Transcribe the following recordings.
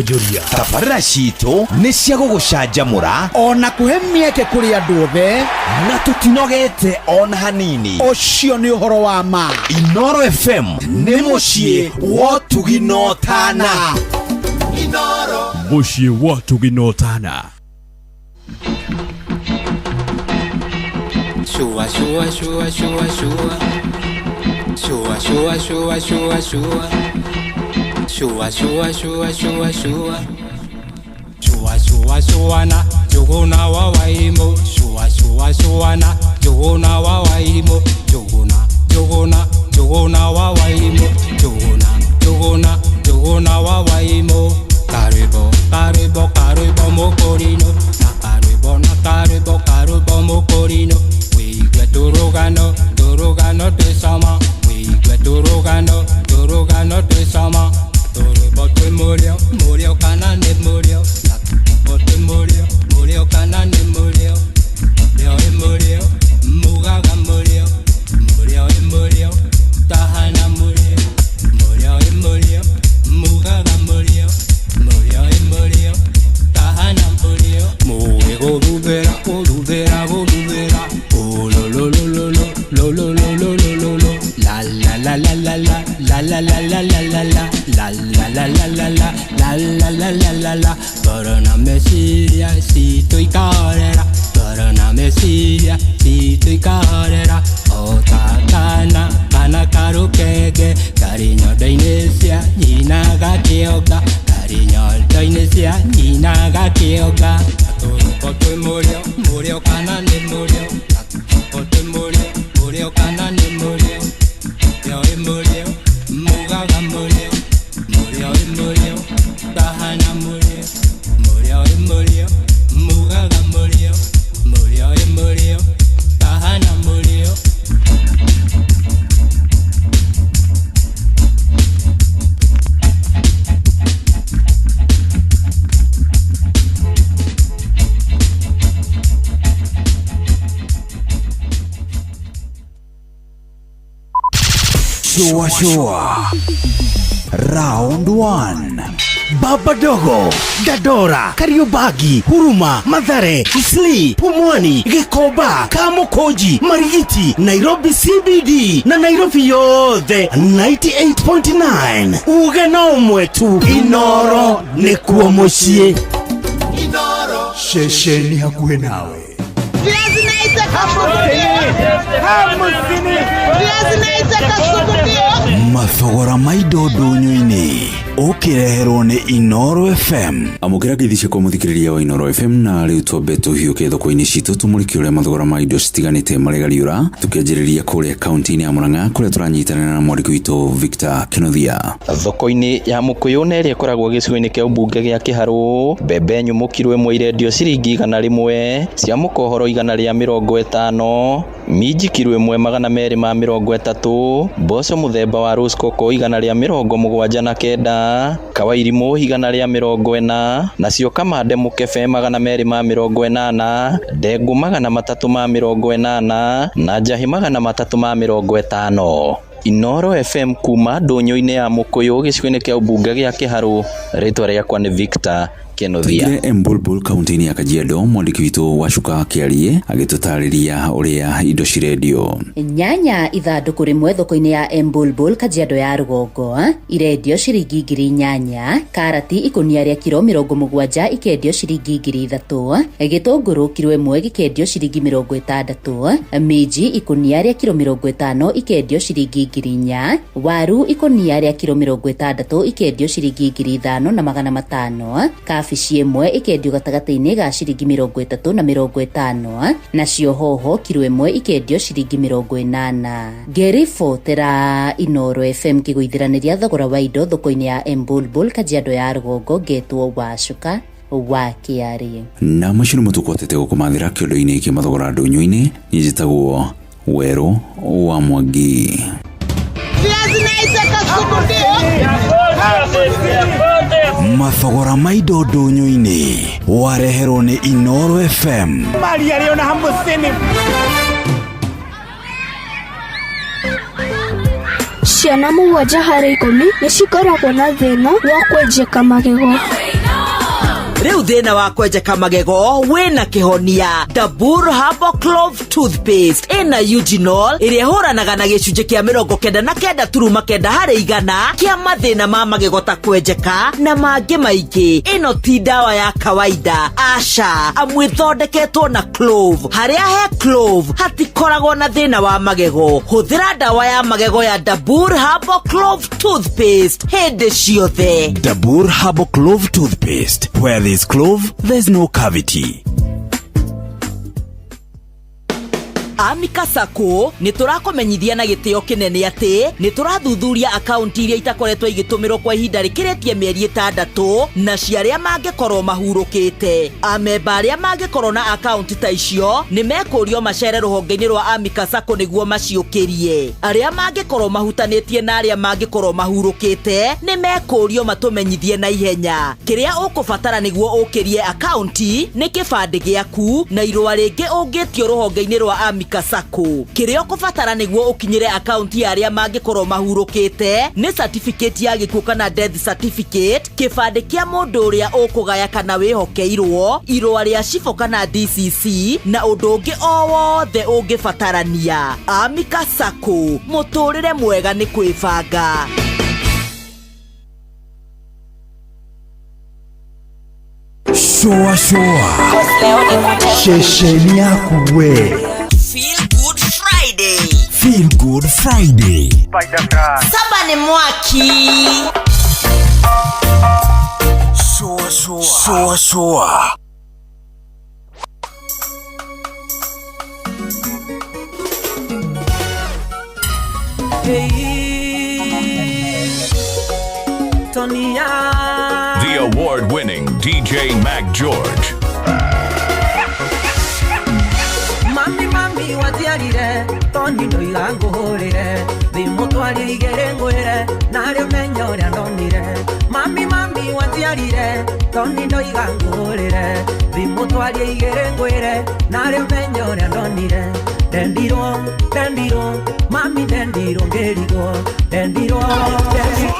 Wonjoria. Tabarĩra citũ nĩ cia gũgũcanjamũra Ona kũhe mĩeke kũrĩ andũ othe. Na tũtinogete ona hanini. Ũcio nĩ ũhoro wa ma. Inoro FM nĩ mũciĩ wa ũtugi na ũtana. Mũciĩ wa ũtugi na ũtana. Shua, shua, shua, shua, shua. Shua, shua, shua, shua, shua. Shua, shua, shua, shua, shua. Shua, shua, shua na jogona wa waimo. Shua, shua, shua na jogona wa waimo. Jogona, jogona, jogona wa waimo. Jogona, jogona, jogona wa waimo. Karibo, karibo, karibo mokorino. Na karibo, na karibo, karibo mokorino. Wigwe turugano, turugano twisama. Wigwe turugano, turugano twisama. Turibo twi murio, murio kana ni murio. Na turibo twi murio, murio kana ni murio. Murio i murio, mugaga murio. Murio i murio, tahana murio. Murio i murio, mugaga murio. Murio i murio, tahana murio. Muwe gũthuthĩra, gũthuthĩra, gũthuthĩra. Oh, lo, lo, lo, lo, lo, lo, lo, lo, lo, lo, lo, lo. La, la, la, la, la, la, la, la, la, la, la, la, la. La, la, la, la, la, la, la, la, la, la, la, la. Corona meciria, si tuikarera. Corona meciria, si tuikarera. Otakana, kana karukege. Cariño de Inesia, nyina gakĩonga. Cariño de Inesia, nyina gakĩonga. Tũrũko twĩ mũrĩo, mũrĩo kana nĩ mũrĩo. Tũrũko twĩ mũrĩo, mũrĩo kana nĩ mũrĩo. Mũrĩo ĩ mũrĩo, mugaga mũrĩo. Mũrĩo ĩ mũrĩo, tahana mũrĩo. Mũrĩo ĩ mũrĩo, mugaga mũrĩo. Mũrĩo ĩ mũrĩo, tahana mũrĩo. Shua shua. Round 1. Baba Dogo, Dandora, Kariobangi, Huruma, Mathare, Isli, Pumwani, Gikomba, Kamukunji, Marigiti, Nairobi CBD na Nairobi yothe 98.9. Uge no ũmwe tu, Inoro nĩkuo mũciĩ. Ceceni hakuhĩ nawe. Viazi naita Viazi naita kasuku. Mathogora ma indo ndũnyũ-inĩ ũkĩreherwo nĩ Inoro FM. Amũkĩra ngeithi ciakwa mũthikĩrĩria wa Inoro FM, na rĩu twambe tũhiũke thoko-inĩ citũ tũmũrĩke ũrĩa mathogora ma indo citiganĩte maregariũra, tũkĩanjĩrĩria kũrĩa kaunti-inĩ ya Murang'a kũrĩa tũranyitanĩra na mwandĩki witũ Victor Kenothia. Thoko-inĩ ya Mũkũyũ na ĩrĩa ĩkoragwo gĩcigo-inĩ kĩa ũmbunge gĩa Kĩharũ, mbembe nyũmũ kiro ĩmwe irendio ciringi 100, cia mũkohoro 150, minji kiro ĩmwe 230, mboco mũthemba wa Rosecoco 179, kawairimũ 140, nacio kamande mũkebe 280, ndengũ 380 na njahĩ 350. Inoro FM kuma ndũnyũ-inĩ ya Mũkũyũ gĩcigo-inĩ kĩa ũmbunge gĩa Kĩharũ, rĩtwa rĩakwa nĩ Victor Kenothia. Tũingĩre Embulbul kaunti-inĩ ya Kajiado, mwandĩki witũ Wacuka Kĩarie agĩtũtarĩria ũrĩa indo cirendio. Nyanya ithandũkũ rĩmwe thoko-inĩ ya Embulbul Kajiado ya rũgongo irendio ciringi 8,000, karati ikũnia rĩa kiro 70 ikendio ciringi 3,000, gĩtũngũrũ kiro ĩmwe gĩkendio ciringi 60, minji ikũnia rĩa kiro 50 ikendio ciringi 4,000, waru ikũnia rĩa kiro 60 ikendio ciringi 5,500, kabici ĩmwe ikendio gatagatĩ-inĩ ga ciringi 30 na 50, nacio hoho kiro ĩmwe ikendio ciringi 80. Ngeribotera Inoro FM kĩgũithiranĩria thogora wa indo thoko-inĩ ya Embulbul Kajiado ya rũgongo, ngetwo Wacuka wa Kĩarĩ. Na macio nĩmo tũkwatĩte gũkũmathĩra kĩondo-inĩ kĩa mathogora ndũnyũ-inĩ. Niĩ njĩtagwo Werũ wa Mwangi. Viazi naita kasuku. Mathogora ma indo ndũnyũ-inĩ wareherwo nĩ Inoro FM. Maria rĩo na 50. Ciana 7 harĩ 10 nĩ cikoragwo na thĩna wa kwenjeka magego. Rĩu thĩna wa kwenjeka magego wĩna kĩhonia. Dabur Herbal Clove Toothpaste ĩna eugenol ĩrĩa ĩhũranaga na gĩcunjĩ kĩa 99.9 harĩ igana kĩa mathĩna ma magego ta kwenjeka na mangĩ maingĩ. Ĩno ti ndawa ya kawaida, aca, amu ĩthondeketwo na clove. Harĩa he clove hatikoragwo na thĩna wa magego. Hũthĩra ndawa ya magego ya Dabur Herbal Clove Toothpaste hĩndĩ ciothe. Dabur Herbal Clove Toothpaste. Where there's clove, there's no cavity. Amika Sacco nĩ tũrakũmenyithia na gĩtĩo kĩnene atĩ nĩ tũrathuthuria akaunti iria itakoretwo igĩtũmĩrwo kwa ihinda rĩkĩrĩtie mĩeri 6 na cia arĩa mangĩkorwo mahurũkĩte. Amemba arĩa mangĩkorwo na akaunti ta icio nĩ mekũrio macere rũhonge-inĩ rwa Amika Sacco nĩguo maciũkĩrie. Arĩa mangĩkorwo mahutanĩtie na arĩa mangĩkorwo mahurũkĩte nĩ mekũrio matũmenyithie na ihenya. Kĩrĩa ũkũbatara nĩguo ũkĩrie akaunti nĩ kĩbandĩ gĩaku na irũa rĩngĩ ũngĩtio rũhonge-inĩ rwa Amika Sacco. Kĩrĩa ũkũbatara nĩguo ũkinyĩre akaunti ya arĩa mangĩkorwo mahurũkĩte nĩ certificate ya gĩkuũ kana death certificate, kĩbandĩ kĩa mũndũ ũrĩa ũkũgaya kana wĩhokeirwo, irũa rĩa cibũ kana DCC na ũndũ ũngĩ o wothe ũngĩbatarania. Amika Sacco, mũtũrĩre mwega nĩ kwĩbanga. Shoa shoa. Shesheni yaku we. Feel Good Friday. Feel Good Friday. Saba ni mwaki. Shoa shoa. Shoa shoa. The award-winning DJ Mac George. Mami mami watiarire toni ndoiga nguhurire thimutwarire igere ngwire nario menya uria ndonire. Mami mami watiarire toni ndoiga nguhurire thimutwarire igere ngwire nario menya uria ndonire. Ndendirwo ndendirwo mami ndendirwo ngirigwo ndendirwo ndendirwo.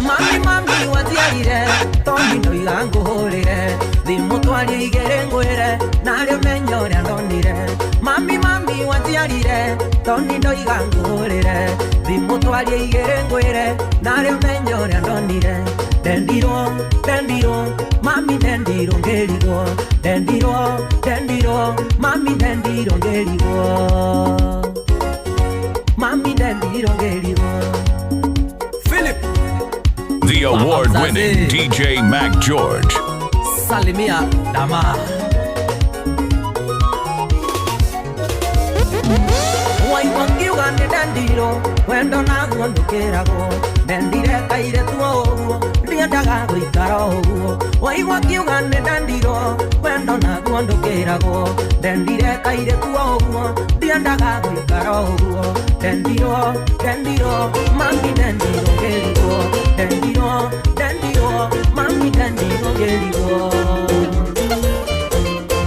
Mami mami watiarire toni ndoiga nguhurire thimutwarire igere ngwire nario menya uria ndonire. Mami mami watiarire toni ndoiga nguhurire thimutwarire igere ngwire nario menya uria ndonire. Ndendirwo ndendirwo mami ndendirwo ngirigwo ndendirwo ndendirwo mami ndendirwo ngirigwo mami ndendirwo ngirigwo. Philip. The award-winning DJ Mac George. Salimia dama. Waigua ngiuga nĩ ndendirwo wendo naguo ndũkĩragwo ndendire kairĩtu o ũguo ndiendaga gũikara o ũguo. Waigua ngiuga nĩ ndendirwo wendo naguo ndũkĩragwo ndendire kairĩtu o ũguo ndiendaga gũikara o ũguo. Ndendirwo ndendirwo mami ndendirwo ngĩrigwo ndendirwo ndendirwo mami ndendirwo ngĩrigwo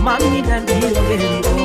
mami ndendirwo ngĩrigwo.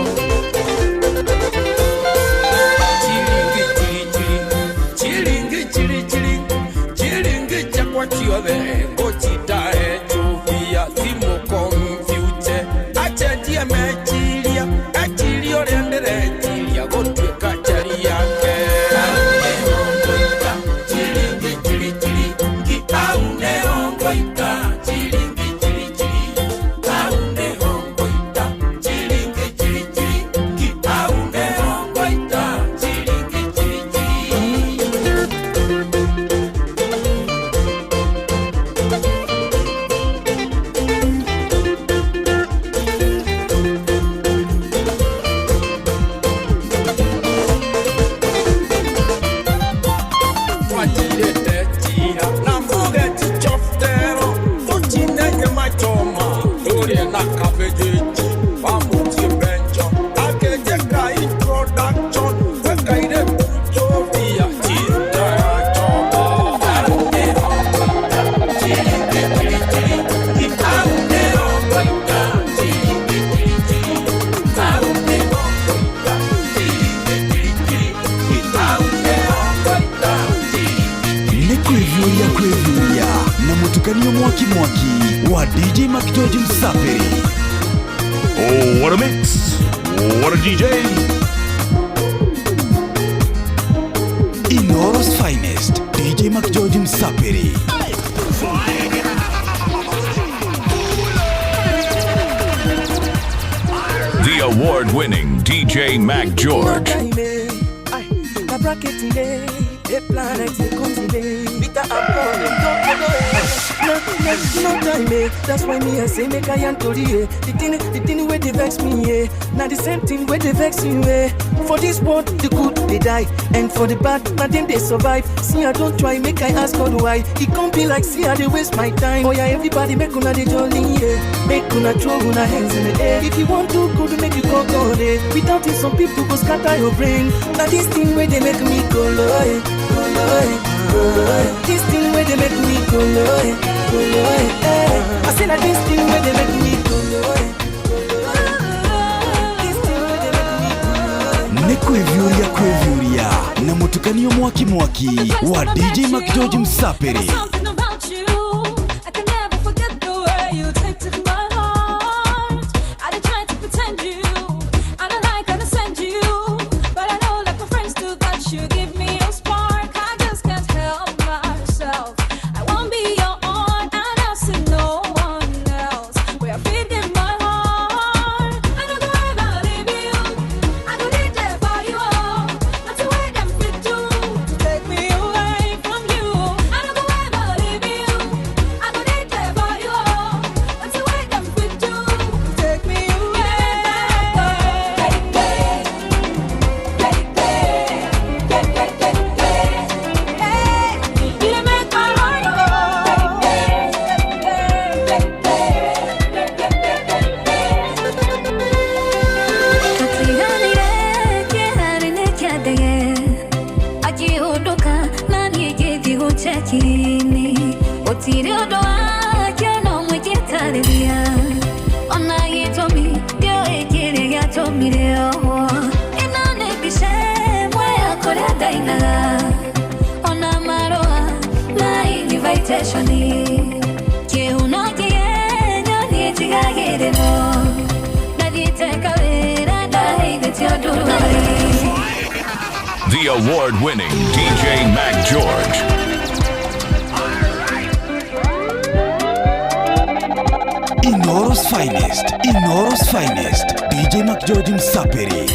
Mũtukanio mwaki mwaki wa DJ McGeorge Msafiri. Oh, what a mix! What a DJ! Inoro's finest DJ McGeorge Msafiri. The award-winning DJ Mac George. No time, eh. That's why me I say make I tori, eh. The thing where they vex me, eh. Now the same thing where they vex you, eh. For this world, the good they die, and for the bad, now them they survive. See I don't try, make I ask God why. It can't be like see I they waste my time. Oh yeah, everybody make una they jolly, yeah. Make una throw una hands in the air. If you want to good, make you go God, eh. Without it, some people go scatter your brain. Now this thing where they make me go low, eh. Go low, eh. Go low, eh. This thing where they make me go low, eh. Go low, eh. I say that this thing where they make me go low, eh. Nĩ kwĩviũria kwĩviũria na mũtukanio mwaki mwaki wa DJ McGeorge Msafiri. The award-winning DJ Mac George. Inoro's finest, Inoro's finest, DJ McGeorge Msafiri.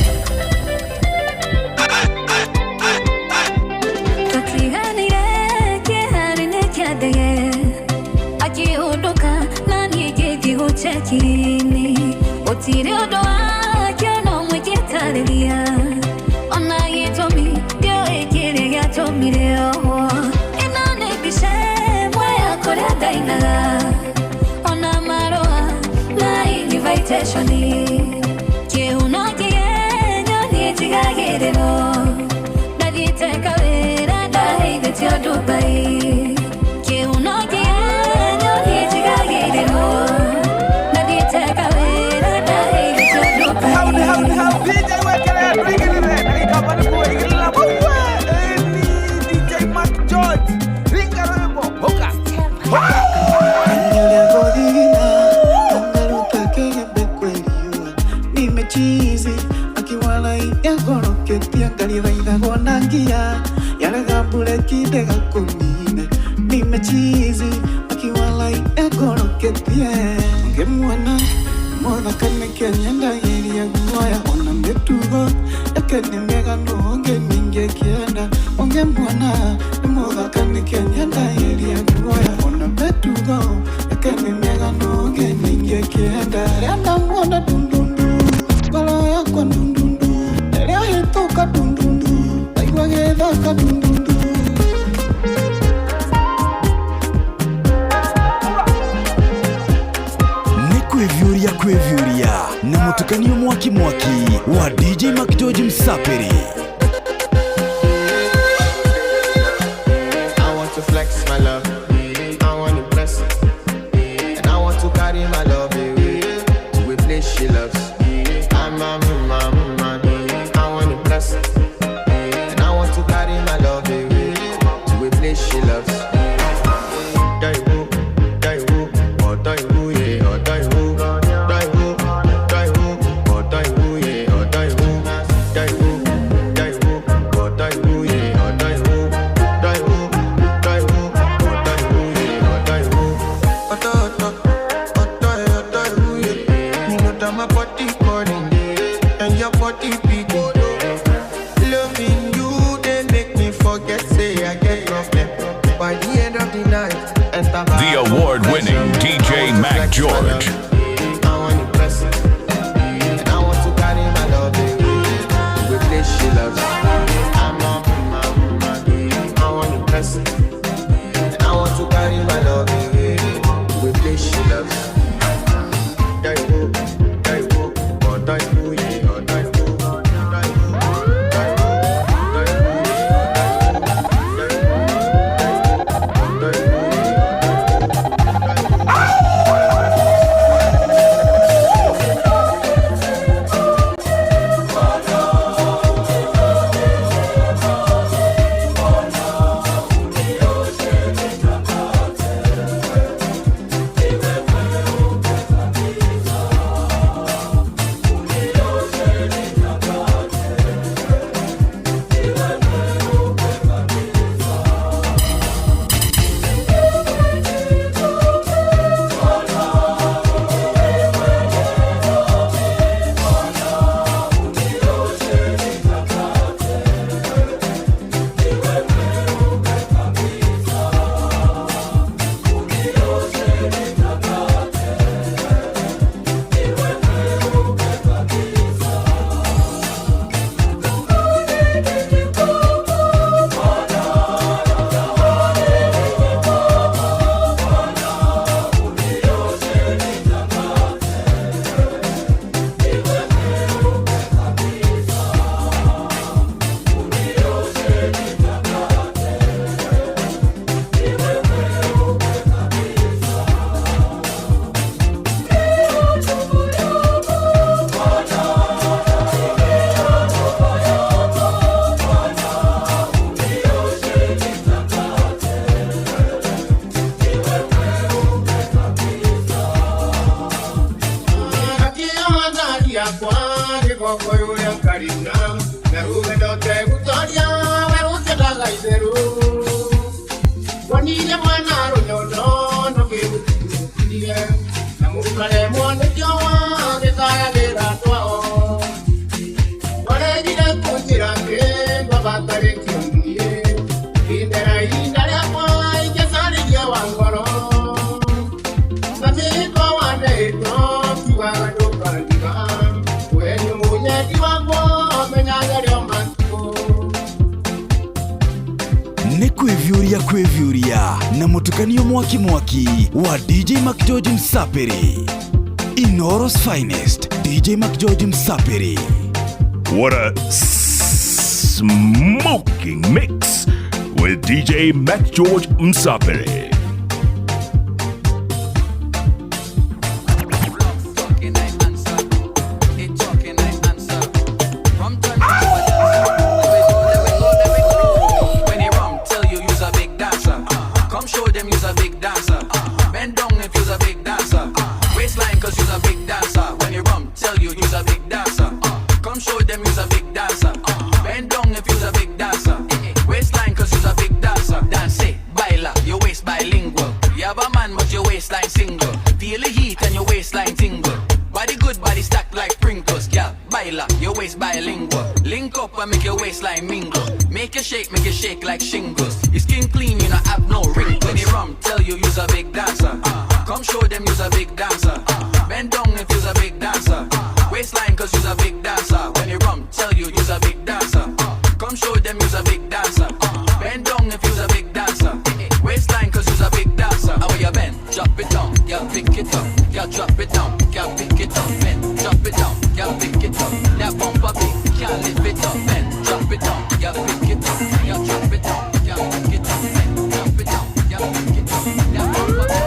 Kwĩviũria kwĩviũria na mũtukanio mwaki mwaki wa DJ McGeorge Msafiri. I want to flex my love, I want to bless, and I want to carry my love away to a place she loves. I'm a man, I want to bless, and I want to carry my love away to a place she loves. The award winning DJ Mac George. I want to bless. And I want to carry my love away to a place she loves. I'm a woman. I want to bless. And I want to carry my love away to a place she loves. Nĩ kwĩviũria kwĩviũria na mũtukanio mwaki mwaki wa DJ McGeorge Msapiri. Inooro's finest DJ McGeorge Msapiri. What a smoking mix with DJ Mac George Msapiri. Make it shake like shingles. Your skin clean, you not have no wrinkles. When you rum, tell you you's a big dancer. Come show them you's a big dancer. Bend down if you's a big dancer. Waistline cause you's a big dancer. When you rum, tell you you's a big dancer. Come show them you's a big dancer. Bend down if you's a big dancer. Waistline cause you's a big dancer. How you bend? Drop it down, yeah, pick it up. Yeah, drop it down, yeah, pick it up. Bend, drop it down, yeah, pick it up. That bumper big, can't lift it up. Bend, drop it down, yeah, pick it up. Yeah, drop it down, yeah, pick it up. Bend, drop it down, yeah, pick it up. That bumper big.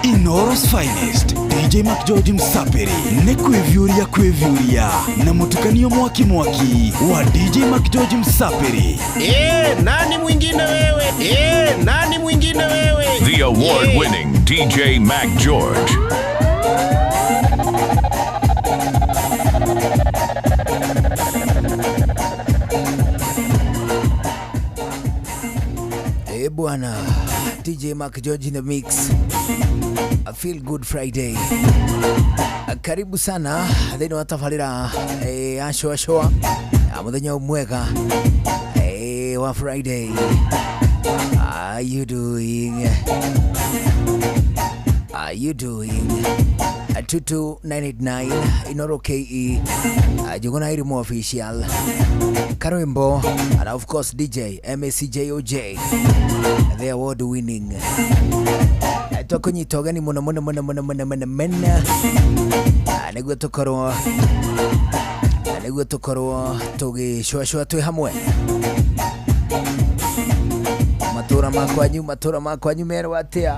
Inooro's finest DJ DJ Mac George Msapiri nĩ kwĩviũria kwĩviũria na mũtukanio mwaki mwaki wa DJ Mac George Msapiri. Nani mwingine wewe? Nani mwingine wewe? The award winning DJ Mac George. Eh bwana, DJ Mark George in the mix. A feel good Friday. Karibu sana thĩinĩ wa tabarĩra ya shoa shoa ya mũthenya mwega wa Friday. Are you doing? Are you doing? 22989 Inoro KE Juguna Irimu official Karwimbo and of course DJ MACJOJ, the award winning. Twakunyita ũgeni mũno mũno mũno mũno mũno mũno mũno nĩguo tũkorwo tũgĩcũacũa twĩ hamwe. Matũra makwanyu merwo atĩa?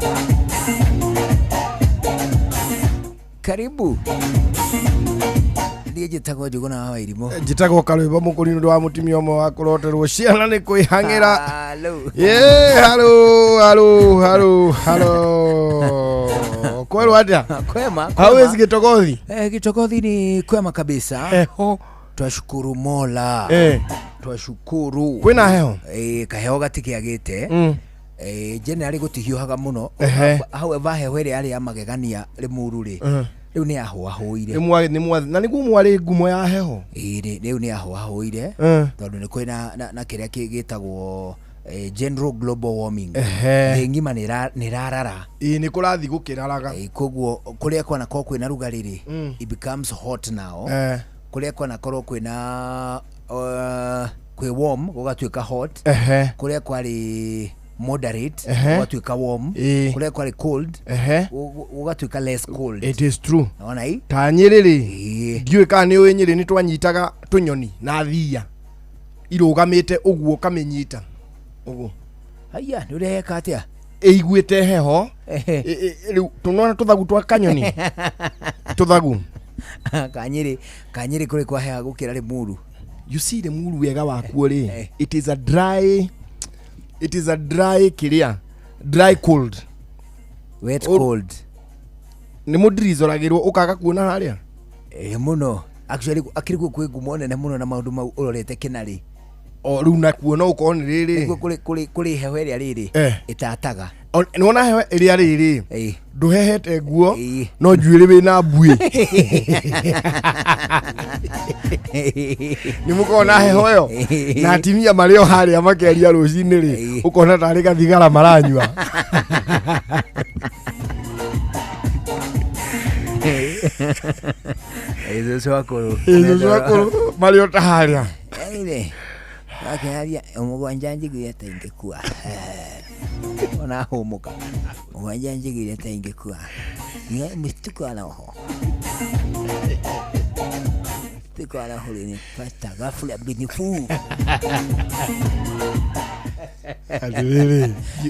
Karibu. Niĩ njĩtagwo Njũgũna wa Wairimũ. Njĩtagwo Karwĩmbo Mũkũri nĩ ũndũ wa mũtumia ũmwe wa kũroterwo ciana nĩ kwĩhang'ĩra. Halo, halo, halo, halo. Kwerwo atĩa? Kwema. How is Gitogothi? Gitogothi ni kwema kabisa. Eho. Twashukuru Mola. Twashukuru. Kwĩna heho? Kaheho gatikĩagĩte. Generally gũtihiũhaga mũno. However, heho ĩrĩa yarĩ ya magegania Rĩmuru rĩ, rĩu nĩ yahũahũire. Na nĩguo mwarĩ ngumo ya heho. Rĩu nĩ yahũahũire tondũ nĩ kwĩ na kĩrĩa gĩtagwo general global warming. Thĩ ng'ima nĩ ĩrarara. Nĩ kũrathiĩ gũkĩraraga. Koguo kũrĩa kwanakorwo kwĩna rugarĩ rĩ, it becomes hot now. Kũrĩa kwanakorwo kwĩna kwĩ warm gũgatuĩka hot. Kũrĩa kwarĩ moderate gũgatuĩka warm. Kũrĩa kwarĩ cold gũgatuĩka less cold. It is true. Ona ii ta Nyĩrĩ rĩ, ndiũĩ kana nĩ ũĩ Nyĩrĩ nĩ twanyitaga tũnyoni na thiia irũgamĩte ũguo ũkamĩnyita ũguo. Haiya, nĩ ũreka atĩa? Ĩiguĩte heho. Rĩu tũnona tũthagu twa kanyoni. Tũthagu. Kanyĩrĩ kũrĩ kwaheha gũkĩra Rĩmuru. You see Rĩmuru wega wakuo rĩ, it is a dry kĩrĩa, dry cold. Wet cold. Nĩ mũndiricoragĩrwo ũkaga kuona harĩa? Mũno. Actually akĩrĩ kuo kwĩ ngumo nene mũno na maũndũ mau ũrorete kĩnarĩ. O rĩu nakuo no ũkorwo nĩ rĩrĩ. Nĩguo kũrĩ heho ĩrĩa rĩrĩ ĩtataga. Nĩwona heho ĩrĩa rĩrĩ ndũhehete nguo no njuĩrĩ wĩna mbuĩ. Nĩ mũkorwo heho ĩyo na atimia marĩ o harĩa makĩaria rũcinĩ rĩ, ũkona tarĩ gathigara maranyua. Cũcũ akũrũ. Cũcũ akũrũ marĩ o ta harĩa. Akĩaria mũgwanja njiguire ta ingĩkua. Ona hũmũka. Mũgwanja njiguire ta ingĩkua. Mshtuko wa roho. Mshtuko wa roho ulinipata ghafla binifu.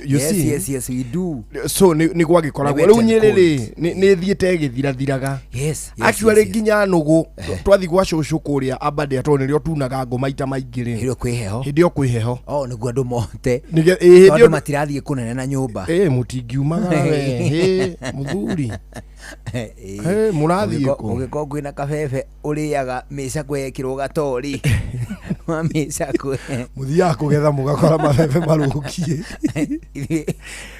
You see? Yes, we do. So nĩ gwagĩkoragwo rĩu Nyĩrĩ rĩ nĩ thiĩte ĩgĩthirathiraga. Yes. Actually nginya nũgũ twathiĩ gwa cũcũ kũrĩa Aberdare tondũ nĩrĩo tunaga ngũ maita maingĩ rĩ. Hĩndĩ ĩyo kwĩ heho. Hĩndĩ ĩyo kwĩ heho. Oh, nĩguo andũ mote. Tondũ matirathiĩ kũnene na nyũmba. Mũtingiumagara we. Mũthuri. Mũrathiĩ kũ? Ũngĩkorwo kwĩna kabebe ũrĩaga mĩcakwe yekĩrwo gatori. Wa mĩcakwe. Mũthiaga kũgetha mũgakora mabebe marũkie.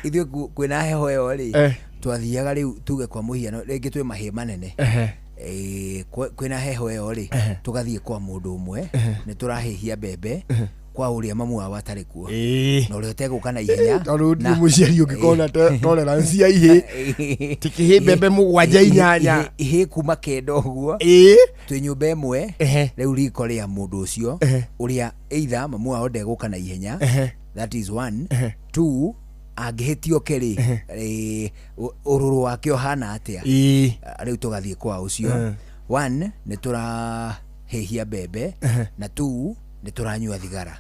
Ithuĩ kwĩna heho ĩyo rĩ, twathiaga rĩu tuge kwa mũhiano rĩngĩ twĩ mahĩĩ manene. Kwĩna heho ĩyo rĩ, tũgathiĩ kwa mũndũ ũmwe, nĩ tũrahĩhia mbembe kwa ũrĩa mamu wao atarĩ kuo. Na ũrĩa ũtegũka na ihenya. Tondũ ndirĩ mũciari ũngĩkorwo na tolerance ya ihĩ. Tikĩhĩ mbembe mũgwanja inyanya. Ihĩ kuma kenda ũguo. Twĩ nyũmba ĩmwe, rĩu riko rĩa mũndũ ũcio, ũrĩa either mamu wao ndegũka na ihenya. That is one. Two, angĩhĩtio kerĩ, ũrũrũ wake ũhana atĩa? Rĩu tũgathiĩ kwa ũcio. One, nĩ tũrahĩhia mbembe, na two, nĩ tũranyua thigara.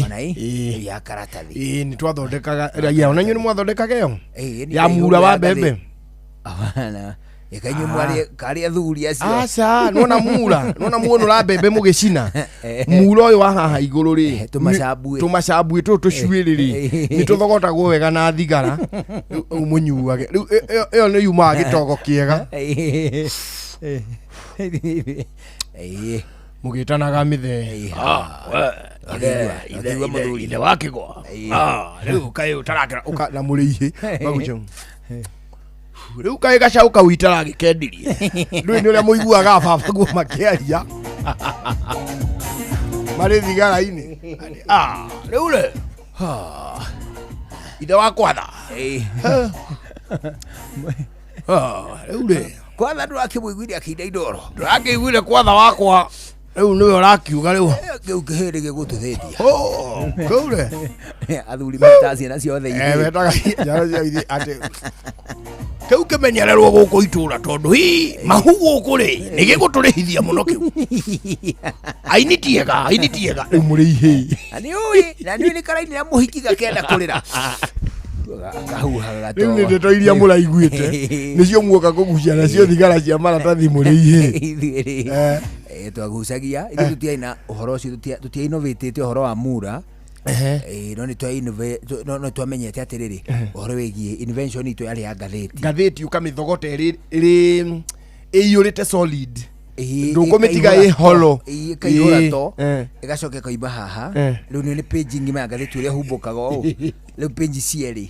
Ona ĩ ya karatathi. Nĩ twathondekaga raia, ona inyuĩ nĩ mwathondekaga ĩyo ya mura wa mbembe. Hapana, Ĩka inyuĩ mwarĩ karĩ athuri acio. Aca, nona mura, nona muonora mbembe mũgĩcina. Mura ũyũ wa haha igũrũ rĩ, Tũmacambuĩ. Tũmacambuĩ tũtũ tũcuĩrĩ rĩ, nĩ tũthogotagwo wega na thigara, rĩu mũnyuage. Rĩu ĩyo nĩ yumaga gĩtogo kĩega. Mũgĩtanaga mĩthee. Ithe mũthuri. Ithe wa kĩgwa. Rĩu kaĩ ũtarakĩra ũka na mũrĩ ihĩ. Magucio. Rĩu kaĩ gacaũ kau itaragĩkendirie. Ndũĩ nĩ ũrĩa mũiguaga baba guo makĩaria. Marĩ thigara-inĩ. Ah, rĩu rĩ. Ithe wa kwatha. Rĩu rĩ. Kwatha ndũrakĩmũiguire akĩina indoro. Ndũrakĩiguire kwatha wakwa. Rĩu nĩwe ũrakiuga rĩu. Kĩu kĩhĩndĩ gĩgũtũthĩndia. Kĩu rĩ. Athuri metaga ciana ciothe ithuĩ. Metaga ciana ciothe ithuĩ atĩ kĩu kĩmenyererwo gũkũ itũra tondũ hi mahu gũkũ rĩ nĩ gĩgũtũrĩhithia mũno kĩu. Aini tiega, aini tiega. Rĩu mũrĩ ihĩĩ. Na nĩũĩ, na nĩũĩ nĩ karainĩra mũhiki gakenda kũrĩra. Kahuhaga Rĩu nĩ ndeto iria mũraiguĩte nĩcio muoka kũgucia nacio thigara cia maratathi mũrĩ ihĩĩ. Ithuĩ rĩ, twagucagia ithuĩ tũtiarĩ na ũhoro ũcio tũtia innovatĩte ũhoro wa mura. No nĩ no twamenyete atĩrĩrĩ ũhoro wĩgiĩ invention itũ yarĩ ya ngathĩti. Ngathĩti ũkamĩthogota ĩrĩ ĩiyũrĩte solid. Ndũkũmĩtiga ĩ hollow. Ĩkaihũra to ĩgacoka ĩkoima haha. Rĩu nĩ page ng'ima ya ngathĩti ũrĩa humbũkaga ũũ. Rĩu page cierĩ.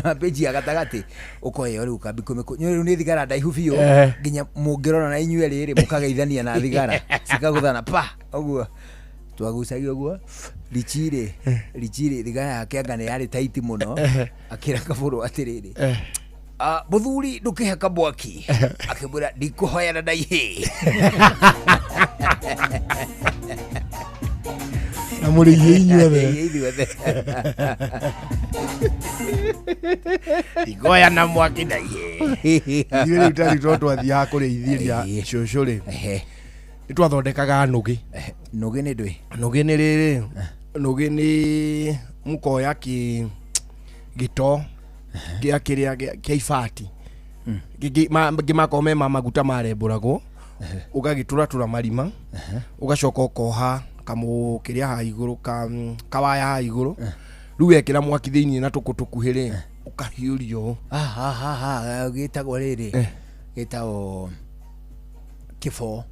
Page ya gatagatĩ ũkoya rĩu ũkambi kũmĩkũ. Rĩu nĩ thigara ndaihu biũ nginya mũngĩrora na inyuĩ rĩrĩ mũkageithania na thigara cikagũthana pa ũguo. Twagucagia ũguo Richirĩ, Richirĩ thigara yake anga nĩ yarĩ taiti mũno akĩra kabũrũ atĩrĩrĩ, mũthuri ndũkĩhe kamwaki. Akĩmwĩra ndikũhoyana na ihĩĩ. Na mũrĩ ihĩĩ inyuothe. Ihĩĩ ithuothe. Ndikoya na mwaki na ihĩĩ. Ithuĩ rĩu tarĩu tondũ twathiaga kũrĩithĩria cũcũ rĩ, nĩ twathondekaga nũgĩ. Nũgĩ nĩ ndũĩ? Nũgĩ nĩ rĩrĩ, nũgĩ nĩ mũkoya gĩto kĩa kĩrĩa kĩa ibati. Mangĩ makorwo me ma maguta marembũragwo, ũgagĩtũratũra marima, ũgacoka ũkoha kamũ kĩrĩa haha igũrũ, kawaya haha igũrũ. Rĩu wekĩra mwaki thĩiniĩ na tũkũ tũkuhĩ rĩ, ũkahiũria ũũ. Gĩtagwo rĩrĩ, gĩtagwo kĩboo.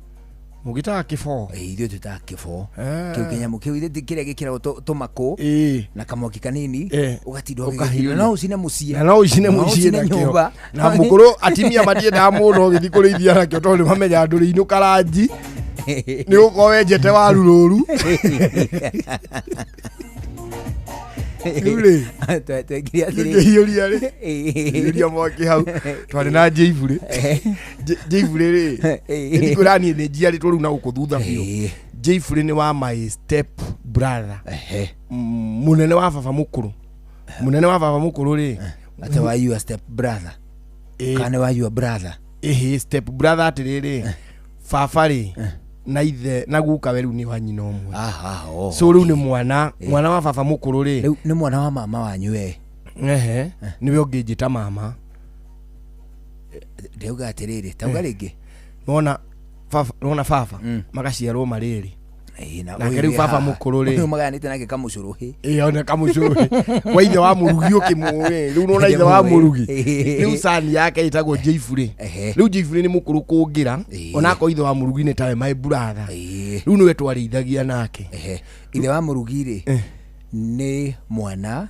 Mũgĩtaga kĩboo? Ĩĩ, ithuĩ twĩtaga kĩboo. Kĩu kĩnyamũ kĩu ithuĩ kĩrĩa gĩkĩragwo tũmakũ na kamwaki kanini, ũgatinda ũgĩgĩtinda. No ũcine mũciĩ. Na no ũcine mũciĩ Na nakĩo. nyũmba. Na mũkũrũ atimia matiendaga mũno ũgĩthiĩ kũrĩithia nakĩo tondũ nĩ mamenyaga ndũrĩinũka ranji. Nĩ ũgũkorwo wenjete waru rũru. Rĩu rĩ, Twekire atĩrĩ. Ngĩhiũria rĩ, hiũria mwaki hau. Twarĩ na Njĩibũrĩ. Njĩibũrĩ rĩ, nĩndikwĩra niĩ nĩ njiarĩtwo rĩu na gũkũ thutha biũ. Njĩibũrĩ nĩ wa my step brother. Mũnene wa baba mũkũrũ. Mũnene wa baba mũkũrũ rĩ. Atĩ wa your step brother. Kana wa your brother. Ĩhĩ, step brother atĩrĩrĩ, baba rĩ, na ithe na guka we rĩu nĩ wa nyina ũmwe. So rĩu nĩ mwana, mwana wa baba mũkũrũ rĩ. Rĩu nĩ mwana wa mama wanyu we. Ehe, nĩwe ũngĩnjĩta mama. Ndauga atĩrĩrĩ, tauga rĩngĩ. Nona baba, nona baba magaciarwo marĩ erĩ. Na Nake ũyũ rĩu wĩ baba haha. mũkũrũ rĩ. Ũyũ magayanĩte nake kamũcũrũhĩ. Ĩĩ, ona kamũcũrũhĩ. Kwa ithe wa mũrugi ũkĩmũĩ. Rĩu nona ithe wa mũrugi. Rĩu cani yake ĩtagwo Njĩibũrĩ. Rĩu Njĩibũrĩ nĩ mũkũrũ kũngĩra. Onako ithe wa mũrugi nĩ tawe my brother. Rĩu nĩwe twarĩithagia nake. Ithe wa mũrugi rĩ, nĩ mwana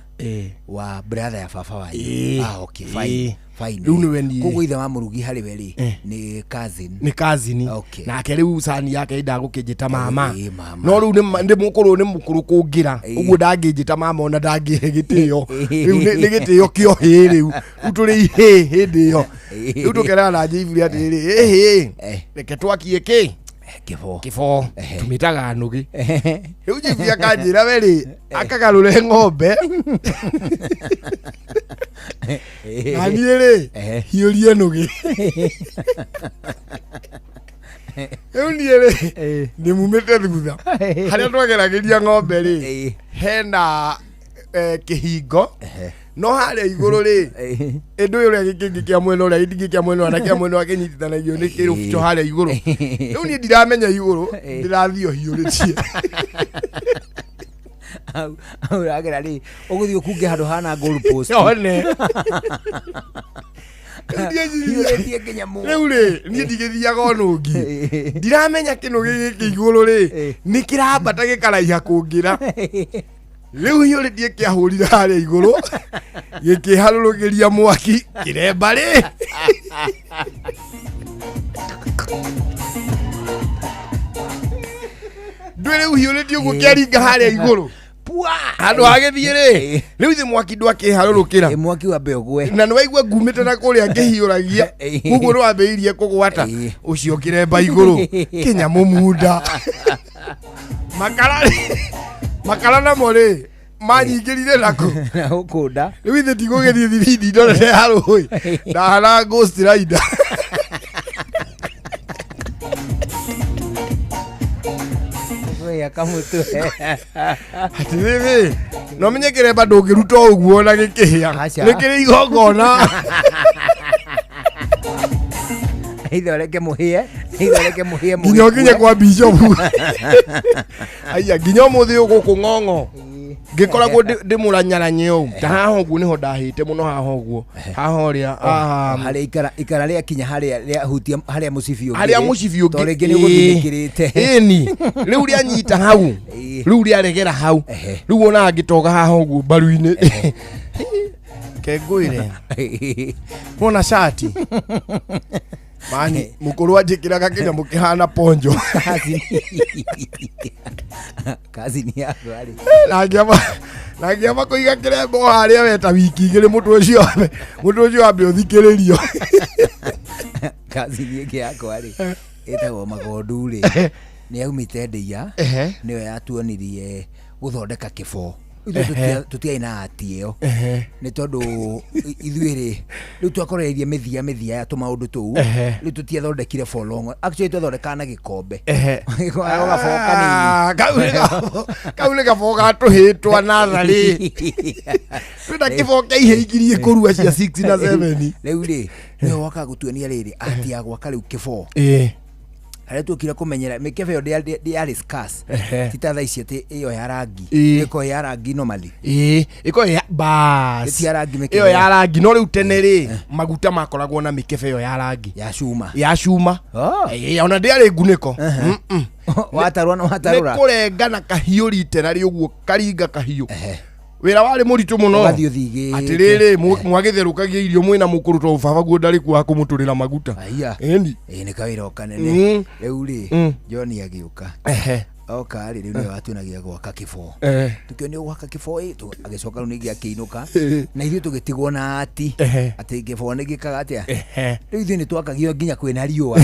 wa brother ya baba wanyu. Okay, fine. Fine. Rĩu nĩwe niĩ. Koguo ithe wa mũrugi harĩ we rĩ, nĩ cousin. Nĩ cousin. Okay. Nake rĩu cani yake ndagũkĩnjĩta mama. Mama. No rĩu nĩ mũkũrũ, nĩ mũkũrũ kũngĩra. Ũguo ndangĩnjĩta mama ona ndangĩhe gĩtĩo. Rĩu nĩ gĩtĩo kĩa ũhĩĩ rĩu. Rĩu tũrĩ ihĩĩ hĩndĩ ĩyo. Rĩu tũkerana na Njĩibũrĩ atĩrĩrĩ, ĩhĩ, reke twakie kĩ? Kĩboo. Kĩboo. Tũmĩtaga nũgĩ. Rĩu Njĩibũrĩ akanjĩra we rĩ, akagarũre ng'ombe. Na niĩ rĩ, hiũrie nũgĩ. Rĩu niĩ rĩ, ndĩmumĩte thutha. Harĩa twageragĩria ng'ombe rĩ, hena kĩhingo. No harĩa igũrũ rĩ, ĩndũ ũrĩa gĩkĩngĩ kĩa mwena ũrĩa gĩtingĩ kĩa mwena ũrĩa na kĩa mwena ũrĩa kĩnyitithanagio nĩ kĩrũbicũ harĩa igũrũ. Rĩu niĩ ndiramenya igũrũ, ndĩrathiĩ o hiũrĩtie. Hau ũragera rĩ, ũgũthiĩ ũkunge handũ hana goal post. One. Hiũrĩtie nginya mũ. Rĩu rĩ, niĩ ndigĩthiaga ona ũngĩ, ndiramenya kĩnũgĩ gĩkĩ igũrũ rĩ nĩ kĩrambata gĩkaraiha kũngĩra. Rĩu hiũrĩtie kĩahũrire harĩa igũrũ, gĩkĩharũrũkĩria mwaki kĩremba rĩ. Ndwĩ rĩu hiũrĩtie ũguo kĩaringa harĩa igũrũ handũ hagĩthiĩ rĩ, rĩu thĩ mwaki ndwakĩharũrũkĩra. Mwaki wambe ũgwe. Na nĩ waigua ngumĩte na kũrĩa ngĩhiũragia, koguo nĩ wambĩrĩirie kũgwata ũcio kĩremba igũrũ kĩnyamũ munda. Makara rĩ, makara namo rĩ manyingĩrire nako na gũkũ nda. Rĩu ithe ndigũgĩthiĩ thibindi ndorete ya rũĩ, ndahana ghost rider. Ũgũgĩa kamũtwe. Atĩrĩrĩ, no menye kĩremba ndũngĩruta o ũguo na gĩkĩhĩa. Aca. Nĩ kĩrĩ igongona. Ithe ũreke mũhĩe, ithe ũreke mũhĩe. Nginya ũkinye kwa bishopu. Aya, nginya ũmũthĩ ũyũ gũkũ ng'ong'o ngĩkoragwo ndĩmũranyaranye ũũ ta haha ũguo nĩho ndahĩte mũno, haha ũguo, haha ũrĩa haha. Harĩa ikara ikara rĩakinya harĩa rĩahutia harĩa mũcibi ũngĩ Harĩa rĩ, mũcibi ũngĩ. To rĩngĩ nĩ ũgũthinĩkĩrĩte. Ĩni rĩu rĩanyita hau, rĩu rĩaregera hau, rĩu ona ngĩtoga haha ũguo mbaru-inĩ kengwĩre wona cati mani mũkũrũ anjĩkĩraga kĩnyamũ kĩhana ponjo. Kazini yakwa rĩ. Na ngĩamba kũiga kĩremba o harĩa weta wiki 2, mũtwe ũcio wambe ũthikĩrĩrio. Kazini ĩngĩ yakwa rĩ, ĩtagwo Magondu rĩ, nĩ aumĩte ndĩia. Nĩyo yatuonirie gũthondeka kĩboo. Ithuĩ tũtiarĩ na ati ĩyo. Nĩ tondũ ithuĩ rĩ, rĩu twakorereirie mĩthia mĩthia ya tũmaũndũ tũu. Rĩu tũtiathondekire for long. Actually twathondekaga na gĩkombe. Gaboo kanini. Ah, kau nĩ gaboo ga tũhĩtwa natharĩ, twĩna kĩboo kĩa ihĩ igirie kũrua cia 6 na 7. Rĩu rĩ, nĩwe wokaga gũtuonia rĩrĩ ati ya gwaka rĩu kĩboo. Harĩa tuokire kũmenyera mĩkebe ĩyo ndĩarĩ scarce. Ti ta thaa ici atĩ ĩyo ya rangi. Ĩkoragwo ya rangi normally. Ĩĩ, ĩkoragwo ya bas. Ti ya rangi mĩkebe. Ĩyo ya rangi, no rĩu tene rĩ, maguta makoragwo na mĩkebe ĩyo ya rangi. Ya cuma. Ya cuma. Ĩĩ, ona ndĩarĩ ngunĩko. Watarũra na watarũra. Nĩ kũrenga na kahiũ ritera rĩ ũguo, karinga kahiũ. Wĩra warĩ mũritũ mũno. Ũgathiĩ ũthigĩte. Atĩrĩrĩ, mwagĩtherũkagia irio mwĩna mũkũrũ tondũ baba guo ndarĩ kuo wa kũmũtũrĩra maguta. Aya. Ĩni. Ĩĩ, nĩ kawĩra o kanene. Rĩu rĩ, John agĩũka. Oka rĩ, rĩu nĩwe watuonagia gwaka kĩboo. Tũkĩonio gwaka kĩboo ĩ, agĩcoka rĩu ningĩ akĩinũka. Na ithuĩ tũgĩtigwo na ati. Atĩ kĩboo nĩ gĩkaga atĩa? Rĩu ithuĩ nĩ twakagio nginya kwĩna riũa.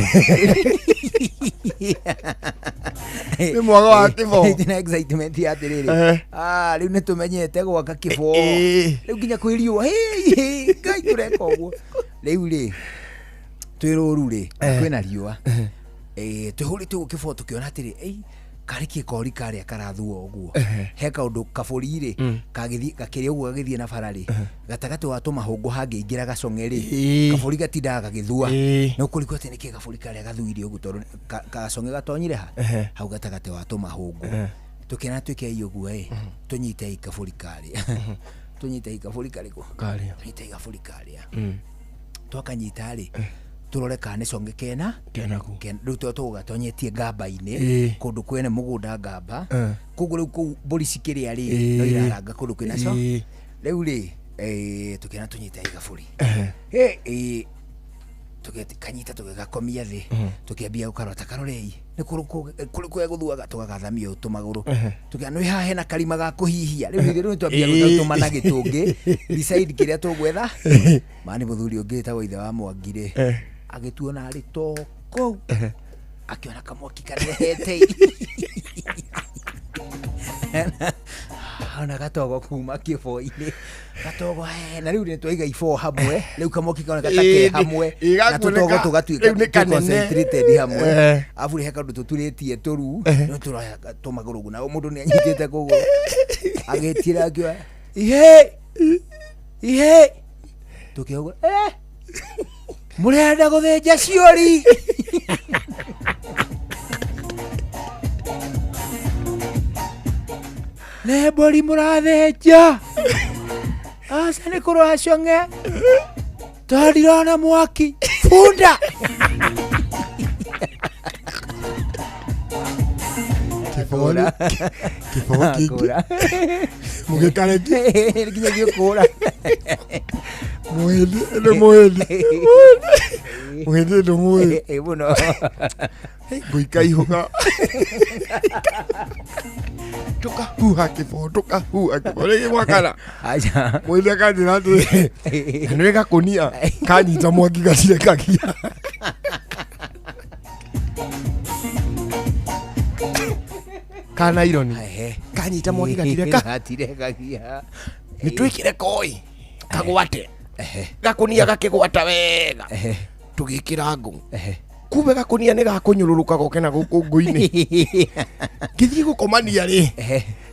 Nĩ mwago wa kĩboo. Na excitement ya atĩrĩrĩ, ah, rĩu nĩ tũmenyete gwaka kĩboo. Rĩu nginya kwĩ riũa. Hĩ, hĩ, Ngai, tũreka ũguo. Rĩu rĩ, twĩ rũru rĩ, kwĩna riũa. Twĩhũrĩte ũguo kĩboo tũkĩona atĩrĩ, ei, karĩ kĩkori karĩa karathua ũguo. He kaũndũ kabũri rĩ, kagĩthiĩ gakĩrĩa ũguo gagĩthiĩ na bara rĩ, gatagatĩ wa tũmahũngũ hangĩingĩra gacong'e rĩ, kabũri gatindaga gagĩthua. Na ũkũrigwo atĩ nĩkĩ kabũri karĩa gathuire ũguo, tondũ gacong'e gatonyire ha? Hau gatagatĩ wa tũmahũngũ. Tũkĩona twĩkei ũguo ĩ, tũnyitei kabũri karĩa. Tũnyitei kabũri karĩkũ? Karĩa. Tũnyitei kabũri karĩa. Twakanyita rĩ, tũrore kana nĩ conge kena Kenaku. Rĩu tondũ tũgũgatonyetie ngamba-inĩ kũndũ kwene mũgũnda ngamba. Koguo rĩu kũu mbũri cikĩrĩa rĩ, no iraranga kũndũ kwĩna co. Rĩu rĩ, tũkĩona tũnyite gabũri. Tũgĩkanyita tũgĩgakomia thĩ, tũkĩambia gũkarora ta karorei nĩ kũrĩ kũrĩa gũthuaga, tũgagathamia ũũ tũmagũrũ. Tũkĩona nĩ haha hena karima ga kũhihia. Rĩu ithuĩ rĩu twambia gũtũma na gĩtũngĩ beside kĩrĩa tũgwetha. Mani mũthuri ũngĩ wĩtagwo ithe wa Mwangi rĩ, agĩtuona arĩ to kũu, akĩona kamwaki kanehete, ona gatogo kuma kĩboo-inĩ gatogo na rĩu nĩ twaiga iboo hamwe, rĩu kamwaki kaoneka ta ke hamwe na tũtogo tũgatuĩka Rĩu nĩ kanene. Concentrated hamwe. Arabu rĩ, he kaũndũ tũturĩtie tũru, rĩu tũroya tũmagũrũ ũguo na mũndũ nĩ anyitĩte kũgũrũ, agĩtira akiuga ihe. Ihe tũkĩhũgũra, eh, mũrenda gũthĩnja ciũri. Nĩ mbũri mũrathĩnja? Aca, nĩ kũrora cong'e, tondũ ndirona mwaki bunda. Kĩboo kĩingĩ mũgĩkareki. Nginya gĩkũra. Mũhĩndĩ nĩ mũhĩndĩ, mũhĩndĩ nĩ mũhĩndĩ. Mũno. Ngũika ihũga, tũkahuha kĩboo, tũkahuha kĩboo rĩngĩ gwakana. Aca. Mũhĩndĩ akanjĩra atĩrĩ, nĩ gakũnia kanyita mwaki gatirĩ kagia. Kana ironi kanyita mwaki gatirĩ ka gatirekagia. Nĩ twĩkĩre koi kagwate gakũnia, gakĩgwata wega, tũgĩkĩra ngũ. Kumbe gakũnia nĩ gakũnyũrũrũka goke na gũkũ ngũ-inĩ. Ngĩthiĩ gũkomania rĩ,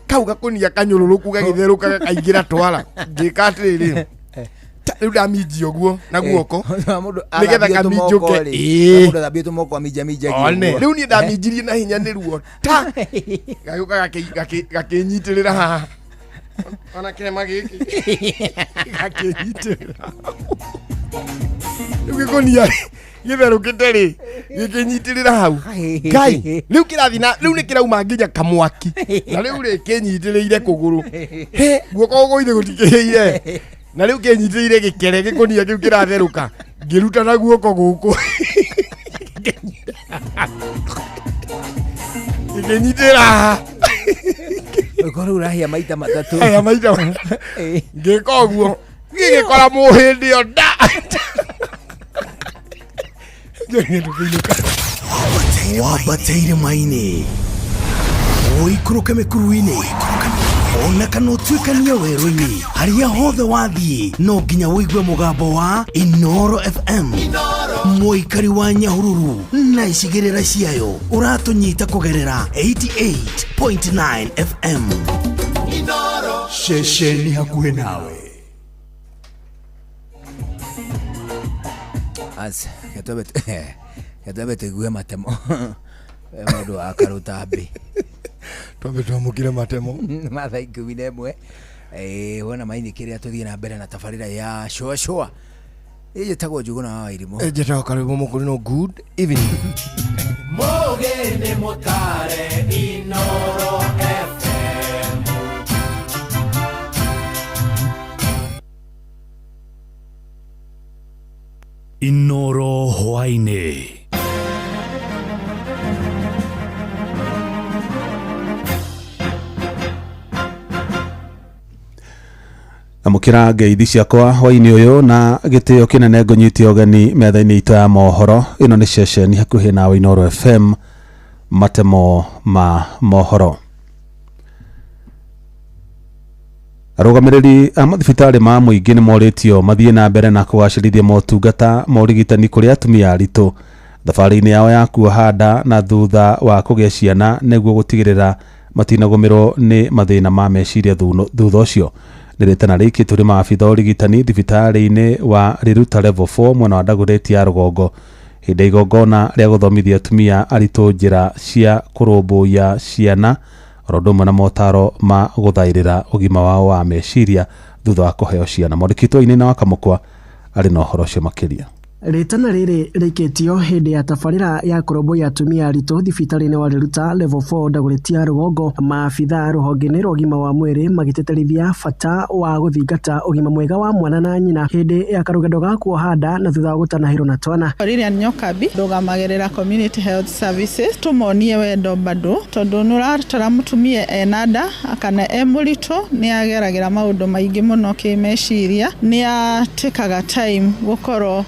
kau gakũnia kanyũrũrũku gagĩtherũka gakaingĩra twara. Ngĩka atĩrĩrĩ, rĩu ndaminjia ũguo na guoko nĩgetha kaminjũke. Ĩĩ. Mũndũ athambie tũmoko aminjaminjagia. One. Ũguo. Rĩu niĩ ndaminjirie na hinya nĩ ruo ta gagĩũka gakĩnyitĩrĩra haha, ona kĩrema gĩkĩ gakĩnyitĩrĩra. Rĩu gĩkũnia gĩtherũkĩte rĩ, gĩkĩnyitĩrĩra hau. Ngai, rĩu kĩrathiĩ na rĩu nĩ kĩrauma nginya kamwaki, na rĩu rĩ kĩnyitĩrĩire kũgũrũ, he guoko gũgũire gũtikĩhĩire, na rĩu kĩnyitĩrĩire gĩkere gĩkũnia kĩu kĩratherũka. Ngĩruta na guoko gũkũ gĩkĩnyitĩra haha. Ũkorwo rĩu ũrahĩa maita matatũ. Aya maita ngĩka ũguo gĩgĩkora mũhĩndĩ ĩyo nda. Wambate irĩma-inĩ, ũikũrũke mĩkuru-inĩ, ona kana ũtuĩkanie werũ-inĩ, harĩa hothe wathiĩ no nginya ũigue mũgambo wa Inoro FM. Mũikari wa Nyahururu na icigĩrĩra ciayo, ũratũnyita kũgerera 88.9 FM, ceceni hakuhĩ nawe. As, getwambe tũigue matemo. We mũndũ wa karũtambĩ. Twambe twamũkĩre matemo. Ma thaa 11. Eh, wona mainĩ kĩrĩa tũthiĩ na mbere na tabarĩra ya shũa shũa. Ĩ njĩtagwo Njũgũna wa Wairimũ. Njĩtagwo Karwĩmbo Mũkũrinũ, good evening. Mũgĩ nĩ mũtare Inoro FM. Inoro hwaini. Amũkĩra ngeithi ciakwa hwainĩ ũyũ na gĩtĩo kĩnene, ngũnyite ũgeni metha-inĩ itũ ya mohoro. Ĩno nĩ ceceni hakuhĩ nawe, Inoro FM, matemo ma mohoro. Arũgamĩrĩri a mathibitarĩ ma mũingĩ nĩ morĩtio mathiĩ na mbere na kũgacĩrithia motungata ma ũrigitani kũrĩ atumia aritũ thabarĩ-inĩ yao ya kuoha nda na thutha wa kũgĩa ciana, nĩguo gũtigĩrĩra matinagũmĩrwo nĩ mathĩna ma meciria thutha ũcio. Nĩ rĩtana rĩikĩtwo nĩ maabitha ũrigitani thibitarĩ-inĩ wa Riruta Level 4 mwena wa Dagoretti ya rũgongo, hĩndĩ ya igongona rĩa gũthomithia atumia aritũ njĩra cia kũrũmbũiya ciana, oro ũndũ ũmwe na motaro ma gũthaĩrĩra ũgima wao wa meciria thutha wa kũheo ciana. Mwandĩki witũ na Wakamũkwa arĩ na ũhoro ũcio makĩria. Rĩtana rĩrĩ rĩikĩtio hĩndĩ ya tabarĩra ya kũrũmbũiya atumia aritũ thibitarĩ-inĩ wa Riruta Level 4 Dagoretti ya rũgongo, maabitha rũhonge-inĩ rwa ũgima wa mwĩrĩ magĩtĩtĩrithia bata wa gũthingata ũgima mwega wa mwana na nyina hĩndĩ ya karũgendo ga kuoha nda na thutha wa gũtanahĩrwo na twana. Lilian Nyokabi, ndũgamagĩrĩra community health services. Tũmonie wendo bado, tondũ nĩ ũratara mũtumia ena nda kana e mũritũ, nĩ ageragĩra maũndũ maingĩ mũno kĩmeciria, nĩ atĩkaga time gũkorwo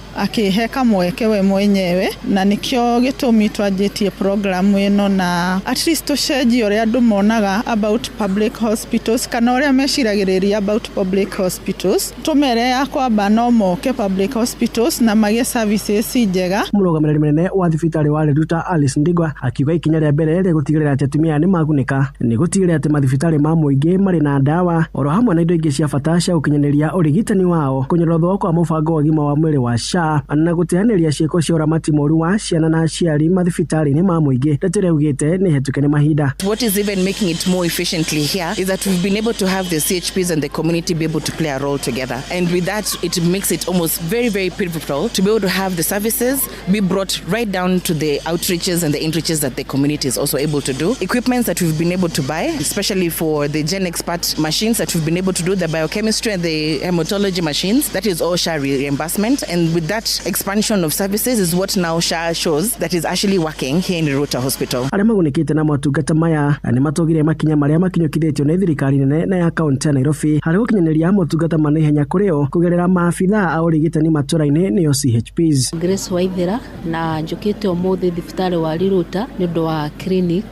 Ũkĩhe kamweke we mwenyewe, na nĩkĩo gĩtũmi twanjĩtie program ĩno, na at least tũcenjie ũrĩa andũ monaga about public hospitals kana ũrĩa meciragĩrĩria about public hospitals, tũmere ya kwamba no moke public hospitals na magĩe services njega. Mũrũgamĩrĩri mũnene wa thibitarĩ wa Riruta Alice Ndigwa akiuga ikinya rĩa mbere rĩa gũtigĩrĩra atĩ atumia nĩ magunĩka nĩ gũtigĩrĩra atĩ mathibitarĩ ma mũingĩ marĩ na ndawa oro hamwe na indo ingĩ cia bata cia gũkinyanĩria ũrigitani wao, kũnyororothwo kwa mũbango wa ũgima wa mwĩrĩ wa SHA na gũteanĩria ciĩko cia ũramati mũru wa ciana na aciari mathibitarĩ-inĩ ma mũingĩ. Ndeto ĩrĩa augĩte nĩ hetũke nĩ mahinda. What is even making it more efficiently here is that we've been able to have the CHPs and the community be able to play a role together. And with that, it makes it almost very, very pivotal to be able to have the services be brought right down to the outreaches and the inreaches that the community is also able to do. Equipments that we've been able to buy, especially for the Gen Expert machines that we've been able to do, the biochemistry and the hematology machines, that is all SHA reimbursement. And with that expansion of services is what now SHA shows that is actually working here in Riruta Hospital. Arĩa magunĩkĩte na motungata maya nĩ matũgire makinya marĩa makinyũkithĩtio nĩ thirikari nene na ya kaunti ya Nairobi harĩ gũkinyanĩria motungata ma naihenya kũrĩ o kũgerera maabithaa a ũrigitani matũra-inĩ nĩo CHPs. Grace Waithera na njũkĩte ũmũthĩ thibitarĩ wa Riruta nĩ ũndũ wa clinic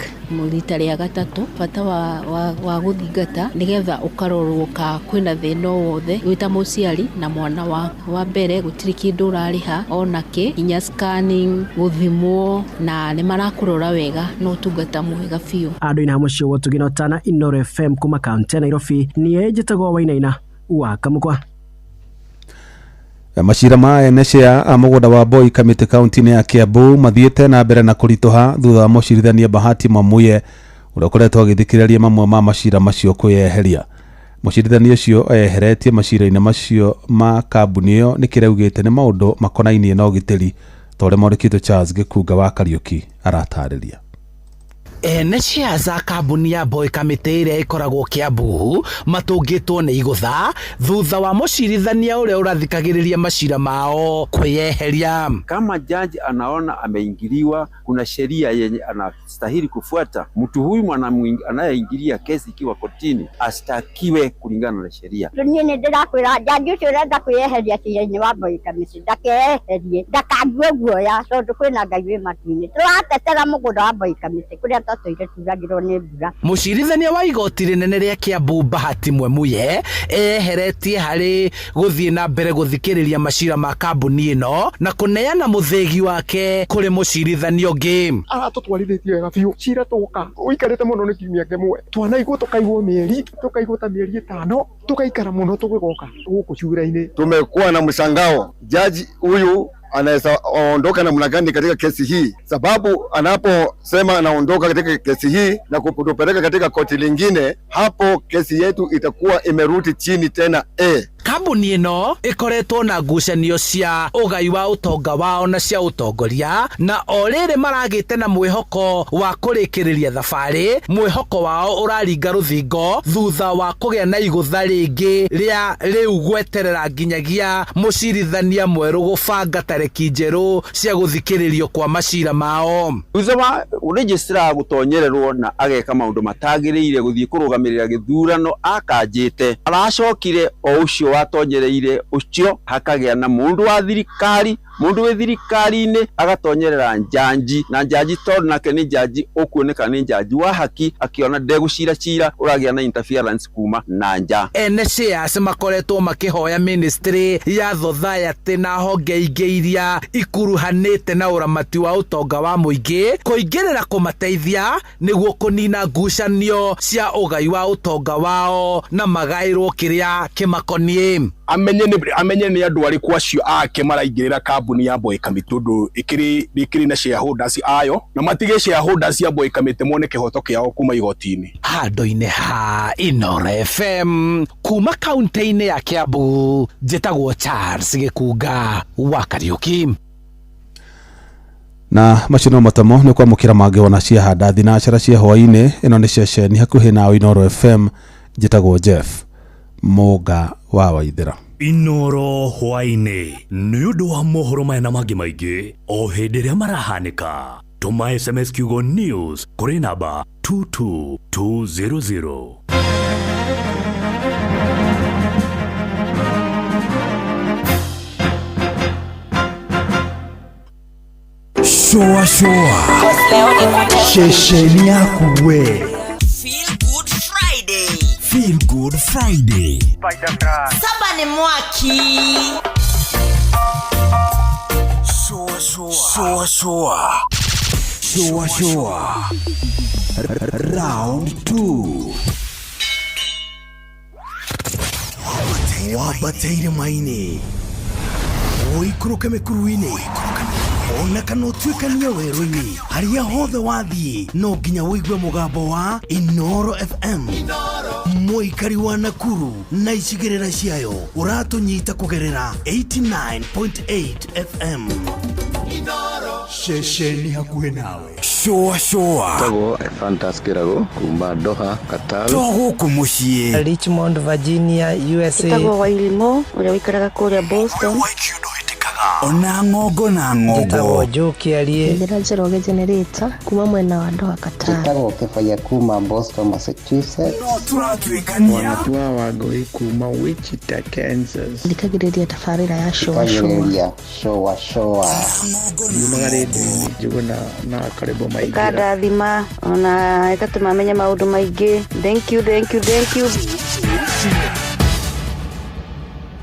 rita rĩa gatatũ. Bata wa gũthingata nĩgetha ũkarorwo ka kwĩna thĩna o wothe wĩ ta mũciari na mwana wa mbere, gũtirĩ kĩndũ ũrarĩha ona kĩ, nginya scanning, gũthimwo, na nĩ marakũrora wega na ũtungata mwega biũ. Andũ-inĩ ha mũciĩ wa Ũtugi na Ũtana, Inooro FM kuma kaunti ya Nairobi, niĩ njĩtagwo Wainaina wa Kamũkwa. Macira ma ene share a mũgũnda wa Boy Kamĩtĩ kaunti-inĩ ya Kiambu mathiĩte na mbere na kũritũha thutha wa mũcirithania Bahati Mwamuye ũrĩa ũkoretwo agĩthikĩrĩria mamwe ma macira macio kwĩyeheria. Mũcirithania ũcio eyeheretie macira-inĩ macio ma kambuni ĩyo nĩ kĩrĩa augĩte nĩ maũndũ makonainie na ũgitĩri ta ũrĩa mwandĩki witũ Charles Gĩkunga wa Kariũki aratarĩria. Ene shares a kambuni ya Boy Kamĩtĩ ĩrĩa ĩkoragwo Kiambu matũngĩtwo nĩ igũtha thutha wa mũcirithania ũrĩa ũrathikagĩrĩria macira mao kwĩyeheria. Kama jaji anaona ameingiliwa, kuna sheria yenye anastahili kufuata. Mtu huyu anayeingilia kesi ikiwa kotini ashtakiwe kulingana na sheria. Niĩ nĩ ndĩrakwĩra jaji ũcio ũrenda kwĩyeheria cira-inĩ wa Boy Kamĩtĩ ndakeyeherie, ndakague guoya tondũ kwĩna Ngai wĩ matu-inĩ. Tũratetera mũgũnda wa Boy Kamĩtĩ kũrĩa twatũire turagĩrwo nĩ mbura. Mũcirithania wa igoti rĩnene rĩa Kiambu Bahati Mwemuye eyeheretie harĩ gũthiĩ na mbere gũthikĩrĩria macira ma kambuni ĩno na kũneana mũthĩgi wake kũrĩ mũcirithania ũngĩ. Aratũtwarithĩtie wega biũ cira tũka ũikarĩte mũno nĩ kiumia kĩmwe, twanaigwo tũkaigwo mĩeri, tũkaigwo ta mĩeri 5, tũgaikara mũno tũgĩgoka gũkũ cura-inĩ. Tumekuwa na mshangao, jaji huyu anaweza ondoka namna gani katika kesi hii, sababu anaposema anaondoka katika kesi hii na kutupeleka katika koti lingine, hapo kesi yetu itakuwa imerudi chini tena. Kambuni ĩno ĩkoretwo na ngucanio cia ũgai wa ũtonga wao na cia ũtongoria, na o rĩrĩ maragĩte na mwĩhoko wa kũrĩkĩrĩria thabarĩ, mwĩhoko wao ũraringa rũthingo thutha wa kũgĩa na igũtha rĩngĩ rĩa rĩu gweterera nginyagia mũcirithania mwerũ gũbanga tarĩki njerũ cia gũthikĩrĩrio kwa macira mao. Thutha wa registrar gũtonyererwo na ageka maũndũ matagĩrĩire gũthiĩ kũrũgamĩrĩra gĩthurano akanjĩte, aracokire o ũcio watonyereire ũcio, hakagĩa na mũndũ wa thirikari, mũndũ wĩ thirikari-inĩ agatonyerera njanji, na njanji tondũ nake nĩ njanji ũkuoneka nĩ njanji wa haki, akiona ndegũcira cira ũragĩa na interference kuma na nja. Ene shares makoretwo makĩhoya ministry ya Society na honge ingĩ iria ikuruhanĩte na ũramati wa ũtonga wa mũingĩ kũingĩrĩra kũmateithia nĩguo kũnina ngucanio cia ũgai wa ũtonga wao na magaĩrwo kĩrĩa kĩmakoniĩ. Amenye nĩ andũ arĩkũ acio ake maraingĩrĩra kambuni ya Boy Kamĩtĩ tondũ ĩkĩrĩ na shareholders ayo, na matige shareholders ya Boy Kamĩtĩ mone kĩhoto kĩao kuma igoti-inĩ. Handũ-inĩ ha Inooro FM kuma kaunti-inĩ ya Kiambu, njĩtagwo Charles Gĩkunga wa Kariũki. Na macio no matamo nĩ kwamũkĩra mangĩ wona ciahanda thinacara cia hwaĩ-inĩ. Ĩno nĩ ceceni hakuhĩ na Inooro FM, njĩtagwo Jeff Mũnga wa Waithera. Inooro hwaĩ-inĩ nĩ ũndũ wa mohoro maya na mangĩ maingĩ o hĩndĩ ĩrĩa marahanĩka. Tũma SMS kiugo news kũrĩ namba 22200. Shoa shoa. Shesheni yaku we. Feel Good Friday. Feel Good Friday. Saba ni mwaki. Shoa shoa. Shoa shoa. Shoa shoa. Round 2. Wabataire maini. Ũikũrũke mĩkuru-inĩ ona kana ũtuĩkanie werũ-inĩ harĩa hothe wathiĩ no nginya ũigue mũgambo wa Inoro FM mũikari wa Nakuru na icigĩrĩra ciayo ũratũnyita kũgerera 89.8 FM ceceni hakuhĩ nawe. Shoa shoa. Tagwo Fantas Kirago kuma Doha, Qatar. To gũkũ mũciĩ. Richmond, Virginia, USA. Ĩtagwo Wairimo ũrĩa ũikaraga kũrĩa Boston. Ona ng'ongo na ng'ongo. Njĩtagwo Joe Kĩarie. Njĩra Njoroge Generator kuma mwena wa Doha, Qatar. Njĩtagwo Kĩbaya kuma Boston, Massachusetts. No tũratuĩkania. Wanatua Wangũi kuma Wichita, Kansas. Thikagĩrĩria tabarĩra ya Shoa Shoa. Thikagĩrĩria Shoa Shoa. Yumaga rĩndiũ-inĩ Njũgũna na Karĩbo Maingĩra. Ĩkandathima ona ĩgatũma menye maũndũ maingĩ. Thank you, thank you, thank you.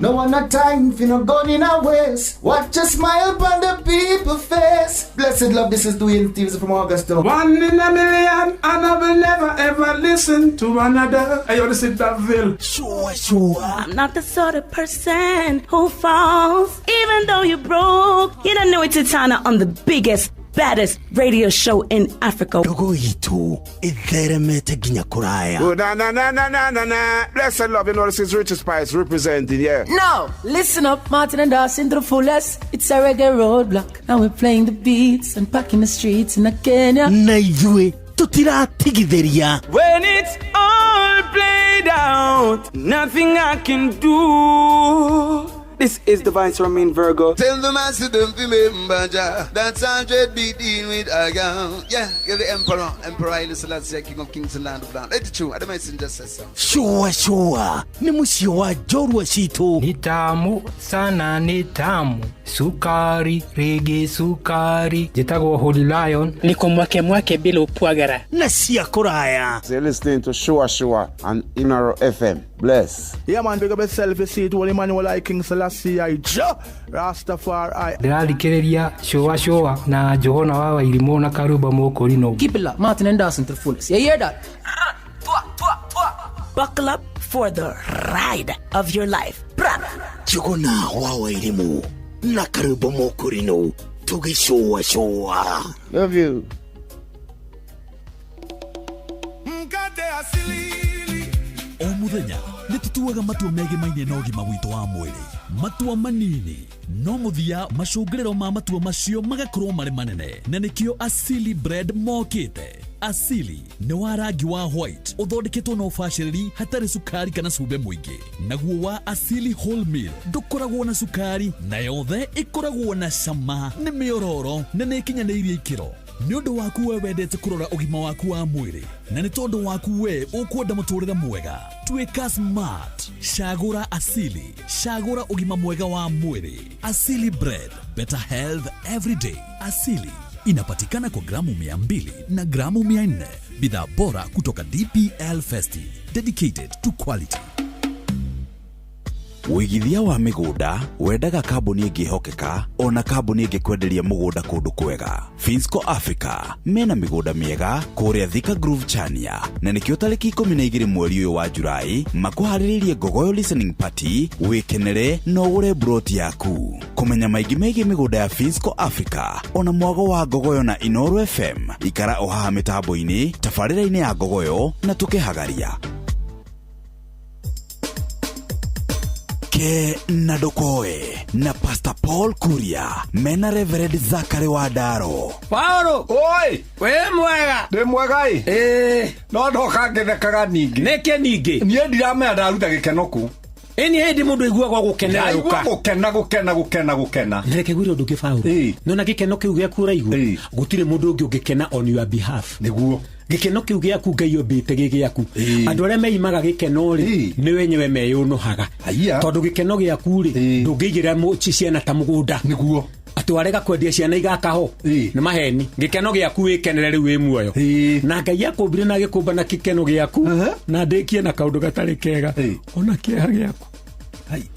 No one not time for no gun in our waist. Watch a smile upon the people face. Blessed love, this is Dwayne Stevens from Augusta. One in a million, and I will never ever listen to another. Hey, yo, this is Daville. Sure, sure. I'm not the sort of person who falls, even though you're broke. You don't know it's Titana on the biggest, baddest radio show in Africa. Ndogo itu itheremete nginya kuraya. Oh, na na na na na na na. Blessed love, you know this is Richard Spice representing, yeah. Now, listen up, Martin and Dawson to the fullest. It's a reggae roadblock. Now we're playing the beats and packing the streets in Kenya. Na ithuĩ tũtiratigithĩria. When it's all played out, nothing I can do. This is Divine Romain Virgo. Tell the master don't remember Jah. That's 100 beat in with a gun. Yeah, you're the emperor. Emperor Haile Selassie, King of Kings and Land of Land. Let it true. I the messenger says so. Sure, sure. Ni mũciĩ wa njorua citũ. Ni tamu sana, ni tamu. Sukari, rege sukari. Njĩtagwo Holy Lion. Niko mwake mwake bila upwagara. Na cia kũraya. So you're listening to Shua Shua on Inoro FM. Bless. Yeah, man, big up yourself. You see it, Holy Emmanuel I, King Selassie I, Jah Rastafari. Ndĩrathikĩrĩria Shua Shua na Johana wa Wairimũ na Karuba Mũkũrinũ. Keep it locked, Martin and Dawson to the fullest. You hear that? Buckle up for the ride of your life. Njũgũna wa Wairimũ na Karuba Mũkũrinũ tũgĩcũa cũa. Love you. Mkate asili. O mũthenya nĩ tũtuaga matua megimaine na ũgima witũ wa mwĩrĩ. Matua manini no mũthia macũngĩrĩro ma matua macio magakorwo marĩ manene, na nĩkĩo Asili Bread mokĩte. Asili nĩ wa rangi wa white ũthondeketwo na ũbacĩrĩri hatarĩ cukari kana cumbĩ mũingĩ. Naguo wa Asili Wholemeal ndũkoragwo na cukari na yothe ĩkoragwo na cama, nĩ mĩororo na nĩ ĩkinyanĩirie ikĩro. Nĩ ũndũ waku we wendete kũrora ũgima waku wa mwĩrĩ, na nĩ tondũ waku we ũkwenda mũtũrĩre mwega. Tuĩka smart, cagũra Asili, cagũra ũgima mwega wa mwĩrĩ. Asili Bread, better health every day. Asili inapatikana kwa gramu 200 na gramu 400. Bidhaa bora kutoka DPL Festive, dedicated to quality. Wĩigithia wa mĩgũnda wendaga kambuni ĩngĩhokeka ona kambuni ĩngĩkwenderia mũgũnda kũndũ kwega. Finsco Africa mena mĩgũnda mĩega kũrĩa Thika Groove Chania, na nĩkĩo tarĩki 12 mweri ũyũ wa Julai makũharĩrĩirie Ngogoyo Listening Party. Wĩkenere na ũgũre broti yaku. Kũmenya maingĩ megiĩ mĩgũnda ya Finsco Africa ona mwago wa Ngogoyo na Inoro FM, ikara o haha mĩtambo-inĩ tabarĩra-inĩ ya Ngogoyo na tũkĩhagaria. Ke na Ndokoe na Pastor Paul Kuria mena Reverend Zachary Wandaro. Paulo, oi, we mwega. Ndi mwega ĩ. No ndoka ngĩthekaga ningĩ. Nĩkĩ ningĩ? Niĩ ndiramenya ndaruta gĩkeno kũ. Ĩni hĩndĩ mũndũ aiguaga gũkenera Ndaigua gũkena gũkena gũkena gũkena. Na reke ngwĩre ũndũ ũngĩ Paulo. Nĩwona gĩkeno kĩu gĩaku ũraigua, gũtirĩ mũndũ ũngĩ ũngĩkena on your behalf. Nĩguo. Gĩkeno kĩu gĩaku Ngai ombĩte gĩ gĩaku. Andũ arĩa meimaga gĩkeno rĩ, nĩ wenyewe meyũnũhaga. Tondũ gĩkeno gĩaku rĩ, ndũngĩigĩra ciana ta mũgũnda. Nĩguo. Atĩ warega kwendia ciana igakaho nĩ maheni. Gĩkeno gĩaku wĩkenere rĩu wĩ muoyo. Na Ngai akũmbire na agĩkũmba na gĩkeno gĩaku na ndĩkie na kaũndũ gatarĩ kega ona kĩeha gĩaku.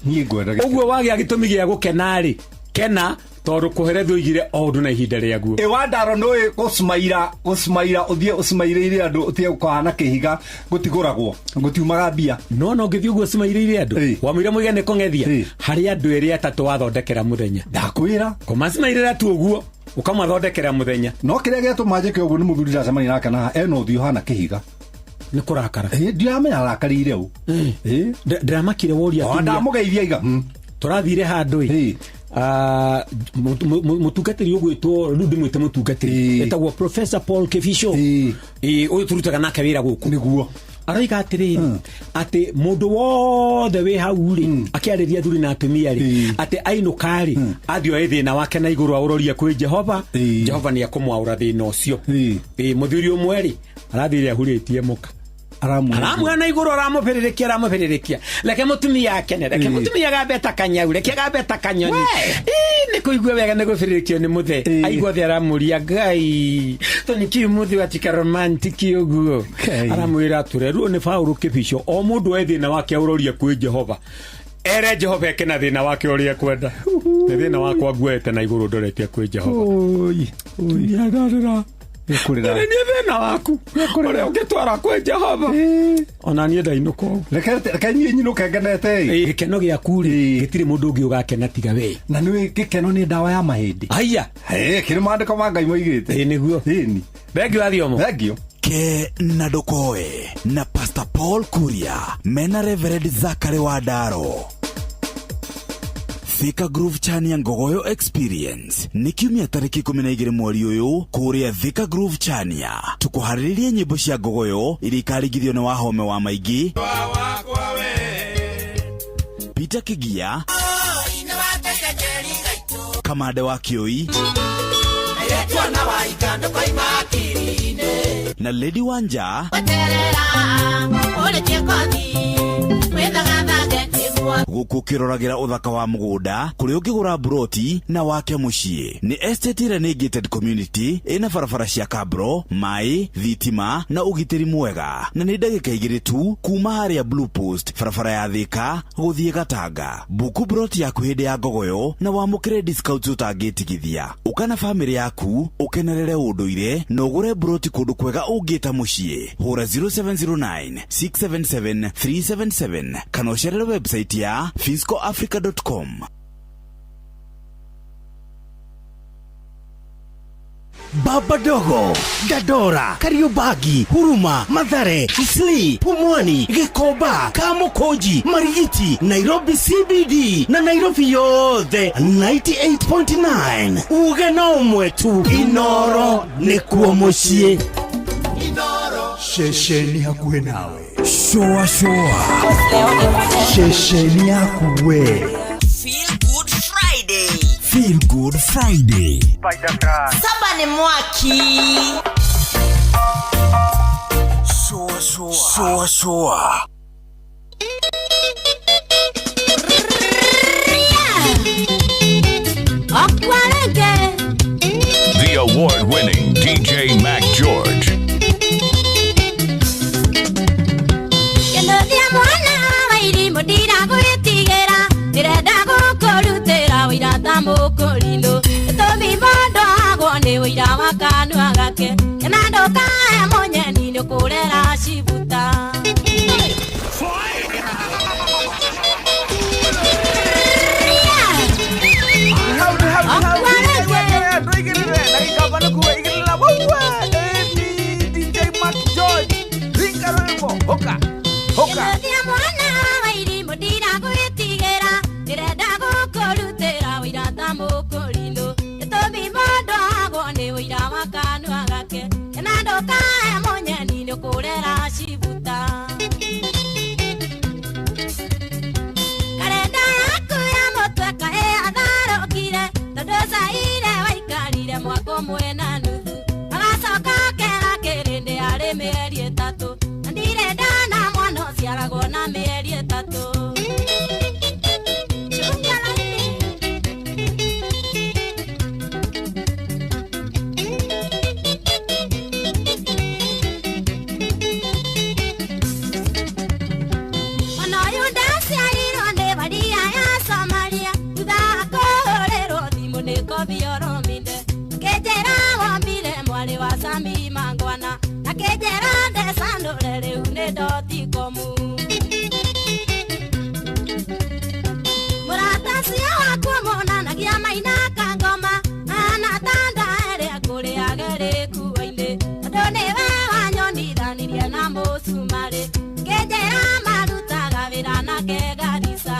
Niĩ ngwenda ũguo wagĩa gĩtũmi gĩa gũkena rĩ, kena tondũ kũherethio oigire o ũndũ na ihinda rĩaguo. Ĩ Wandaro nĩũĩ gũcimaira ũthiĩ ũcimairĩire andũ ũtige gũkahana kĩhiga gũtigũragwo gũtiumaga mbia. No no ũngĩthiĩ ũguo ũcimairĩire andũ wamwĩra mũige nĩ kũng'ethia harĩ andũ erĩ atatũ wathondekera mũthenya. Ndakwĩra kũmacimairĩra tu ũguo ũkamathondekera mũthenya. No kĩrĩa gĩatũma njĩke ũguo nĩ mũthuri ndacemania nake na ena ũthiũ ũhana kĩhiga. Nĩ kũrakara. Ndiramenya arakarĩire ũ. Ndĩramakire woria atumia. Ndamũgeithia iga. Tũrathire handũ ĩ. Mũtungatĩri ũgwĩtwo rĩu ndĩmwĩte mũtungatĩri etagwo Professor Paul Kevisho. Ũyũ tũrutaga nake wĩra gũkũ. Nĩguo. Aroiga atĩrĩrĩ atĩ mũndũ wothe wĩ hau rĩ akĩarĩria athuri na atumia rĩ atĩ ainũka rĩ athiĩ oe thĩna wake na igũrũ aũrorie kwĩ Jehova. Jehova nĩ ekũmwaũra thĩna ũcio. Mũthuri ũmwe rĩ arathire ahurĩtie mũka aramwĩra na igũrũ aramũbĩrĩrĩkia reke mũtumia akene reke mũtumia agambe ta kanyau reke agambe ta kanyoni. Nĩ kũigua wega nĩ gũbĩrĩrĩkio nĩ mũthe aigua thĩ aramũria Ngai to nĩkĩ mũthĩ watika romantic ũguo. Aramwĩra tũrerwo nĩ Paũlũ Kĩbico o mũndũ e thĩna wake aũrorie kwĩ Jehova ere Jehova eke na thĩna wake ũrĩa ekwenda. Nĩ thĩna wakwa nguete na igũrũ ndoretie kwĩ Jehova. Nĩ thĩna waku ũrĩa ũngĩtwara kwĩ Jehova. Ona niĩ ndainũka ũguo. Reke niĩ nyinũke ngenete. Gĩkeno gĩaku rĩ gĩtirĩ mũndũ ũngĩ ũgakena tiga we. Na nĩũĩ gĩkeno nĩ ndawa ya mahĩndĩ. Haiya. Kĩrĩ maandĩko ma Ngai moigĩte. Nĩguo. Thengio athiomo. Thengio. Ke na ndũkoe na Pastor Paul Kuria mena Reverend Zachary Wandaro. Thika Groove Chania Ngogoyo Experience nĩ kiumia tarĩki 12 mweri ũyũ kũrĩa Thika Groove Chania. Tũkũharĩrĩria nyĩmbo cia Ngogoyo iria ikarigithio nĩ Wahome wa Maingĩ, Peter Kigia, Kamande wa Kĩoi na Lady Wanja. Gũkũ ũkĩroragĩra ũthaka wa mũgũnda kũrĩa ũngĩgũra mburoti na wake mũciĩ. Nĩ estate ĩrĩa nĩ gated community ĩna barabara cia kabro, maĩ, thitima na ũgitĩri mwega, na nĩ ndagĩka 2 tu kuma harĩa Blue Post barabara ya Thika gũthiĩ Gatanga. Buku mburoti yaku hĩndĩ ya Ngogoyo na wamũkĩre discounts ũtangĩtigithia. Ũka na bamĩrĩ yaku ũkenerere ũndũire na ũgũre mburoti kũndũ kwega ũngĩta mũciĩ. Hũra 0709 677 377 kana ũcerere website ya fiscoafrica.com. Baba Dogo, Dadora, Kariobangi, Huruma, Mathare, Isli, Pumwani, Gikomba, Kamukunji, Marigiti, Nairobi CBD na Nairobi yothe 98.9. Uge no ũmwe tu, Inoro nĩkuo mũciĩ. Shesheni hakuhĩ nawe. Shoa shoa. Shesheni yaku we. Feel Good Friday. Feel Good Friday. Saba ni mwaki. Shoa shoa. Shoa shoa. The award-winning DJ Mac George. Kofi Olomide Kejera wambire mwari wa Sami Mangwana na kejera ndecandũre rĩu nĩ dotikomu Mũrata ũcio wakwa monanagia maina kangoma anatanda ĩrĩa kũrĩage rĩkuo-inĩ tondũ nĩwe wanyonithanirie na mũcumarĩ kejera marutaga wĩra nake Garissa.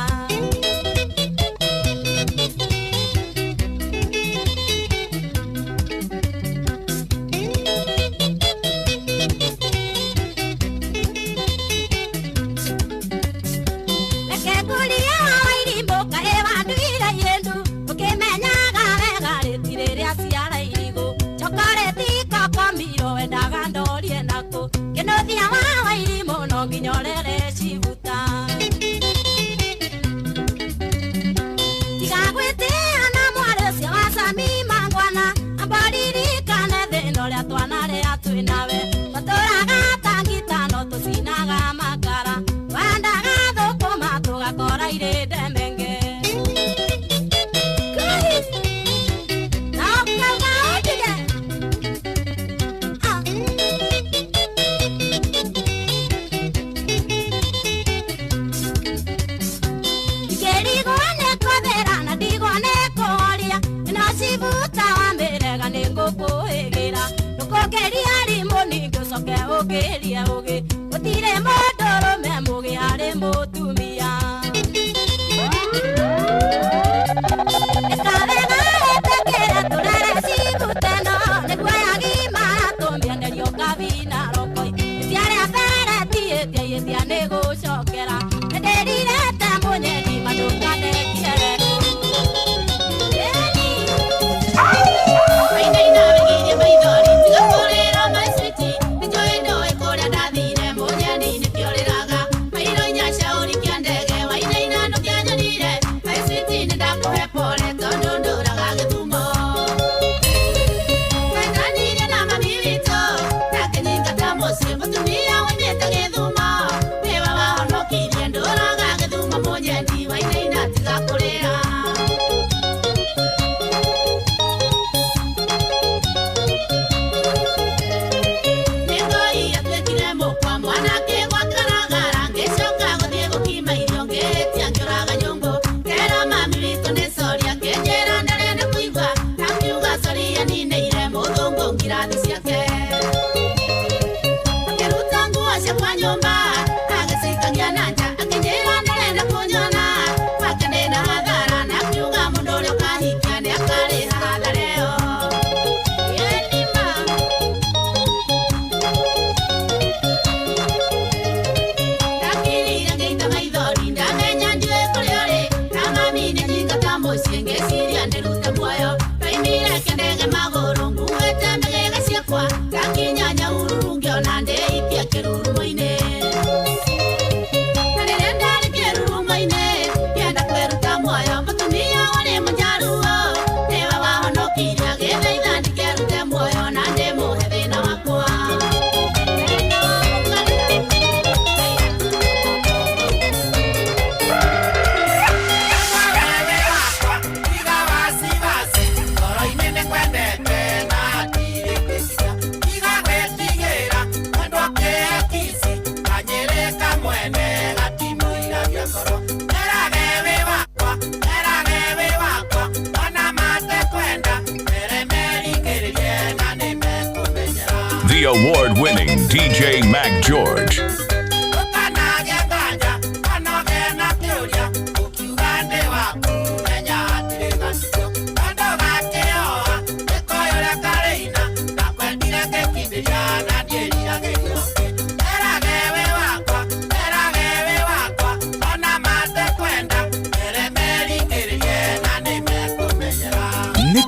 The award-winning DJ Mac George.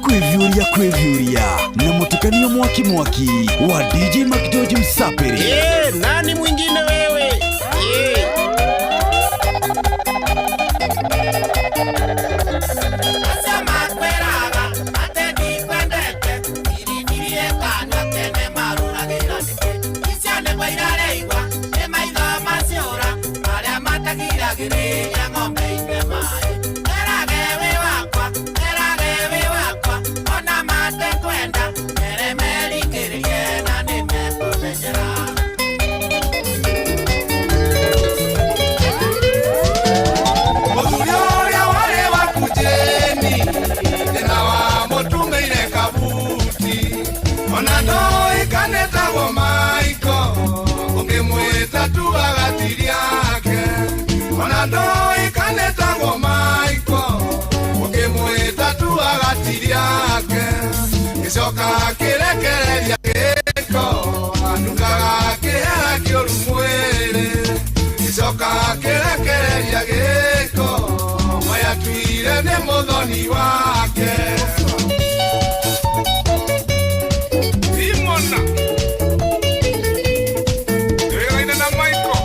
Kwĩvyũria kwĩvyũria na mũtukanio mwaki mwaki wa DJ Mac George Msapiri. Nani mwingine wewe? Gĩcoka kĩrekereria gĩko Nungaga kĩhera kĩũru mwĩrĩ Gĩcoka kĩrekereria gĩko Mayatuire nĩ mũthoni wake Simona Twĩgaine na Michael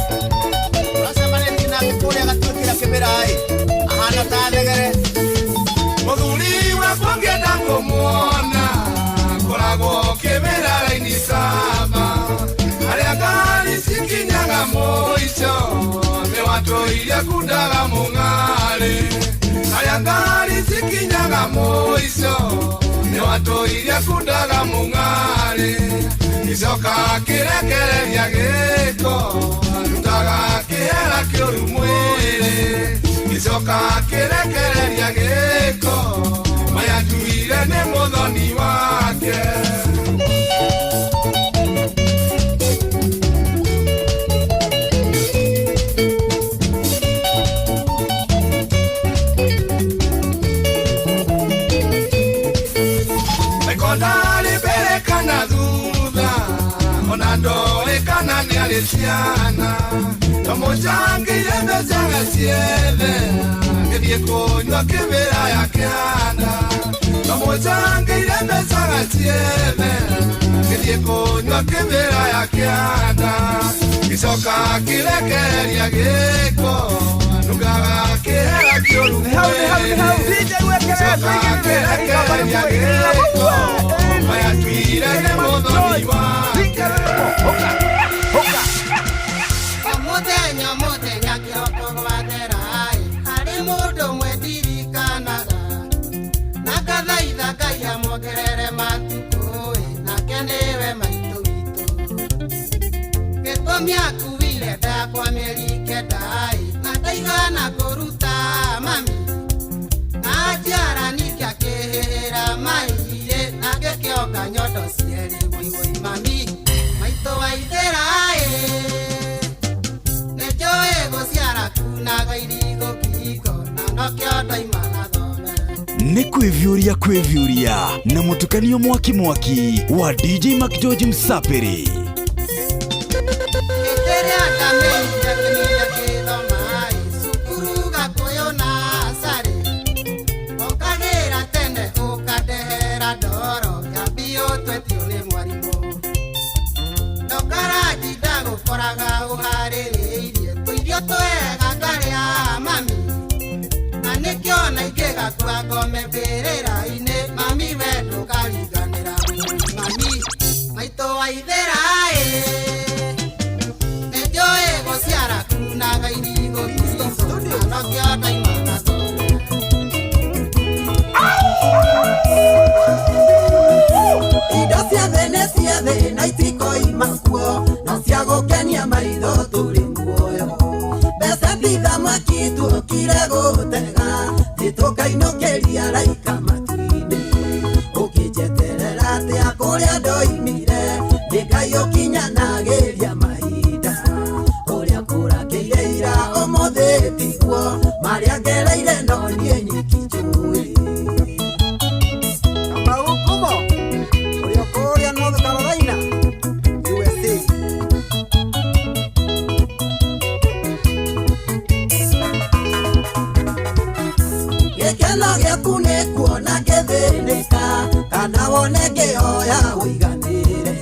Ũracemanĩtie nake kũrĩa gatuĩkĩra kĩmĩra-ĩ ahana ta thegere Mũthuri wakwa ngĩenda kũmuona Koragwo kĩmĩra raini saba Harĩa ngari cikinyaga mũico Nĩwatũire kundaga mũng'arĩ Harĩa ngari cikinyaga mũico Nĩwatũire kundaga mũng'arĩ Gĩcoka kĩrekereria gĩko Rutaga kĩhera kĩũru mwĩrĩ Gĩcoka kĩrekereria gĩko Mayatuire nĩ mũthoni wake Ndarĩ mbere kana thutha Ona ndoĩ kana nĩarĩ ciana Ndamũcangĩire mbecaga ciethe Ngĩthiĩ kũnyua kĩmĩra ya kĩanda Ndamũcangĩire mbecaga ciethe Ngĩthiĩ kũnyua kĩmĩra ya kĩanda Gĩcoka kĩrekereria gĩko Nungaga kĩhera kĩũru mwĩrĩ Gĩcoka kĩrekereria gĩko Mayatuire nĩ mũthoni wake Mũthenya mũthenya kĩroko gwathera-ĩ harĩ mũndũ ũmwe ndirikanaga na ngathaitha Ngai amuongerere matukũ-ĩ nake nĩwe maitũ witũ gĩtũmi akuire ndakwa mĩeri kenda-ĩ na ndaigana kũruta mami na njiara ningĩ akĩhĩhĩra mai-ĩ na ngĩkĩonga nyondo cierĩ wũi mami maitũ wa ithĩra-ĩ nĩnjũĩ gũciara kunaga irigũ kĩhingo na nokĩo ndoima na thome Nĩ kwĩviũria kwĩviũria na mũtukanio mwaki mwaki wa DJ Mac George Msapiri Hĩndĩ ĩrĩa ndamenyire kĩmira gĩthoma-ĩ cukuru Gakũyũ na Carĩ ũkagĩra tene ũkandehera ndoro ya mbiũ twetio nĩ mwarimũ ndũkaranji ndagũkoraga ũharĩrĩirie tũirio twega ngarĩa mami na nĩkĩo na ingĩgakua ngome mbĩrĩra-inĩ mami we ndũkariganĩra mami maitũ wa ithĩra-ĩ nĩnjũĩ gũciara kunaga irigũ kĩhingo na nokĩo ndoima na thome Indo cia thĩ nĩ cia thĩ na itikoima kuo no cia gũkenia maitho tũrĩ muoyo mbeca ti thamaki tuokire gũtega tũkainũkĩria raika matu-inĩ ũkĩnjeterera atĩa kũrĩa ndoimire nĩ Ngai ũkinyanagĩria mahinda ũrĩa kũrakĩire ira ũmũthĩ tiguo marĩa ngereire no niĩ nyiki njũĩ Kamau Kumo ũrĩa kũrĩa North Carolina USA Gĩkeno gĩaku nĩ kuona ngĩthĩnĩka kana wone ngĩhoya ũiganĩre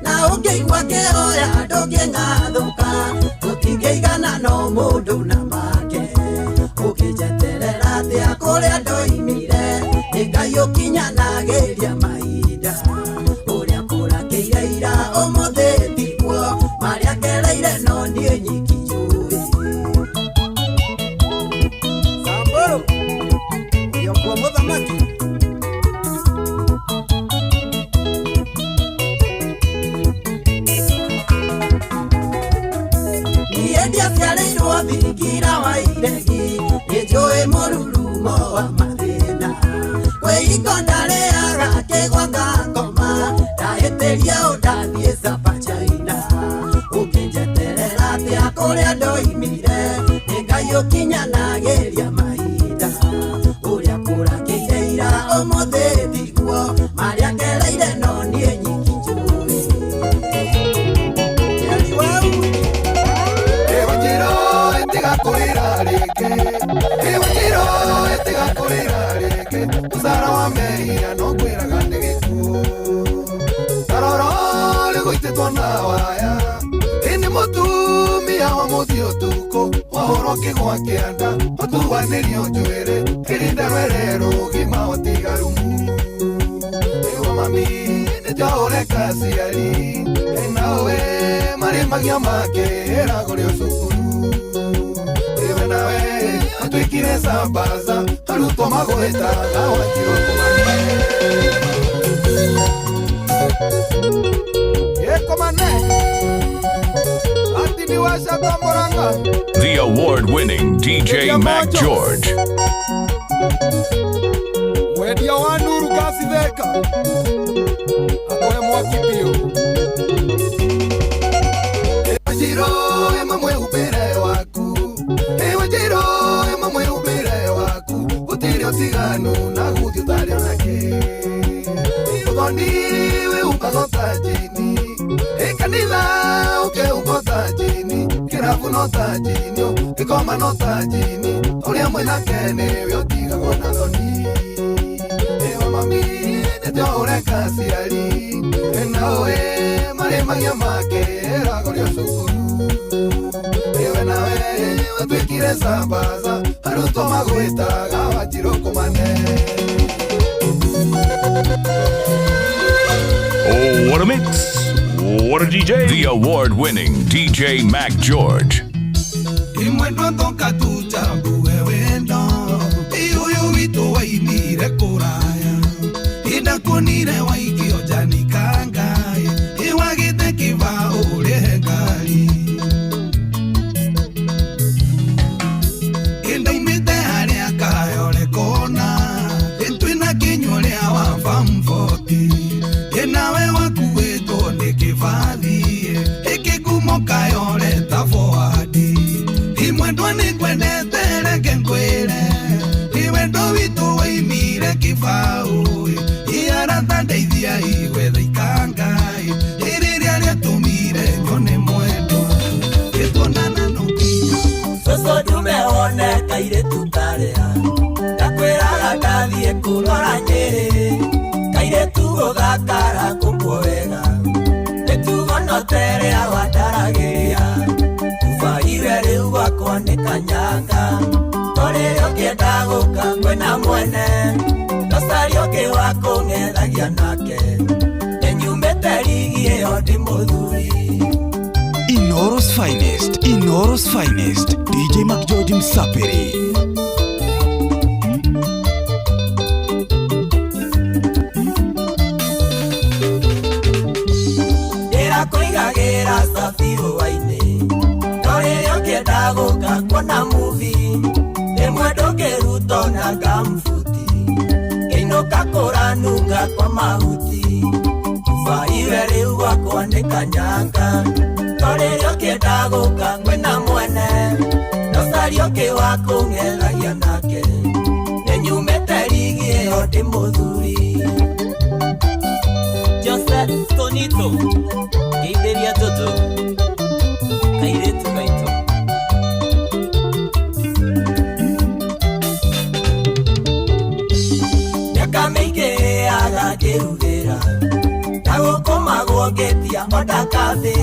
na ũngĩigua ngĩhoya ndũngĩng'athũka tũtingĩigana no mũndũ na make ũkĩnjeterera atĩa kũrĩa ndoimire nĩ Ngai ũkinyanagĩria mahinda ũrĩa kũrakĩire ira ũmũthĩ tiguo marĩa ngereire no niĩ nyiki njũĩ Samburu ũrĩa kuo mũthamaki Niĩ ndiaciarĩirwo thingira wa iregi nĩ njũĩ mũrurumo wa Ũkorwo kĩgwa kĩanda ũtuanĩrio njuĩrĩ ĩrinda rwere rũgima ũtigaru. Ewa mami nĩnjaũreka aciari nawe marĩ magia make ĩragũrĩo cukuru. Ewe nawe ũtuĩkire sambaza arutwo magwĩtaga wanjirũ kũmane. Yekomane Atini washaka Murang'a. The award-winning DJ Mac George. Mwendia wa Nuru Gasi Theka akũhe mwaki biũ. Ewe Njirũ ema mwĩhumbĩre waku, ewe Njirũ ema mwĩhumbĩre waku, gũtirĩ ũtiganu na gũthiĩ ũtarĩ onake. Ũthoni wĩhumbaga ta jini, ĩ kanitha ũkehumba ta jini, kĩrabu no ta jini, gĩkoma no ta jini, ũrĩa mwĩnake nĩwe ũtigagwo na thoni. Ewa mami nĩnjũĩ ũreka aciari nawe marĩ magia make ĩragũrĩo cukuru. Ewe nawe watuĩkire sambaza arutwo magwĩtaga wanjirũ kũmane. Oh, what a mix. What a DJ. The award-winning DJ Mac George. Imwendwa ndoka tuchambuwe wendo iyuyu witũ waimire kũraya indakuonire waikio janikanga iwagĩte kĩbao ũrĩhe ngari indaumĩte harĩa kayore kona ĩtwĩna kĩnyua rĩa wa famfoti ĩnawe wakuĩtwo nĩ kĩbathi ĩkĩgumo kayore ta foadi imwendwa nĩngwendete reke ngwĩre iwendo witũ waimire kĩbao iarata ndeithia igwetha ikangai ĩrĩrĩa rĩatũmire nyone mwendwa ĩtuonana no nginya Cũcũ ndume wone kairĩtu karĩa ndakwĩraga ndathiĩ kũrora Nyĩrĩ kairĩtu gũthakara kũmwo wega nĩtugo no terĩa wandaragĩria ubaire rĩu gwakwa nĩ kanyanga torĩrĩa ũkĩenda gũka kwĩna mwene nocaria ũngĩ wa kũng'ethagia nake nĩnyumĩte rigi ĩyo ndĩ mũthuri. Inoro's finest, Inoro's finest, DJ Mac George Msapiri. Ndĩrakũigagĩra cabi hwaĩ-inĩ no rĩrĩa ũkĩenda gũka kuona movie rĩmwe ndũngĩruta ona ngambuti ngĩinũka kũranunga kwa mahuti ubaiwe rĩu gwakwa nĩ kanyanga no rĩrĩa ũkĩenda gũka kwĩna mwene nocaria ũngĩ wa kũng'ethagia nake nĩnyumĩte rigi ĩyo ndĩ mũthuri. Jose Tonito ngeithĩria Jojo kairĩtu gaitũ. Mĩaka mĩingĩ ĩaga ngĩrugĩra ndagũkũmagwo ngĩtia onda kathĩ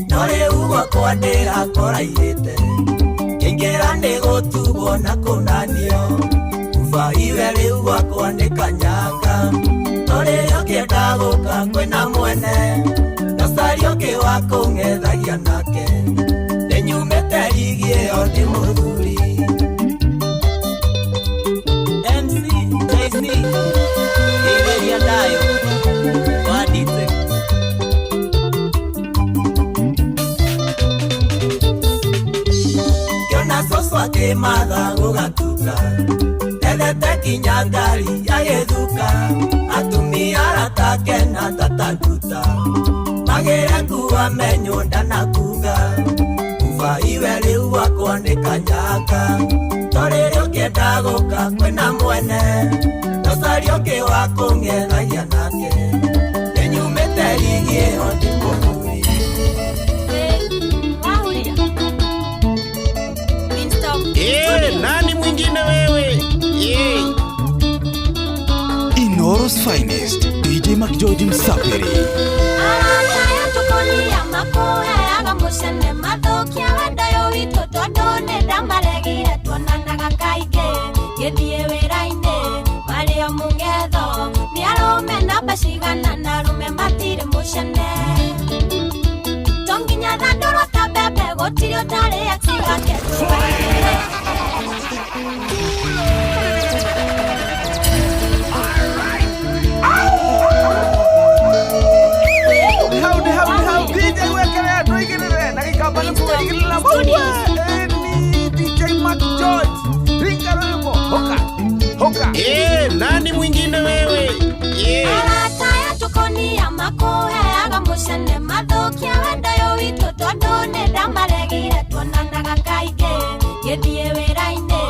no rĩu gwakwa ndĩrakorairĩte ngĩingĩra nĩ gũtugwo na kũnanio ubaiwe rĩu gwakwa nĩ kanyanga no rĩrĩa ũkĩenda gũka kwĩna mwene nocaria ũngĩ wa kũng'ethagia nake nĩnyumĩte rigi ĩyo ndĩ mũthuri. MC JC ngeithĩria Ndayo wandite. Ngĩona cũcũ akĩmatha gũgatuka ethete kinya ngari ya gĩthuka atumia aratake na tata nduta magĩre kuwa menywo ndanakuga ubaiwe rĩu gwakwa nĩ kanyanga no rĩrĩa ũkĩenda gũka kwĩna mwene nocaria ũngĩ wa kũng'ethagia nake nĩnyumĩte rigi ĩyo ndĩ mũthuri. Nani mwingine wewe? Inoro's finest, DJ Mac George Msapiri. Arata ya tukonia makuheaga mũcene mathũkia wendo ũyũ witũ tondũ nĩ ndama Kaingĩ ngĩthiĩ wĩra-inĩ marĩ o mũng'etho nĩ arũme namba cigana na arũme matirĩ mũcene to nginya thandũrwo ta mbembe gũtirĩ ũtarĩ ex wake. How DJ wekere andũ na gĩkamba nĩ kũigĩrĩra ni DJ Mac George ringa rwĩmbo hoka hoka. Nani mwingine wewe? Arata ya tukonia makũheaga mũcene mathũkia wendo ũyũ witũ tondũ nĩ ndamaregire tuonanaga kaingĩ ngĩthiĩ wĩra-inĩ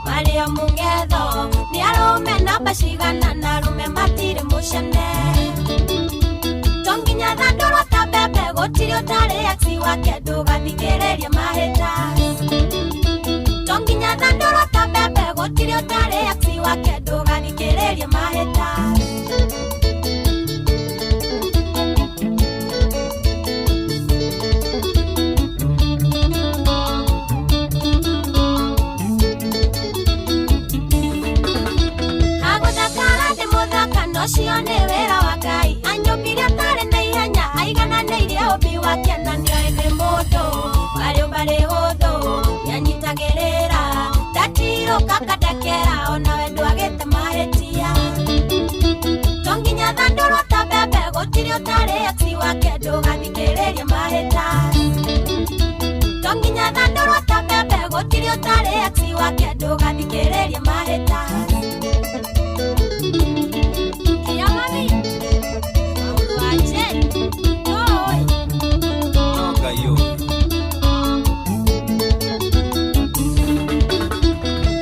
marĩ o mũng'etho nĩ arũme namba cigana na arũme matirĩ mũcene to nginya thandũrwo ta mbembe gũtirĩ ũtarĩ ex wake ndũgathikĩrĩrie mahĩta to nginya thandũrwo ta mbembe gũtirĩ ũtarĩ ex wake ndũgathikĩrĩrie mahĩta. Agũthakara ndĩ mũthaka nocio nĩ wĩra wa Ngai anyũmbire atarĩ na ihenya aigananĩirie ũmbi wake na nĩoĩ ndĩ mũndũ warĩ ũmbarĩ hũthũ nĩanyitagĩrĩra ndatirũka kandekera onawe ndwagĩte mahĩtia to nginya thandũrwo ta mbembe gũtirĩ ũtarĩ ex wake ndũgathikĩrĩrie mahĩta to nginya thandũrwo ta mbembe gũtirĩ ũtarĩ ex wake ndũgathikĩrĩrie mahĩta.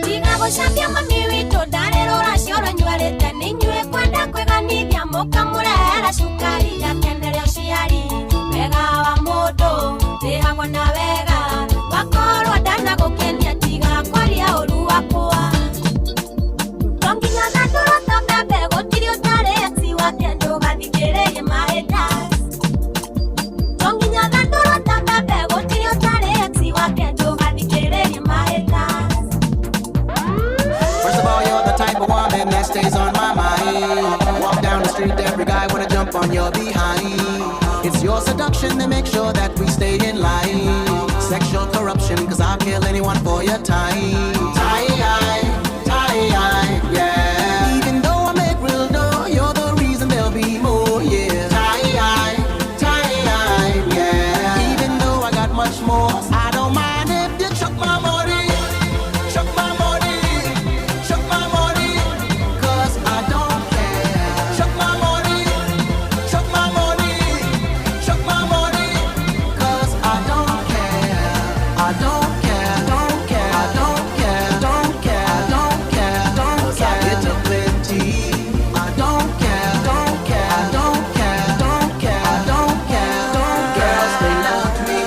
Tiga gũcambia mami witũ ndarĩ rũracio rũnyuarĩte nĩ inyuĩ kwenda kwĩganithia mũkamũrehera cukari akenere ũciari wega wa mũndũ rĩhagwo na wega wakorwo ndanagũkenia tiga kwaria ũru wakwa to nginya thandũrwo ta mbembe gũtirĩ ũtarĩ ex wake ndũgathikĩrĩrie mahĩta to nginya thandũrwo ta mbembe gũtirĩ ũtarĩ ex wake ndũgathikĩrĩrie mahĩta. First of all, you're the type of woman that stays on my mind. Walk down the street, every guy wanna jump on your behind. It's your seduction that makes sure that we stay in line. Sexual corruption, cause I'll kill anyone for your time. Tie, tie, yeah. Even though I make real dough, you're the reason there'll be more, yeah. Tie, tie, yeah. Even though I got much more, I don't mind if you chuck my money. Chuck my money. Chuck my money. Cause I don't care. Chuck my money. Chuck my money. Chuck my money. Cause I don't care. I don't care. Don't care. I don't care. Don't care. I don't care. Don't care. I get a plenty. I don't care. Don't care. I don't care. Don't care. I don't care. Don't care. Girls, they love me.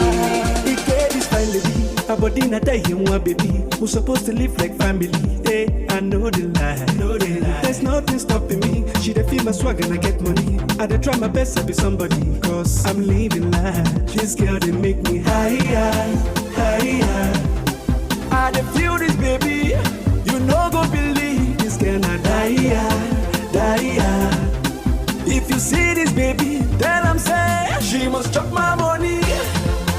He get this fine lady, her body not die him one baby. Who's supposed to live like family? Hey, I know the lie. Know the lie. There's nothing stopping me. She dey feel my swag and I get money. I dey try my best to be somebody, cause I'm living life. This girl they make me higher, higher. I dey feel this baby, you no go believe this girl na die, die. If you see this baby, tell 'em say she must chop my money,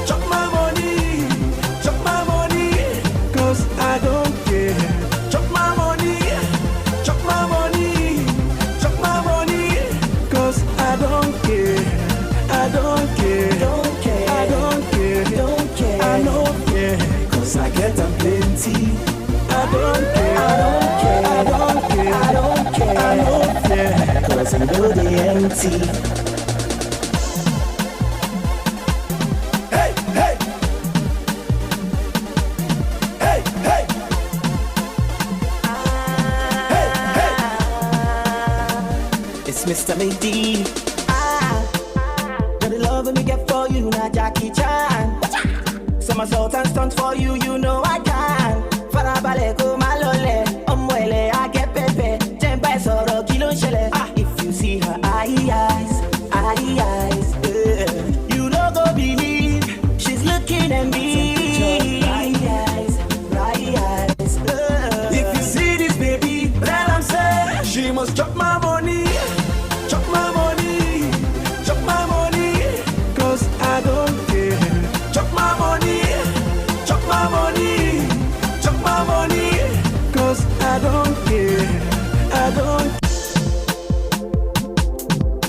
chop my money, chop my money, cause I don't care. Chop my money, chop my money, chop my money, cause I don't care. I don't care, don't care, I don't care, don't care, I don't care, cause I get a plenty. I don't care, I don't care, I don't care, I don't care, I don't care, cause I know they empty. Hey, hey. Hey, hey. Hey, hey. It's Mr. McD. Got the love me get for you, now Jackie Chan. Somersault and stunt for you, you know I can. Farabalẹ̀ kó má lọlẹ̀, ọmọ ẹ̀lẹ̀ á get pepper. Jẹ́ n bá ẹ sọ̀rọ̀ kí ló ń ṣẹlẹ̀? If you see her eyes, eyes, you no go believe she's looking at me. Bright eyes, bright eyes.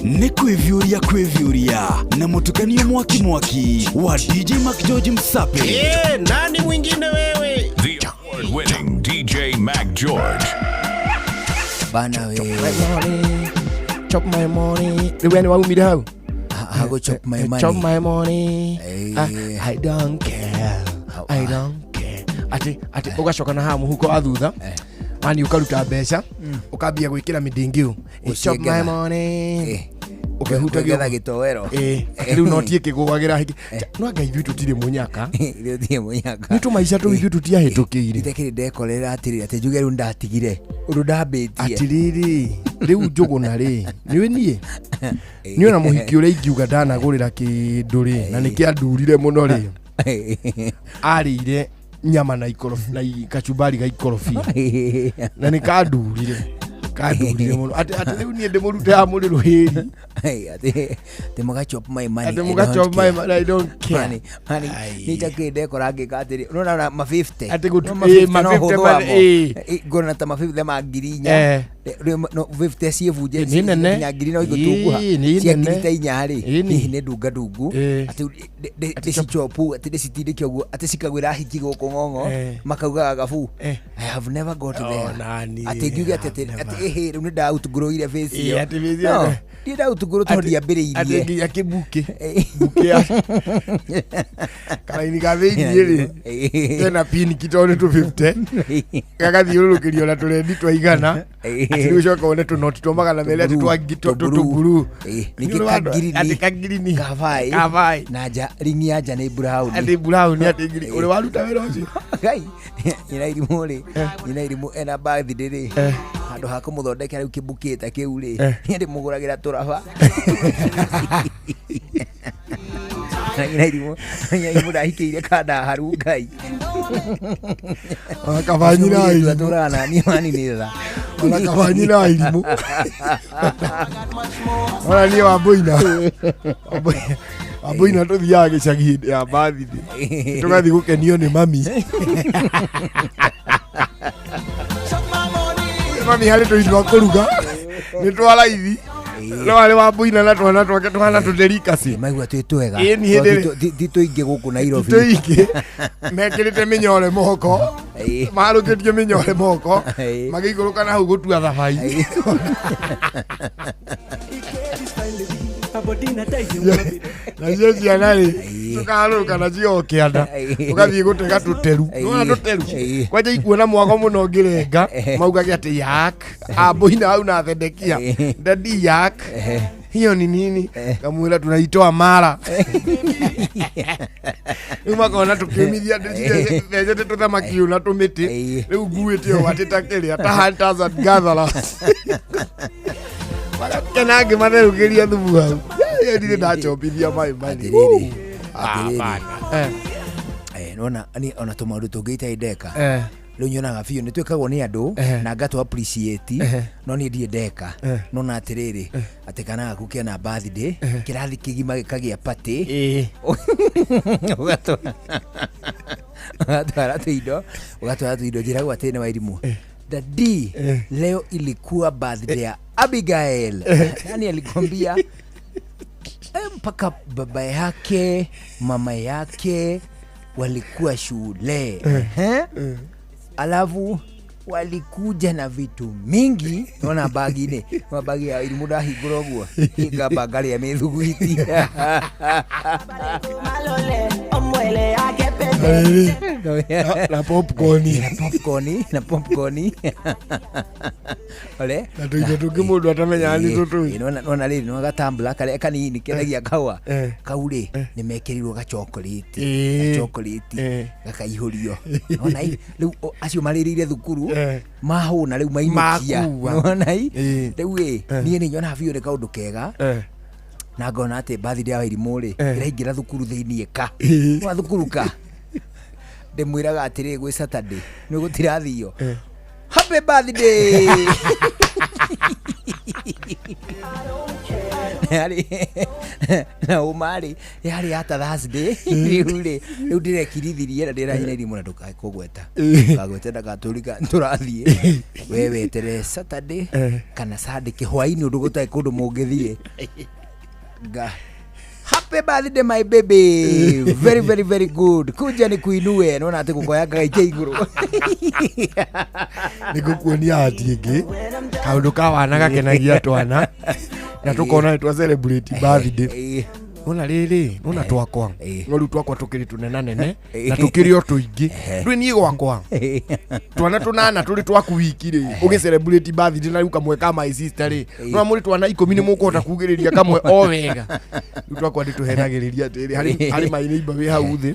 Nĩ kwĩviũria kwĩviũria na mũtukanio mwaki mwaki wa DJ Mac George Msape. Eh, nani mwingine wewe? The award winning DJ Mac George. Bana we. Chop my money. Rĩu we nĩ waumire hau? Hago chop my money. Chop my money. I don't care. I don't care. Atĩ atĩ ũgacoka na haha mũhuko wa thutha. Wani ũkaruta mbeca ũkambia gwĩkĩra mĩdingĩu. Chop my Gũciengetha. money. Ũkĩhutagia Gwetha gĩtoero. Ĩ, atĩ rĩu noti ĩkĩgũagĩra hĩngĩ. No anga ithuĩ tũtirĩ mũnyaka. Ithuĩ tũtirĩ mũnyaka. Nĩ tũmaica tũu ithuĩ tũtiahĩtũkĩire. Itekĩrĩ ndekorera atĩrĩrĩ atĩ njuge rĩu ndatigire ũndũ ndambĩtie. Atĩrĩrĩ, rĩu njũgũna rĩ, nĩũĩ niĩ nĩ ona mũhiki ũrĩa ingiuga ndanagũrĩra kĩndũ rĩ na nĩ kĩandurire mũno rĩ arĩire nyama na ikorobi na kachumbari ga ikorobia na nĩ kandurire kandurire mũno atĩ atĩ rĩu niĩ ndĩmũrute haha mũrĩ rũhĩri atĩ atĩ mũga chop my money. Atĩ I mũga don't chop my care. money, I don't care. Money, money. Nĩ itakĩrĩ ndekora ngĩka atĩrĩ ũrona ona ma 50. Atĩ gũtu- No ma ĩ, 50 ma no 50 hũthũ ma- wamo. ĩ. Ĩ, ngona ta ma 50 ma ngiri inya. Eh. Rĩu no 50 ciĩbunje Nĩ nene. nginya ngiri no igũtunguha. Ĩ, nĩ Cia nene. ngiri ta inya rĩ Ĩ, nĩ. hihi nĩ ndunga ndungu. Ĩ. Atĩ ndĩcichopu atĩ ndĩcitindĩke ũguo atĩ cikagwĩra hiki gũkũ ng'ong'o Eh. makaugaga gabu. I have never got there. nani, Atĩ ngiuge atĩ atĩ ĩhĩ rĩu nĩ ndautungũrũire face Ĩ, ĩyo. atĩ face ĩyo. No, ndirĩ ndautungũrũ tondũ ndiambĩrĩirie. atĩ nginya kĩbukĩ bukĩ ya karaini ka thĩiniĩ rĩ kena pinki tondũ nĩ tũ 50 gagathiũrũrũkĩrio na tũrendi twa igana atĩ rĩu ũcoke wone tũnoti twa magana merĩ atĩ tũmburu ningĩ kagirini atĩ kagirini kabai Kabai. na nja ringi ya nja nĩ brown atĩ brown atĩ ngiri ũrĩ waruta wĩra ũcio Ngai nyina irimũ rĩ nyina irimũ ena birthday rĩ handũ ha kũmũthondekera rĩu kĩbukĩta kĩu rĩ niĩ ndĩmũgũragĩra tũraba Na nyina irimũ nyina irimũ ndahikĩire kanda haru Ngai Ona kaba nyina wa irimũ. atũraga na niĩ maninĩra Ona kaba nyina wa irimũ. Ona niĩ wambũina wambũina tũthiaga gĩcagi hĩndĩ ya birthday tũgathiĩ gũkenio nĩ mami mami harĩ tũindo twa kũruga nĩ twa raithi no harĩ wambũina na twana twake twana tũderikasi maigua twĩ twega Ĩ, ni hĩndĩ ĩrĩa- ti tũingĩ gũkũ Nairobi Ti tũingĩ mekĩrĩte mĩnyore moko maharũkĩtie mĩnyore moko magĩikũrũka na hau gũtua thabai nacio ciana rĩ tũkaharũrũka nacio o kĩanda tũgathiĩ gũtega tũteru nĩwona tũteru kwanja ikuona mwago mũno ngĩrenga maugage atĩ yak ambũina hau na thedekia dadi yak hiyo ni nini ngamwĩra tunaitoa mara rĩu makona tũkĩũmithia thecete tũthamaki ũũ na tũmĩtĩ rĩu nguĩte ũũ atĩ ta kĩrĩa ta hunters and gatherers magakena ngĩmatherũkĩria thubu hau ndirĩ ndachombithia maĩ mani Atĩrĩrĩ, Ah, atĩrĩrĩ. bana. Eh, nona ni ona tũmaũndũ tũngĩ itarĩ ndeka Eh. rĩu nyonaga biũ nĩ twĩkagwo nĩ andũ Eh. na ngatũ appreciate Eh. no niĩ ndirĩ ndeka Eh. nona atĩrĩrĩ atĩ kana gaku kena birthday Eh. kĩrathi kĩgima gĩkagĩa party ũgatwara ũgatwara tũindo ũgatwara tũindo njĩragwo atĩrĩ nĩ wairimũ dadi leo ilikuwa birthday ya Abigail nani alikwambia mpaka baba yake mama yake walikuwa shule eh. Alafu walikuja na vitu mingi nona bagi-inĩ mabagi ya irimũ ndahingũra ũguo ngamba ngarĩa mĩthuguiti na popcorn na popcorn na popcorn ole na tũindo tũngĩ mũndũ atamenyaga nĩ tũtũi nona rĩrĩ nona gatambla karĩa kanini kendagia kahũa Eh. kau rĩ nĩ mekĩrirwo gachokolate Eh. gachokolate Eh. gakaihũrio nona i rĩu acio marĩrĩire thukuru mahũna rĩu mainũkia Makua. nona i Eh. rĩu ĩ niĩ nĩ nyonaga biũ nĩ kaũndũ kega Eh. na ngona atĩ birthday ya Wairimũ rĩ Eh. ĩraingĩra thukuru thĩiniĩ ka wa thukuru ka ndĩmwĩraga atĩrĩ gwĩ Saturday nĩ gũtirathio happy birthday Yarĩ na ũma rĩ, yarĩ ata Thursday. Rĩu rĩ, rĩu ndĩrekirithirie na ndĩrahina irimũ na ndũkae kũgweta, ndũkagwete ndagatũrika tũrathiĩ. We wetere Saturday kana Sunday kĩhwainĩ, ũndũ gũtarĩ kũndũ mũngĩthiĩ. Nga happy birthday, my baby, very very very good, kuja ni kuinue. Nona atĩ gũkoya ngagaikia igũrũ. Nä ngå kuonia hati ä ngä kaå ka wana gakenagia twana na tå kona nä twa celebrate birthday. Nona rä rä, nona twakwa, no rä u twakwa tå kä rä tå nenanene na tå kä rä o tå ingä ndwä niä gwakwa twana tå nana tå rä twaku wiki rä å gä celebrate birthday na rä u kamwe ka my sister rä no må rä twana 10 nä må kåhota kugä rä ria kamwe o wega. Rä u twakwa ndä tå henagä rä ria atä rä harä my neighbor wä hau thä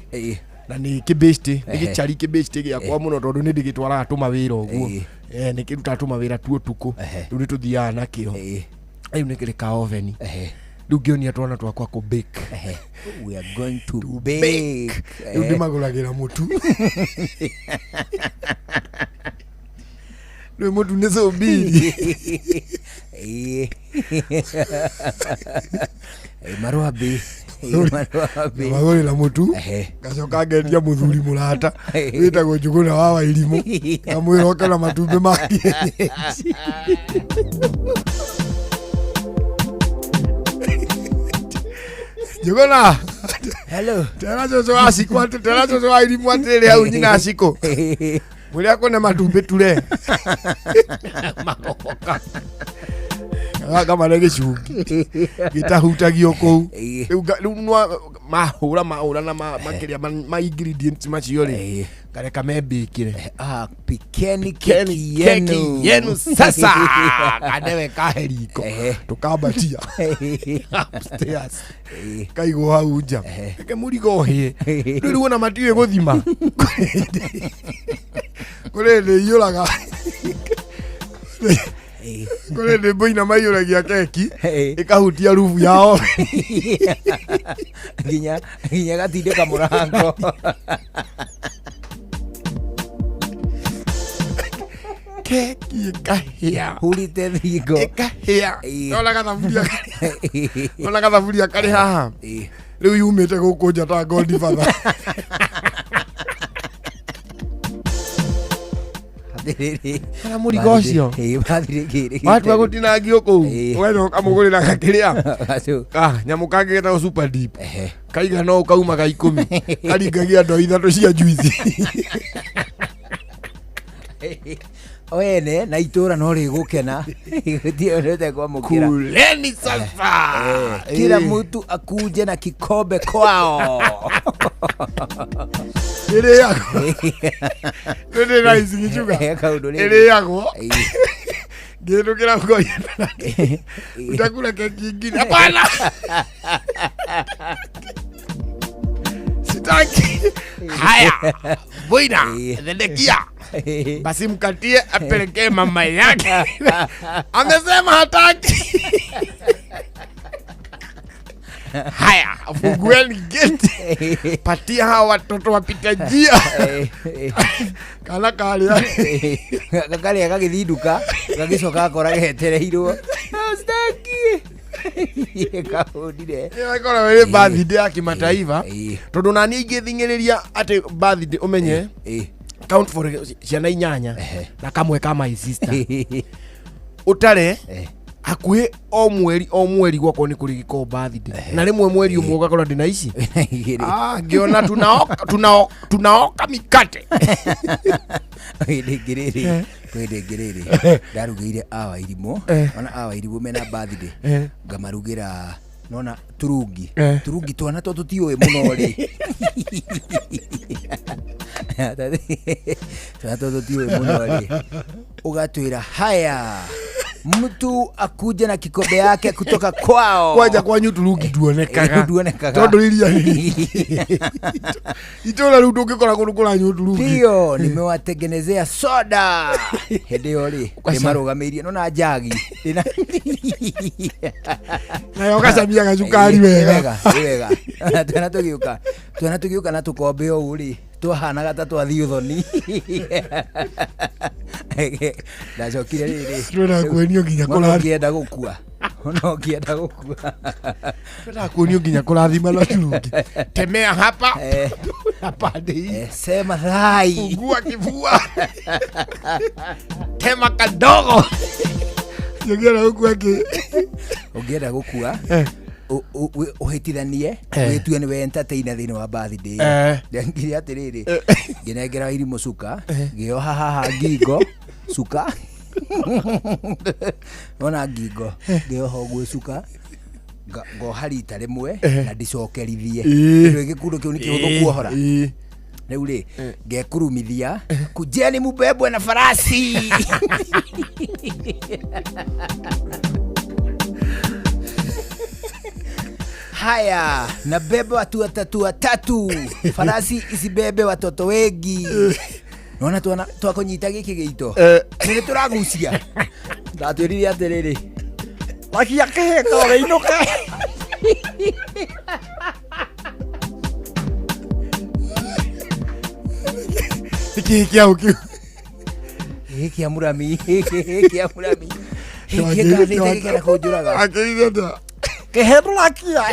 na nä kä bĩctĩ nä gä cari kä bĩctĩ gĩakwa mũno tondũ nĩ ndĩgĩtwaraga tũma wĩra ũguo. Nĩ kĩrutaga tũma wĩra tu ũtukũ, rĩu nĩ tũthiaga nakĩo. Rĩu nĩ kĩrĩ ka oven, rĩu ngĩonia twana twakwa kũ bake. We are going to bake. Rĩu ndĩmagũragĩra mũtu, rĩu mũtu nĩ cũmbiri. Marwabi, marwabi. Magũrĩra mũtu, ngacoka ngendia mũthuri mũrata wĩtagwo Njũgũna wa Wairimũ, ngamwĩra oke na matumbĩ ma kienyeji. Njũgũna. Hello. Tera cũcũ wa Cikũ atĩ, tera cũcũ wa Irimũ atĩrĩrĩ hau nyina Cikũ mwĩre akone matumbĩ ture magoka kamare gĩcungi gĩtahutagio kũu. Rĩu mahũra mahũra na makĩria ma ingredients macio rĩ, ngareka membĩkĩre. Ah, pikeni keki yenu. Yenu sasa kanewe kahe riko tũkambatia upstairs, kaigwo hau nja, reke mũrigo ũhĩe. Rĩu rĩu ona matiũĩ gũthima, kũrĩ hĩndĩ iyũraga, kũrĩ hĩndĩ mbũina maiyũragia keki ĩkahutia rubu yao. Nginya gatindĩka mũrango. Keki ĩkahĩa. Hurite thingo. Ĩkahĩa. Nona gathaburia, nona gathaburia karĩ haha rĩu yumĩte gũkũ nja ta Godfather. Atĩrĩrĩ. Kana mũrigo ũcio watua gũtinangio kũu, ũgacoka ũkamũgũrĩra gakĩrĩa nyamũ kangĩ getagwo super deep, kaigana ũũ kauma ga 10, karingagia ndoo 3 cia juici. Wene na itũra no rĩgũkena, gũtirĩ ũndũ ũtekwamũkĩra. Kuleni sasa. Kila mtu akuje na kikombe kwao. Ĩrĩagwo rĩrĩ raici gĩcuga ĩrĩagwo ngĩhĩtũkĩra ngoria, utakula keki ingine? Hapana, sitaki. Haya boina thendekia basi, mkatie apelekee mama yake, amesema hataki. Haya, fungueni geti, patia hawa watoto wapita njia kana karĩa. Gakarĩa gagĩthinduka gagĩcoka gakora getereirwo. Staki kahũnire. Ĩkoragwo ĩrĩ birthday ya kimataifa tondũ nani ingĩthing'ĩrĩria atĩ birthday ũmenye count for ciana 8 na kamwe ka my sister ũtare hakuhĩ o mweri o mweri gwakwa nĩ kũrĩ gĩkoragwo birthday, na rĩmwe mweri ũmwe ũgakora ndĩna ici. Ngĩona tunaoka mikate. Hĩndĩ ĩngĩ rĩrĩ, hĩndĩ ĩngĩ rĩrĩ ndarugĩire awa irimũ, ona awa irimũ mena birthday ngamarugĩra nona turungi. Turungi twana two tũtiũĩ mũno rĩ, twana two tũtiũĩ mũno rĩ, ũgatwĩra haya, mtu akuje na kikombe yake kutoka kwao. Kwanja kwanyu turungi nduonekaga. Nduonekaga. Tondũ iria itũra rĩu ndũngĩkora kũndũ kũranyua turungi. Ndio nimewatengenezea soda. Hĩndĩ ĩyo rĩ ndĩmarũgamĩirie nona njagi. Nayo ũgacamia gacukari wega. Wega wega. Twana tũgĩũka na tũkombe ũũ rĩ, twahanaga ta twathiĩ ũthoni. Ndacokire rĩrĩ Twĩna kwenio nginya mwana kũrari. Ũngĩenda gũkua Ona ũngĩenda gũkua. Twendaga kuonio nginya kũrathima na turungi. Temea hapa na pande hii. Sema thai. Fungua kifua. Tema kadogo. Ũngĩenda gũkua kĩ? Ũngĩenda gũkua ũhĩtithanie wĩtue nĩwe entertainer thĩinĩ wa birthday. Ngire atĩrĩrĩ, ngĩnengera irimũ cuka, ngĩoha haha ngingo cuka, wona ngingo ngĩoha ũguo cuka, ngoha rita rĩmwe na ndicokerithie. Tondũ gĩkundo kĩu nĩ kĩhũthũ kuohora. Rĩu rĩ, ngekurumithia, kujeni mubebwe na farasi. Haya, nabeba watu watatu watatu, farasi isibebe watoto wengi. Nona twakũnyita gĩkĩ gĩito nĩ tũragucia. Ndatwĩrire atĩrĩrĩ, wakia kĩhĩka ũrĩinũke. Nĩkĩĩ kĩa ũkĩu? Gĩkĩ kĩa mũrami, gĩkĩ kĩa mũrami. Gĩkĩ ngathĩte gĩkĩenda kũnjũraga. Akĩire atĩa? Kĩhĩndũrakia.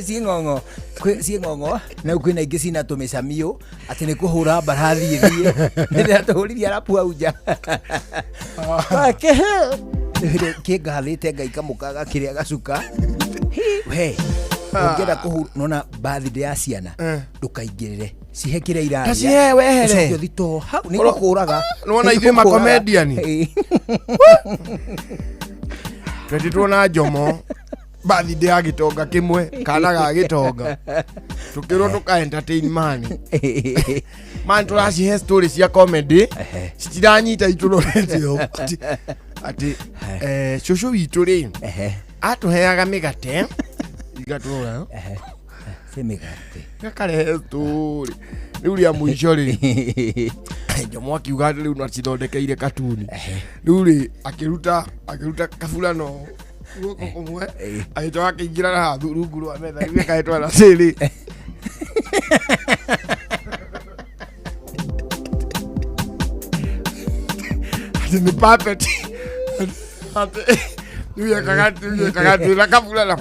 Ciĩ ng'ong'o, ciĩ ng'ong'o, na rĩu kwĩna ingĩ cina tũmĩcamio atĩ nĩ kũhũra mbarathi ĩthiĩ. Nĩndĩratũhũririe arabu hau nja. Kĩngathĩte ngaikamũka gakĩrĩa gacuka. We, ũngĩenda kũhura, nona birthday ya ciana, ndũkaingĩrĩre. Cihe kĩrĩa irarĩa. Ta cihe wehere. Ũcoke ũthitoo hau, nĩ gũkũraga. Nĩwona ithuĩ makomediani? Twetĩtwo na Njomo birthday ya gĩtonga kĩmwe, kana ga gĩtonga, tũkĩrwo tũka entertain man man, tũracihe story cia comedy citiranyita, itũrorete ũũ. Atĩ cũcũ witũ rĩ atũheaga mĩgate igatũrora Si mĩgate. Gakarehe story rĩu rĩa mũico rĩ, Njomo akiuga atĩ rĩu nacithondekeire katuni. Rĩu rĩ akĩruta kaburano guoko kũmwe, agĩcoka akĩingĩra na haha rungu rwa metha, rĩu gĩkahetwo na cĩrĩ atĩ nĩ puppet, atĩ rĩu yekaga atĩ na kaburano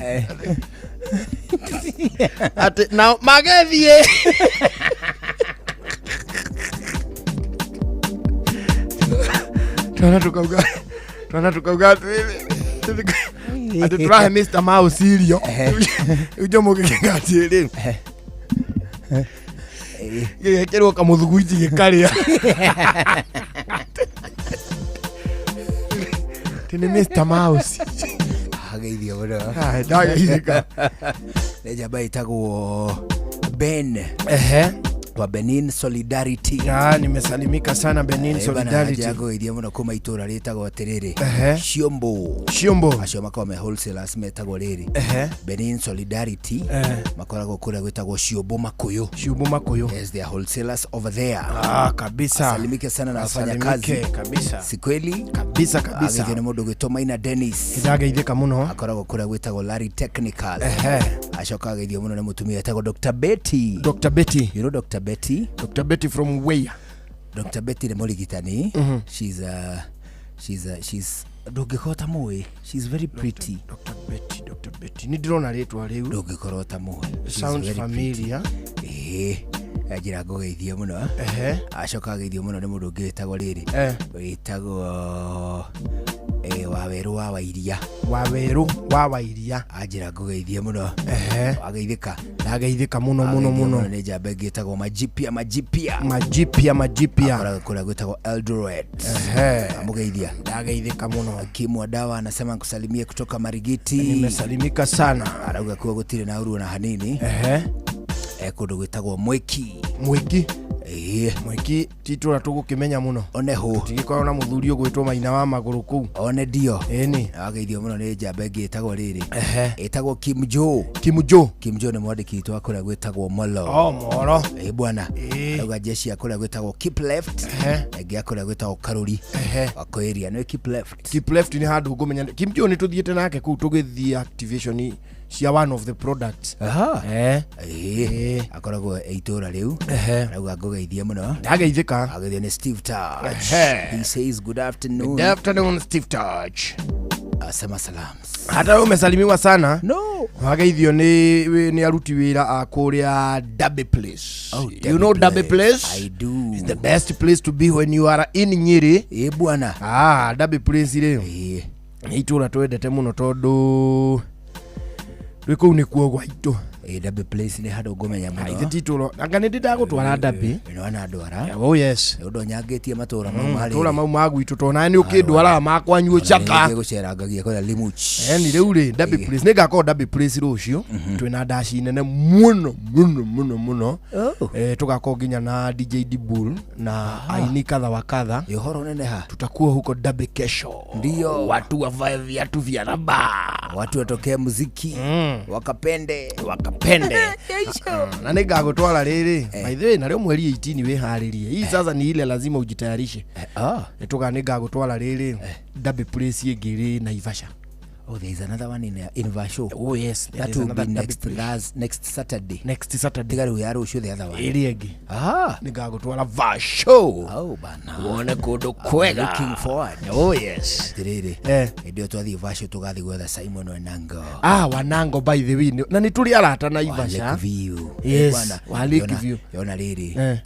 atĩ nao magethiĩ. Twana tukauga atĩrĩrĩ, atĩ tũrahe Mr. Mouse irio. Rĩu Njomo gĩkĩga atĩrĩ, gĩgekĩrwo kamũthuguiti gĩkarĩa atĩ nĩ Mr. Mouse. Ageithio mũno. Ah, ndageithĩka. Nĩ njamba ĩtagwo Ben wa Benin Solidarity. Ah, nimesalimika sana Benin Solidarity. Ngũgeithia mũno kuma itũra rĩtagwo atĩrĩrĩ, Ciombo. Ciombo. Acio makoragwo me wholesalers metagwo rĩrĩ, Benin Solidarity. Makoragwo kũrĩa gwĩtagwo Ciombo Makuyu. Ciombo Makuyu. Yes, they are wholesalers over there. Ah, kabisa. Asalimike sana na wafanya Asalimike, kazi. Kabisa. Si kweli? Kabisa kabisa. Ageithio nĩ mũndũ gwĩtwo Maina Dennis. Ndageithĩka mũno. Akoragwo kũrĩa gwĩtagwo Larry Technical. Acoka ageithio mũno nĩ mũtumia wĩtagwo Dr. Betty. Dr. Betty. You know Dr. Betty? Dr. Betty from where? Dr. Betty nĩ mũrigitani. She's ndũngĩkorwo ta mũĩ, she's very pretty. Dr. Betty, Dr. Betty. Nĩ ndĩrona rĩtwa rĩu. Ndũngĩkorwo ta mũĩ. She's Sounds very familiar. pretty. Ĩĩ, njĩra ngũgeithie mũno. Acoka ageithio mũno nĩ mũndũ ũngĩ wĩtagwo rĩrĩ, wĩtagwo Wawerũ wa Wairia. Wawerũ wa Wairia. Anjĩra ngũgeithie mũno. Wageithĩka? Ndageithĩka mũno mũno Ageithio mũno. Nĩ njamba ĩngĩ ĩtagwo Majipia Majipia. Majipia Majipia. Akoragwo kũrĩa gwĩtagwo Eldoret. Amũgeithia. Ndageithĩka mũno. Kimwa Dawa anasema nikusalimie kutoka Marigiti. Nimesalimika sana. Arauga kuwa gũtirĩ na ũru ona hanini. Kũndũ gwĩtagwo Mwĩki. Mwĩki. Ĩĩ. Mwĩki ti itũra tũgũkĩmenya mũno. One hũ. Tũtigĩkorwo na mũthuri ũgwĩtwo Maina wa magũrũ kũu. One ndio. Ĩni. Wageithio mũno nĩ njamba ĩngĩ ĩtagwo rĩrĩ, ĩtagwo Kim Jo. Kim Jo. Kim Jo nĩ mwandĩki witũ wa kũrĩa gwĩtagwo Molo. Oh, Molo. Ĩ bwana. Arauga jeshi ya kũrĩa gwĩtagwo Keep Left. Na ĩngĩ ya kũrĩa gwĩtagwo Karuri. Wako area nĩ Keep Left. Keep Left nĩ handũ ngũmenya. Kim Jo nĩ tũthiĩte nake kũu tũgĩthiĩ activation Cia one of the products. Aha. Eh. Ĩĩ. Akoragwo e itũra rĩu. Ehe. Arauga ngũgeithie mũno. Ndageithĩka. Ageithio nĩ Steve Touch. Ehe. He says good afternoon. Good afternoon, Steve Touch. Asema salams. Hata wewe umesalimiwa sana. No. Wageithio nĩ aruti wĩra a kũrĩa Derby Place. Oh, You know Derby Place? I do. It's the best place to be when you are in Nyeri. Ĩ bwana. Ah, Derby Place rĩ. Ĩ. Nĩ itũra twendete mũno tondũ rĩ kũu nĩkuo gwaitũ. Ĩ Derby Place nĩ handũ ngũmenya mũno. Ithe ti itũra. Anga nĩ ndĩ ndagũtwara Derby. Nĩ wanandwara. Oh yes. Nĩ ũndũ nyangĩtie matũra mau marĩ. Matũra mau ma gwitũ tondũ nawe nĩ ũkĩndwaraga makwanyu Chaka. Gũcerangagia kũrĩa Limuch. Eni rĩu rĩ Derby Place nĩ ngakorwo Derby Place rũciũ twĩna ndaci nene mũno mũno mũno mũno. Oh. Eh, tũgakorwo nginya na DJ Dibul na aini kadha wa kadha. Ĩ ũhoro neneha. Tutakuwa huko Derby kesho. Ndio. Watu wavae viatu vya raba. Watu watokee muziki. Wakapende. Wakapende. Na nĩ ngagũtwara rĩrĩ. By the way, narĩo mweri 18 wĩharĩrie. Hii sasa ni ile lazima ujitayarishe. Ah. Nĩ nĩ ngagũtwara rĩrĩ Derby Place ĩngĩ rĩ Naivasha. Oh, there is another one in Vasho. Oh yes, there That is will be another Derby next Place. next Saturday. Next Saturday. Tiga rĩu ya rũciũ the other one. Ĩrĩa ĩngĩ. Ah. Nĩ ngagũtwara Vasho. Oh bana. Wone kũndũ kwega. Looking forward. Oh yes. Atĩrĩrĩ. Eh. Hĩndĩ ĩyo twathiĩ Vasho tũgathiĩ gwetha Simon Wanango. Ah, Wanango by the way. Na nĩ tũrĩ arata Naivasha. Lake View. Yes, Bwana, wa Lake View. Yona rĩrĩ. Eh.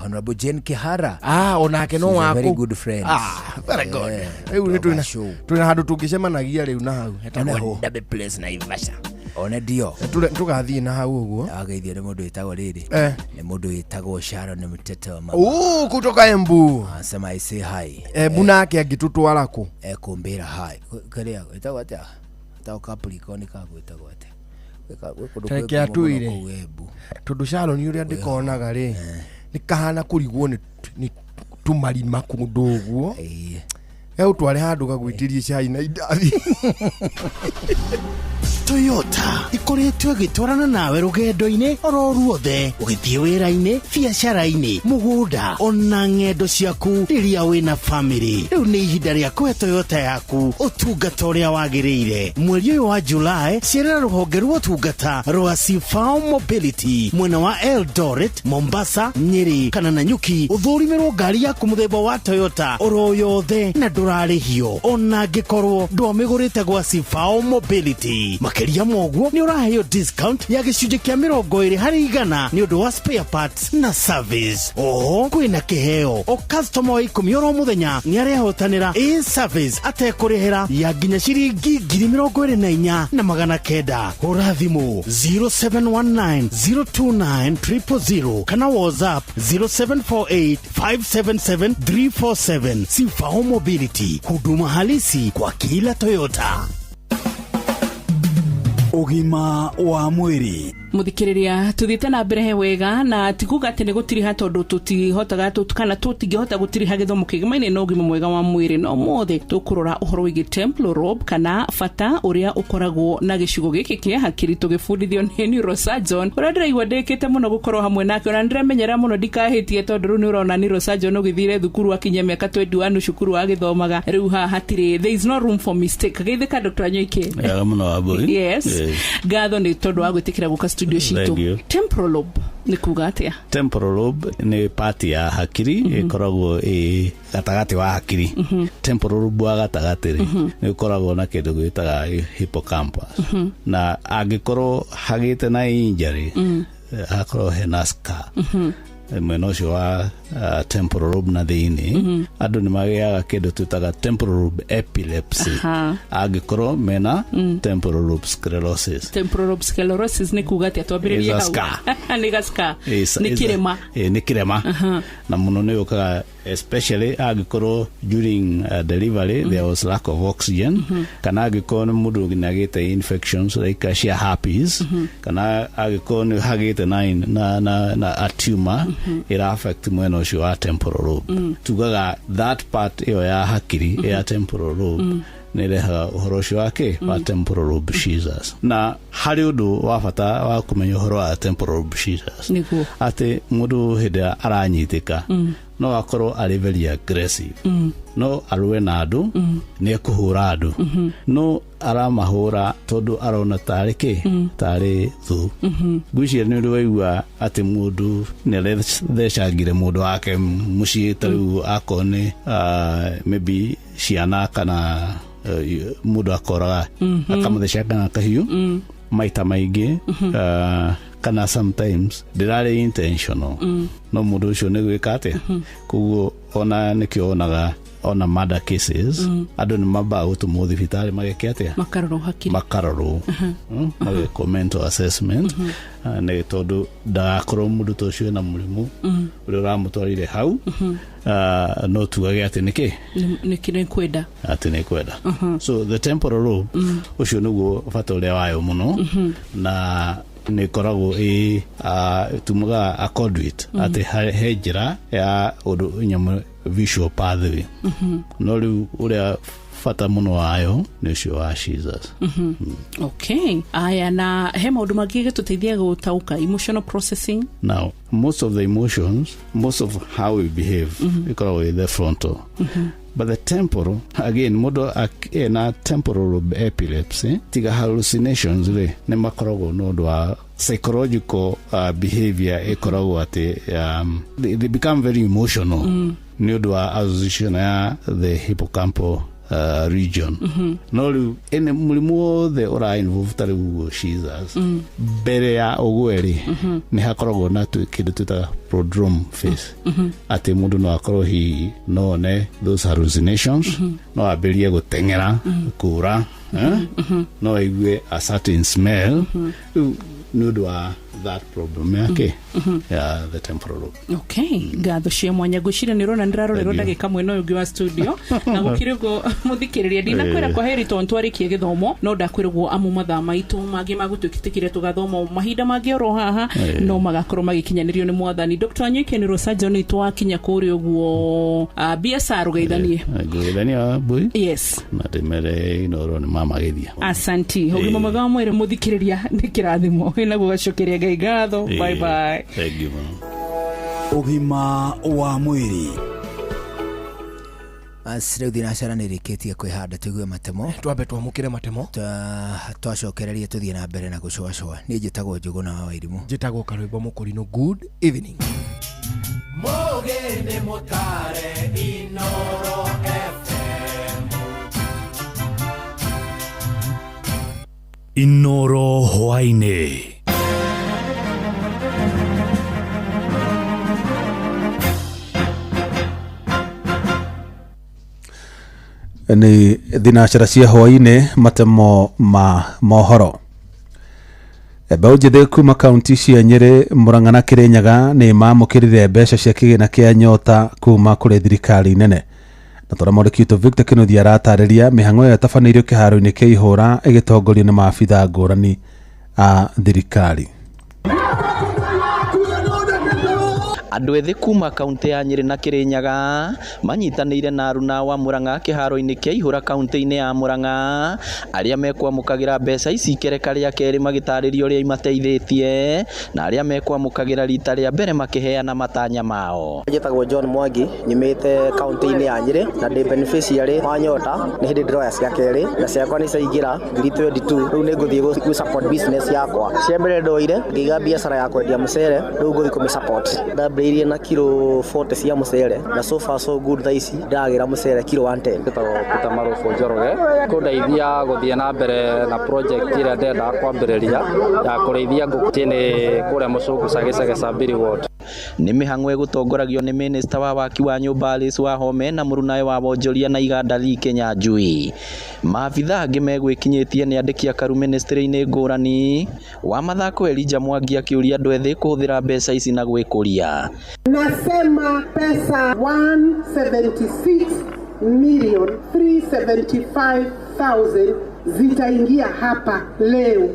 Honorable Jane Kihara. Ah, onake no She's a waku. very good friend. Ah, very good. Eh, Rĩu nĩ twĩna Vasho. twĩna handũ tũngĩcemanagia rĩu na hau. Hetagwo One ho. Derby Place Naivasha. One ndio. Tũgathiĩ na hau ũguo. Ageithio nĩ mũndũ wĩtagwo rĩrĩ. Eh. Nĩ mũndũ wĩtagwo Sharon Mtete wa mama. Oh, kutoka Embu. Anasema I say hi. Embu nake angĩtũtwara kũ? Ekũmbĩra hi. Kĩrĩa ĩtagwo atĩa? Ĩtagwo Capricorn kagwĩtagwo atĩa? Gwĩ kũndũ kwĩ Tareke ngumo mũno atwĩre. kũu Embu. Tondũ Sharon ũrĩa ndĩkonaga rĩ nĩ kahana kũrigwo nĩ tũmarima kũndũ ũguo. Egũtware handũ gagwĩtĩrie cai na indathi. Toyota ikoretwo ĩgĩtwarana nawe rũgendo-inĩ oro ruothe ũgĩthiĩ wĩra-inĩ, biacara-inĩ, mũgũnda ona ng'endo ciaku rĩrĩa wĩna famĩlĩ. Rĩu nĩ ihinda rĩa kũhe Toyota yaku ũtungata ũrĩa wagĩrĩire. Mweri ũyũ wa Julai cerera rũhonge rwa ũtungata rwa Sifao Mobility mwena wa Eldoret, Mombasa, Nyeri kana Nanyuki ũthũrimĩrwo ngari yaku mũthemba wa Toyota oro yothe na ndũrarĩhio ona angĩkorwo ndwamĩgũrĩte gwa Sifao Mobility. Makĩria ma ũguo nĩ ũraheo discount ya gĩcunjĩ kĩa 20% nĩ ũndũ wa spare parts na service. Oho kwĩna kĩheo o customer wa 10 oro mũthenya nĩ arehotanĩra a service atekũrĩhĩra ya nginya ciringi 24,900. Hũra thimũ 0719 029 000 kana WhatsApp 0748 577 347. Sifao Mobility, huduma halisi kwa kila Toyota. Ũgima wa mwĩrĩ. Muthikiriria tuthiite na mbere he wega na tikuga ati ni gutiriha tondu tutihotaga kana tutingihota gutiriha githomo kigemaine na ugima mwega wa mwiri no mothe tukurora uhoro wigi temporal lobe kana bata uria ukoragwo na gicigo giki kia hakiri tugibundithio ni neurosurgeon uria ndiraigua ndikite muno gukorwo hamwe nake ona ndiremenyera muno ndikahitie tondu riu ni urona neurosurgeon ugithire thukuru akinyia miaka 21 cukuru agithomaga riu haha hatiri there is no room for mistake. Geithika Dr. Nyoike. Wega muno Wambui. Yes. Ngatho ni tondu wa gwitikira guka studio Thank you. citũ. Temporal lobe nĩ kuga atĩa? Temporal lobe nĩ part ya hakiri ĩkoragwo ĩ gatagatĩ wa hakiri. Temporal lobe wa gatagatĩ rĩ nĩ ũkoragwo na kĩndũ gĩtaga hippocampus. Na angĩkorwo hagĩte na injury hakorwo hena scar mwena ũcio wa temporal lobe na thĩinĩ andũ nĩ magĩaga kĩndũ twĩtaga temporal lobe epilepsy angĩkorwo mena temporal lobe sclerosis. Temporal lobe sclerosis nĩ kuga atĩa? Twambĩrĩrie Is a hau. Nĩ ga scar. Nĩ kĩrema. Nĩ kĩrema. Na mũno nĩ yũkaga especially angĩkorwo during delivery there was lack of oxygen kana angĩkorwo nĩ mũndũ nĩagĩte infections like cia herpes kana angĩkorwo nĩ hagĩte na a tumor ĩra affect mwena ũcio wa temporal lobe. Tugaga that part ĩyo ya hakiri ya temporal lobe nĩ ĩrehaga ũhoro ũcio wake wa temporal lobe seizures. Na harĩ ũndũ wa bata wa kũmenya ũhoro wa temporal lobe seizures nĩguo atĩ mũndũ hĩndĩ ĩrĩa aranyitĩka No akorwo arĩ very aggressive, no arũe na andũ, nĩ ekũhũra andũ, no aramahũra tondũ arona tarĩ kĩ, tarĩ thũ. Ngwĩciria nĩ ũrĩ waigua atĩ mũndũ nĩ arethecangire mũndũ wake mũciĩ, ta rĩu akorwo nĩ maybe ciana kana mũndũ akoraga akamũthecanga na kahiũ maita maingĩ, kana sometimes ndĩrarĩ intentional, no mũndũ ũcio nĩ gwĩka atĩa. Koguo ona nĩkĩo onaga ona murder cases, andũ nĩ mambaga gũtũmwo thibitarĩ mageke atĩa? Makarorwo hakiri. Makarorwo, magekwo mental assessment, nĩ tondũ ndagakorwo mũndũ ta ũcio ena mũrimũ ũrĩa ũramũtwarire hau, no tugage atĩ nĩkĩ. Nĩ kwenda. Atĩ nĩ kwenda. So the temporal lobe, ũcio nĩguo bata ũrĩa wayo mũno, na nĩ ĩkoragwo ĩ tumaga a conduit, atĩ he njĩra ya ũndũ nyamũ visual pathway, no rĩu ũrĩa bata mũno wayo nĩ ũcio wa seizures. Okay, aya, na he maũndũ mangĩ gĩtũteithia gũtaũka emotional processing? Now, most of the emotions, most of how we behave, ĩkoragwo ĩ the frontal. But the temporal, again, mũndũ ena temporal lobe epilepsy, tiga hallucinations rĩ, nĩ makoragwo na ũndũ wa psychological behavior ĩkoragwo atĩ they become very emotional nĩ ũndũ wa association ya the hippocampal region. No rĩu ĩnĩ mũrimũ wothe ũra involve ta rĩu ũguo seizures, mbere ya ũgwe rĩ, nĩ hakoragwo na kĩndũ twĩtaga prodrome phase, atĩ mũndũ no akorwo hihi no one those hallucinations, no ambĩrĩrie gũteng'era, kũra, eh? No aigue a certain smell, rĩu nĩ ũndũ wa that problem yake ya the temporal lobe. Okay, ngatho cia mwanya. Ngwĩciria nĩ ũrona ndĩrarorerwo Thank you. ndagĩka mwena ũyũ ũngĩ wa studio, na gũkĩrĩ ũguo mũthikĩrĩria, ndinakwĩra kwa heri tondũ twarĩkie gĩthomo, no ndakwĩrwo amu mathaa maitũ mangĩ magũtwĩtĩkĩre tũgathoma mahinda mangĩ oro haha, no magakorwo magĩkinyanĩrio nĩ mwathani. Dr. Wanyoike nĩ Rosa John, twakinya kũrĩa ũguo biacara ũgeithanie. Ngũgeithania mbui. Yes. Na ndĩmere Inoro nĩ mamagĩthia. Asanti. Ũgima mwega wa mwĩrĩ, mũthikĩrĩria, nĩ kĩrathimo wĩnaguo, gacokeria Ngai ngatho. Bye bye. Thank you mũno. Ũgima wa mwĩrĩ. Rĩu thinacara nĩ ĩrĩkĩtie kwĩhanda, tũigue matemo. Twambe twamũkĩre matemo. Twacokereria tũthiĩ na mbere na gũcũacũa. Niĩ njĩtagwo Njũgũna wa Wairimũ. Njĩtagwo Karwĩmbo Mũkũrinũ. Good evening. Mũgĩ nĩ mũtare Inoro FM. Inoro hwainĩ. Nĩ thinacara cia hwainĩ, matemo ma mohoro. Mbeũ njĩthĩ kuma kaunti cia Nyĩrĩ, Mũrang'a na Kĩrĩnyaga nĩ mamũkĩrire mbeca cia kĩgĩna kĩa nyota kuma kũrĩ thirikari nene, na tũrĩa mwandĩki witũ Victor Kĩnuthia aratarĩria, mĩhang'o ĩyo ĩtabanĩirio kĩharo-inĩ kĩa ihũra ĩgĩtongorio nĩ maabitha ngũrani a thirikari. Andũ ethĩ kuma kaunti ya Nyĩrĩ na Kĩrĩnyaga manyitanĩire na aruna wa Mũrang'a kĩharo-inĩ kĩa ihũra kaunti-inĩ ya Mũrang'a, arĩa mekwamũkagĩra mbeca ici ikereka rĩa kerĩ magĩtarĩria ũrĩa imateithĩtie, na arĩa mekwamũkagĩra rita rĩa mbere makĩheana matanya mao. Njĩtagwo John Mwangi, nyumĩte kaunti-inĩ ya Nyĩrĩ na ndĩ beneficiary wa Nyota. Nĩ hĩndĩ ndĩroya cia kerĩ na ciakwa nĩ ciaingĩra 22,000. Rĩu nĩ ngũthiĩ gũ support business yakwa. Cia mbere ndoire ngĩiga biacara ya kwendia mũcere, rĩu ngũthiĩ kũmĩ support. Ndambĩrĩirie na kiro 40 cia mũcere na so far so good, thaa ici ndĩragĩra mũcere kiro 110. Njĩtagwo Peter Marubu Njoroge, kũndeithia gũthiĩ na mbere na project ĩrĩa ndendaga kwambĩrĩria ya kũrĩithia ngũkũ kũrĩa Mũcũngũ Cagĩcage Sambiri Ward. Nĩ mĩhang'o ĩgũtongoragio nĩ minista wa waki wa nyũmba Alice Wahome na mũrunawe wa wonjoria na iganda Lee Kinyanjui. Maabitha angĩ megwĩkinyĩtie nĩ andĩki akaru ministry-inĩ ngũrani. Wa mathako Elijah Mwangi akĩũria andũ ethĩ kũhũthĩra mbeca ici na gwĩkũria. Nasema pesa 176 million 375,000 zitaingia hapa leo.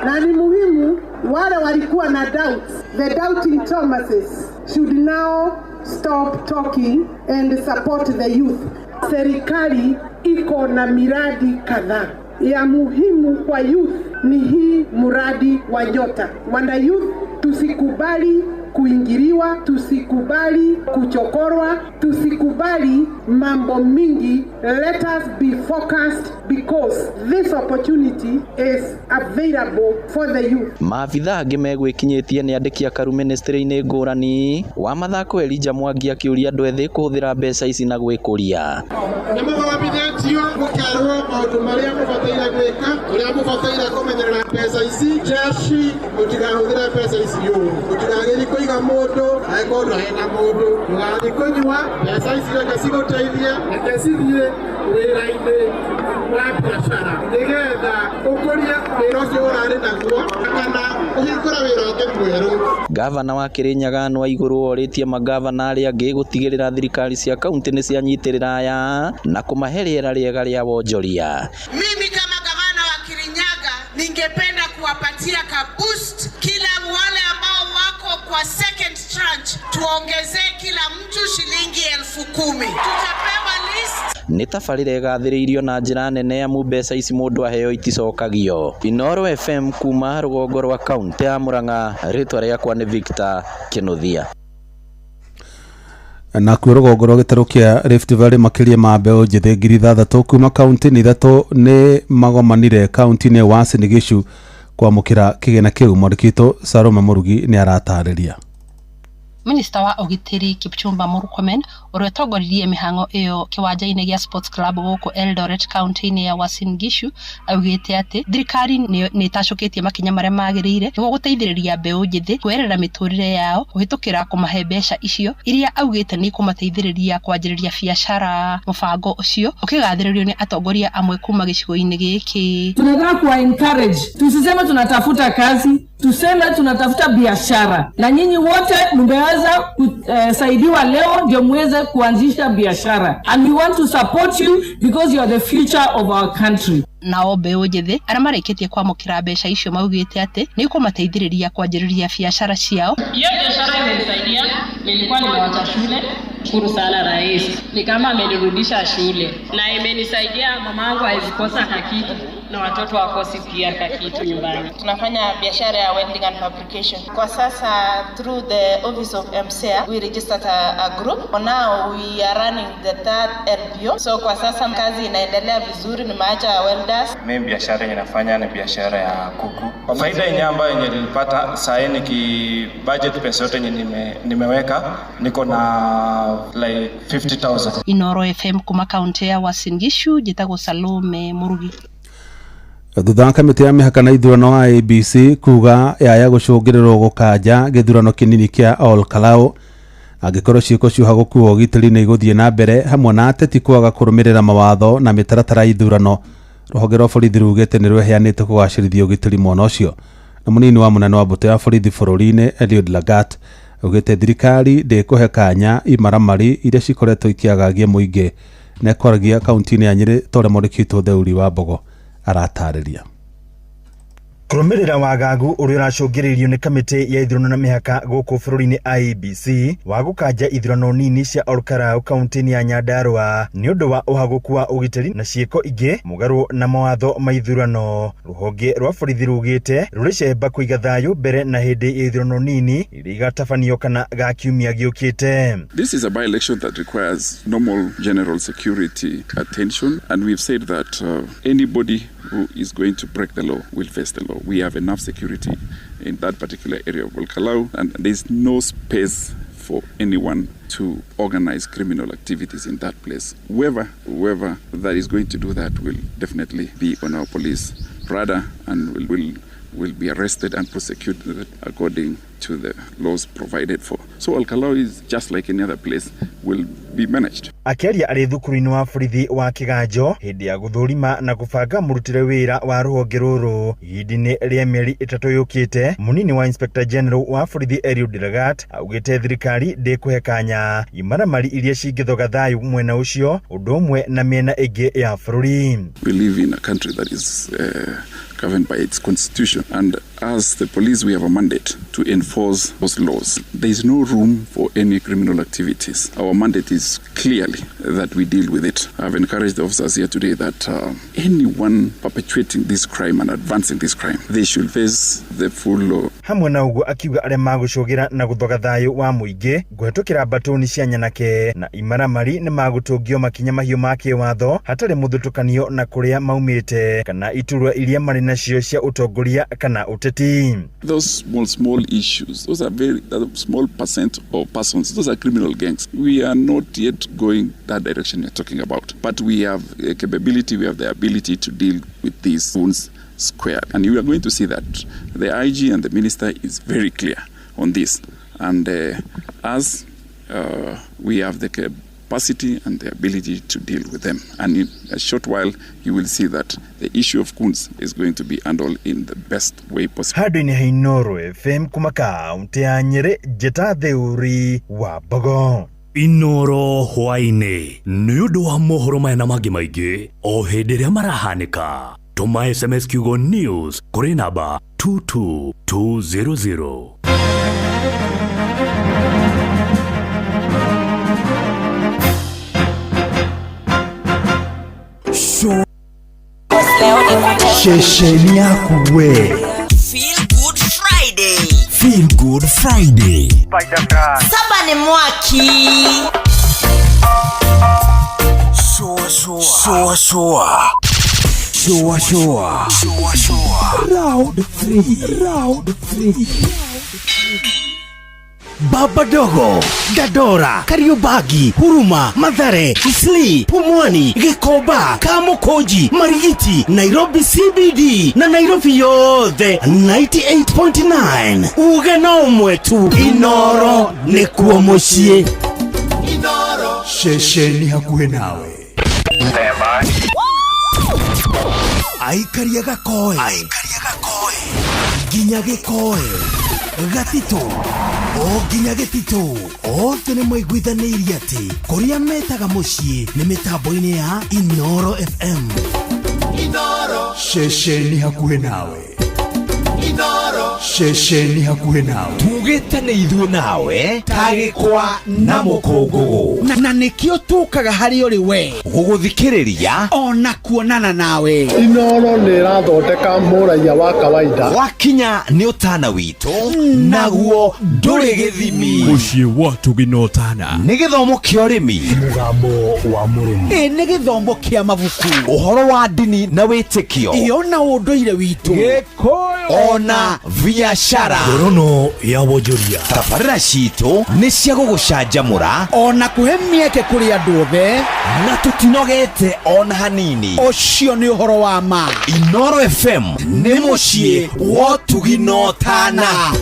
Na ni muhimu wale walikuwa na doubts, the doubting Thomases should now stop talking and support the youth. Serikali iko na miradi kadhaa. Ya muhimu kwa youth ni hii mradi wa Nyota. Wana youth, tusikubali kuingiliwa, tusikubali kuchokorwa, tusikubali mambo mingi. Let us be focused because this opportunity is available for the youth. Maabitha angĩ megwĩkinyĩtie nĩ andĩki akaru ministry-inĩ ngũrani wa mathako Elijah Mwangi akĩũria andũ ethĩ kũhũthĩra mbeca ici na gwĩkũria. Nĩ mũthomithĩtio mũkerwo maũndũ marĩa mũbataire gwĩka, ũrĩa mũbataire kũmenyerera mbeca ici, jeshi mũtikahũthĩre mbeca ici ũru, mũtigathiĩ kũiga mũndũ angĩkorwo ndũrĩ na mũndũ, ndũgathiĩ kũnyua, mbeca ici reke cigũteithie, reke cithiĩ wĩra-inĩ wa biacara nĩgetha ũkũrie wĩra ũcio ũrarĩ naguo kana ũhingũre wĩra ũngĩ mwerũ. Gavana wa Kirinyaga Anne Waiguru orĩtie magavana arĩa angĩ gũtigĩrĩra thirikari cia kaunti nĩ cianyitĩrĩra aya na kũmahe rĩera rĩega rĩa wonjoria. Mimi kama gavana wa Kirinyaga ningependa kuwapatia ka boost kila wale ambao wako kwa second tranche, tuongezee kila mtu shilingi 10,000. Tutapewa list. Nĩ tabarĩra ĩgathĩrĩirio na njĩra nene amu mbeca ici mũndũ aheo iticokagio. Inooro FM kuma rũgongo rwa kaunti ya Murang'a, rĩtwa rĩakwa nĩ Victor Kĩnuthia. Na kuo rũgongo rwa gĩtarũ kĩa Rift Valley makĩria ma mbeũ njĩthĩ 6,000 kuma kaunti-inĩ ithatũ nĩ magomanire kaunti-inĩ ya Uasin Gishu kwamũkĩra kĩgĩna kĩu. Mwandĩki witũ Salome Mũrugi nĩ aratarĩria. Minista wa ũgitĩri Kipchumba Murkomen ũrĩa ũtongoririe mĩhang'o ĩyo kĩwanja-inĩ gĩa Sports Club gũkũ Eldoret kaunti-inĩ ya Uasin Gishu augĩte atĩ thirikari nĩ ĩtacũkĩtie makinya marĩa magĩrĩire nĩguo gũteithĩrĩria mbeũ njĩthĩ kwerera mĩtũrĩre yao kũhĩtũkĩra kũmahe mbeca icio iria augĩte nĩ ikũmateithĩrĩria kwanjĩrĩria biacara. Mũbango ũcio ũkĩgathĩrĩrio nĩ atongoria amwe kuma gĩcigo-inĩ gĩkĩ. Tunataka kuwa encourage, tusiseme tunatafuta kazi, tuseme tunatafuta biashara, na nyinyi wote mmeweza kusaidiwa leo ndio muweze kuanzisha biashara, and we want to support you because you are the future of our country. Nao mbeũ njĩthĩ arĩa marĩkĩtie kwamũkĩra mbeca icio maugĩte atĩ nĩ ikũmateithĩrĩria kwanjĩrĩria biacara ciao. Hiyo biashara imenisaidia, nilikuwa nimewacha shule. Shukuru sana rais, ni kama amenirudisha shule na imenisaidia. Mamangu hawezi kosa kakitu na watoto wakosi pia kakitu nyumbani. Tunafanya biashara ya welding and fabrication. Kwa sasa through the office of MCA we registered a group. For now we are running the third LPO. So kwa sasa kazi inaendelea vizuri, nimeacha welders. Mimi biashara yenye nafanya ni biashara ya kuku. Faida yenye ambayo yenye nilipata saa hii niki budget pesa yote yenye nimeweka niko na like 50,000. Inooro FM kuma kaunti ya Uasin Gishu, njĩtagwo Salome Murugi. Thutha wa kamĩtĩ ya mĩhaka na ithurano IEBC kuga yaya gũcũngĩrĩrwo gũkanja gĩthurano kĩnini kĩa Ol Kalou angĩkorwo ciĩko cia ũhagũku wa ũgitĩri nĩ igũthiĩ na mbere hamwe na ateti kwaga kũrũmĩrĩra mawatho na mĩtaratara ya ithurano, rũhonge rwa borithi rugĩte nĩ rweheanĩte kũgacĩrithia ũgitĩri mwena ũcio. Na mũnini wa mũnene wa mbũtũ ya borithi bũrũri-inĩ Eliud Lagat augĩte thirikari ndĩkũhe kanya imaramari iria cikoretwo ikĩagagia mũingĩ na ĩkoragia kaunti-inĩ ya Nyĩrĩ ta ũrĩa mwandĩki witũ Theuri wa Mbogo aratarĩria. Kũrũmĩrĩra wagagu ũrĩa ũracũngĩrĩirio nĩ kamĩtĩ ya ithurano na mĩhaka gũkũ bũrũri-inĩ IEBC wa gũkanja ithurano nini cia Ol Kalou kaunti-inĩ ya Nyandarua nĩ ũndũ wa ũhagũku wa ũgitĩri na ciĩko ingĩ mũgarũ na mawatho ma ithurano. Rũhonge rwa borithi rugĩte rũrĩ cemba kũiga thayũ mbere na hĩndĩ ya ithurano nini iria igatabanio kana ga kiumia gĩũkĩte. This is a by-election that requires normal general security attention, and we've said that anybody who is going to break the law will face the law. We have enough security in that particular area of Ol Kalou, and there's no space for anyone to organize criminal activities in that place. Whoever that is going to do that will definitely be on our police radar and will be arrested and prosecuted according to the laws provided for. So Ol Kalou is just like any other place, will be managed. Akĩaria arĩ thukuru-inĩ wa borithi wa Kĩganjo hĩndĩ ya gũthũrima na gũbanga mũrutĩre wĩra wa rũhonge rũrũ ihinda-inĩ rĩa mĩeri 3 yũkĩte, mũnini wa Inspector General wa borithi Eliud Lagat augĩte thirikari ndĩkũhe kanya imaramari iria cingĩthoga thayũ mwena ũcio ũndũ ũmwe na mĩena ĩngĩ ya bũrũri. We live in a country that is governed by its constitution, and as the police we have a mandate to enforce those laws. There is no room for any criminal activities. Our mandate is clearly that we deal with it. I've encouraged the officers here today that anyone perpetuating this crime and advancing this crime, they should face the full law. Hamwe na ũguo akiuga arĩa magũcũgĩra na gũthoga thayũ wa mũingĩ kũhetũkĩra mbatũni cia nyanake na imaramari nĩ magũtũngio makinya mahiũ ma kĩwatho hatarĩ mũthutũkanio na kũrĩa maumĩte kana iturwa iria marĩ nacio cia ũtongoria kana ũteti. Those small, small issues, those are very that small percent of persons, those are criminal gangs. We are not yet going that direction you're talking about, but we have a capability, we have the ability to deal with these wounds square. And you are going to see that the IG and the minister is very clear on this. And as we have the capacity and the ability to deal with them. And in a short while, you will see that the issue of goons is going to be handled in the best way possible. Handũ-inĩ ha Inooro FM kuma kaũntĩ ya Nyĩrĩ, njĩta Theuri wa Mbogo. Inoro hwaĩ-inĩ nĩ ũndũ wa mohoro maya na mangĩ maingĩ o hĩndĩ ĩrĩa marahanĩka, tũma SMS kiugo news kũrĩ namba 22200. Ceceni yaku we. Feel Good Friday. Feel Good Friday. Saba ni mwaki. Shua shua. Shua shua. Shua shua. Shua shua. Round 3. Round 3. Baba Dogo, Dandora, Kariobangi, Huruma, Mathare, Eastleigh, Pumwani, Gikomba, Kamukunji, Marigiti, Nairobi CBD na Nairobi yothe 98.9. Uge no ũmwe tu, Inoro nĩkuo mũciĩ. Inoro. Ceceni hakuhĩ nawe. Aikaria gakoe. Aikaria gakoe. Nginya gĩkoe. Gatitũ o nginya gĩtitũ othe nĩ maiguithanĩirie atĩ kũrĩa metaga mũciĩ nĩ mĩtambo-inĩ ya Inoro FM. Inoro. Ceceni hakuhĩ nawe. Inoro. Ceceni hakuhĩ nawe. Tugĩte nĩ ithuĩ nawe tagĩkwa na mũkũngũgũ na nĩkĩo tũkaga harĩ ũrĩ we gũgũthikĩrĩria ona kuonana nawe. Inoro nĩ ĩrathondeka mũraiya wa kawaida. Wakinya nĩ ũtana witũ naguo ndũrĩ gĩthimi. Mũciĩ wa tũgĩnotana nĩ gĩthomo kĩa ũrĩmi, mũgambo wa mũrĩmi, ĩ nĩ gĩthomo kĩa mabuku, ũhoro wa ndini na wĩtĩkio, ĩyo na ũndũire witũ, Gĩkũyũ ona biacara. Ngorono ya wonjoria. Tabarĩra citũ nĩ cia gũgũcanjamũra ona kũhe mĩeke kũrĩ andũ othe, na tũtinogete ona hanini. Ũcio nĩ ũhoro wa ma. Inoro FM nĩ mũciĩ wa ũtugi na ũtana.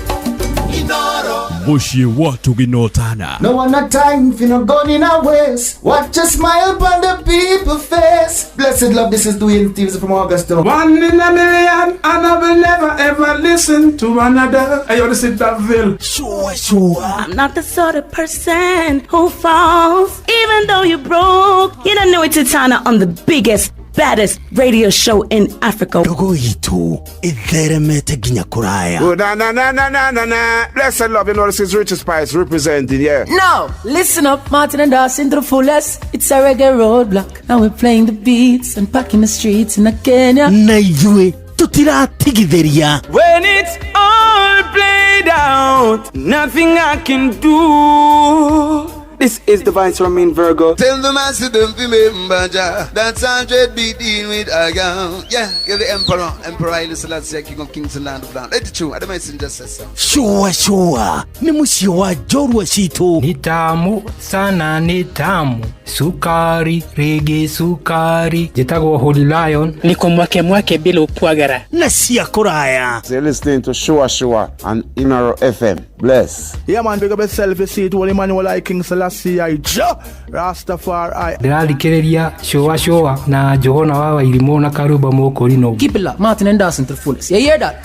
Inoro. Mũciĩ wa ũtugi na ũtana. No one a time for no gun in our waist. Watch a smile upon the people face. Blessed love, this is Dwayne Stevens from Augusta. One in a million, and I will never ever listen to another. Hey, yo, this is Daville. Sure, sure. I'm not the sort of person who falls, even though you're broke. You don't know it's Titana on the biggest, baddest radio show in Africa. Ndogo itu itheremete nginya kuraya. Oh, na na na na na na na. Blessed love, you know this is Richard Spice representing, yeah. Now, listen up, Martin and Dawson to the fullest. It's a reggae roadblock. Now we're playing the beats and packing the streets in Kenya. Na ithuĩ tutiratigithĩria. When it's all played out, nothing I can do. This is the Vice Ramin Virgo. Tell the master don't remember Jah. That's 100 be dealing with a girl. Yeah, you're the emperor. Emperor Haile Selassie, King of Kings and Land of Land. Let it true. I don't just say so. Sure, sure. Ni mũciĩ wa njorua citũ. Ni tamu sana, ni tamu. Sukari, rege sukari. Njĩtagwo Holy Lion. Niko mwake mwake bila ukwagara. Na cia kũraya. So you're listening to Sure Sure and Inoro FM. Bless. Yeah man, big up yourself, you see it, Holy Emmanuel I King Selassie I Jah Rastafari. Ndĩrathikĩrĩria Sure Sure na Johana wa Wairimũ na Karũmba Mũkũrinũ. Keep it locked, Martin and Dawson to the fullest. You hear that?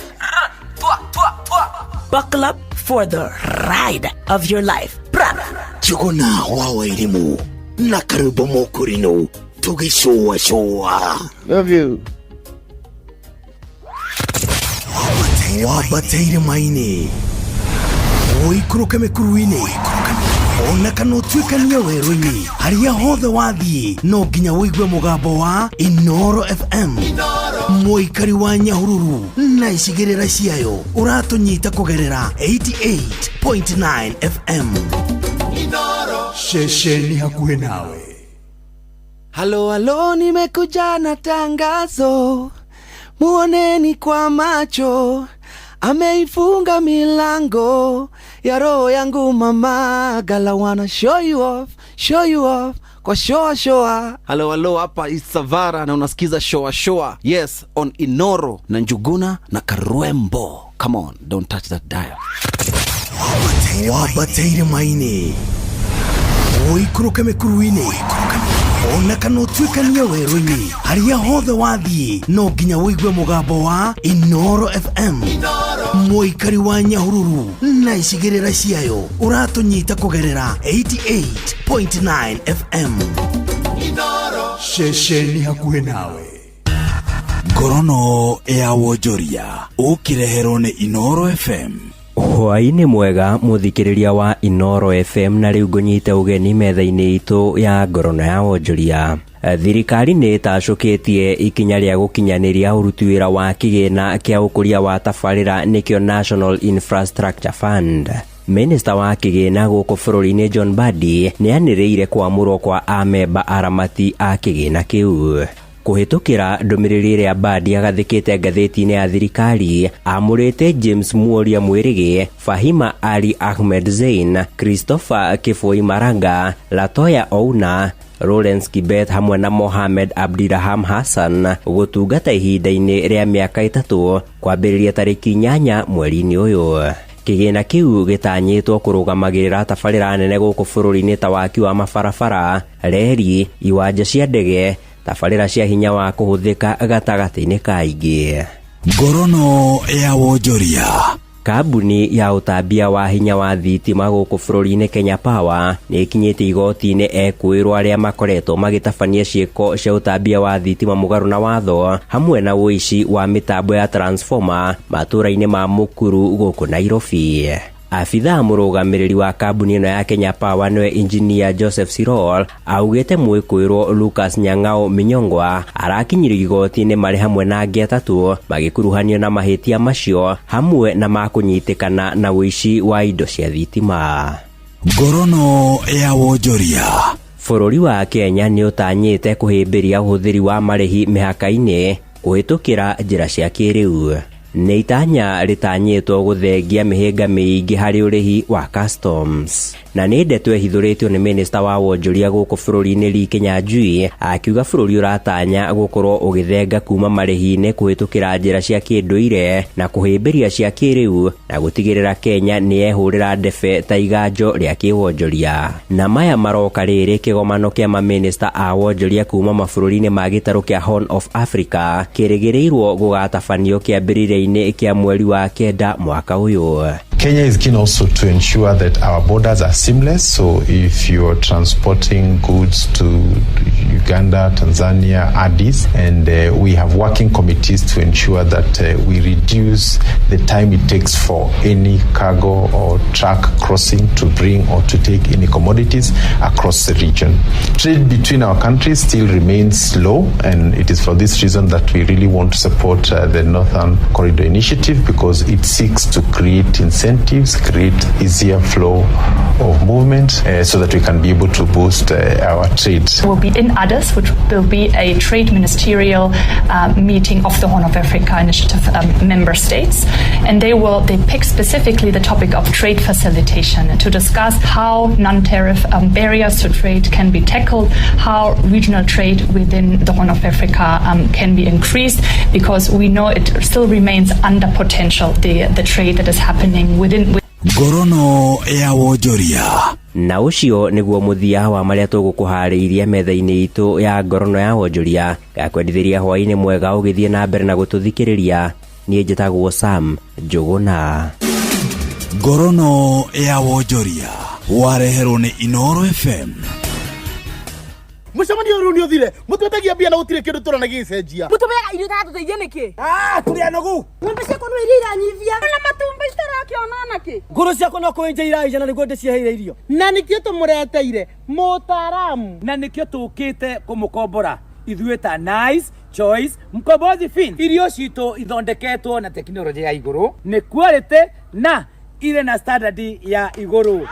Buckle up for the ride of your life. Njuguna wa Wairimũ na Karũmba Mũkũrinũ tũgĩcũa cũa. Love you. Wambate irĩma-inĩ, ũikũrũke mĩkuru-inĩ, Ona kana ũtuĩkanie werũ-inĩ harĩa hothe wathiĩ no nginya ũigue mũgambo wa Inoro FM. Mũikari wa Nyahururu na icigĩrĩra ciayo ũratũnyita kũgerera 88.9 FM. Ceceni hakuhĩ nawe. Halo halo, nimekuja na tangazo, muoneni kwa macho, ameifunga milango ya roho yangu mama. Gala wanna show you off, show you off kwa shoa shoa. Halo halo, hapa Isavara na unasikiza shoa shoa, yes, on Inoro na Njuguna na Karwembo. Come on, don't touch that dial. Wambatĩire maini ũikũrũke mĩkuru-inĩ ona kana ũtuĩkanie werũ-inĩ harĩa hothe wathiĩ no nginya ũigue mũgambo wa Inoro FM. Mũikari wa Nyahururu na icigĩrĩra ciayo ũratũnyita kũgerera 88.9 FM. Ceceni hakuhĩ nawe. Ngorono ya wonjoria ũkĩreherwo nĩ Inoro FM. Hwaĩ-inĩ mwega mũthikĩrĩria wa Inoro FM, na rĩu ngũnyite ũgeni metha-inĩ itũ ya ngorono ya wonjoria. Thirikari nĩ ĩtacũkĩtie ikinya rĩa gũkinyanĩria ũruti wĩra wa kĩgĩna kĩa ũkũria wa tabarĩra, nĩkĩo National Infrastructure Fund. Minista wa kĩgĩna gũkũ bũrũri-inĩ John Mbadi nĩ anĩrĩire kwamũrwo kwa amemba aramati a kĩgĩna kĩu. Kũhĩtũkĩra ndũmĩrĩri ĩrĩa Mbadi agathĩkĩte ngathĩti-inĩ ya thirikari, amũrĩte James Muoria Mwĩrĩgĩ, Fahima Ali Ahmed Zein, Christopher Kĩboi Maranga, Latoya Ouna, Lawrence Kibet hamwe na Mohamed Abdiraham Hassan gũtungata ihinda-inĩ rĩa mĩaka 3 kwambĩrĩria tarĩki 8 mweri-inĩ ũyũ. Kĩgĩna kĩu gĩtanyĩtwo kũrũgamagĩrĩra tabarĩra nene gũkũ bũrũri-inĩ ta waki wa mabarabara, reri, iwanja cia ndege, tabarĩra cia hinya wa kũhũthĩka gatagatĩ-inĩ ka ingĩ. Ngorono ya wonjoria. Kambuni ya ũtambia wa hinya wa thitima gũkũ bũrũri-inĩ Kenya Power nĩ ĩkinyĩte igoti-inĩ ekũĩrwo arĩa makoretwo magĩtabania ciĩko cia ũtambia wa thitima mũgarũ na watho hamwe na ũici wa mĩtambo ya transformer matũũra-inĩ ma Mukuru gũkũ Nairobi. Abithaa mũrũgamĩrĩri wa kambuni ĩno ya Kenya Power nĩwe Engineer Joseph Sirol augĩte mwĩkũĩrwo Lucas Nyang'ao Minyongwa arakinyirio igoti-inĩ marĩ hamwe na angĩ 3 magĩkuruhanio na mahĩtia macio hamwe na makũnyitĩkana na ũici wa indo cia thitima. Ngorono ya wonjoria. Bũrũri wa Kenya nĩ ũtanyĩte kũhĩmbĩria ũhũthĩri wa marĩhi mĩhaka-inĩ kũhĩtũkĩra njĩra cia kĩrĩu. Nĩ itanya rĩtanyĩtwo gũthengia mĩhĩnga mĩingĩ harĩ ũrĩhi wa customs. Na nĩ ndeto ĩhithũrĩtio nĩ minista wa wonjoria gũkũ bũrũri-inĩ Lee Kinyanjui akiuga bũrũri ũratanya gũkorwo ũgĩthenga kuma marĩhi-inĩ kũhĩtũkĩra njĩra cia kĩndũire na kũhĩmbĩria cia kĩrĩu na gũtigĩrĩra Kenya nĩ yehũrĩra ndebe ta iganjo rĩa kĩwonjoria. Na maya maroka rĩrĩ kĩgomano kĩa mamĩnĩsta a wonjoria kuma mabũrũri-inĩ ma gĩtarũ kĩa Horn of Africa kĩrĩgĩrĩirwo gũgatabanio kĩambĩrĩria-inĩ kĩa mweri wa 9 mwaka ũyũ. Kenya is keen also to ensure that our borders are seamless. So if you're transporting goods to Uganda, Tanzania, Addis, and we have working committees to ensure that we reduce the time it takes for any cargo or truck crossing to bring or to take any commodities across the region. Trade between our countries still remains slow, and it is for this reason that we really want to support the Northern Corridor Initiative, because it seeks to create incentives, create easier flow of movement so that we can be able to boost our trade. We'll be in Addis, which will be a trade ministerial meeting of the Horn of Africa Initiative member states, and they pick specifically the topic of trade facilitation to discuss how non-tariff barriers to trade can be tackled, how regional trade within the Horn of Africa can be increased, because we know it still remains under potential, the trade that is happening within. Ngorono ya wonjoria. Na ũcio nĩguo mũthia wa marĩa tũgũkũharĩirie metha-inĩ itũ ya ngorono ya wonjoria. Ngakwendithĩria hwaĩ-inĩ mwega ũgĩthiĩ na mbere na gũtũthikĩrĩria. Niĩ njĩtagwo Sam Njũgũna. Ngorono ya wonjoria wareherwo nĩ Inoro FM. Mũcemanio ũyũ rĩu nĩ ũthire. Mũtwetagia mbia na gũtirĩ kĩndũ tũrona gĩgĩcenjia. Mũtũmeaga irio itaratũteithia nĩkĩ? Ah, tũrĩ anogu. Ng'ombe ciakwa no iria iranyivia. Na matumbĩ citarakĩona nakĩ? Ngũrũ ciakwa no kũenja iraija na nĩguo ndĩciheire irio. Na nĩkĩo tũmũreteire mũtaaramu. Na nĩkĩo tũkĩte kũmũkombora ithuĩ ta Nice Choice Mkombozi Fin. Irio citũ ithondeketwo na tekinoronjĩ ya igũrũ, nĩ quality na irĩ na standard ya igũrũ.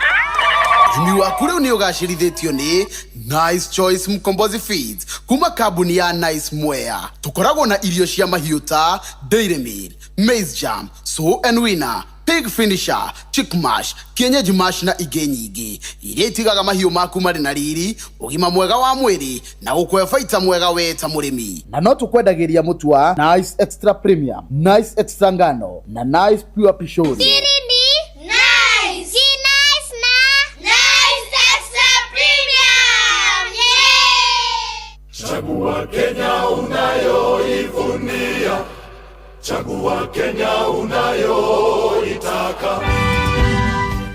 Ũrĩmi waku rĩu nĩ ũgacĩrithĩtio nĩ Nice Choice Mkombozi Feeds kuma kambuni ya Nice Mwea. Tũkoragwo na irio cia mahiũ ta Dairy Meal, Maize Jam, Sow and Winner, Pig Finisher, Chick Mash, Kienyeji Mash na ingĩ nyingĩ iria itigaga mahiũ maku marĩ na riri, ũgima mwega wa mwĩrĩ na gũkũhe baita mwega we ta mũrĩmi. Na no tũkwendagĩria mũtu wa Nice Extra Premium, Nice Extra Ngano na Nice Pure Pishori. Siri ni nice. Si nice na nice extra premium. Yeah. Chagua Kenya unayoivunia, chagua Kenya unayoitaka.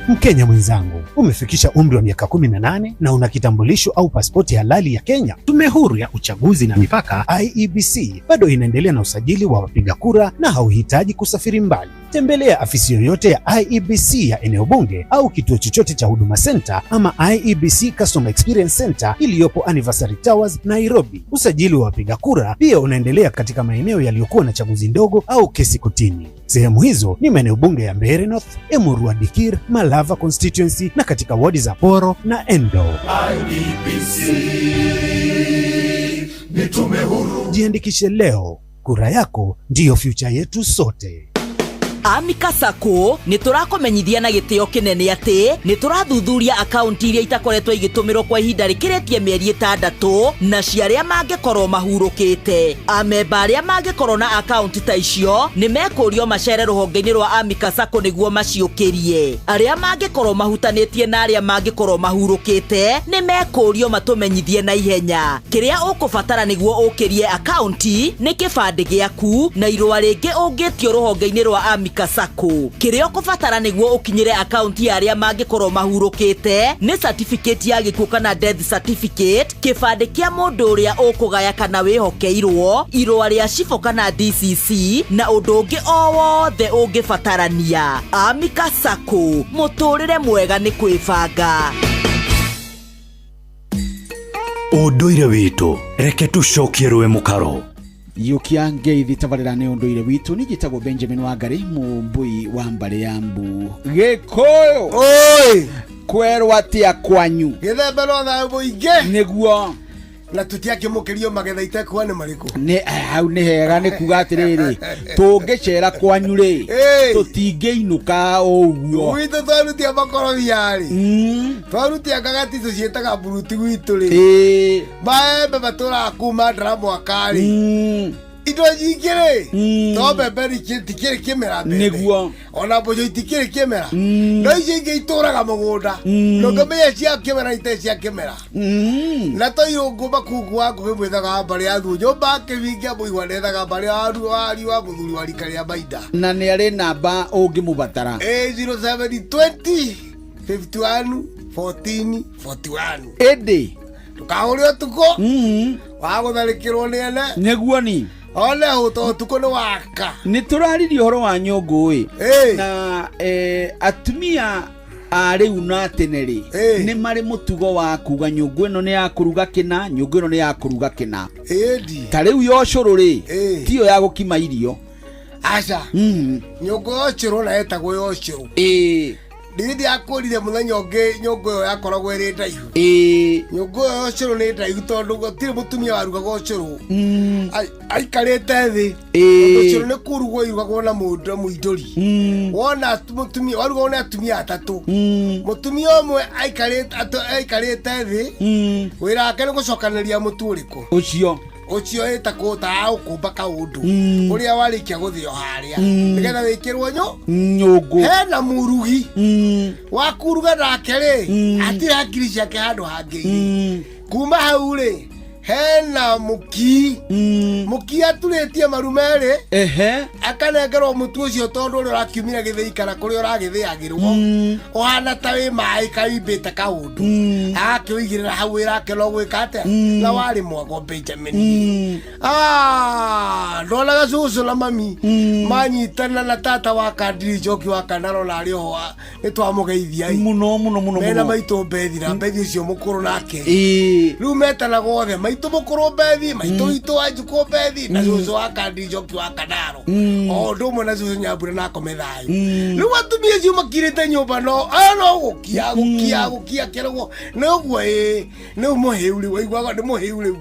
Mkenya mwenzangu, umefikisha umri wa miaka 18 na una kitambulisho au pasipoti halali ya Kenya. Tume Huru ya Uchaguzi na Mipaka IEBC bado inaendelea na usajili wa wapiga kura na hauhitaji kusafiri mbali. Tembelea afisi yoyote ya IEBC ya eneo bunge au kituo chochote cha Huduma Center ama IEBC Customer Experience Center iliyopo Anniversary Towers, Nairobi. Usajili wa wapiga kura pia unaendelea katika maeneo yaliyokuwa na chaguzi ndogo au kesi kotini. Sehemu hizo ni maeneo bunge ya Mbeere North, Emurua Dikirr, Malava constituency na katika wadi za Poro na Endo. IEBC ni tume huru. Jiandikishe leo, kura yako ndiyo future yetu sote. Amika Sacco nä tå rakåmenyithia na gä tä o kä nene atä nä tå rathuthuria akaunti iria itakoretwo igä kwa ihinda rä kä rä tie mĩeri ĩtandatũ na cia arĩa mangĩkorwo mahurũkĩte amemba arĩa mangĩkorwo na akaunti ta icio nĩ mekũrio macere rũhonge-inĩ rwa Amika Sacco nĩguo maciũkĩrie. Arĩa mangĩkorwo mahutanĩtie na arĩa mangĩkorwo mahurũkĩte nĩ mekũrio matũmenyithie na ihenya. Kĩrĩa ũkũbatara nĩguo ũkĩrie akaunti nĩ kĩbandĩ gĩaku na irũa rĩngĩ ũngĩtio rũhonge-inĩ rwa Amika Sacco. Kĩrĩa ũkũbatara nĩguo ũkinyĩre akaunti ya arĩa mangĩkorwo mahurũkĩte nĩ certificate ya gĩkuũ kana death certificate, kĩbandĩ kĩa mũndũ ũrĩa ũkũgaya kana wĩhokeirwo, irũa rĩa cibũ kana DCC na ũndũ ũngĩ o wothe ũngĩbatarania. Amika Sacco, mũtũrĩre mwega nĩ kwĩbanga. Ũndũire witũ reke tũcokie rũĩ mũkaro. Yũkia ngeithi tabarĩra nĩ ũndũire witũ. Niĩ njĩtagwo Benjamin Wangari, mũmbũi wa mbarĩ ya mbu Gĩkũyũ. Oi, kwerwo atĩa kwanyu? Gĩthembe no thayũ mũingĩ. Nĩguo. Na tũtiakĩmũkĩrio magetha itekua nĩ marĩkũ. Nĩ hau nĩ hega, nĩ kuga atĩrĩrĩ, tũngĩcera kwanyu rĩ, tũtingĩinũka o ũguo. Gwitũ twarutia makorobia rĩ, twarutia ngagati ciĩtaga mburuti gwitũ rĩ, maembe matũraga kuma ndara mwaka rĩ, indo nyingĩ rĩ, to mbembe itikĩrĩ kĩmera mbembe. Nĩguo. Ona mboco itikĩrĩ kĩmera, no icio ingĩ itũraga mũgũnda ndũngĩmenya cia kĩmera itarĩ cia kĩmera. Na to irũngũ makungu wa ngũgĩ mwĩthaga wa mbarĩ ya Thuo nyũmba akĩhingia mũigua nethaga mbarĩ ya wari wa mũthuri wa rika rĩa Mainda. Na nĩ arĩ namba ũngĩmũbatara. 0720 51 14 41. Ĩndĩ ndũkahũre ũtukũ wa gũtharĩkĩrwo nĩ ene. Nĩguo ni one ũto ũtukũ nĩ waka. Nĩ tũraririe ũhoro wa nyũngũ ĩ na atumia a rĩu na tene rĩ, nĩ marĩ mũtugo wa kuga nyũngũ ĩno nĩ ya kũruga kĩna, nyũngũ ĩno nĩ ya kũruga kĩna. Ĩndi ta rĩu ya ũcũrũ rĩ, tiyo ya gũkima irio. Aca, nyũngũ ya ũcũrũ na ĩtagwo ya ũcũrũ. Ndiri ndiakũrire mũthenya ũngĩ nyũngũ ĩyo yakoragwo ĩrĩ ndaihu. Nyũngũ ĩyo ya ũcũrũ nĩ ndaihu tondũ gũtirĩ mũtumia warugaga ũcũrũ aikarĩte thĩ. Tondũ ũcũrũ nĩ kũrugwo irugagwo na mũndũ mũindũri. Wona mũtumia warugagwo nĩ atumia atatũ, mũtumia ũmwe aikarĩte thĩ, wĩra wake nĩ gũcokanĩria mũtu ũrĩkũ ũcio ũcio ĩtagwo ta ũkũmba kaũndũ ũrĩa warĩkia gũthĩo harĩa nĩgetha wĩkĩrwo nyũngũ. Hena mũrugi wa kuruga nake rĩ, hatirĩ hakiri ciake handũ hangĩ. Kuma hau rĩ, Hena muki muki aturitie maru merĩ ehe akanengerwo mũtu ũcio tondũ ũrĩa ũrakiumire gĩthĩi kana kũrĩa ũragĩthĩagĩrwo ũhana ta wĩ maĩ kaimbĩte kaũndũ agakĩũigĩrĩra hau wĩra ake no gwĩka atĩa na warĩ mwago Benjamin. Ndonaga cũcũ na mami manyitana na tata wa kandiri Njoki wa Kanaro na arĩ oho nĩ twamũgeithia mũno mũno mũno mena maitũ Bethi na Bethi ũcio mũkũrũ nake rĩu metanaga othe maitũ mũkũrũ Bethi maitũ witũ wa Njukũ Bethi na cũcũ wa kandiri Njoki wa Kanaro o ũndũ ũmwe na cũcũ Nyambura na akome thayũ. Rĩu atumia acio makirĩte nyũmba no aya no gũkia gũkia gũkia kĩrogwo nĩ ũguo ĩĩ nĩ mũhĩu rĩu waiguaga nĩ mũhĩu rĩu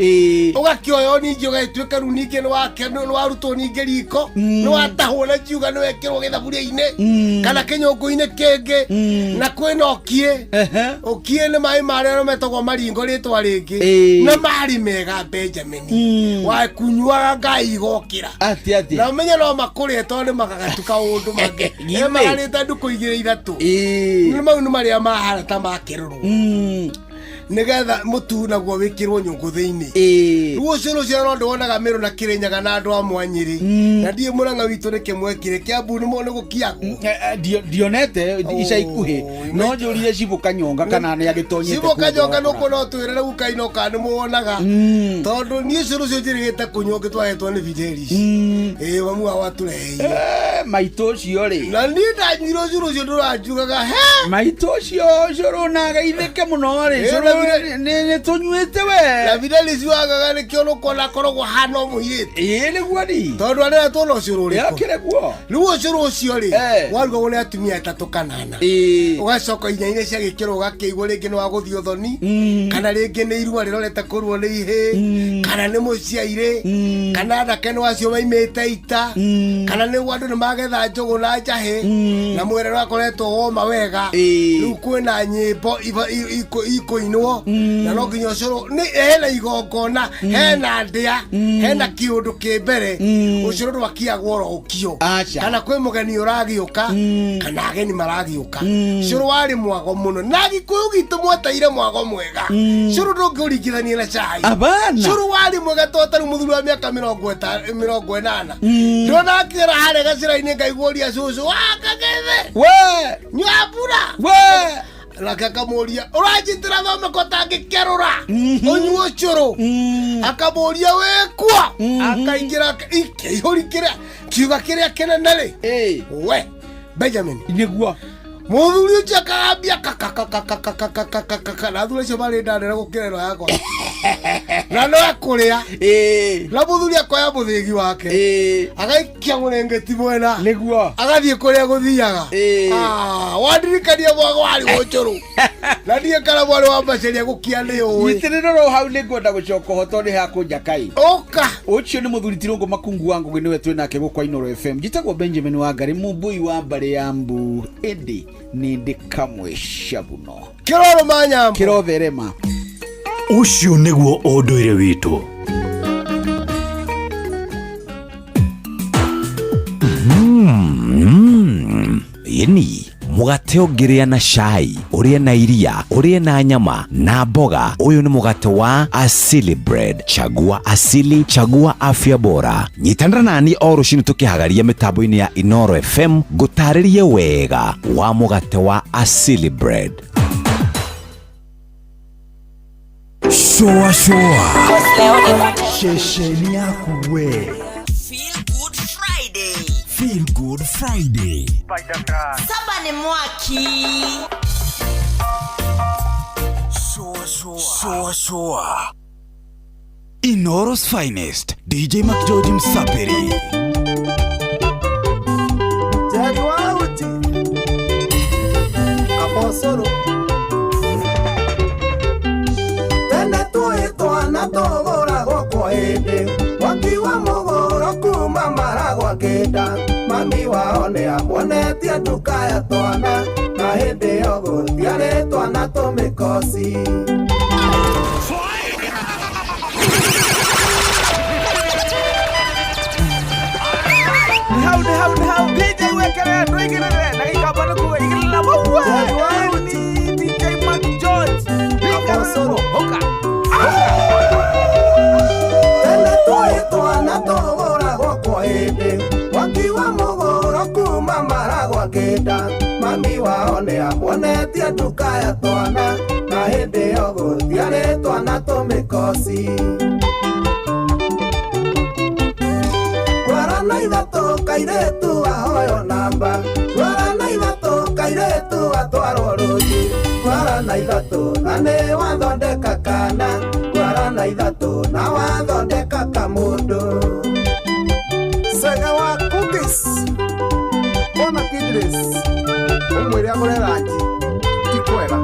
ũgakĩoywo ningĩ ũgagĩtuĩka rĩu ningĩ nĩ warutwo ningĩ riko nĩ watahwo na kiuga nĩ wekĩrwo gĩthaburia-inĩ kana kĩnyũngũ-inĩ kĩngĩ na kwĩna ũkiĩ ũkiĩ nĩ maĩ marĩa metagwo maringo rĩtwa rĩngĩ na marĩ mega Benjamin wakunyuaga ngai igokĩra na ũmenye no makũrĩe tondũ nĩ magagatuka ũndũ mangĩ mararĩte ndukũ igĩrĩ ithatũ nĩ mau nĩ marĩa mahana ta makĩrũrwo nigetha mutu naguo wikirwo nyungu thiini riu ucio rucio no ndonaga miru na Kirinyaga na andu a Mwanyiri na ndie Murang'a witu ni kimwekire Kiambu ni mo ni gukiagwo ndionete ica ikuhi no njurire Cibu Kanyonga kana ni agitonyete Cibu Kanyonga nuko no twirire gukaino kana ni muonaga tondu nie ucio rucio njirigite kunywa ngitwahetwo ni Fidelis mamu wa watureheire maitũ ũcio rĩ na niĩ ndanyuire ũcio rũcio ndũranjugaga he maitũ ũcio ũcũrũ na agaithĩke mũno rĩ ũcũrũ nĩ tũnyuĩte we na Fidelis wagaga nĩkĩo nũkuona akoragwo hana mũirĩtu ĩĩ nĩguo ni tondũ areretwo na ũcũrũ ũrĩkũ yakĩrĩ guo rĩu ũcũrũ ũcio rĩ warugagwo nĩ atumia atatũ kana ana ũgacoka inya iria ciagĩkĩrwo ũgakĩigua rĩngĩ nĩ wagũthiĩ ũthoni kana rĩngĩ nĩ irua rĩrorete kũruo nĩ ihĩĩ kana nĩ mũciairĩ kana anake nĩ acio maimĩte ita kana nĩ andũ nĩ magetha njũgũ na njahĩ na mwĩrĩ wakoretwo woma wega rĩu kwĩna nyĩmbo ikũinwo na no nginya ũcũrũ nĩ hena igongona hena ndĩa hena kĩũndũ kĩ mbere ũcũrũ ndwakiagwo oro ũkio kana kwĩ mũgeni ũragĩũka kana ageni maragĩũka ũcũrũ warĩ mwago mũno na Gĩkũyũ gitũ mwataire mwago mwega ũcũrũ ndũngĩũringithania na cai ũcũrũ warĩ mwega to tarĩu mũthuri wa mĩaka 80 ndona akĩgera harĩa gacĩra-inĩ ngaiguaria cũcũ wakagethe we nyua mbura we nake akamuria uranjitira thome ko tangĩkerũra ũnyue ũcũrũ akamuria wĩkua akaingĩra ikĩihũri kĩrĩa kiuga kĩrĩa kĩnene rĩ we Benjamin nĩguo mũthuri ũcio akagambia kakakakakakakakakaka na athuri acio marĩ ndanene gũkĩra ĩno yakwa na no ekũrĩa na mũthuri akoya mũthĩgi wake agaikia mũrengeti mwena nĩguo agathiĩ kũrĩa gũthiaga wandirikania mwago warĩ ũcũrũ na ndiĩ kana mwarĩ wa Macharia gũkia nĩ ũĩ nyitĩrĩra ro hau nĩngwenda gũcoka ho tondũ nĩ hakũnjakai ũka ũcio nĩ mũthuri Tirũngũ Makungu wa Ngũgĩ nĩwe twĩ nake gũkũ Inooro FM njĩtagwo Benjamin Wangari mũmbũi wa mbarĩ ya mbu ĩndĩ nĩ ndĩ kamwe cabuno kĩroro manyambo kĩrotherema ũcio nĩguo ũndũire witũ. Ĩni mũgate ũngĩrĩa na cai ũrĩe na iria ũrĩe na nyama na mboga ũyũ nĩ mũgate wa Asili Bread. Chagua Asili, chagua afya bora. Nyitanĩra nani o rũcinĩ tũkĩhagaria mĩtambo-inĩ ya Inooro FM ngũtarĩrie wega wa mũgate wa Asili Bread. Shoa shoa shesheni yaku we. Feel Good Friday. Feel Good Friday. Saba ni mwaki. Shoa shoa. Shoa shoa. Inooro's finest DJ McGeorge Msaperi. Jadwauti Aposoro Tene tuitwana tũgũragwo kwa hĩndĩ wakiwa mũgũro kuma maragwa kĩnda mami wao nĩ amuonetie nduka ya twana na hĩndĩ ĩyo gũtiarĩ twana tũmĩkoci. How DJ wekere ndũigĩrĩre na gĩkamba nĩ kuga igĩrĩra maua DJ McGeorge Aposoro hoka. tũĩ twana tũgũragwo kwa hĩndĩ wakiwa mũgũro kuma maragwa kĩnda mami wao nĩamuonetie nduka ya twana na hĩndĩ ĩyo gũtiarĩ twana tũmĩkoci Ngwarana ithatũ kairĩtu ahoywo namba Ngwarana ithatũ kairĩtu atwarwo rũci Ngwarana ithatũ na nĩ wathondeka kana Ngwarana ithatũ na wathondeka kamũndũ Sega wa cookies ona kidres umwire agũre ranji ti kwega.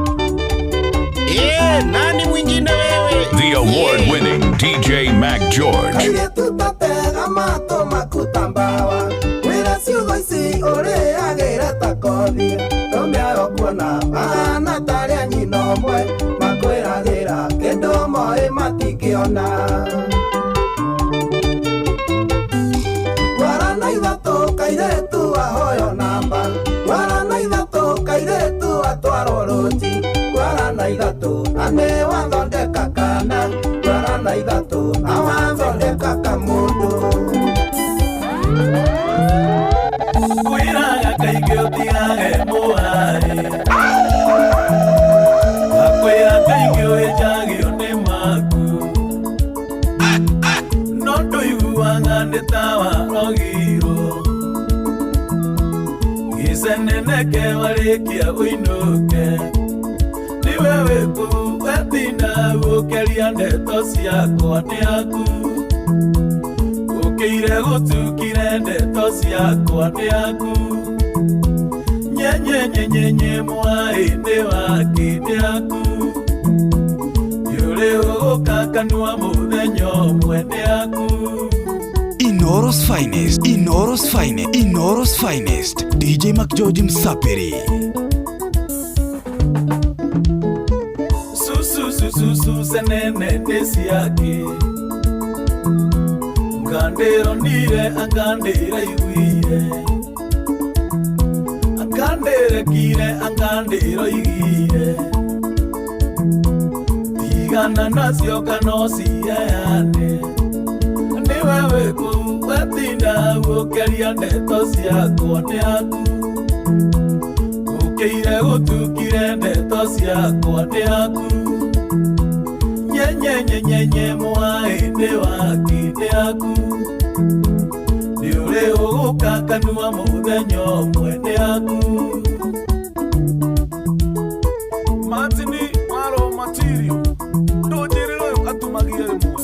Nani mwingine wewe? The award-winning DJ Mac George. Kairĩtu tatega matũ makuta mbawa wĩra ciugo ici ũrĩagĩre ta kothi tũmĩaro kuona mahana tarĩ a nyina ũmwe makwĩragĩra kĩndũ moĩ matingĩona Ngwarana ithatũ kairĩtu ahoywo namba Ngwarana ithatũ kairĩtu atwarwo rũci Ngwarana ithatũ na nĩ wathondeka kana Ngwarana ithatũ na wathondeka kamũndũ Kwĩraga kaingĩ ũtigage mũharĩ Akwĩra kaingĩ ũhĩnjagio nĩ maku No ndũiguaga nĩ ta warogirwo Gĩceneneke warĩkia ũinũke Nĩwe wĩkũ wetinda gũkĩria ndeto ciakwa nĩ aku Ũkĩire gũtukire ndeto ciakwa nĩ aku Nyenyenyenyenye mwaĩ nĩ waki nĩ aku Nĩũrĩ ũgũka kanua mũthenya ũmwe nĩ aku Inooro's finest, Inooro's finest, Inooro's finest. DJ Mac George Msapiri. Susu susu susu senene nĩ ciake Ngandĩro nire angandĩra iguire Angandĩrekire angandĩro igire Tigana nacio kana ũciheane Nĩwe wĩkũ wetinda gũkĩria ndeto ciakwa nĩ aku Ũkĩire gũtukire ndeto ciakwa nĩ aku Nyenyenyenyenye mwaĩ nĩ waki nĩ aku Nĩũrĩ ũgũka kanua mũthenya ũmwe nĩ aku Martini maro matirio ndũnjĩrĩre ũyũ atumagia rĩmwe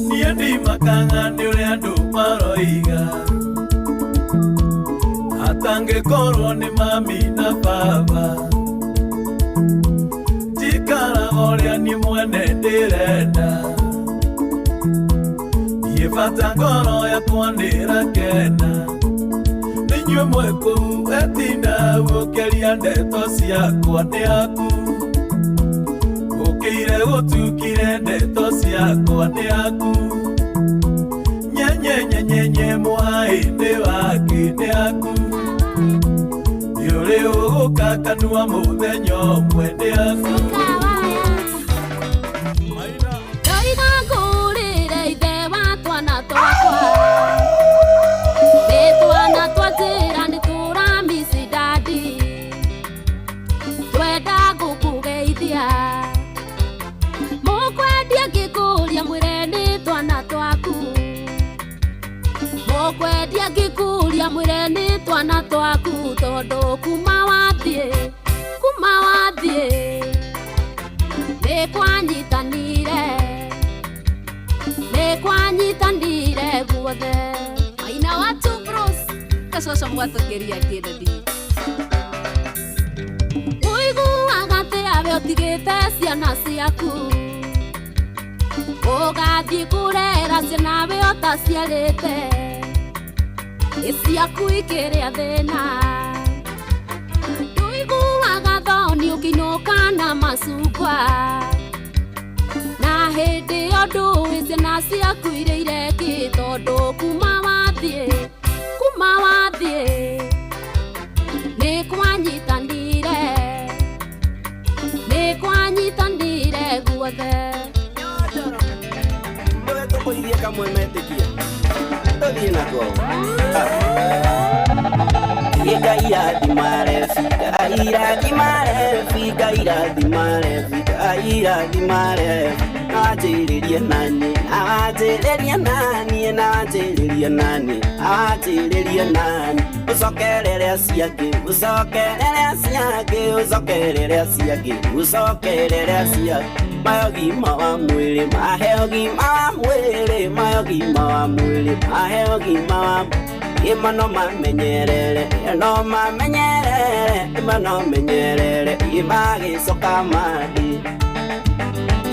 Niĩ ndimakaga nĩ ũrĩa andũ maroiga Atangĩkorwo nĩ mami na baba Njikaraga ũrĩa niĩ mwene ndĩrenda Niĩ bata ngoro yakwa nĩĩrakena Nĩinyuĩ mwĩ kũu wetinda gũkĩria ndeto ciakwa nĩ aku Ũkĩire gũtukire ndeto ciakwa nĩ aku Nyenyenyenyenye mwaĩ nĩ waki nĩ aku Nĩũrĩ ũgũka kanua mũthenya ũmwe nĩ aku Ndoiga ngũrĩre ithe wa twana twakwa Nĩ twana twa njĩra nĩ tũramisi dadi Twenda gũkũgeithia Mũkwendia ngĩkũria mwĩre nĩ twana twaku Mũkwendia ngĩkũria mwĩre nĩ twana twaku Tondũ kuma wathiĩ Nĩ kwanyitanire Nĩ kwanyitanire guothe Maina wa two bros kacoco mwatũkĩria kĩndũ Ũiguaga atĩ awe ũtigĩte ciana ciaku Ũgathiĩ kũrera ciana we ũtaciarĩte Ĩ ciaku ikĩrĩa thĩna Ndũiguaga thoni ũkĩinũka na macungwa Na hĩndĩ ĩyo ndũĩ ciana ciaku irĩire kĩ Tondũ kuma wathiĩ Nĩ kwanyitanire Nĩ kwanyitanire guothe. Tũkũithie kamwe metĩkie. Tũthiĩ nako. Kairathimare, nani, anjĩrĩrie nani, na anjĩrĩrie nani, anjĩrĩrie nani. Ũcokerere acio angĩ, ũcokerere acio angĩ, ũcokerere acio angĩ, ũcokerere acio angĩ. Mahe ũgima wa mwĩrĩ, mahe ũgima wa mwĩrĩ, mahe ũgima wa mwĩrĩ, mahe ũgima wa Ima no mamenyerere, no mamenyerere, ima no menyerere, ima gĩcoka mandi,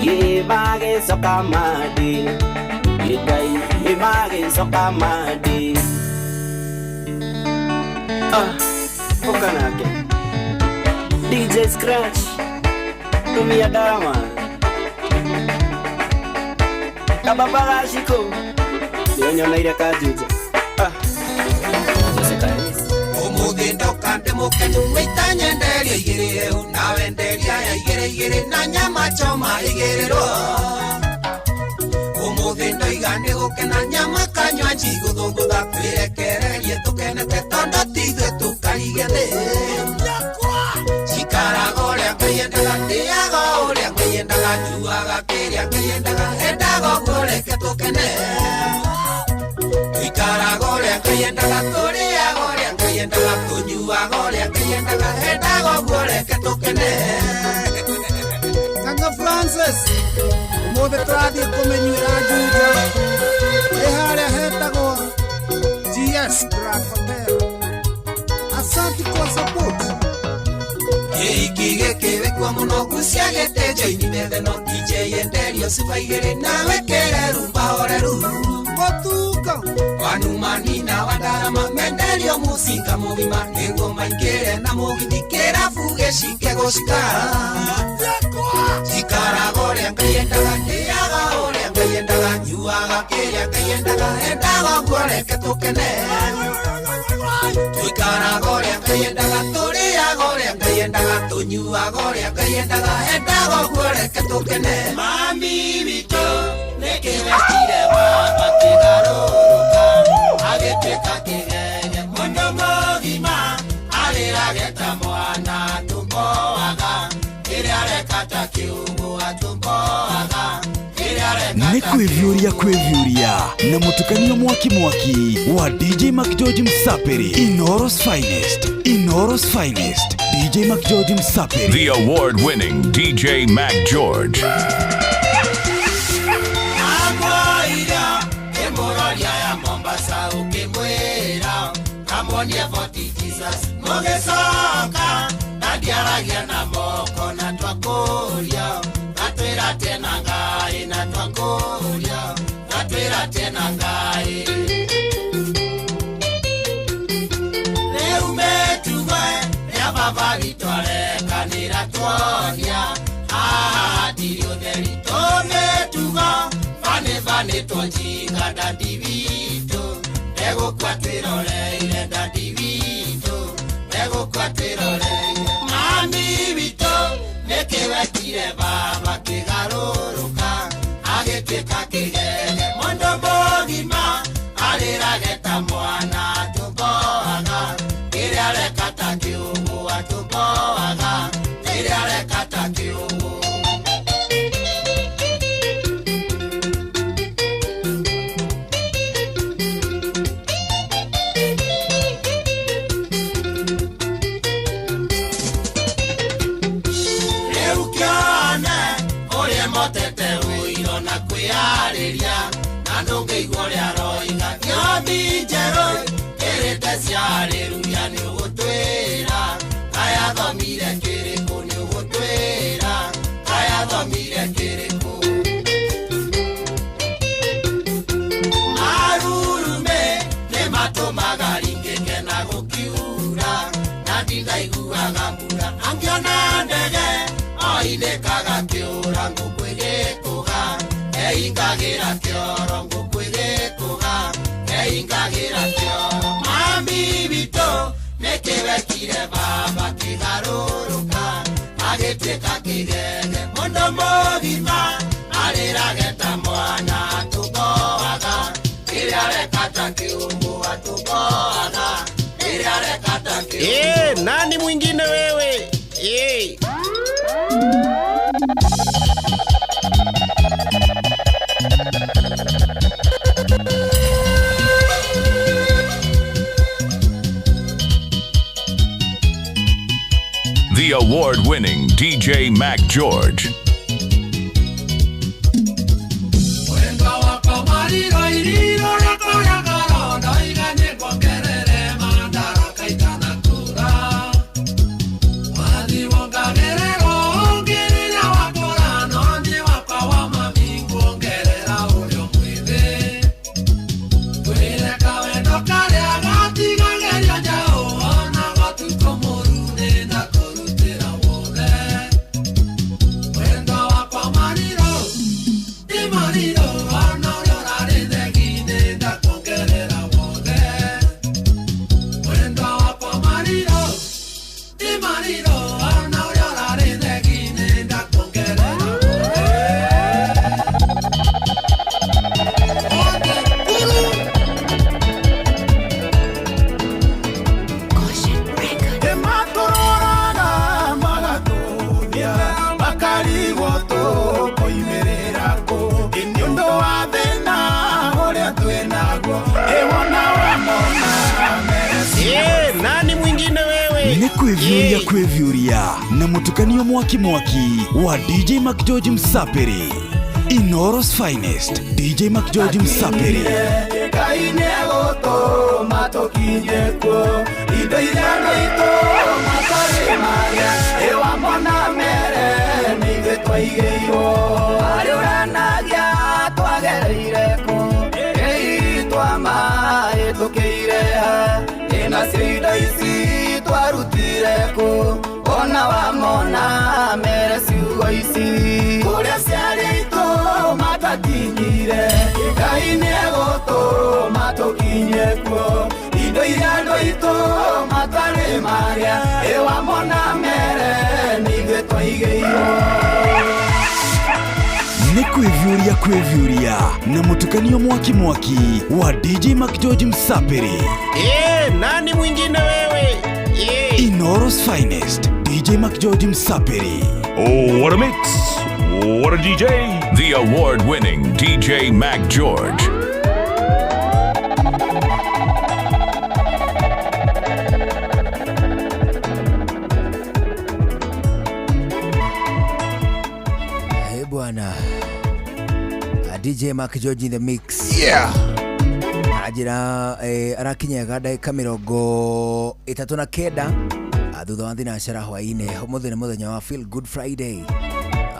ima gĩcoka mandi, Ngai ima gĩcoka mandi. Ah, ũka nake DJ Scratch, tumia dawa kababa gaciko nĩonyoneire kanjunja. Ah. Umuthi ndoka ndimukenu maita nyenderia igiri heu nawe nderia ya igiri igiri na nyama choma igĩrĩrwo. Umuthi ndoiga nĩ gũkena nyama kanyua njigũthũngũtha twĩrekererie tũkenete tondũ ti ithuĩ tũkarige thĩ. Cikaraga ũrĩa Ngai endaga, ndĩaga ũrĩa Ngai endaga, nyuaga kĩrĩa Ngai endaga, endaga ũguo reke tũkene. Tuikaraga ũrĩa Ngai endaga, tũrĩaga ũrĩa Ngai endaga, tũnyuaga ũrĩa Ngai endaga, endaga ũguo reke tũkene. Kanga Francis, ũmũthĩ tũrathiĩ kũmĩnyuĩra Juja ĩ harĩa hetagwo GS Grand Hotel. Asanti kwa support. Kĩhiki gĩkĩ wĩkwo mũno gucia gĩtĩnjo-inĩ metheno DJ enderio cuba igĩrĩ nawe kĩre rumba horeru. Mũtuko Wanumanina wandarama menderio mucinga mũgima nĩguo maingĩre na mũgithi kĩrabu gĩcike gũcikara. Cikaraga ũrĩa Ngai endaga, ndĩaga ũrĩa Ngai endaga, nyuaga kĩrĩa Ngai endaga, endaga ũguo reke tũkene. Tuikaraga ũrĩa Ngai endaga, tũrĩaga ũrĩa Ngai endaga, tũnyuaga ũrĩa Ngai endaga, endaga ũguo reke tũkene. Mami witũ nĩkĩ wekire baba kĩgarũrũka agĩtuĩka kĩgege mũndũ mũgima arĩrage ta mwana tũmboaga kĩrĩa areka ta kĩũngũ atũmboaga kĩrĩa areka Nĩ kwĩviũria kwĩviũria na mũtukanio mwaki mwaki wa DJ McGeorge Msapiri. Inooro's finest, Inooro's finest, DJ McGeorge Msapiri. The award-winning DJ Mac George. Akoiria ĩmũroria ya Mombasa ũkĩmwĩra kamuonie Fort Jesus mũgĩcoka na ndiaragia na moko na twakũria natwĩra tena Ngai na twakũria natwĩra tena Ngai. Rĩu mĩtugo ya baba witũ arekanĩra tuonia haha hatirĩ ũtheri tũmĩtugo bane twajinga dadi witũ egũkua twĩroreire dadi witũ egũkua twĩroreire. Mami witũ nĩkĩ wekire baba kĩgarũrũka agĩtuĩka kĩgege mũndũ mũgima arĩrage ta mwana atũmboaga kĩrĩa areka ta kĩũngũ atũmboaga kĩrĩa areka ta kĩũngũ. Rĩu kĩone ũrĩa motete ũiro na kwĩyarĩria na ndũngĩigua ũrĩa aroiga thiomi njerũ kĩrĩte ciarĩruia nĩũgũtwĩra kayathomire kĩrĩkũ nĩũgũtwĩra kayathomire kĩrĩkũ. Marurume nĩmatũmaga ringĩke na gũkiura na ndindaiguaga mbura angĩona ndege oinĩkaga kĩũra ngũkũ ĩgĩkũga eingagĩra kĩoro ngũkũ ĩgĩkũga eingagĩra kĩoro. Mami witũ nĩkĩ wekire baba kĩgarũrũka agĩtuĩka kĩgege mũndũ mũgima arĩrage ta mwana atũmboaga. Nani mwingine wewe? The award-winning DJ Mac George. Nani mwingine wewe? Nĩ kwĩviũria kwĩviũria na mũtukanio mwaki mwaki wa DJ Mac George Msapiri. Inooro's finest DJ Mac George Msapiri. Nacio ici twarutire kũ ona wamona mere ciugo ici kũrĩa ciarĩ itũ matakinyire Ngai nĩegũtũma tũkinye kuo indo iria andũ aitũ matarĩ marĩa ĩwamona mere nĩ ithuĩ twaigĩirwo. Nĩ kwĩviũria kwĩviũria na mũtukanio mwaki mwaki wa DJ Mac George Msapiri. Nani mwingine wewe? Inooro's finest DJ Mac George Msapiri. Oh, what a mix. What a DJ. The award-winning DJ Mac George. Hey bwana. DJ Mac George in the mix. Yeah. Ajira arakinyaga ndagĩka 39 thutha wa thinacara hwainĩ. Ũmũthĩ nĩ mũthenya wa Feel Good Friday.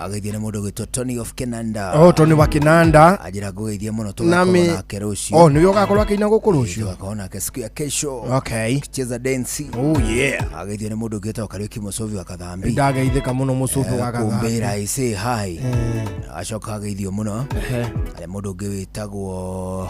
Ageithie nĩ mũndũ gwĩtwo Tony of Kinanda. Oh, Tony wa Kinanda. Ajira ngũgeithie mũno tũgakorwo nake rũciũ. Oh, nĩwe ũgakorwo akĩina gũkũ rũciũ. Tũgakorwo nake siku ya kesho. Okay. Kicheza dance. Oh yeah. Ageithie nĩ mũndũ ũngĩ wĩtagwo Kariũki Mũcũvi wa Kathambi. Ndageithĩka mũno Mũcũvi wa Kathambi. Kumbĩra I say hi. Acoka ageithio mũno. Arĩa mũndũ ũngĩ wĩtagwo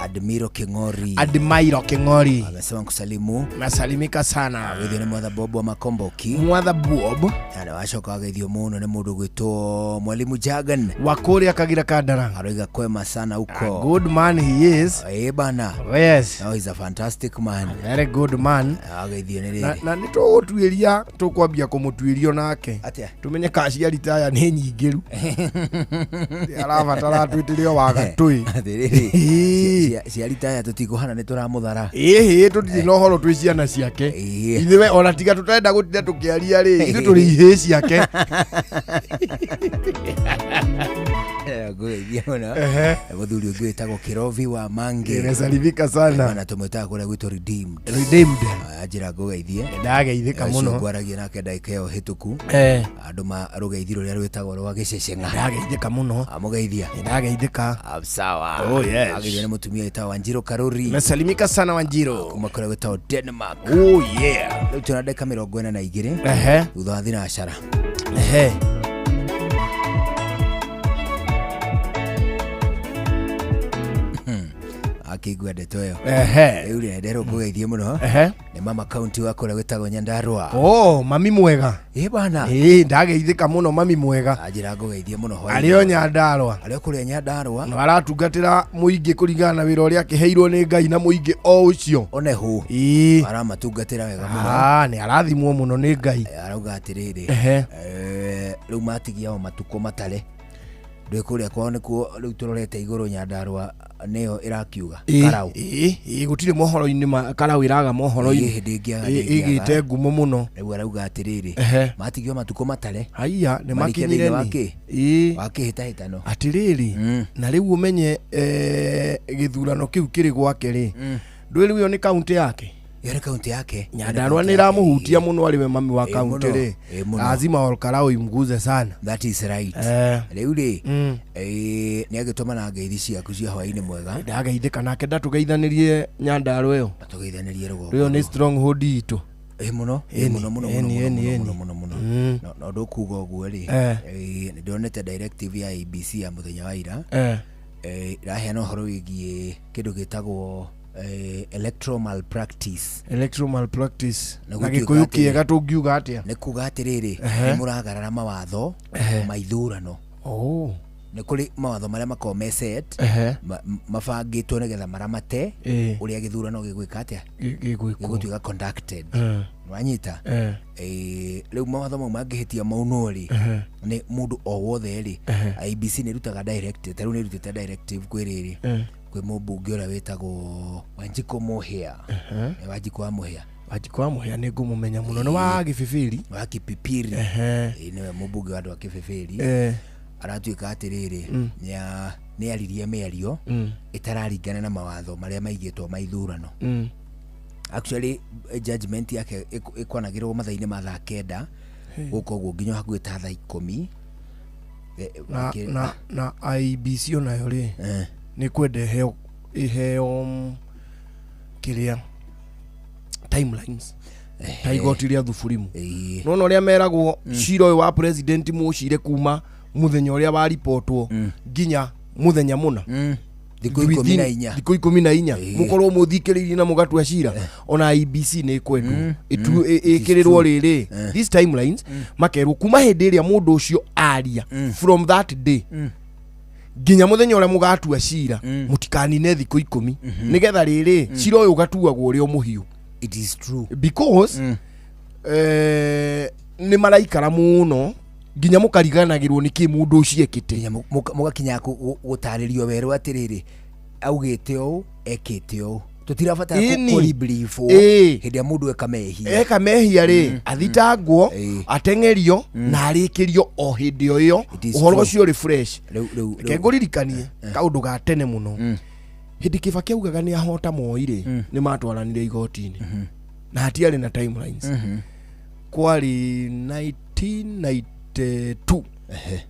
Admiro Kingori. Admiro Kingori. Amesema kusalimu. Nasalimika sana. Agethio nĩ Mwatha Bob wa Makomboki. Mwatha Bob. Na wacoka ageithio mũno nĩ mũndũ gwĩtwo Mwalimu Jagan. Wa kũrĩa Kagira Kandara. Aroiga kwema sana huko. A good man he is. Bana. Yes. No, he's a fantastic man. A very good man. Ageithio nĩ rĩrĩ. Na nĩ tũgũtuĩria tũkwambia kũmũtuĩrio nake. Atĩa? Tumenye kaciari taya nĩ nyingĩru. Arabatara atwĩtĩre o wa gatũĩ. Atĩrĩrĩ. Ciari taya tũtikũhana nĩ tũramũthara. Ĩhĩ tũtirĩ na ũhoro twĩ ciana ciake. Ithuĩ ona tiga tũtarenda gũtinda tũkĩaria rĩ, ithuĩ tũrĩ ihĩĩ ciake. Ngũgeithia mũno. Mũthuri ũngĩ wĩtagwo Kĩrovi wa Mange. Nasalimika sana. Na tũmwĩtaga kũrĩa gwitũ Redeemed. Redeemed. Anjĩra ngũgeithie. Ndageithĩka mũno. Ũcio ngwaragia nake ndagĩka ĩyo hĩtũku. Andũ ma rũgeithi rũrĩa rwĩtagwo rwa gĩceceng'a. Ndageithĩka mũno. Amũgeithia. Ndageithĩka. Sawa. Oh yes. Ageithio nĩ mũtumia wĩtagwo Wanjirũ Karuri. Nasalimika sana Wanjirũ. Kuma kũrĩa gwĩtagwo Denmark. Oh yeah. Rĩu twĩna ndagĩka 42. Thutha wa thinacara. Akĩigua ndeto ĩyo. Ehe. Rĩu rĩ, nderwo ngũgeithie mũno. Ehe. Nĩ mama kaunti wa kũrĩa gwĩtagwo Nyandarua. Oh, mami mwega. Ĩ bana. Ĩ, ndageithĩka mũno mami mwega. Anjĩra ngũgeithie mũno hwaĩ-inĩ. Arĩ o Nyandarua. Arĩ o kũrĩa Nyandarua. Na aratungatĩra mũingĩ kũringana na wĩra ũrĩa akĩheirwo nĩ Ngai na mũingĩ o ũcio. One hũ. Ĩ. Aramatungatĩra wega mũno. Ah, nĩ arathimwo mũno nĩ Ngai. Arauga atĩrĩrĩ. Ehe. Rĩu matigia o matukũ matare. Ndũĩ kũrĩa kwao nĩkuo rĩu tũrorete igũrũ Nyandarua nĩyo ĩrakiuga. Ĩ, Karau. ĩ, ĩ, gũtirĩ mohoro-inĩ ma karau ĩraga mohoro-inĩ. Ĩ, ndĩngĩaga, Ĩ, ndĩngĩaga. ĩgĩte ngumo mũno. Rĩu arauga atĩrĩrĩ. Ehe. Matigio matukũ matare. Haiya, nĩ Marikie makinyire thĩinĩ wa nĩ. kĩ? Ĩ. Wa kĩhĩtahĩtano. Atĩrĩrĩ, na rĩu ũmenye gĩthurano kĩu kĩrĩ gwake rĩ, ndũĩ rĩu ĩyo nĩ kaũntĩ yake. Ĩyo nĩ kaũntĩ yake. Nyandarua nĩ ĩramũhutia mũno arĩ we mami wa Ĩ, kaũntĩ mũno, rĩ. ĩ, mũno. Lazima Olkarau imguze sana. That is right. Eh. Rĩu rĩ, nĩ agĩtũmana ngeithi ciaku cia hwaĩ-inĩ mwega. Ndageithĩka nake ndatũgeithanĩrie Nyandarua ĩyo. Atũgeithanĩrie rũgongo. Ĩyo nĩ stronghold itũ. Ĩ mũno, ĩ Ĩni, mũno mũno ĩni, mũno ĩni, mũno ĩni. mũno mũno mũno. Mm. No no ndũkuga ũguo rĩ, Eh. nĩ ndonete directive ya ABC ya mũthenya wa ira. Eh. Ĩraheana ũhoro wĩgiĩ kĩndũ gĩtagwo electoral malpractice. Electoral malpractice. Na Na gũtuĩka gĩkũyũ atĩ- kĩega tũngiuga atĩa? Nĩ kuga atĩrĩrĩ, Ehe. nĩ mũragarara mawatho Ehe. ma ithurano. Oh. Nĩ kũrĩ mawatho marĩa makoragwo me set Ehe. mabangĩtwo nĩgetha maramate Ĩĩ. ũrĩa gĩthurano gĩgwĩka atĩa Gĩgwĩkwo. gĩgũtuĩka conducted. Eh. Nĩwanyita? Eh. Rĩu mawatho mau mangĩhĩtia maunwo rĩ, Ehe. nĩ mũndũ o wothe rĩ, Ehe. IEBC nĩ ĩrutaga directive, ta rĩu nĩ ĩrutĩte directive kwĩ rĩrĩ, Eh. kwĩ mũmbunge ũrĩa wĩtagwo Wanjikũ Mũhĩa. Ehe. Nĩ Wanjikũ wa Mũhĩa. Wanjikũ wa Mũhĩa nĩ ngũmũmenya mũno nĩ wa Gĩbĩbĩri. Wa Kipipiri. Ehe. Ĩĩ, nĩwe mũmbunge wa andũ a Kĩbĩbĩri. Eh. Aratuĩka atĩrĩrĩ, Mm. nĩaririe mĩario Mm. ĩtararingana na mawatho marĩa maigĩtwo ma ithurano. Mm. Actually, judgment yake ĩkwanagĩrwo mathaa-inĩ ma thaa kenda Hey. gũka ũguo nginya hakuhĩ ta thaa ikũmi. Na, na, na IEBC onayo rĩ nĩ kwenda ĩheo ĩheo kĩrĩa timelines ta igoti rĩa thuburimu nona ũrĩa meragwo cira ũyũ wa president mũcire kuma mũthenya ũrĩa waripotwo nginya mũthenya mũna Thikũ ikũmi na inya. thikũ ikũmi na inya mũkorwo mũthikĩrĩirie na mũgatua cira ona IEBC nĩ ĩkwendwo ĩkĩrĩrwo rĩrĩ these timelines makerwo kuma hĩndĩ ĩrĩa mũndũ ũcio aria from that day nginya mũthenya ũrĩa mũgatua cira mũtikanine thikũ ikũmi nĩgetha rĩrĩ cira ũyũ ũgatuagwo ũrĩ o mũhiũ. It is true. Because nĩ maraikara mũno nginya mũkariganagĩrwo nĩ kĩ mũndũ ũcio ekĩte. Mũgakinya gũtarĩrio werũ atĩrĩrĩ, augĩte ũũ, ekĩte ũũ, tũtirabatara Ĩni. kũribrifwo Ĩĩ. hĩndĩ ĩrĩa mũndũ eka mehia. Eka mehia rĩ, athitangwo, ateng'erio na arĩkĩrio o hĩndĩ o ĩyo is ũhoro true. ũcio ũrĩ fresh. Rĩu rĩu Reke ngũririkanie kaũndũ ga tene mũno. Hĩndĩ Kĩbakĩ augaga nĩ ahota Moi rĩ, nĩ matwaranire igoti-inĩ na hatiarĩ na timelines. Kwarĩ 1992.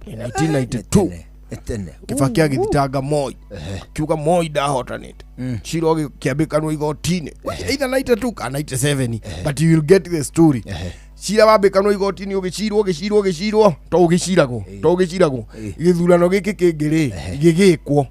1992 Tene. Kĩbakĩ agĩthitanga Moi akiuga Moi ndahotanĩte. Cira ũgĩkĩambĩkanwo igoti-inĩ either 92 kana 97, but you will get the story. Cira wambĩkanwo igoti-inĩ ũgĩcirwo ũgĩcirwo ũgĩcirwo to ũgĩciragwo to ũgĩciragwo gĩthurano gĩkĩ kĩngĩ rĩ gĩgĩkwo.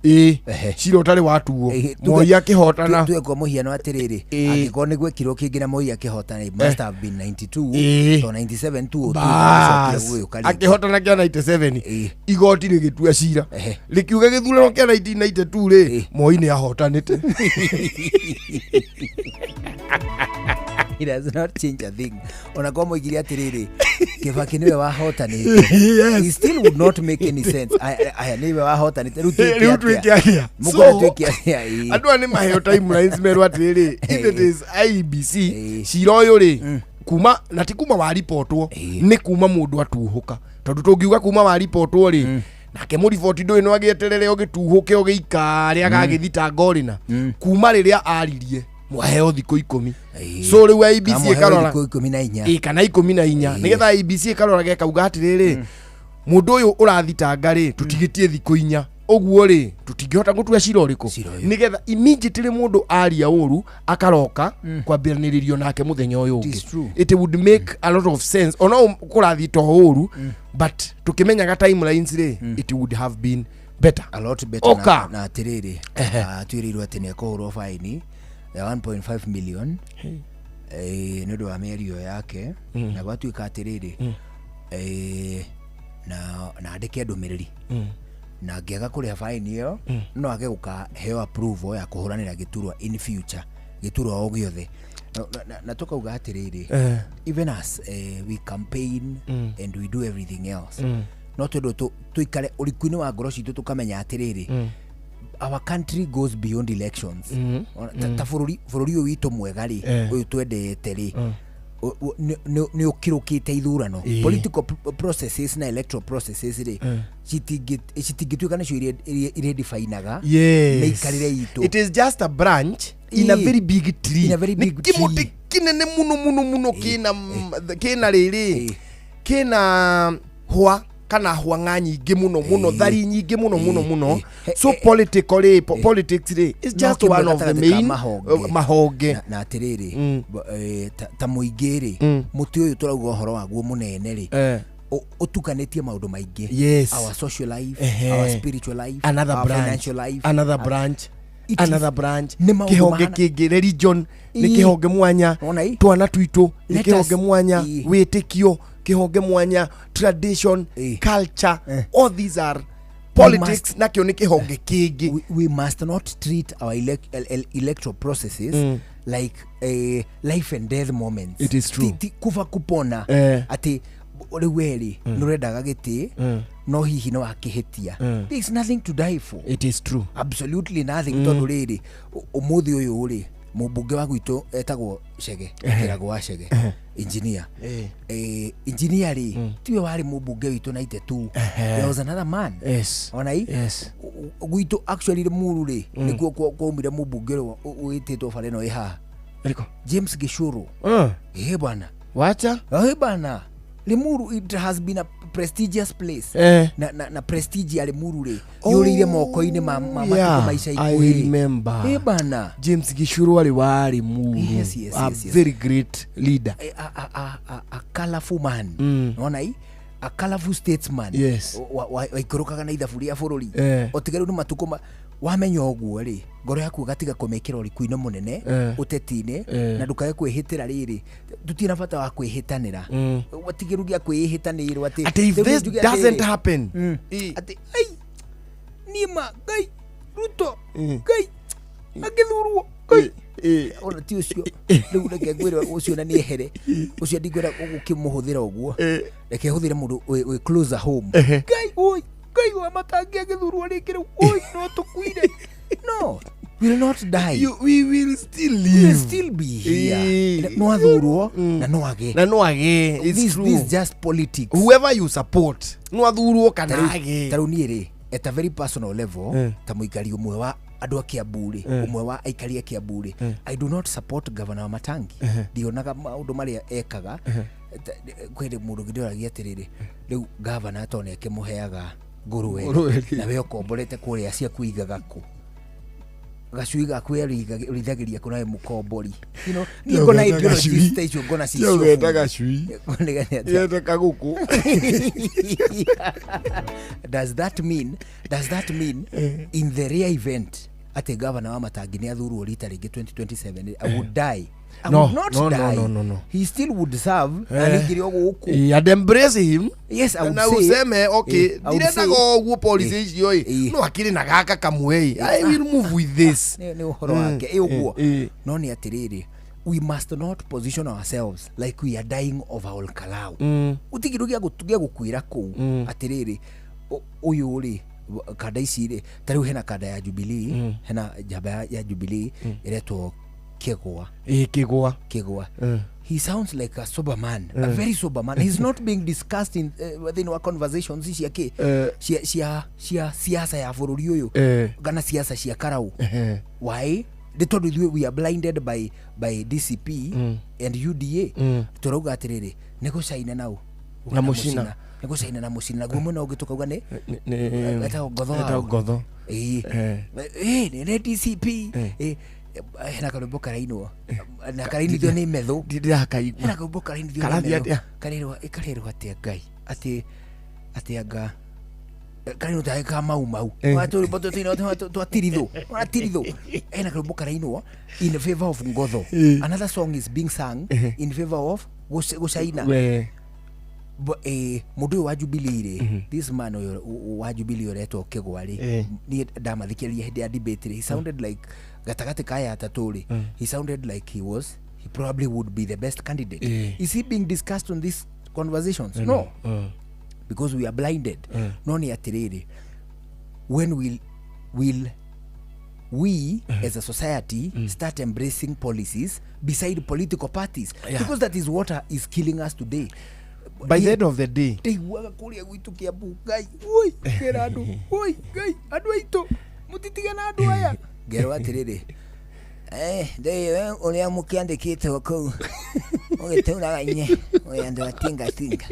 Ĩĩ, cira ũtarĩ watuo Moi akĩhotana. Tuge kwa mũhiano atĩrĩrĩ, angĩkorwo nĩ gwekirwo kĩngĩ na Moi akĩhotana, it must have been 92 Ĩĩ. to 97 tu Bas. gũgĩũka rĩngĩ. Akĩhotana kĩa 97, igoti rĩgĩtua cira rĩkiuga gĩthurano kĩa 1992 rĩ Moi nĩ ahotanĩte. It does not change a thing. Ona kwa moigire atĩrĩrĩ, Kĩbakĩ nĩwe wahotanĩte. Yes. It still would not make any sense. Aya aya, nĩwe wahotanĩte. Rĩu twĩke Rĩu atĩa? twĩke atĩa? Mũkwenda So, twĩke atĩa? Ĩĩ. andũ aya nĩ maheo timelines merwo atĩrĩrĩ, if it is IEBC cira ũyũ rĩ kuma na ti kuma waripotwo, nĩ kuma mũndũ atuhũka, tondũ tũngiuga kuma waripotwo rĩ, nake mũriboti ndũĩ no agĩeterere ũgĩtuhũke ũgĩikare agagĩthitanga ũrĩ na kuma rĩrĩa aririe mwaheo thikũ ikũmi. So rĩu IEBC Kana mwaheo ĩkarora thikũ ikũmi na inya. Ĩ, kana ikũmi na inya, nĩgetha IEBC ĩkarora gekauga atĩrĩrĩ, mũndũ ũyũ ũrathitanga rĩ tũtigĩtie thikũ inya ũguo rĩ tũtingĩhota gũtua cira ũrĩkũ, nĩgetha immediately mũndũ aria ũru akaroka kwambĩranĩrĩrio nake mũthenya ũyũ ũngĩ. It would make a lot of sense ona kũrathiĩ to ũru, but tũkĩmenyaga timelines rĩ, it would have been better. A lot better. Oka. Na atĩrĩrĩ, atuĩrĩirwo atĩ nĩ ekũhũrwo faini ya 1.5 million nĩ ũndũ wa mĩario yake, na gwatuĩka atĩrĩrĩ, na andĩke ndũmĩrĩri, na angĩaga kũrĩha faini ĩyo, no age gũkaheo approval ya kũhũranĩra gĩturwa in future, gĩturwa o gĩothe. Na tũkauga atĩrĩrĩ, even as we campaign and we do everything else, no tondũ tũikare ũriku-inĩ wa ngoro citũ tũkamenya atĩrĩrĩ, our country goes beyond elections. Ta bũrũri ũyũ witũ mwega rĩ, ũyũ twendete rĩ, nĩ ũkĩrũkĩte ithurano. Political processes na electoral processes rĩ, citingĩtuĩka nĩcio iredefinaga mĩikarĩre itũ. It is just a branch in a very big tree. In a very big Nĩ kĩmũtĩ kĩnene mũno mũno mũno, kĩna rĩrĩ, kĩna hwa kana hwang'a nyingĩ mũno mũno, thari nyingĩ mũno mũno mũno. So political rĩ, politics rĩ, is just one of the main mahonge. Na atĩrĩrĩ, ta mũingĩ rĩ, mũtĩ ũyũ tũrauga ũhoro waguo mũnene rĩ, ũtukanĩtie maũndũ maingĩ. Yes. Our social life, our spiritual life, another our branch, financial life, another branch, another branch, kĩhonge kĩngĩ, religion nĩ kĩhonge mwanya, twana twitũ nĩ kĩhonge mwanya, wĩtĩkio kĩhonge mwanya, tradition, culture, all these are politics, nakĩo nĩ kĩhonge kĩngĩ. We must not treat our electoral processes like life and death moments. It is true. Kufa kupona atĩ rĩu werĩ nĩ ũrendaga gĩtĩ, no hihi no akĩhĩtia. There is nothing to die for. It is true. Absolutely nothing. Tondũ rĩrĩ, ũmũthĩ ũyũ rĩ, mũmbunge wa gwitũ etagwo Chege, Kĩrago wa Chege, engineer. Engineer rĩ, tiwe warĩ mũmbunge witũ 92. There was another man. Yes. Ona i? Yes. Gwitũ actually Limuru rĩ, nĩkuo kwaumire mũmbunge ũrĩa wĩtĩtwo bara ĩno ĩ haha. Ĩrĩkũ? James Gishuru. Bwana. Wacha? Bwana. Limuru, it has been a prestigious place. Na prestige ya Limuru rĩ, yũrĩire moko-inĩ ma matukũ ma ica I ikuhĩ. remember. Bana. James Gishuru arĩ wa Limuru. Yes, yes, A yes, yes. very great leader. A colorful man. Nona i? A colorful statesman. Yes. Waikũrũkaga na ithabu rĩa bũrũri. Otiga rĩu nĩ matukũ wamenya ũguo rĩ, ngoro yaku ũgatiga kũmĩkĩra ũriku-inĩ mũnene, ũteti-inĩ, na ndũkae kwĩhĩtĩra rĩrĩ. Tũtirĩ na bata wa kwĩhĩtanĩra. Watigĩru gĩa kwĩhĩtanĩrwo atĩ Atĩ if rĩu this njuge doesn't atĩrĩrĩ, happen. Atĩ, ai, niĩ ma, Ngai, Ruto, Ngai, angĩthurwo, Ngai. Ona ti ũcio, rĩu reke ngwĩre ũcio na nĩehere. Ũcio ndingwenda gũkĩmũhũthĩra ũguo. Reke hũthĩre mũndũ wĩ closer home. Ngai, oi, Ngai wa Matangi agĩthurwo rĩngĩ rĩu, oi, no tũkuire. No, we will not die. We will still We will live. still be here. No athurwo na no age. Na no age. It's true. This is just politics. Whoever you support, no athurwo kana age. Ta rĩu niĩ rĩ, at a very personal level, ta mũikari ũmwe wa andũ a Kiambu rĩ, ũmwe wa aikari a Kiambu rĩ, I do not support Governor Wamatangi. Ndionaga maũndũ marĩa ekaga. Kwĩ mũndũ ũngĩ ndĩroragia atĩrĩrĩ, rĩu governor to nĩ akĩmũheaga ngũrwe, Ngũrwe. na we ũkomborete kũrĩa ciaku igaga kũ? Gacui gaku ũrĩithagĩria kũ nawe mũkombori? You know, niĩ ngona Tiũgeta ideologies gacui. ta icio ngona ci Tiũgeta cio gacui. Nĩ atĩa? Yete kagũkũ. Does that mean in the rare event atĩ governor wa Matangi nĩ athurwo rita rĩngĩ 2027, I would die? I No, would not no, no, die. no, no, no. He still would serve na ningĩ o gũkũ. And embrace him. Yes, I would na say, useme okay, I would ndirendaga say, ũguo policy icio ĩ, no akĩrĩ na gaka kamwe ĩ, I will move with this. Nĩ ũhoro wake ĩ ũguo. No nĩ atĩrĩrĩ, we must not position ourselves like we are dying of our kalau. Gũtirĩ kĩndũ gĩa gũkuĩra kũu. Atĩrĩrĩ, ũyũ rĩ, kanda ici rĩ, ta rĩu hena kanda ya Jubilee, hena njamba ya Jubilee ĩretwo Kĩgwa. Kĩgwa. Kĩgwa. He sounds like a sober man, a very sober man. He's not being discussed in thĩinĩ wa conversations cia kĩ, cia siasa ya bũrũri ũyũ, kana siasa cia karau. Why? Nĩ tondũ ithuĩ we are blinded by DCP and UDA. Tũrauga atĩrĩrĩ, nĩ gũcaina nau Na mũcina. Nĩ gũcaina na mũcina. Naguo mwena ũngĩ tũkauga nĩ etagwo Ngotho Etagwo wao. Ngotho. Nĩ DCP. Hena karwĩmbo karainwo na karainithio nĩ methũ. Ndirakaigua. Hena karwĩmbo karainithio nĩ Karathiĩ methũ. atĩa? Karerwo, ĩ, karerwo atĩa Ngai? Atĩ anga Karainwo tarĩ ka mau mau. Eh. Wa tũrwĩmbo tũtũinwo twa tirithũ. Wa tirithũ. Hena karwĩmbo karainwo in favor of ngotho. Eh. Another song is being sung Eh. in favor of gũcaina. We. Mũndũ ũyũ wa Jubilee rĩ, this man ũyũ wa Jubilee ũretwo Kĩgwa rĩ, Eh. niĩ ndamathikĩrĩria hĩndĩ ya debate rĩ, he sounded like gatagatĩ ka aya atatũ rĩ, he sounded like he probably would be the best candidate. Eh. Is he being discussed on these conversations? Eh, No, no. because we are blinded. Eh. No nĩ atĩrĩrĩ, when will we as a society start embracing policies beside political parties? Yeah. Because that is what is killing us today. By the end of the day, Ndaiguaga kũrĩa gwitũ Kĩambu, Ngai oi ngera andũ, oi Ngai andũ aitũ mũtitige na andũ aya, ngerwo atĩrĩrĩ, ndĩwe ũrĩa mũkĩandĩkĩtwo kũu ũgĩtũraga inye ũrĩa andũ a tingatinga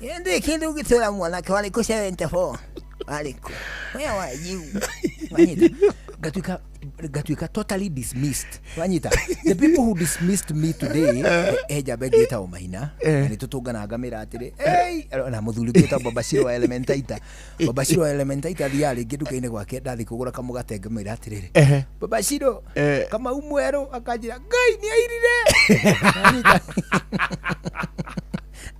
ndĩ kĩndũ ũgĩtũra mwanake warĩkũ 74 warĩkũ where were you, wanyita ngatuĩka totally dismissed, wanyita. The people who dismissed me today, he njamba ĩngĩ ĩtagwo Maina na nĩ tũtũnganaga ngamĩra atĩrĩ, "Ei," na mũthuri ũngĩ wĩtagwo Babashiro wa Elementaita. Babashiro wa Elementaita thiaga rĩngĩ nduka-inĩ gwake, ndathiĩ kũgũra kamũgate ngamwĩra atĩrĩrĩ, Ehe. "Babashiro, Eh. Kamau mwerũ," akanjĩra, "Ngai nĩ airire." Wanyita?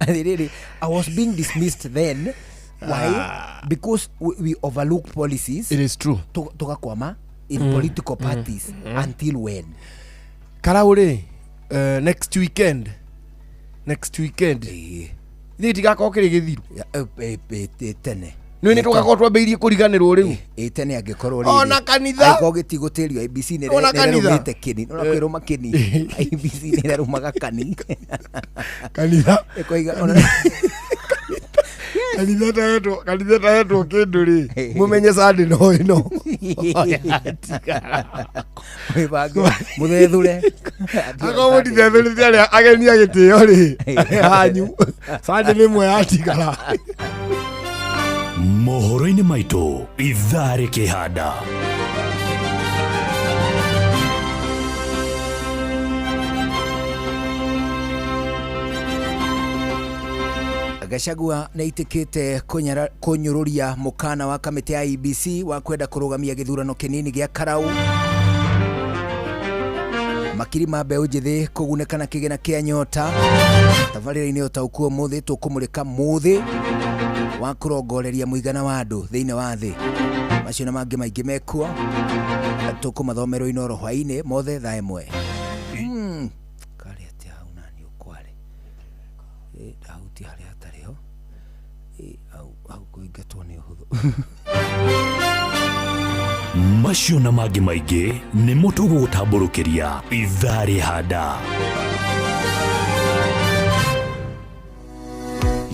Atĩrĩrĩ, I was being dismissed then. Why? Because we overlook policies. It is true. Tugakwama in political parties. Until when? Karau rĩ, next weekend, next weekend ithuĩ itigakorwo kĩrĩ gĩthiru. Tene. Nĩ nĩ tũgakorwo twambĩrĩirie kũriganĩrwo rĩu. Ĩ tene, angĩkorwo Ona kanitha. Angĩkorwo gĩtigũtĩrio, IBC nĩ Ona kanitha. nĩrarũmĩte kĩni, nĩũra kwĩrũma kĩni, IBC nĩrarũmaga kani. Kanitha. Ĩkoiga ona Kanitha tahetwo, kanitha tahetwo kĩndũ rĩ, mũmenye sande no ĩno. Mwĩbange mũthethũre. Akorwo mũtithethũrĩte arĩa ageni a gĩtĩo rĩ hanyu, sande nĩ ĩmwe yatigara. Mohoro-inĩ maitũ ithaa rĩkĩhanda. Gachagua nĩ aitĩkĩte kũnyũrũria mũkana wa kamĩtĩ ya IEBC wa kwenda kũrũgamia gĩthurano kĩnini gĩa Karau. Makiri ma mbeũ njĩthĩ kũgunĩka na kĩgĩna kĩa nyota. Tabarĩra-inĩ ũtaũku ũmũthĩ tũkũmũrĩka mũthĩ wa kũrongoreria mũigana wa andũ thĩinĩ wa thĩ. Macio na mangĩ maingĩ mekuo tũkũmathomerwo Inoro hwaĩ-inĩ mothe thaa 1. Karĩ atĩa hau na nĩ ũkware? Ndahutia harĩa hatarĩ ho. Hau kũingatwo nĩ ũhũthũ. Macio na mangĩ maingĩ nĩmo tũgũgũtambũrũkĩria ithaa rĩhanda.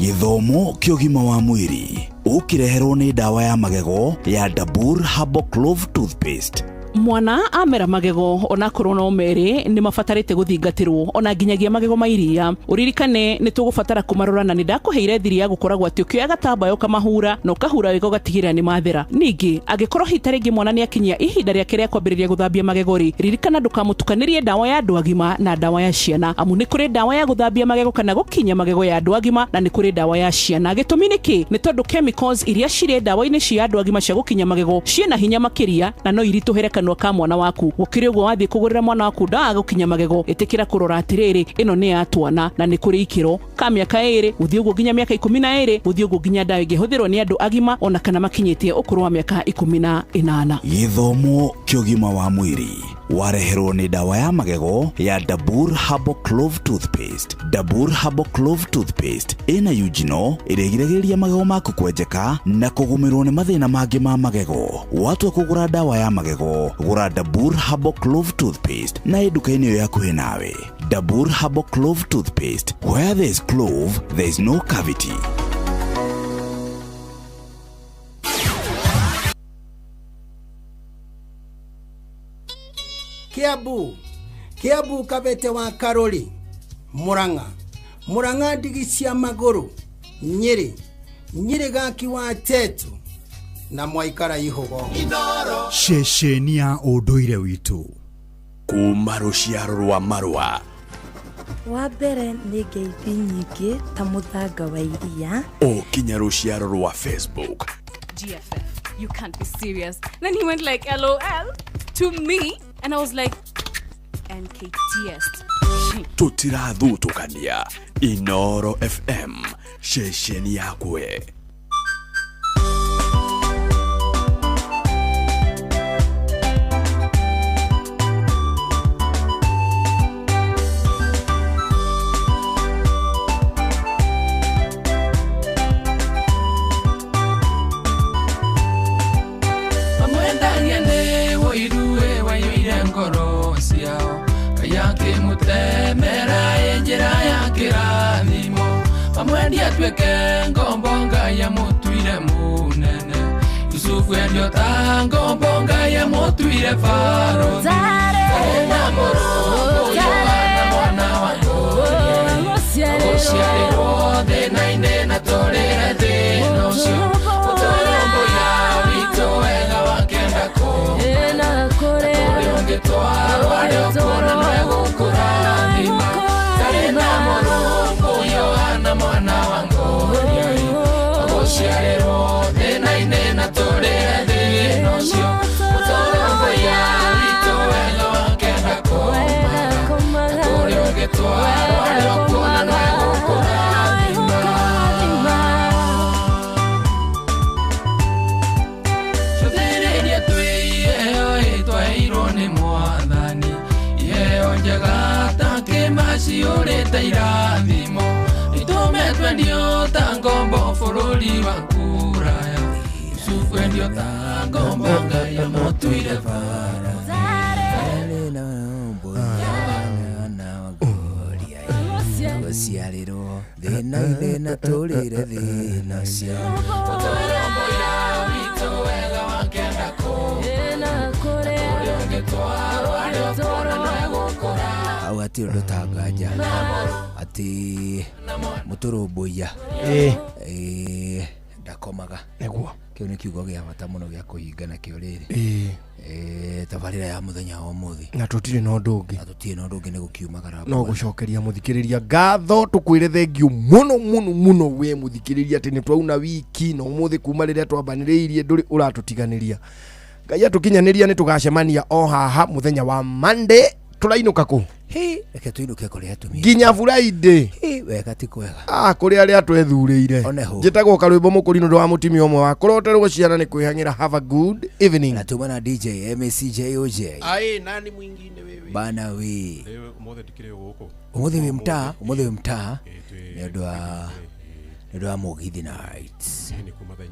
Gĩthomo kĩa ũgima wa mwĩrĩ ũkĩreherwo nĩ ndawa ya magego ya Dabur Herbal Clove Toothpaste. Mwana amera magego onakorwo no merĩ nĩ mabatarĩte gũthingatĩrwo ona nginyagia magego ma iria. Ũririkane nĩ tũgũbatara kũmarora na nĩ ndakũheire thiri ya gũkoragwo atĩ ũkĩoya gatambaya ũkamahura na ũkahura wega ũgatigĩrĩra nĩ mathera. Ningĩ angĩkorwo hita rĩngĩ mwana nĩ akinyia ihinda rĩake rĩa kwambĩrĩria gũthambia magego rĩ, ririkana ndũkamũtukanĩrie ndawa ya andũ agima na ndawa ya ciana, amu nĩ kũrĩ ndawa ya gũthambia magego kana gũkinya magego ya andũ agima na nĩ kũrĩ ndawa ya ciana. Gĩtũmi nĩ kĩ? Nĩ tondũ chemicals iria cirĩ ndawa-inĩ cia andũ agima cia gũkinya magego ciĩna hinya makĩria na no iritũhĩre kanua ka mwana waku. Gũkĩrĩ ũguo, wathiĩ kũgũrĩra mwana waku ndawa ya gũkinya magego, ĩtĩkĩra kũrora atĩrĩrĩ, ĩno nĩ ya twana na nĩ kũrĩ ikĩro ka mĩaka 2 gũthiĩ ũguo nginya mĩaka 12 gũthiĩ ũguo nginya ndawa ĩngĩhũthĩrwo nĩ andũ agima ona kana makinyĩtie ũkũrũ wa mĩaka 18. Gĩthomo kĩa ũgima wa mwĩrĩ wareherwo nĩ ndawa ya magego ya Dabur Herbal Clove Toothpaste. Dabur Herbal Clove Toothpaste ĩna eugenol ĩrĩa ĩgiragĩrĩria magego maku kwenjeka na kũgũmĩrwo nĩ mathĩna mangĩ ma magego. Watua kũgũra ndawa ya magego, gũra Dabur Herbal Clove Toothpaste na ĩ nduka-inĩ ĩyo hakuhĩ nawe. Dabur Herbal Clove Toothpaste, where there is clove, there is no cavity. Kiambu, Kiambu, Kabete wa Karori, Murang'a, Murang'a, ndigi cia magũrũ, Nyĩrĩ, Nyĩrĩ, gaki wa Tetu na mwaikara ihũgo. Ceceni ya ũndũire witũ. Kuma rũciaro rwa marũa Wa mbere nĩ ngeithi nyingĩ ta mũthanga wa iria. O kinya rũciaro rwa Facebook. GFF, you can't be serious. Then he went like, LOL to me. And I was like, NKTS. Tũtirathutũkania. Inoro FM, ceceni yakwe. Amwendania nĩ wũiruĩ waiyũire ngoro ciao kayakĩmũtemera ĩ njĩra ya kĩrathimo amwendia atuĩke ngombo Ngai amũtuire mũnene Yusufu endio ta ngombo Ngai amũtuire barũthi Arĩ na mũrũ Yohana mwana wa Gũciarĩrwo thĩna-inĩ na tũrĩre thĩna ũcio Ũtũrũmbũiya witũ wega wakenda kũmana Tũrĩ ũngĩtwarwo arĩ ũkuona nĩegũkũrathima Tarĩ na mũrũ Yohana mwana wa Ngũriai Gũciarĩrwo thĩna-inĩ na tũrĩre thĩna ũcio Ũtũrũmbũiya witũ wega wakenda kũmana Tũrĩ ũngĩtwarwo arĩ ũkuona nĩegũkũrathima Cũthĩrĩria twĩ iheo ĩtwaheirwo nĩ Mwathani iheo njega ta kĩma ciyũrĩte irathimo itũme twendio ta ngombo bũrũri wa kũraya Yusufu endio ta ngombo Ngai amũtuire bara Gũciarĩrwo thĩna-inĩ na tũrĩre thĩna ũcio Ũtũrũmbũiya witũ wega wakenda kũmana Tũrĩ ũngĩtwarwo arĩ ũkuona nĩegũkũra Hau hatirĩ ũndũ tanganja atĩ mũtũrũmbũiya ndakomaga nĩguo kĩu nĩ kiugo gĩa bata mũno gĩa kũhinga nakĩo rĩrĩ tabarĩra ya mũthenya wa ũmũthĩ na tũtirĩ na ũndũ ũngĩ na tũtirĩ na ũndũ ũngĩ nĩ gũkiumagara no gũcokeria mũthikĩrĩria ngatho tũkwĩre thengiũ mũno mũno mũno we mũthikĩrĩria atĩ nĩ twauna wiki na ũmũthĩ kuma rĩrĩa twambanĩrĩirie ndũrĩ ũratũtiganĩria Ngai atũkinyanĩria nĩ tũgacemania o haha mũthenya wa Monday tũrainũka kũ reke tũinũke kũrĩ atumia nginya Friday wega ti kwega kũrĩ arĩa twethurĩire njĩtagwo Karwĩmbo Mũkũri nĩ ũndũ wa mũtumia ũmwe wa kũroterwo ciana nĩ kwĩhang'ĩra. Have a good evening. Na tuma na DJ MACJOJ. Ai, nani mwingine wewe bana we Leo ũmũthĩ ndikĩrĩ gũkũ ũmũthĩ wĩ mtaa ũmũthĩ wĩ mtaa nĩ ũndũ wa nĩ ũndũ wa Mũgithi night nĩ kuma thaa 4:30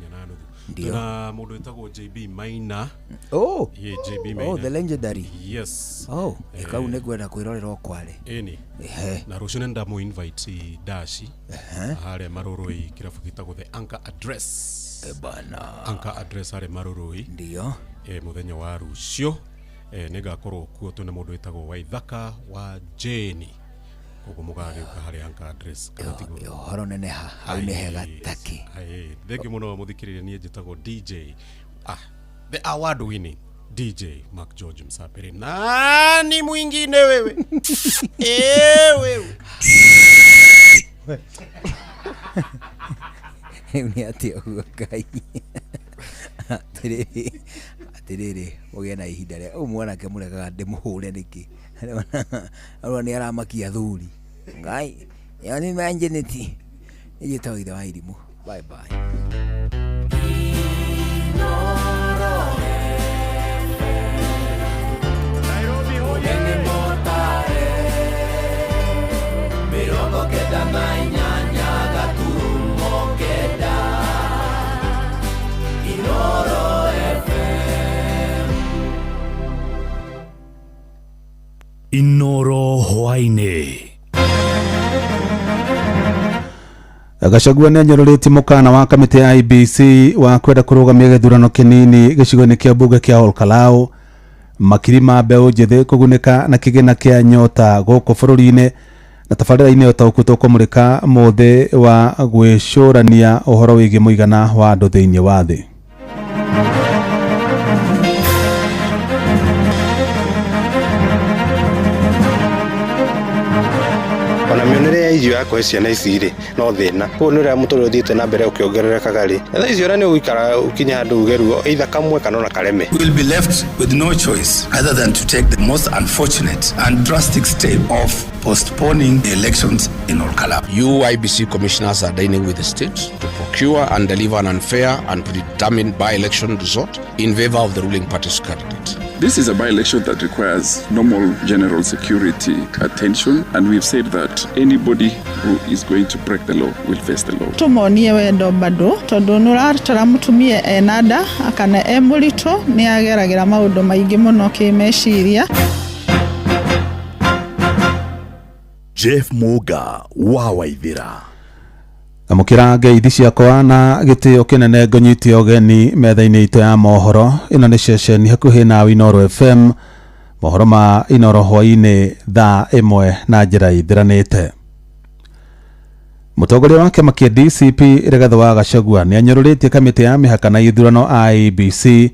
Ndio. Tuna mũndũ wĩtagwo JB Maina. Oh. Yeah, JB Maina. Oh, the legendary. Yes. Oh, kau nĩ ngwenda kwĩrorera o kware. Ĩni. Na rũciũ nĩ ndamũ invite Dashi. Harĩa Marũrũi kĩrabu gĩtagwo The Anchor Address. Bana. Anchor Address harĩa Marũrũi. Ndio. Mũthenya wa rũciũ nĩ ngakorwo kuo twĩna mũndũ wĩtagwo Waithaka wa Jane. Koguo mũgagĩũka harĩa Anchor Address kana tiguo? Ũhoro neneha hau nĩ hega taki. Thengiũ mũno mũthikĩrĩria niĩ njĩtagwo DJ the award winning DJ Mark George Msapere. Nani mwingine wewe? Wewe. Rĩu nĩ atĩa ũguo Ngai atĩrĩrĩ atĩrĩrĩ ũgĩe na ihinda rĩa ũyũ mwanake mũrekaga ndĩmũhũre nĩkĩ arona nĩ aramakia athuri Ngai ĩyo nĩ manjeneti nĩ njĩtagwo ithe wa irimũ. Bye bye. 98.9 Inoro FM. Inoro hwaĩ-inĩ. Gachagua nĩ anyũrũrĩtie mũkana wa kamĩtĩ ya IEBC wa kwenda kũrũgamia gĩthurano kĩnini gĩcigo-inĩ kĩa mbunge kĩa Olkalau. Makiri ma mbeũ njĩthĩ kũgunĩka na kĩgĩna kĩa nyota gũkũ bũrũri-inĩ na tabarĩra-inĩ ũtaũku tũkũmũrĩka mũthĩ wa gwĩcũrania ũhoro wĩgiĩ mũigana wa andũ thĩinĩ wa thĩ. Ona mĩonere ya irio ya kũhe ciana ici rĩ no thĩna. Koguo nĩ ũrĩa mũtũrĩre ũthiĩte na mbere ũkĩongererekaga rĩ, na thaa ici ona nĩ ũgũikara ũkinye handũ uge ruo either kamwe kana ona kareme. We'll be left with no choice other than to take the most unfortunate and drastic step of postponing the elections in Olkalau. UIBC commissioners are dining with the state to procure and deliver an unfair and predetermined by-election result in favor of the ruling party's candidate. This is a by election that requires normal general security attention, and we've said that anybody who is going to break the law will face the law. Tũmonie wendo bado tondũ nĩ ũratara mũtumia ena nda kana e mũritũ nĩ ageragĩra maũndũ maingĩ mũno kĩmeciria. Jeff Muga wa Waithira. Amũkĩra ngeithi ciakwa na gĩtĩo kĩnene ngũnyite ũgeni metha-inĩ itũ ya mohoro. Ĩno nĩ ceceni hakuhĩ nawe Inooro FM. Mohoro ma Inooro hwaĩ-inĩ thaa 1 na njĩra ithiranĩte. Mũtongoria wa kĩama kĩa DCP Rigathĩ wa Gachagua nĩ anyũrũrĩtie kamĩtĩ ya mĩhaka na ithurano IEBC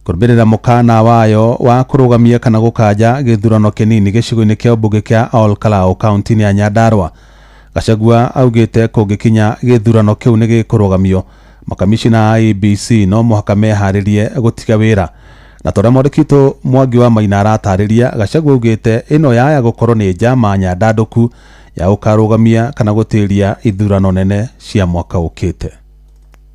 kũrũmĩrĩra mũkana wayo wa kũrũgamia kana gũkanja gĩthurano kĩnini gĩcigo-inĩ kĩa ũmbunge kĩa Ol Kalou kaunti-inĩ ya Nyandarua. Gachagua augĩte kũngĩkinya gĩthurano kĩu nĩ gĩkũrũgamio, makamishina a IEBC no mũhaka meharĩrie gũtiga wĩra. Na torĩa mwandĩki witũ Mwangi wa Maina aratarĩria, Gachagua augĩte ĩno yaya gũkorwo nĩ njama nyandandũku ya gũkarũgamia kana gũtĩria ithurano nene cia mwaka ũkĩte.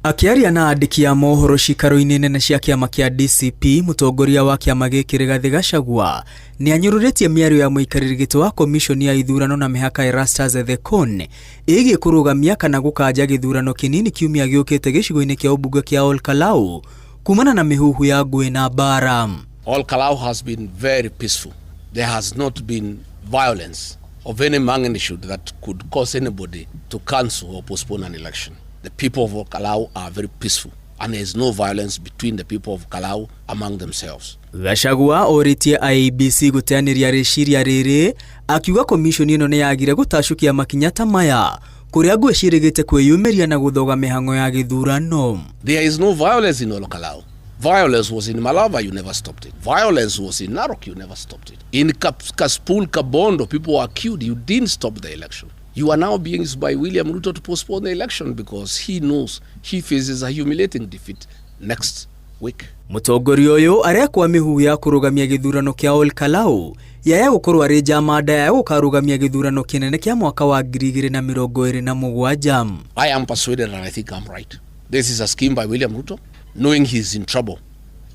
Akĩaria na andĩki a mohoro cikaro-inĩ nene cia kĩama kĩa DCP, mũtongoria wa kĩama gĩkĩ Rigathĩ Gachagua nĩ anyũrũrĩtie mĩario ya mũikarĩri gĩtĩ wa komishoni ya ithurano na mĩhaka Erastus Ethekon ĩgiĩ kũrũgamia kana gũkanja gĩthurano kĩnini kiumia gĩũkĩte gĩcigo-inĩ kĩa ũmbunge kĩa Ol Kalou kumana na mĩhuhu ya ngũĩ na mbara. Ol Kalou has been very peaceful. There has not been violence of any magnitude that could cause anybody to cancel or postpone an election. The people of Ol Kalou are very peaceful and there is no violence between the people of Kalau among themselves. Gachagua orĩtie IEBC gũteanĩria rĩciria rĩrĩ akiuga komishoni ĩno nĩyagire gũtacũkia makinya ta maya kũrĩa ngũĩ ciĩrĩgĩte kwĩyumĩria na gũthoga mĩhang'o ya gĩthurano. There is no violence in Ol Kalou. Violence was in Malava, you never stopped it. Violence was in Narok, you never stopped it. In Kasipul, Kabondo, people were killed, you didn't stop the election. You are now being used by William Ruto to postpone the election because he knows he faces a humiliating defeat next week. Mũtongoria ũyũ arekwa mĩhuhu ya kũrũgamia gĩthurano kĩa Ol Kalou yaya gũkorwo arĩ njama ndaya ya gũkarũgamia gĩthurano kĩnene kĩa mwaka wa 2027. I am persuaded and I think I'm right. This is a scheme by William Ruto, knowing he's in trouble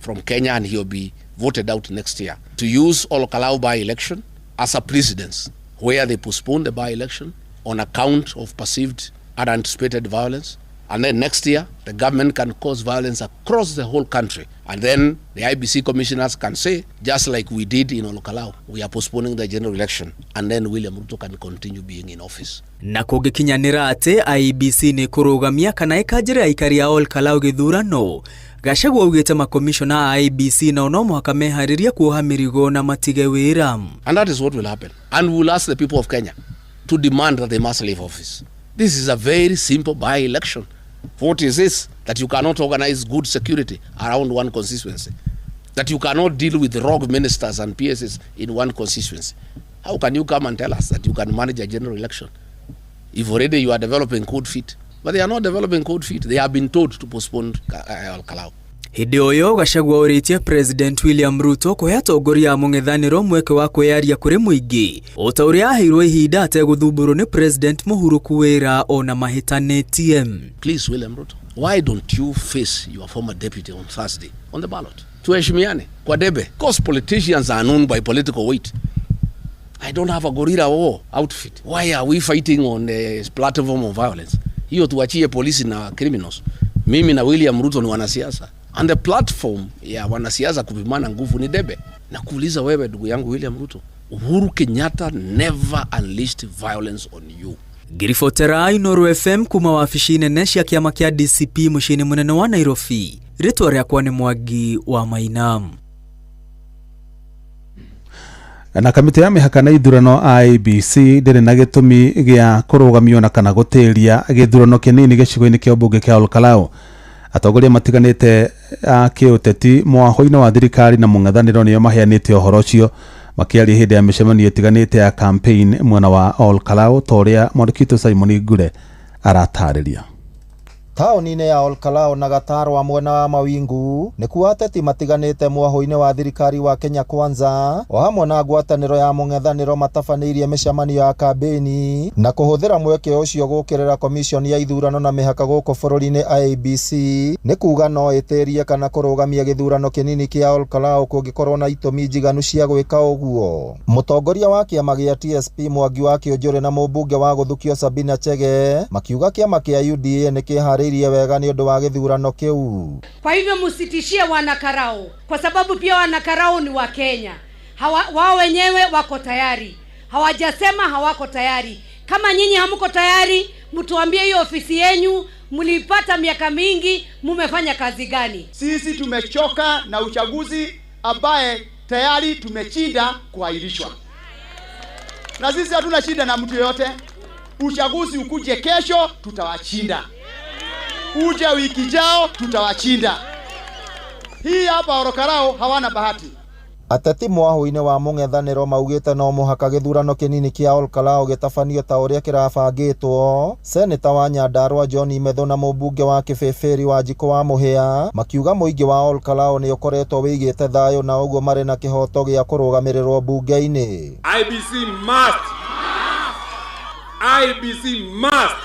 from Kenya and he'll be voted out next year, to use Ol Kalou by-election as a precedence where they postpone the by-election on account of perceived and anticipated violence. And then next year, the government can cause violence across the whole country. And then the IBC commissioners can say, just like we did in Ol Kalou, we are postponing the general election. And then William Ruto can continue being in office. Na kũngĩkinyanĩra atĩ IEBC nĩ kũrũgamia kana ĩkanjĩra aikari a Ol Kalou gĩthurano, Gachagua augĩte makomishona a IEBC nao no mũhaka meharĩrie kuoha mĩrigo na matige wĩra. And that is what will happen. And we will ask the people of Kenya to demand that they must leave office. This is a very simple by-election. What is this? That you cannot organize good security around one constituency. That you cannot deal with rogue ministers and PSs in one constituency. How can you come and tell us that you can manage a general election if already you are developing cold feet? But they are not developing cold feet. They have been told to postpone Ol Kalou. Hĩndĩ o ĩyo Gachagua orĩtie President William Ruto kũhe atongoria a mũng'ethanĩro mweke wa kwĩyaria kũrĩ mũingĩ o ta ũrĩa aheirwo ihinda ategũthumbũrwo nĩ President mũhurũku wĩra ona mahĩtanĩtie. Please, William Ruto, why don't you face your former deputy on Thursday on the ballot? Tuheshimiane kwa debe. Because politicians are known by political weight. I don't have a gorilla war outfit. Why are we fighting on a platform of violence? Hiyo tuachie polisi na criminals. Mimi na William Ruto ni wanasiasa. And the platform ya wanasiasa kupimana nguvu ni debe. Na kuuliza wewe ndugu yangu William Ruto, Uhuru Kenyatta never unleashed violence on you. Ngiribotera Inooro FM kuma wabici nene cia kĩama kĩa DCP mũciĩ-inĩ mũnene wa Nairobi. Rĩtwa rĩakwa nĩ Mwangi wa Maina. Na kamĩtĩ ya mĩhaka na ithurano IEBC ndĩrĩ na gĩtũmi gĩa kũrũgamio na kana gũtĩria gĩthurano kĩnini gĩcigo-inĩ kĩa ũmbunge kĩa Ol Kalou. Atongoria matiganĩte a kĩũteti mwaho-inĩ wa thirikari na mũng'ethanĩro nĩo maheanĩte ũhoro ũcio Makĩaria hĩndĩ ya mĩcemanio ĩtiganĩte ya campaign mwena wa Ol Kalou, ta ũrĩa mwandĩki witũ Simon Ngure aratarĩria. Taũni-inĩ ya Olkalou na Gatarwa mwena wa Mawingu nĩkuo ateti matiganĩte mwahũ-inĩ wa thirikari wa Kenya Kwanza o hamwe na ngwatanĩro ya mũng'ethanĩro matabanĩirie mĩcemanio ya kambĩini na kũhũthĩra mweke ũcio gũkĩrĩra komishoni ya ithurano na mĩhaka gũkũ bũrũri-inĩ IEBC nĩ kuga no ĩtĩrie kana kũrũgamia gĩthurano kĩnini kĩa Olkalou kũngĩkorwo na itũmi njiganu cia gwĩka ũguo. Mũtongoria wa kĩama gĩa TSP Mwangi wa Kĩũnjũrĩ na mũmbunge wa Gũthukio Sabina Chege makiuga kĩama kĩa UDA nĩ kĩharĩirie wega nĩ ũndũ wa gĩthurano kĩu. Kwa hivyo msitishie wanakarao, kwa sababu pia wanakarao ni wa Kenya. Wao wenyewe wako tayari, hawajasema hawako tayari. Kama nyinyi hamko tayari, mtuambie hiyo ofisi yenyu mlipata miaka mingi, mumefanya kazi gani? Sisi tumechoka na uchaguzi ambaye tayari tumeshinda kuahirishwa, na sisi hatuna shida na mtu yoyote. Uchaguzi ukuje kesho, tutawashinda. Uje wiki jao, tutawashinda. Hii hapa Ol Kalou hawana bahati. Ateti mwahũ-inĩ wa mũng'ethanĩro maugĩte no mũhaka gĩthurano kĩnini kĩa Ol Kalou gĩtabanio ta ũrĩa kĩrabangĩtwo. Seneta wa Nyandarua John Methu na mũmbunge wa Kĩbĩbĩri Wanjikũ wa Mũhĩa makiuga mũingĩ wa Ol Kalou nĩ ũkoretwo wĩigĩte thayũ na ũguo marĩ na kĩhoto gĩa kũrũgamĩrĩrwo mbunge-inĩ. IEBC must. IEBC must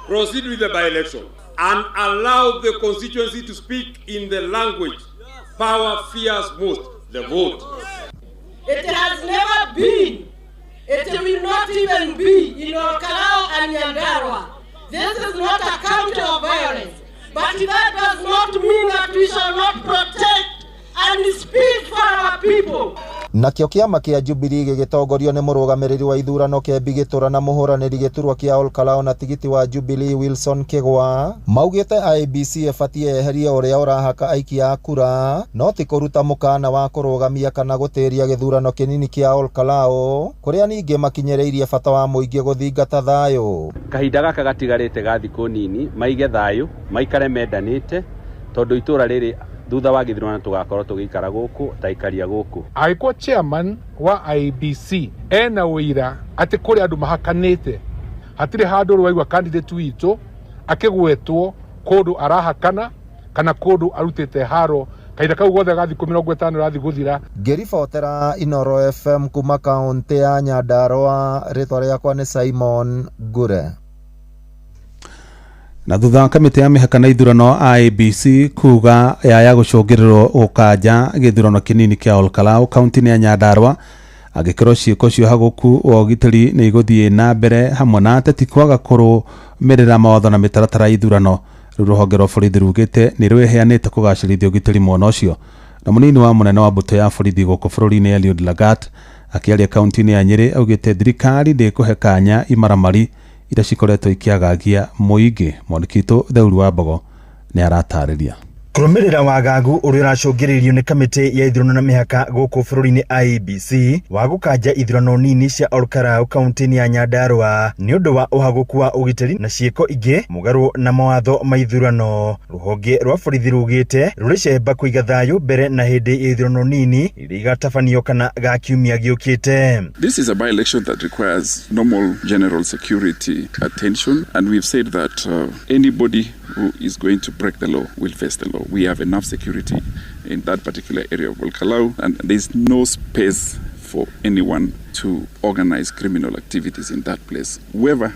proceed with the by-election and allow the constituency to speak in the language power fears most, the vote. It has never been, it will not even be in Ol Kalou and Nyandarua. This is not a county of violence, but that does not mean that we shall not protect and speak for our people. Nakĩo kĩama kĩa Jubilee gĩgĩtongorio nĩ mũrũgamĩrĩri wa ithurano Kembi Gĩtũra na mũhũranĩri gĩturwa kĩa Ol Kalou na tigiti wa Jubilee Wilson Kĩgwa maugĩte IEBC ĩbatiĩ yeherie ũrĩa ũrahaka aikia a kura no ti kũruta mũkana wa kũrũgamia kana gũtĩria gĩthurano kĩnini kĩa Ol Kalou kũrĩa ningĩ makinyĩrĩirie bata wa mũingĩ gũthingata thayũ. Kahinda gaka gatigarĩte ga thikũ nini maige thayũ, maikare mendanĩte, tondũ itũra rĩrĩ thutha wa gĩthurano tũgakorwo tũgĩikara gũkũ ta aikaria gũkũ. Angĩkorwo chairman wa IEBC ena ũira atĩ kũrĩ andũ mahakanĩte, hatirĩ handũ rwaigua candidate witũ akĩgwetwo kũndũ arahakana kana kũndũ arutĩte haro kahinda kau gothe ga thikũ 50 ĩrathiĩ gũthira. Ngĩribotera Inooro FM kuma kaũntĩ ya Nyandarua, rĩtwa rĩakwa nĩ Simon Ngure. Na thutha wa kamĩtĩ ya mĩhaka na ithurano IEBC kuga yaya gũcũngĩrĩrwo gũkanja gĩthurano kĩnini kĩa Ol Kalou kaunti-inĩ ya Nyandarua, angĩkorwo ciĩko cia ũhagũku wa ũgitĩri nĩ igũthiĩ na mbere hamwe na ateti kwaga kũrũmĩrĩra mawatho na mĩtaratara ya ithurano. Rĩu rũhonge rwa borithi rugĩte nĩ rwĩheanĩte kũgacĩrithia ũgitĩri mwena ũcio. Na mũnini wa mũnene wa mbũtũ ya borithi gũkũ bũrũri-inĩ Eliud Lagat akĩaria kaunti-inĩ ya Nyĩrĩ augĩte thirikari ndĩkũhe kanya imaramari iria cikoretwo ikĩagagia mũingĩ. Mwandĩki witũ Theuru wa Mbogo nĩ aratarĩria. Kũrũmĩrĩra wagagu ũrĩa ũracũngĩrĩirio nĩ kamĩtĩ ya ithurano na mĩhaka gũkũ bũrũri-inĩ IEBC wa gũkanja ithurano nini cia Ol Kalou kaunti-inĩ ya Nyandarua nĩ ũndũ wa ũhagũku wa ũgitĩri na ciĩko ingĩ mũgarũ na mawatho ma ithurano. Rũhonge rwa borithi rugĩte rũrĩ cemba kũiga thayũ mbere na hĩndĩ ya ithurano nini iria igatabanio kana ga kiumia gĩũkĩte. This is a by-election that requires normal general security attention, and we've said that anybody who is going to break the law will face the law. We have enough security in that particular area of Ol Kalou, and there's no space for anyone to organize criminal activities in that place. Whoever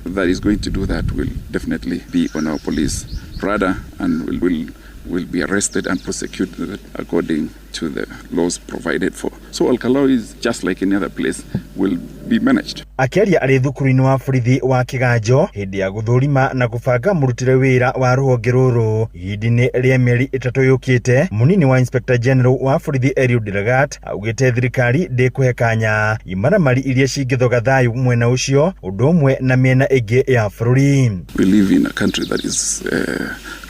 that is going to do that will definitely be on our police radar and will be arrested and prosecuted according to the laws provided for. So Ol Kalou is just like any other place, will be managed. Akĩaria arĩ thukuru-inĩ wa borithi wa Kĩganjo hĩndĩ ya gũthũrima na gũbanga mũrutĩre wĩra wa rũhonge rũrũ ihinda-inĩ rĩa mĩeri 3 yũkĩte, mũnini wa Inspector General wa borithi Eliud Lagat augĩte thirikari ndĩkũhe kanya imaramari iria cingĩthoga thayũ mwena ũcio ũndũ ũmwe na mĩena ĩngĩ ya bũrũri. We live in a country that is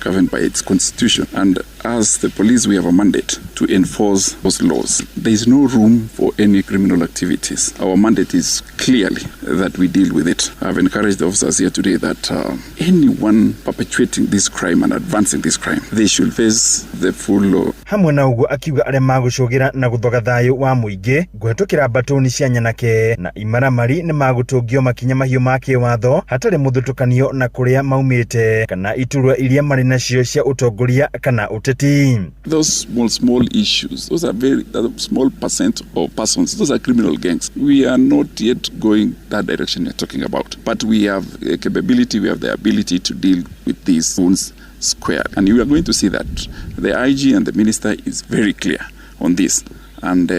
governed by its constitution, and as the police we have a mandate to to enforce those laws. There is no room for any criminal activities. Our mandate is clearly that we deal with it. I've encouraged the officers here today that anyone perpetuating this crime and advancing this crime, they should face the full law. Hamwe na ũguo akiuga arĩa magũcũgĩra na gũthoga thayũ wa mũingĩ kũhetũkĩra mbatũni cia nyanake na imaramari nĩ magũtũngio makinya mahiũ ma kĩwatho hatarĩ mũthutũkanio na kũrĩa maumĩte kana iturwa iria marĩ nacio cia ũtongoria kana ũteti. Those small, small issues, those are very small percent of persons, those are criminal gangs. We are not yet going that direction you're talking about, but we have a capability, we have the ability to deal with these wounds square. And you are going to see that the IG and the minister is very clear on this. And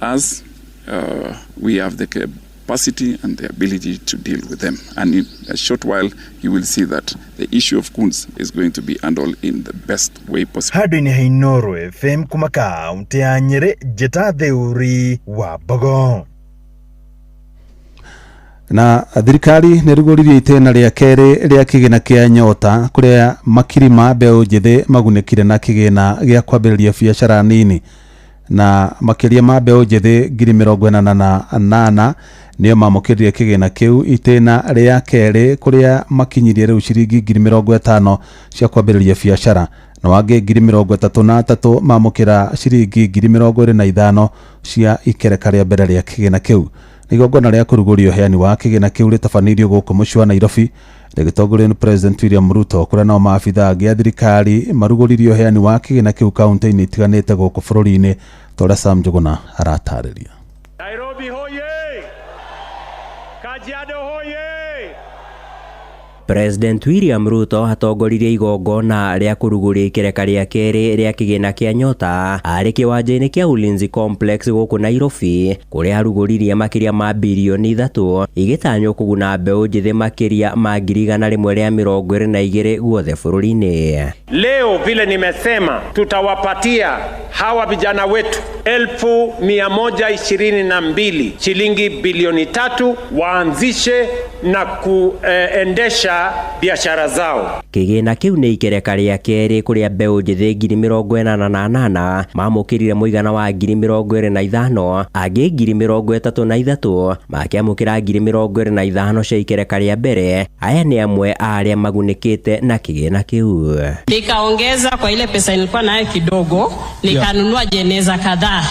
as we have the capacity and the ability to deal with them. And in a short while, you will see that the issue of goons is going to be handled in the best way possible. Handũ-inĩ ha Inooro FM kuma kaũntĩ ya Nyĩrĩ, njĩta Theuri wa Mbogo. Na thirikari nĩ ĩrugũririe itĩna rĩa kerĩ rĩa kĩgĩna kĩa Nyota, kũrĩa makiri ma mbeũ njĩthĩ magunĩkire na kĩgĩna gĩa kwambĩrĩria biacara nini, na makĩria ma mbeũ njĩthĩ 48,000 nĩo mamũkĩrire kĩgĩna kĩu itĩna rĩa kerĩ, kũrĩa makinyirie rĩu ciringi 50,000 cia kwambĩrĩria biacara, na wangĩ 33,000 mamũkĩra ciringi 25,000 cia ikereka rĩa mbere rĩa kĩgĩna kĩu. Igongona rĩa kũrugũria ũheani wa kĩgĩna kĩu rĩtabanĩirio gũkũ mũciĩ wa Nairobi rĩgĩtongorio nĩ President William Ruto, kũrĩa nao maabithaa angĩ a thirikari marugũririe ũheani wa kĩgĩna kĩu kaunti-inĩ itiganĩte gũkũ bũrũri-inĩ, ta ũrĩa Sam Njuguna aratarĩria. Nairobi hoye! Kajiado hoye! President William Ruto atongoririe igongona rĩa kũrugũria ikereka rĩa kerĩ rĩa kĩgĩna kĩa Nyota arĩ kĩwanja-inĩ kĩa Ulinzi Complex gũkũ Nairobi, kũrĩa arugũririe makĩria ma 3 bilioni igĩtanywo kũguna mbeũ njĩthĩ makĩria ma 122,000 guothe bũrũri-inĩ. Leo vile nimesema, tutawapatia hawa vijana wetu 122,000 shilingi 3 bilioni waanzishe na kuendesha biashara zao. Kĩgĩna kĩu nĩ ikereka rĩa kerĩ kũrĩa mbeũ njĩthĩ 88,000 mamũkĩrire mũigana wa 25,000, angĩ 33,000 makĩamũkĩra 25,000 cia ikereka rĩa mbere. Aya nĩ amwe a arĩa magunĩkĩte na kĩgĩna kĩu. Nikaongeza kwa ile pesa nilikuwa nayo kidogo, nikanunua jeneza kadhaa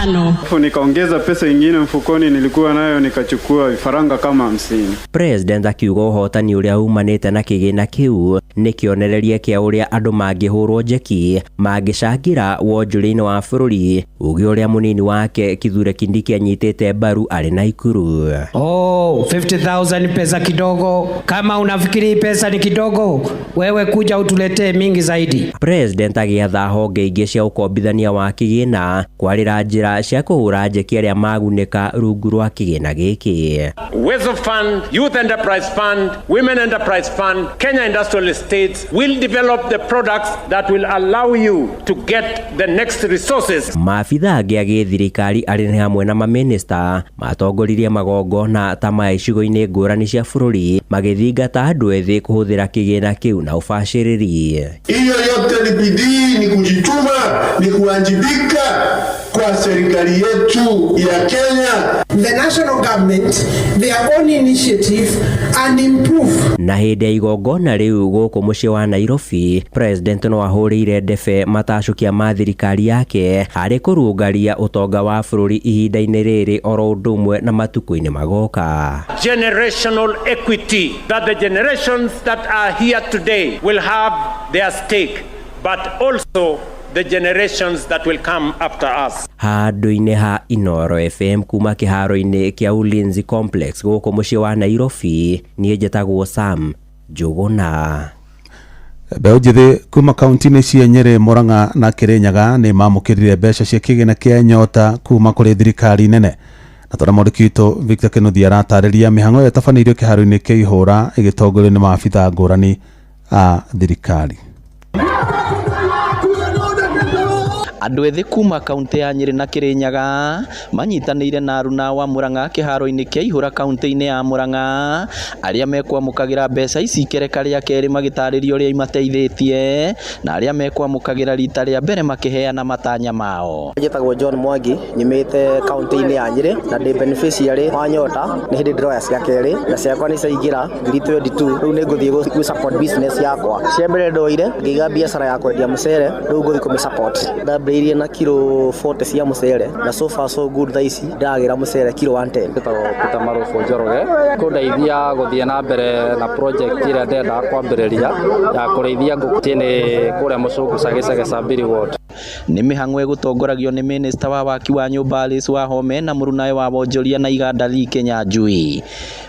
5. Alafu nikaongeza pesa ingine mfukoni nilikuwa nayo, nikachukua vifaranga kama 50. President akiuga ũhotani ũrĩa umanĩte na kĩgĩna kĩu nĩ kĩonereria kĩa ũrĩa andũ mangĩhũrwo njeki mangĩcangĩra wonjoria-inĩ wa bũrũri, uge ũrĩa mũnini wake Kithure Kindiki anyitĩte mbaru arĩ Naikuru. Oh, 50,000 pesa kidogo. Kama unafikiri pesa ni kidogo, wewe kuja utuletee mingi zaidi. President agĩatha honge ingĩ cia ũkombithania wa kĩgĩna kwarĩra njĩra cia kũhũra njeki arĩa magunĩka rungu rwa kĩgĩna gĩkĩ. Uwezo Fund, Youth Enterprise Fund, Women Enterprise Fund, Kenya Industrial Estates will develop the products that will allow you to get the next resources. Maabitha angĩ a gĩthirikari arĩ nĩ hamwe na mamĩnĩsta matongoririe magongona ta maya icigo-inĩ ngũrani cia bũrũri magĩthingata andũ ethĩ kũhũthĩra kĩgĩna kĩu na ũbacĩrĩri. Hiyo yote ni bidii, ni kujituma, ni kuwajibika kwa serikali yetu ya Kenya. The national government, their own initiative and improve. Na hĩndĩ ya igongona rĩu gũkũ mũciĩ wa Nairobi, President no ahũrĩire ndebe matacũkia ma thirikari yake harĩ kũrũngaria ũtonga wa bũrũri ihinda-inĩ rĩrĩ oro ũndũ ũmwe na matukũ-inĩ magoka. Generational equity, that the generations that are here today will have their stake, but also the generations that will come after us. Handũ-inĩ ha Inooro FM kuma kĩharo-inĩ kĩa Ulinzi Complex gũkũ mũciĩ wa Nairobi, niĩ njĩtagwo Sam Njũgũna. Mbeũ njĩthĩ kuma kaunti-inĩ cia Nyĩrĩ, Murang'a na Kĩrĩnyaga nĩ mamũkĩrire mbeca cia kĩgĩna kĩa Nyota kuma kũrĩ thirikari nene, na tondũ mwandĩki witũ Victor Kĩnuthia aratarĩria, mĩhang'o ĩyo ĩtabanĩirio kĩharo-inĩ kĩa Ihũra ĩgĩtongorio nĩ maabithaa ngũrani a thirikari. Andũ ethĩ kuma kaũntĩ ya Nyĩrĩ na Kĩrĩnyaga manyitanĩire na aruna wa Murang'a kĩharo-inĩ kĩa Ihũra kaũntĩ-inĩ ya Murang'a arĩa mekwamũkagĩra mbeca ici ikereka rĩa kerĩ magĩtarĩria ũrĩa imateithĩtie na arĩa mekwamũkagĩra rita rĩa mbere makĩheana matanya mao. Njĩtagwo John Mwangi, nyumĩte kaũntĩ-inĩ ya Nyĩrĩ na ndĩ beneficiary wa Nyota. Nĩ hĩndĩ ndĩroya cia kerĩ na ciakwa nĩ ciaingĩra 2022. Rĩu nĩ ngũthiĩ gũ support business yakwa. Cia mbere ndoire ngĩiga biacara ya kwendia mũcere, rĩu ngũthiĩ kũmĩ support. Ndambĩrĩirie na kiro 40 cia mũcere na so far so good, thaa ici ndĩragĩra mũcere kiro 110. Njĩtagwo Peter Marubu Njoroge, kũndeithia gũthiĩ na mbere na project ĩrĩa ndĩrenda kwambĩrĩria ya kũrĩithia ngũkũ kũrĩa Mũcũngũ Cagĩcage Sambiri Ward. Nĩ mĩhang'o ĩgũtongoragio nĩ minista wa waki wa nyũmba Alice Wahome na mũrunawe wa wonjoria na iganda Lee Kinyanjui.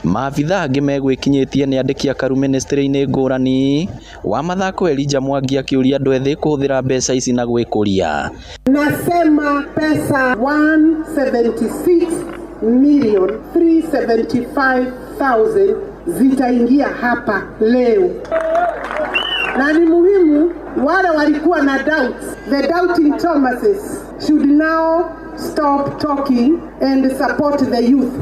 Maabitha angĩ megwĩkinyĩtie nĩ andĩki akaru ministry-inĩ ngũrani. Wa mathako Elijah Mwangi akĩũria andũ ethĩ kũhũthĩra mbeca ici na gwĩkũria. Nasema pesa 176 million 375,000 zitaingia hapa leo, na ni muhimu wale walikuwa na doubts, the doubting Thomases should now stop talking and support the youth.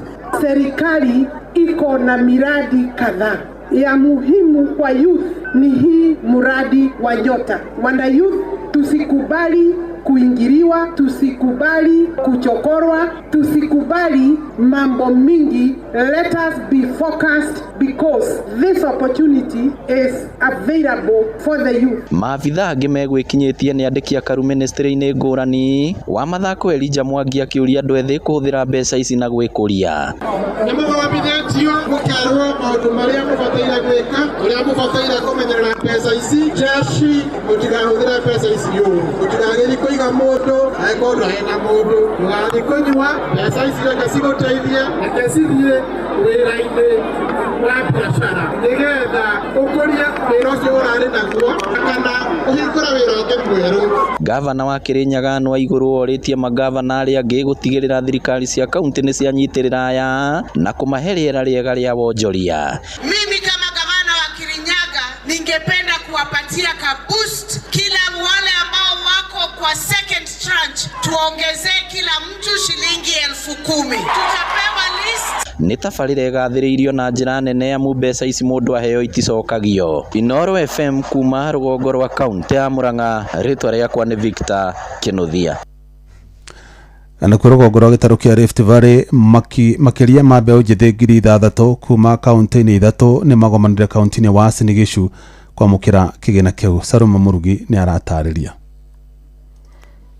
Serikali iko na miradi kadhaa ya muhimu kwa youth, ni hii mradi wa Nyota. Wana youth, tusikubali kuingiliwa, tusikubali kuchokorwa, tusikubali mambo mingi. Let us be focused because this opportunity is available for the youth. Maabitha angĩ megwĩkinyĩtie nĩ andĩki akaru ministry-inĩ ngũrani. Wa mathako Elijah Mwangi akĩũria andũ ethĩ kũhũthĩra mbeca ici na gwĩkũria. Nĩ mũthomithĩtio mũkerwo maũndũ marĩa mũbataire gwĩka, ũrĩa mũbataire kũmenyerera mbeca ici. Jeshi, mũtikahũthĩre mbeca ici ũru, mũtikagĩri kũiga mũndũ angĩkorwo ndũhena mũndũ, ndũgathiĩ kũnyua mbeca ici, reke cigũteithie, reke cithiĩ wĩra-inĩ wa biacara nĩgetha ũkũrie wĩra ũcio ũrarĩ naguo kana ũhingũre wĩra ũngĩ mwerũ. Gavana wa Kĩrĩnyaga Anne Waigũrũ orĩtie magavana arĩa angĩ gũtigĩrĩra thirikari cia kaũntĩ nĩ cianyitĩrĩra aya na kũmahe rĩera rĩega rĩa wonjoria. Mimi kama gavana wa Kirinyaga ningependa kuwapatia ka boost kila wale ambao wako kwa second tranche, tuongezee kila mtu shilingi 10,000. Tutapewa list. Nĩ tabarĩra ĩgathĩrĩirio na njĩra nene amu mbeca ici mũndũ aheo iticokagio. Inooro FM kuma rũgongo rwa kaũntĩ ya Murang'a, rĩtwa rĩakwa nĩ Victor Kĩnuthia. Nakuo rũgongo rwa gĩtarũ kĩa Rift Valley, makĩria ma mbeũ njĩthĩ 6,000 kuma kaũntĩ-inĩ ithatũ nĩ magomanire kaũntĩ-inĩ wa Uasin Gishu kwamũkĩra kĩgĩna kĩu. Salome Mũrugi nĩ aratarĩria.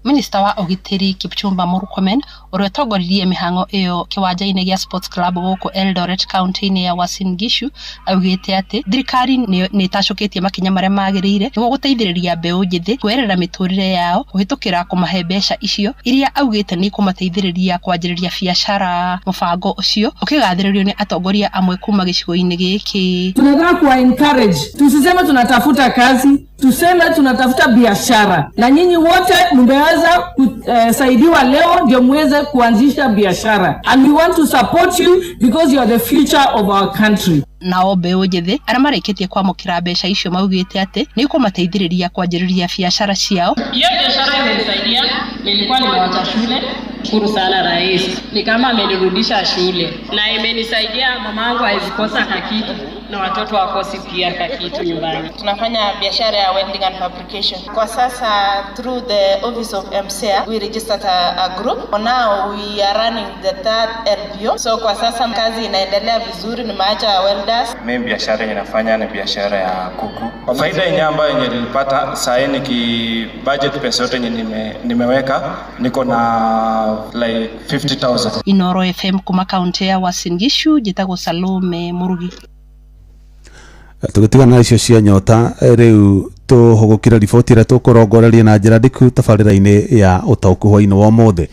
Minista wa ũgitĩri Kipchumba Murkomen ũrĩa ũtongoririe mĩhang'o ĩyo kĩwanja-inĩ gĩa Sports Club gũkũ Eldoret kaunti-inĩ ya Uasin Gishu augĩte atĩ thirikari nĩ ĩtacũkĩtie makinya marĩa magĩrĩire nĩguo gũteithĩrĩria mbeũ njĩthĩ kwerera mĩtũrĩre yao kũhĩtũkĩra kũmahe mbeca icio iria augĩte nĩ ikũmateithĩrĩria kwanjĩrĩria biacara. Mũbango ũcio ũkĩgathĩrĩrio nĩ atongoria amwe kuma gĩcigo-inĩ gĩkĩ. Tunataka kuwa encourage, tusiseme tunatafuta kazi, tuseme tunatafuta biashara, na nyinyi wote mmeweza kusaidiwa leo ndio muweze kuanzisha biashara, and we want to support you because you are the future of our country. Nao mbeũ njĩthĩ arĩa marĩkĩtie kwamũkĩra mbeca icio maugĩte atĩ nĩ ikũmateithĩrĩria kwanjĩrĩria biacara ciao. Hiyo biashara imenisaidia, nilikuwa nimewacha shule. Shukuru sana rais, ni kama amenirudisha shule na imenisaidia. Mamangu hawezi kosa kakitu na watoto wakosi pia kakitu nyumbani. Tunafanya biashara ya welding and fabrication. Kwa sasa through the office of MCA we registered a group. For now we are running the third LPO. So kwa sasa kazi inaendelea vizuri, nimeacha welders. Mimi biashara yenye nafanya ni biashara ya kuku. Kwa faida yenye ambayo yenye nilipata saa hii niki budget pesa yote yenye nimeweka niko na like 50,000. Inooro FM kuma kaunti ya Uasin Gishu, njĩtagwo Salome Murugi. Tũgĩtigana na icio cia Nyota, rĩu tũhũgũkĩre riboti ĩrĩa tũkũrongoreria na njĩra ndiku tabarĩra-inĩ ya ũtaũku hwaĩ-inĩ wa ũmũthĩ.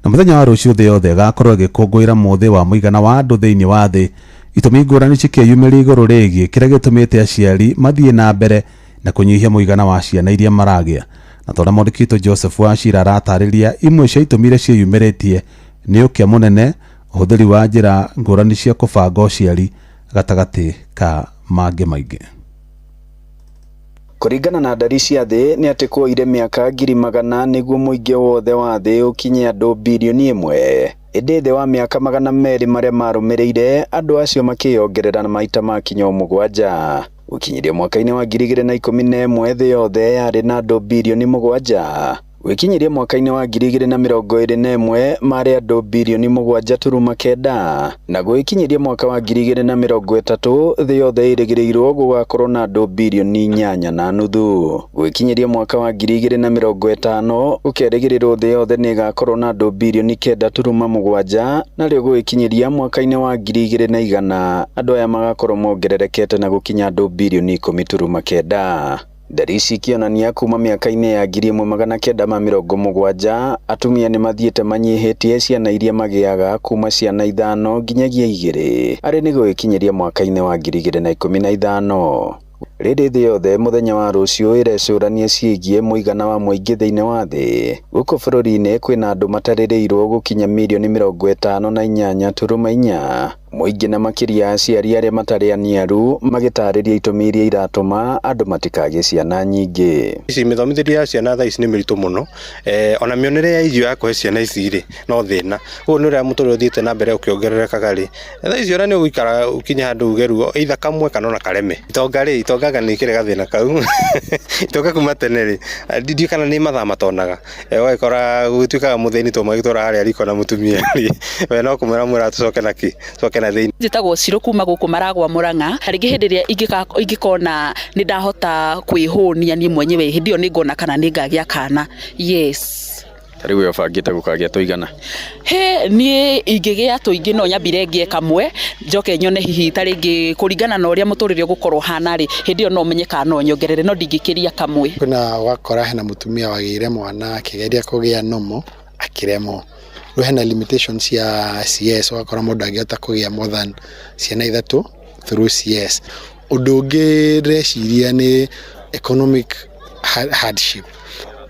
Na mũthenya wa rũciũ thĩ yothe ĩgakorwo ĩgĩkũngũĩra mũthĩ wa mũigana wa andũ thĩinĩ wa thĩ. Itũmi ngũrani cikĩyumĩria igũrũ rĩgiĩ kĩrĩa gĩtũmĩte aciari mathiĩ na mbere na kũnyihia mũigana wa ciana iria maragĩa. Na ta ũrĩa mwandĩki witũ Joseph Wachira aratarĩria, imwe cia itũmi iria ciĩyumĩrĩtie nĩ ũkĩa mũnene, ũhũthĩri wa njĩra ngũrani cia kũbanga ũciari gatagatĩ ka mangĩ maingĩ. Kũringana na ndari cia thĩ nĩ atĩ kuoire mĩaka 100,000 nĩguo mũingĩ wothe wa thĩ ũkinye andũ 1 birioni. Ĩndĩ thĩ wa mĩaka 200 marĩa marũmĩrĩire, andũ acio makĩyongerera na maita makinya o 7. Gũkinyĩria mwaka-inĩ wa 2011 thĩ yothe yarĩ na andũ 7 birioni. Gwĩkinyĩria mwaka-inĩ wa 2021 marĩ andũ 7.9 birioni, na gwĩkinyĩria mwaka wa 2030 thĩ yothe ĩrĩgĩrĩirwo gũgakorwo na andũ 8.5 birioni. Gwĩkinyĩria mwaka wa 2050 gũkerĩgĩrĩrwo thĩ yothe nĩ ĩgakorwo na andũ 9.7 birioni, narĩo gwĩkinyĩria mwaka-inĩ wa 2100 andũ aya magakorwo mongererekete na gũkinya andũ 10.9 birioni. Ndari ici ikĩonania kuma mĩaka-inĩ ya 1970 atumia nĩmathiĩte manyihĩtie ciana iria magĩaga kuma ciana 5 nginyagia 2 arĩ nĩ gwĩkinyĩria mwaka-inĩ wa 2015. Rĩrĩ thĩ yothe mũthenya wa rũciũ ĩrecũrania ciĩgiĩ mũigana wa mũingĩ thĩinĩ wa thĩ. Gũkũ bũrũri-inĩ kwĩna andũ matarĩrĩirwo gũkinya 58.4 mirioni. Mũingĩ na makĩria aciari arĩa matarĩ aniaru magĩtarĩria itũmi iria iratũma andũ matikagĩe ciana nyingĩ. Ici mĩthomithĩrie ya ciana thaa ici nĩ mĩritũ mũno, ona mĩonere ya irio ya kũhe ciana ici rĩ no thĩna. Ũguo nĩ ũrĩa mũtũrĩre ũthiĩte na mbere ũkĩongererekaga rĩ, thaa ici ona nĩ ũgũikara ũkinye handũ uge rĩu either kamwe kana ona kareme. Itonga rĩ, itonga anga nĩ ikĩrĩ gathĩna kau. Itonga kuma tene rĩ, ndiũĩ kana nĩ mathaa matonaga. Ũgagĩkora gũgĩtuĩkaga mũthĩni to magĩtwara harĩa riko na mũtumia rĩ, we no kũmwĩra mwĩra tũcoke na kĩ, tũcoke na thĩinĩ. Njĩtagwo Cirũ kuma gũkũ Maragwa Mũrang'a. Rĩngĩ hĩndĩ ĩrĩa ingĩkona nĩ ndahota kwĩhũnia niĩ mwenyewe, hĩndĩ ĩyo nĩ ngona kana nĩ ngagĩa kana. Yes. Ta rĩu we ũbangĩte gũkagĩa tũigana? He niĩ ingĩgĩa tũingĩ no nyambire ngĩe kamwe, njoke nyone hihi ta rĩngĩ kũringana na ũrĩa mũtũrĩre ũgũkorwo ũhana rĩ, hĩndĩ ĩyo no menye kana no nyongerere, no ndingĩkĩria kamwe. Kwĩna ũgakora hena mũtumia wagĩire mwana akĩgeria kũgĩa normal akĩremwo. Rĩu hena limitations cia CS, ũgakora mũndũ angĩhota kũgĩa more than ciana 3 through CS. Ũndũ ũngĩ ndĩreciria nĩ economic hardship.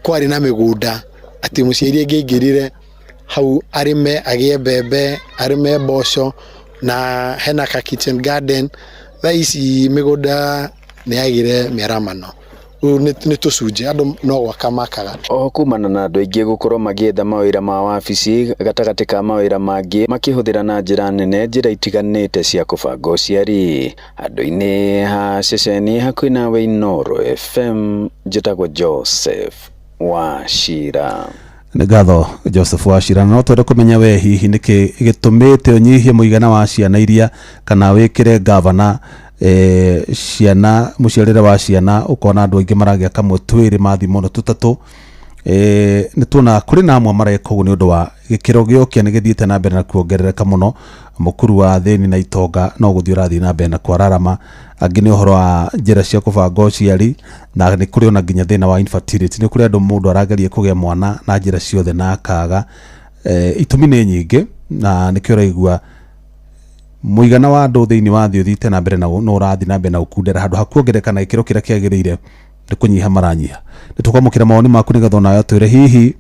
Kwarĩ na mĩgũnda atĩ mũciari angĩaingĩrire hau arĩme agĩe mbembe, arĩme mboco na hena ka kitchen garden. Thaa ici mĩgũnda nĩ yagire mĩaramano, rĩu nĩ tũcunjĩ andũ no gwaka makaga. Oho kumana na andũ aingĩ gũkorwo magĩetha mawĩra ma wabici gatagatĩ ka mawĩra mangĩ makĩhũthĩra na njĩra nene njĩra itiganĩte cia kũbanga ũciari. Handũ-inĩ ha ceceni hakuhĩ nawe Inooro FM, njĩtagwo Joseph Wachira. Nĩ ngatho Joseph Wachira. No twende kũmenya we hihi nĩkĩ gĩtũmĩte ũnyihie mũigana wa ciana iria kana wĩkĩre gavana ciana mũciarĩre wa ciana, ũkona andũ aingĩ maragĩa kamwe, twĩrĩ, mathi mũno tũtatũ. Nĩ tuona kũrĩ na amwe mareka ũguo nĩ ũndũ wa gĩkĩro gĩokia nĩ gĩthiĩte na mbere na kuongerereka mũno, mũkuru wa thĩni na itonga no gũthiĩ ũrathiĩ na mbere na kwararama. Angĩ nĩ ũhoro wa njĩra cia kũbanga ũciari, na nĩ kũrĩ ona nginya thĩna wa infertility, nĩ kũrĩ andũ mũndũ arageria kũgĩa mwana na njĩra ciothe na akaga. Itũmi nĩ nyingĩ, na nĩkĩo ũraigua mũigana wa andũ thĩinĩ wa thĩ ũthiĩte na mbere na no ũrathiĩ na mbere na gũkundera handũ ha kuongerereka na gĩkĩro kĩrĩa kĩagĩrĩire, nĩ kũnyiha maranyiha. Nĩ tũkwamũkĩra mawoni maku nĩgetha onawe ũtwĩre hihi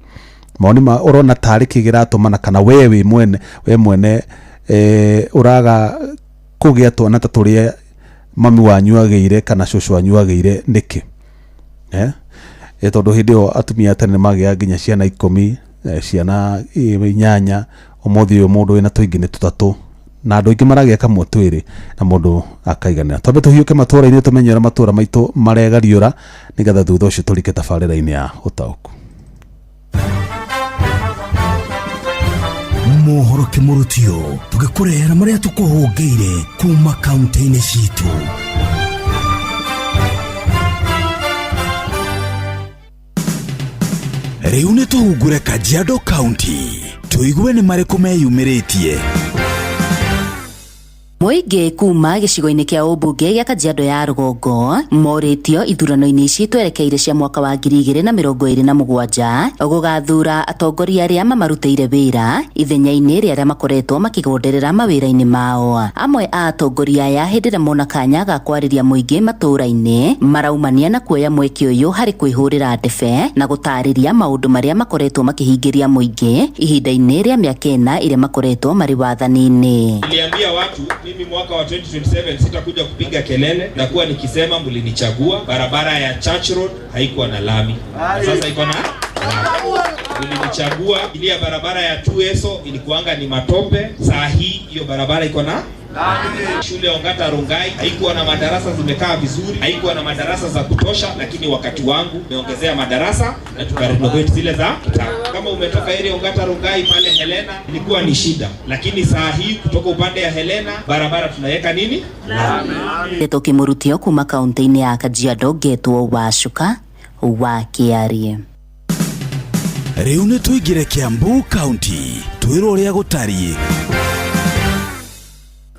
mawoni ma ũrona tarĩ kĩ kĩratũma, na kana we wĩ mwene, we mwene ũraga kũgĩa twana ta tũrĩa mami wanyu agĩire kana cũcũ wanyu agĩire nĩkĩ? Tondũ hĩndĩ ĩyo atumia a tene nĩ magĩaga nginya ciana 10, ciana 8. Ũmũthĩ ũyũ mũndũ wĩna tũingĩ nĩ tũtatũ, na andũ aingĩ maragĩa kamwe, twĩrĩ, na mũndũ akaiganĩra. Twambe tũhiũke matũra-inĩ tũmenye ũrĩa matũra maitũ maregariũra, nĩgetha thutha ũcio tũrike tabarĩra-inĩ ya ũtaũku. Mohoro kĩmũrutio tũgĩkũrehera marĩa tũkũhũngĩire kuma kaunti-inĩ citũ. Rĩu nĩ tũhungure Kajiado County tũigue nĩ marĩkũ meyumĩrĩtie. Mũingĩ kuma gĩcigo-inĩ kĩa ũmbunge gĩa Kajiado ya rũgongo morĩtio ithurano-inĩ ici twerekeire cia mwaka wa 2027 gũgathura atongoria arĩa mamarutĩire wĩra ithenya-inĩ rĩa arĩa makoretwo makĩgonderera mawĩra-inĩ mao. Amwe a atongoria aya hĩndĩ ĩrĩa mona kanya ga kwarĩria mũingĩ matũũra-inĩ maraumania na kuoya mweke ũyũ harĩ kwĩhũrĩra ndebe na gũtarĩria maũndũ marĩa makoretwo makĩhingĩria mũingĩ ihinda-inĩ rĩa mĩaka 4 ĩrĩa makoretwo marĩ wathani-inĩ. Niliambia watu Mimi mwaka wa 2027 sitakuja kupiga kelele na kuwa nikisema mlinichagua. Barabara ya Church Road haikuwa na lami, na sasa iko na Ulinichagua ili ya barabara ya Tueso ilikuanga ni matope, saa hii hiyo barabara iko na Shule ya Ongata Rongai haikuwa na madarasa zimekaa vizuri, haikuwa na madarasa za kutosha, lakini wakati wangu nimeongezea madarasa na tukarenovate zile za kitambo. Kama umetoka area Ongata Rongai pale Helena ilikuwa ni shida, lakini saa hii kutoka upande ya Helena barabara tunaweka nini? Ndeto Kimurutio kuma kaunti-inĩ ya Kajiado ngetwo Wacuka wa Kĩarie. Rĩu nĩ tũingĩre Kiambu County twĩrwo ũrĩa gũtariĩ.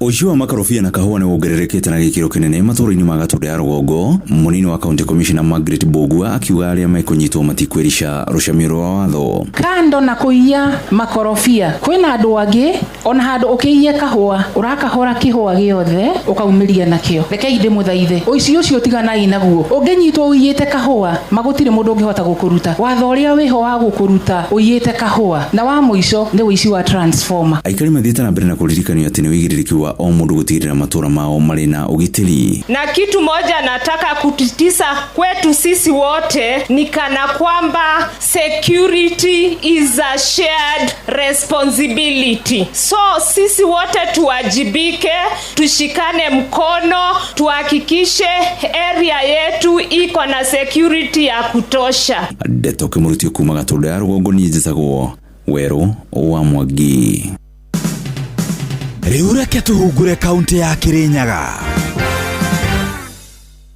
Ũici wa makarobia na kahũa nĩ wongererekete na gĩkĩro kĩnene matũũra-inĩ ma Gatũndũ ya rũgongo. Mũnini wa County Commissioner Margaret Mbugua akiuga arĩa mekũnyitwo matikwĩrica rũcamio rwa watho. Kando na kuiya makorobia kwina andu angi ona handu ukiiye kahua urakahora kihua giothe ukaumiria nakio. Rekei ndimuthaithe uici ucio tiganai naguo. Unginyitwo uiyite kahua magutire mundu ungihota gukuruta. Watho uria wiho wa gukuruta uiyite kahua na wa muico ni uici wa transformer. Aikari mathiĩte na mbere na kũririkanio atĩ nĩ wĩigĩrĩrĩki wa o mũndũ gũtigĩrĩra matũũra mao marĩ na ũgitĩri. Na kitu moja nataka kutitisa kwetu sisi wote ni kana kwamba security is a shared responsibility. So sisi wote tuwajibike, tushikane mkono, tuhakikishe area yetu iko na security ya kutosha. Ndeto Kĩmũrutio kuma Gatũndũ ya rũgongo niĩ njĩtagwo Werũ wa Mwangi. Rĩu reke tũhungure kaunti ya Kirinyaga.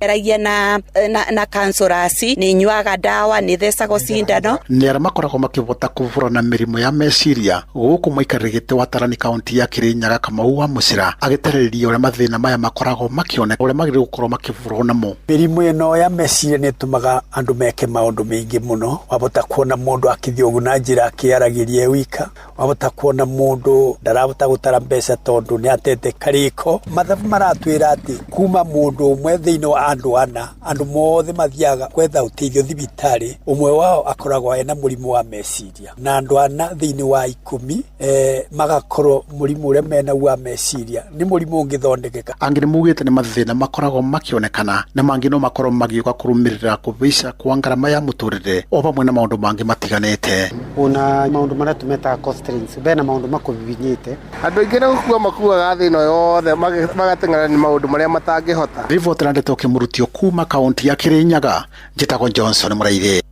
Ragia na kansorasi ni nyuaga dawa ni thecagwo cindano. Nĩ arĩa makoragwo makĩhota kũhũrana na mĩrimũ ya meciria gũkũ mũikarĩri gĩtĩ wa Tarani kaunti ya Kirinyaga Kamau wa Mũcira agĩtarĩria ũrĩa mathĩna maya makoragwo makĩoneka ũrĩa magĩrĩirwo gũkorwo makĩhũrwo namo. Mĩrimũ ĩno ya meciria nĩ ĩtũmaga andũ meke maũndũ maingĩ mũno. Wahota kuona mũndũ akĩthiĩ ũguo na njĩra akĩaragĩria e wika, wahota kuona mũndũ ndarahota gũtara mbeca tondũ nĩ atete karĩko. Mathabu maratwĩra atĩ kuma mũndũ ũmwe thĩinĩ wa andũ ana, andũ mothe mathiaga gwetha ũteithio thibitarĩ, ũmwe wao akoragwo ena mũrimũ wa meciria, na andũ ana thĩinĩ wa 10 magakorwo mũrimũ ũrĩa menaguo wa meciria nĩ mũrimũ ũngĩthondekeka. Angĩ nĩ maugĩte nĩ mathĩna makoragwo makĩonekana na mangĩ no makorwo magĩũka kũrũmĩrĩra kũhaica kwa ngarama ya mũtũrĩre o vamwe na maũndũ mangĩ matiganĩte. Ona maũndũ marĩa tũmetaga constraints, bena maũndũ makũbibinyĩte. Andũ aingĩ nĩ gũkua makuaga thĩ ĩno yothe magateng'era nĩ maũndũ marĩa matangĩhota. Riboti na ndeto Kĩmũrutio kuma kaunti ya Kirinyaga njĩtagwo Johnson Mũraithi.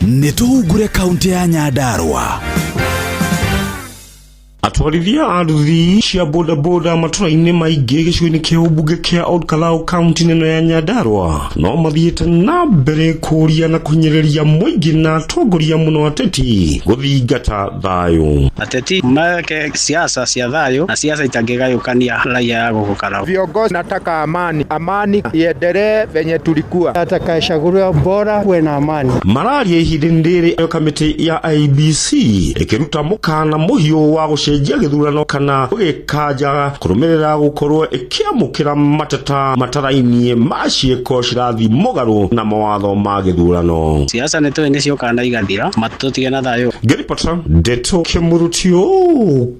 Nĩ tũhungure kaunti ya Nyandarua. Atwarithia a nduthi cia bodaboda matũra-inĩ maingĩ gĩcigo-inĩ kĩa ũmbunge kĩa Ol Kalou kaunti-inĩ ĩno ya Nyandarua no mathiĩte na mbere kũũria na kũhinyĩrĩria mũingĩ na atongoria mũno ateti gũthingata thayũ. Ateti meke siasa cia thayũ na siasa itangĩgayũkania raia ya gũkũ Kalau. Viongozi nataka amani, amani iendelee venye tulikuwa. Atakayechaguliwa bora kuwe na amani. Mararia ihinda-inĩ rĩrĩ nayo kamĩtĩ ya IEBC ĩkĩruta mũkana mũhiũ wa gũcenjia gĩthurano kana gũgĩkanja kũrũmĩrĩra gũkorwo ĩkĩamũkĩra mateta matarainie ma ciĩko cirathi mũgarũ na mawatho ma gĩthurano. Siasa nĩ tũĩ nĩ ciũkaga na igathira, matũtige na thayũ. Ngĩribota Ndeto Kĩmũrutio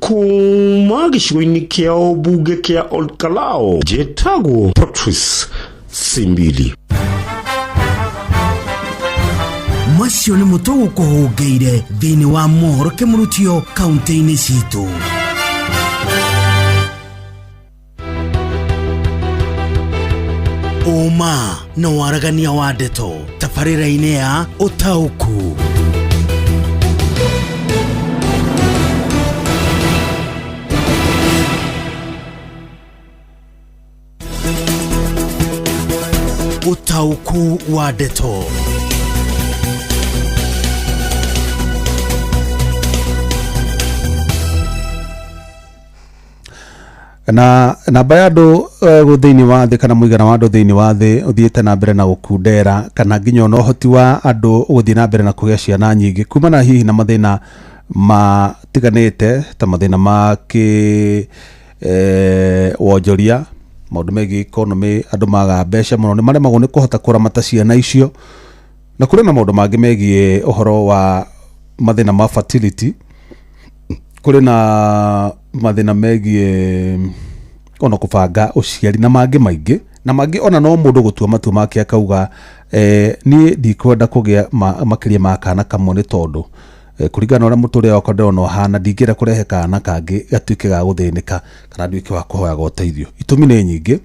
kuma gĩcigo-inĩ kĩa ũmbunge kĩa Ol Kalou njĩtagwo Patrice Simbili. Macio nĩ mũtũ gũkũhũngĩire thĩinĩ wa mohoro Kĩmũrutio kaunti-inĩ citũ. Ũma na waragania wa ndeto tabarĩra-inĩ ya Ũtaũku. Ũtaũku wa ndeto. Na namba ya andũ thĩinĩ wa thĩ kana mũigana wa andũ thĩinĩ wa thĩ ũthiĩte na mbere na gũkundera kana nginya ona ũhoti wa andũ gũthiĩ na mbere na kũgĩa ciana nyingĩ kumana hihi na mathĩna matiganĩte ta mathĩna ma kĩ wonjoria, maũndũ megiĩ economy, andũ maga mbeca mũno nĩ maremagwo nĩ kũhota kũramata ciana icio, na kũrĩ na maũndũ mangĩ megiĩ ũhoro wa mathĩna ma fertility, kũrĩ na mathĩna megiĩ Ona kũbanga ũciari na mangĩ maingĩ na mangĩ, ona no mũndũ gũtua matua make akauga niĩ ndikwenda kũgĩa makĩria ma kana kamwe, nĩ tondũ kũringana na ũrĩa mũtũrĩre wakwa ndĩrona ũhana, ndingĩenda kũrehe kana kangĩ gatuĩke ga gũthĩnĩka kana nduĩke wa kũhoyaga ũteithio. Itũmi nĩ nyingĩ,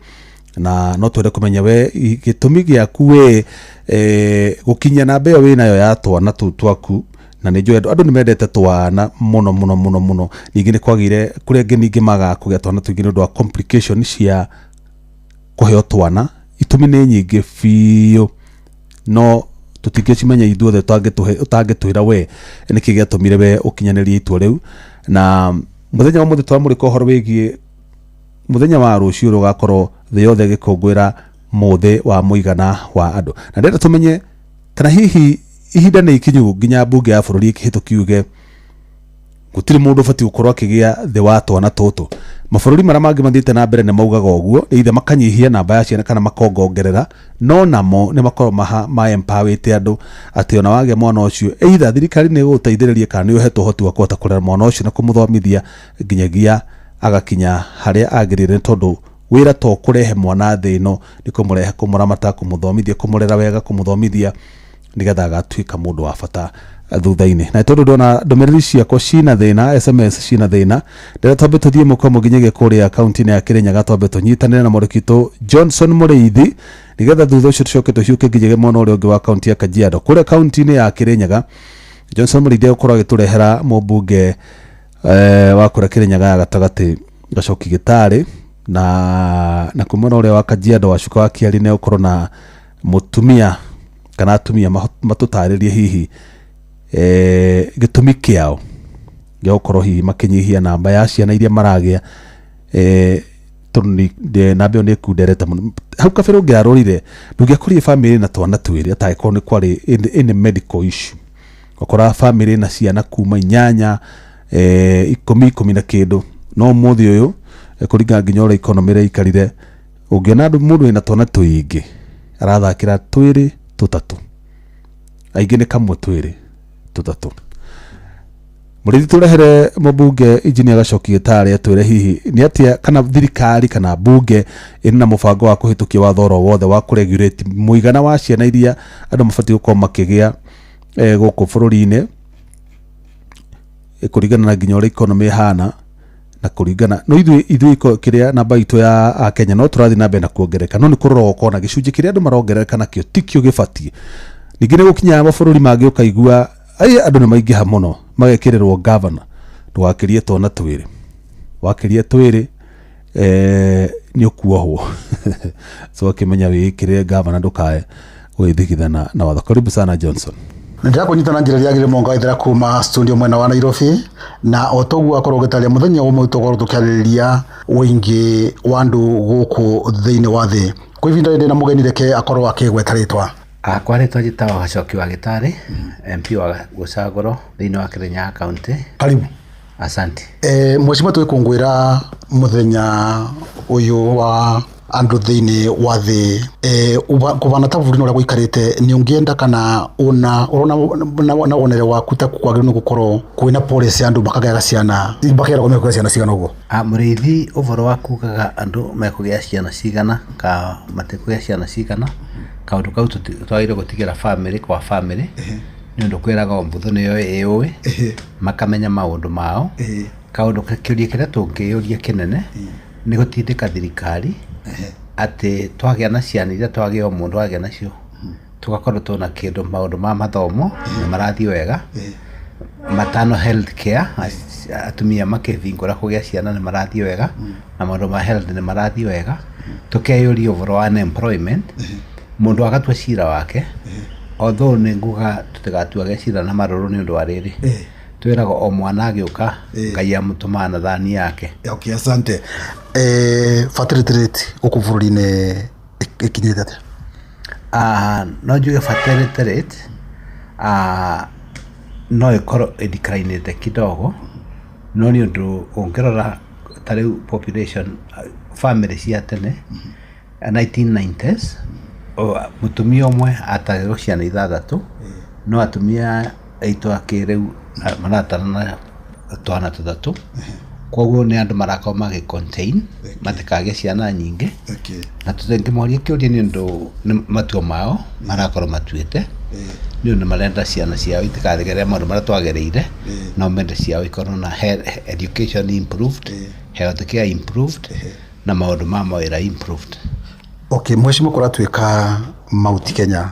na no twende kũmenya we gĩtũmi gĩaku we gũkinyia namba ĩyo wĩnayo ya twana tũu twaku. Na nĩ njũĩ andũ nĩ mendete twana mũno mũno mũno mũno. Ningĩ nĩ kwagĩire kũrĩ angĩ ningĩ magaga kũgĩa twana tũingĩ nĩ ũndũ wa complication cia kũheo twana. Itũmi nĩ nyingĩ biũ, no tũtingĩcimenya ithuothe. Ũtangĩtwĩra we nĩkĩ gĩatũmire we ũkinyanĩrie itua rĩu. Na mũthenya wa mũthĩ twamũrĩka ũhoro wĩgiĩ mũthenya wa rũciũ rũgakorwo thĩ yothe ĩgĩkũngũĩra mũthĩ wa mũigana wa andũ, na ndĩrenda tũmenye kana hihi ihinda nĩ ikinyu nginya mbunge ya bũrũri ĩkĩhĩtũkiuge gũtirĩ mũndũ ũbatiĩ gũkorwo akĩgĩa thĩ wa twana tũtũ. Mabũrũri marĩa mangĩ mathiĩte na mbere nĩ maugaga ũguo, either makanyihia namba ya ciana kana makongongerera, no namo nĩ makoragwo ma empowerĩte andũ atĩ ona wagĩa mwana ũcio, either thirikari nĩ ĩgũgũteithĩrĩria kana nĩ ũhetwo ũhoti wa kũhota kũrera mwana ũcio na kũmũthomithia nginyagia agakinya harĩa agĩrĩire, nĩ tondũ wĩra to kũrehe mwana thĩ ĩno, nĩ kũmũrehe, kũmũramata, kũmũthomithia, kũmũrera wega, kũmũthomithia nĩgetha agatuĩka mũndũ wa bata thutha-inĩ. Na tondũ ndona ndũmĩrĩri ciakwa cina thĩna, SMS cina thĩna, ndĩrenda twambe tũthiĩ mũkwa mũnginyagia kũrĩa kaunti-inĩ ya Kĩrĩnyaga, twambe tũnyitanĩre na mwandĩki witũ Johnson Mũrĩithi, nĩgetha thutha ũcio tũcoke tũhiũke nginyagia mwena ũrĩa ũngĩ wa kaunti ya Kajiado. Kũrĩa kaunti-inĩ ya Kĩrĩnyaga, Johnson Mũrĩithi egũkorwo agĩtũrehera mũmbunge wa kũrĩa Kĩrĩnyaga ya gatagatĩ, Gacoki Gĩtarĩ, na kuma mwena ũrĩa wa Kajiado, Wacuka wa Kĩari, nĩ egũkorwo na mũtumia kana atumia matũtarĩrie hihi gĩtũmi kĩao gĩa gũkorwo hihi makĩnyihia namba ya ciana iria maragĩa, tondũ namba ĩyo nĩ ĩkunderete mũno. Hau kabere ũngĩarorire, ndũngĩakorire bamĩrĩ na twana twĩrĩ atangĩkorwo nĩ kwarĩ any medical issue. Ũkoraga bamĩrĩ na ciana kuma 8, 10, 10 na kĩndũ, no ũmũthĩ ũyũ, kũringana nginya ũrĩa economy ĩraikarire, ũngĩona andũ mũndũ wĩna twana tũingĩ arathakĩra twĩrĩ tũtatũ, aingĩ nĩ kamwe, twĩrĩ, tũtatũ. Mũrĩithi, tũrehere mũmbunge Engineer Gacoki Gĩtarĩ atwĩre hihi nĩ atĩa kana thirikari kana mbunge ĩrĩ na mũbango wa kũhĩtũkia watho oro wothe wa kũregulate mũigana wa ciana iria andũ mabatiĩ gũkorwo makĩgĩa gũkũ bũrũri-inĩ, kũringana na nginya ũrĩa economy ĩhana, na kũringana no ithuĩ kĩrĩa namba itũ ya Akenya no tũrathiĩ na mbere na kuongerereka, no nĩ kũrora ũkona gĩcunjĩ kĩrĩa andũ marongerereka nakĩo tikĩo gĩbatiĩ. Ningĩ nĩ gũkinyaga mabũrũri mangĩ ũkaigua ai andũ nĩ maingĩha mũno, magekĩrĩrwo gavana ndũgakĩrie twana twĩrĩ, wakĩria twĩrĩ nĩ ũkuohwo. So akĩmenya wĩĩkĩrĩre gavana ndũkae gwĩthigithana na watho. Karibu sana, Johnson. Ndĩrakũnyita na njĩra ĩrĩa yagĩrĩire mũngaithĩra kuma studio mwena wa Nairobi, na o toguo akorwo ũgĩtarĩria, mũthenya ũmwe tũkorwo tũkĩarĩrĩria ũingĩ wa andũ gũkũ thĩinĩ wa thĩ. Kwa ihinda rĩrĩ na mũgeni, reke akorwo akĩgweta rĩtwa. Akwa rĩtwa njĩtagwo Gacoki wa Gĩtarĩ, MP wa Gũcagũrwo thĩinĩ wa Kĩrĩnyaga County. Karibu. Asante. Mheshimiwa, tũgĩkũngũĩra mũthenya ũyũ wa andũ thĩinĩ wa thĩ, kũbana ta bũrũri-inĩ ũrĩa gũikarĩte, nĩ ũngĩenda kana una ũrona na wonere waku ta kwagĩrĩirwo nĩ gũkorwo kwĩna policy andũ makagĩaga ciana, makeragwo mekũgĩa ciana cigana ũguo? Mũrĩithi, ũhoro wa kugaga andũ mekũgĩa ciana cigana ka matikũgĩa ciana cigana, kaũndũ kau twagĩrĩirwo gũtigĩra bamĩrĩ kwa bamĩrĩ, nĩ ũndũ kwĩraga mbũthũ nĩyo ĩũĩ, makamenya maũndũ mao. Kaũndũ kĩũria kĩrĩa tũngĩũria kĩnene nĩ gũtindĩka thirikari atĩ twagĩa na ciana iria twagĩa, o mũndũ agĩa nacio, tũgakorwo twĩna kĩndũ maũndũ ma mathomo nĩ marathiĩ wega, maternal health care, atumia makĩhingũra kũgĩa ciana nĩ marathiĩ wega, na maũndũ ma health nĩ marathiĩ wega. Tũkeyũria ũhoro wa unemployment, mũndũ agatua cira wake, although nĩ nguga tũtigatuage cira na marũrũ, nĩ ũndũ wa rĩrĩ twĩragwo o mwana agĩũka Ngai amũtũmaga na thani yake. Okay, asante. Fertility rate gũkũ bũrũri-inĩ ĩkinyĩte atĩa? No njuge fertility rate no ĩkorwo ĩdeclinĩte kidogo, no nĩ ũndũ ũngĩrora ta rĩu population family cia tene 1990s, mũtumia ũmwe atagĩrwo ciana ithathatũ, no atumia aitũ a kĩrĩu maratarana twana tũtatũ. Koguo nĩ andũ marakorwo magĩ contain matikagĩe ciana nyingĩ. Na tũtingĩmoria kĩũria nĩ ũndũ nĩ matua mao marakorwo matuĩte, nĩ ũndũ marenda ciana ciao itikagerere maũndũ marĩa twagereire, no mende ciao ikorwo na education improved, health care improved, na maũndũ ma mawĩra improved. Okay, mheshimiwa, kũratuĩka Mount Kenya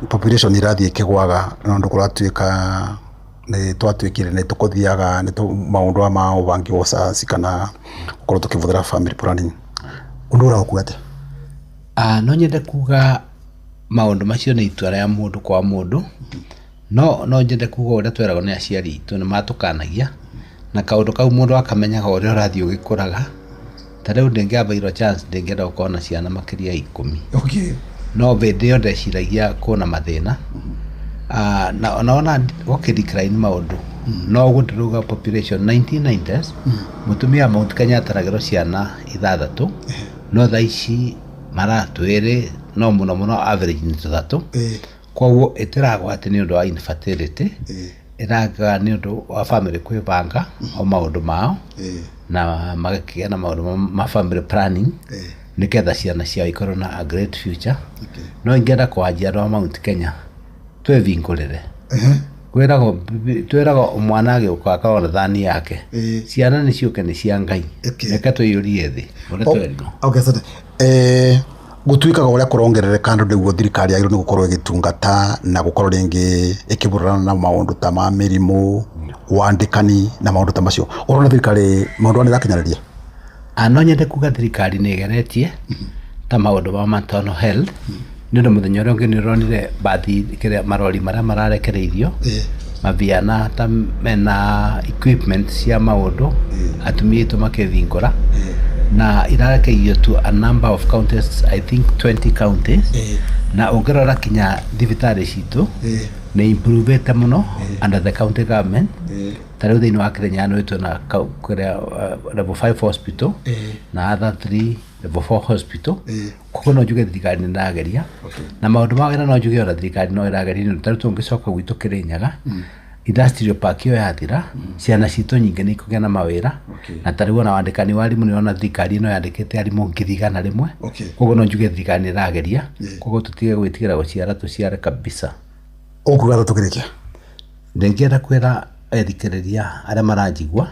population irathiĩ ĩkĩgwaga na ũndũ kũratuĩka nĩ twatuĩkire nĩ tũkũthiaga nĩ maũndũ aya ma ũbangi wa ũcaci kana gũkorwo tũkĩbũthĩra family planning, ũndũ ũraũkua atĩa? No nyende kuga maũndũ macio nĩ itua rĩa mũndũ kwa mũndũ, no nyende kuga ũrĩa tweragwo nĩ aciari aitũ nĩ matũkanagia na kaũndũ kau mũndũ akamenyaga ũrĩa ũrathiĩ ũgĩkũraga. Ta rĩu ndĩngĩambairwo chance ndĩngĩenda gũkorwo na ciana makĩria ya 10. No hĩndĩ ĩyo ndeciragia kwĩna mathĩna. Na ona gũkĩ decline maũndũ, no ũguo ndĩrauga population 1990s mũtumia wa Mount Kenya ataragĩrwo ciana 6, no thaa ici maratwĩrĩ, no mũno mũno average nĩ 3. Koguo ĩtĩragwa atĩ nĩ ũndũ wa infertility, ĩragwa nĩ ũndũ wa family kwĩbanga o maũndũ mao na magakĩgĩa na maũndũ ma family planning nĩgetha ciana ciao ikorwo na a great future. No ingĩenda kwanjia andũ a Mount Kenya twĩvingũrĩre. Twĩragwo mwana agĩũka akorwo na thani yake, ciana nĩ ciũke nĩ cia Ngai, reke tũiyũrie thĩ ũrĩa twerirwo. Okay, asante. Gũtuĩkaga ũrĩa kũrongerereka andũ nĩguo thirikari yagĩrĩirwo nĩ gũkorwo ĩgĩtungata na gũkorwo rĩngĩ ĩkĩbũrana na maũndũ ta ma mĩrimũ, wandĩkani na maũndũ ta macio. Ũrona thirikari maũndũ maya nĩ ĩrakinyanĩria? No nyende kuga thirikari nĩ ĩgeretie ta maũndũ ma maternal health, nĩ ũndũ mũthenya ũrĩa ũngĩ nĩ ũronire bathi kĩrĩa marori marĩa mararekereirio mabiana ta mena equipment cia maũndũ atumia aitũ makĩthingũra, na irarekereirio to a number of counties, I think 20 counties. Na ũngĩrora kinya thibitarĩ citũ nĩ improvete mũno under the county government. Ta rĩu thĩinĩ wa Kĩrĩnyaga nĩ twĩna kĩrĩa level 5 hospital na other 3 level 4 hospital. Koguo no njuge thirikari nĩ ĩrageria na maũndũ ma wĩra, no njuge ona thirikari no ĩrageria, nĩ ũndũ ta rĩu tũngĩcoka gwitũ Kĩrĩnyaga industrial park ĩyo yathira, ciana citũ nyingĩ nĩ ikũgĩa na mawĩra. Na ta rĩu ona wandĩkani wa arimũ nĩ ũrona thirikari ĩno yandĩkĩte arimũ 100,000. Koguo no njuge thirikari nĩ ĩrageria. Koguo tũtige gwĩtigĩra gũciara, tũciare kabisa. Ũkuga atĩa tũkĩrĩkia? Ndingĩenda kwĩra ethikĩrĩria arĩa maranjigua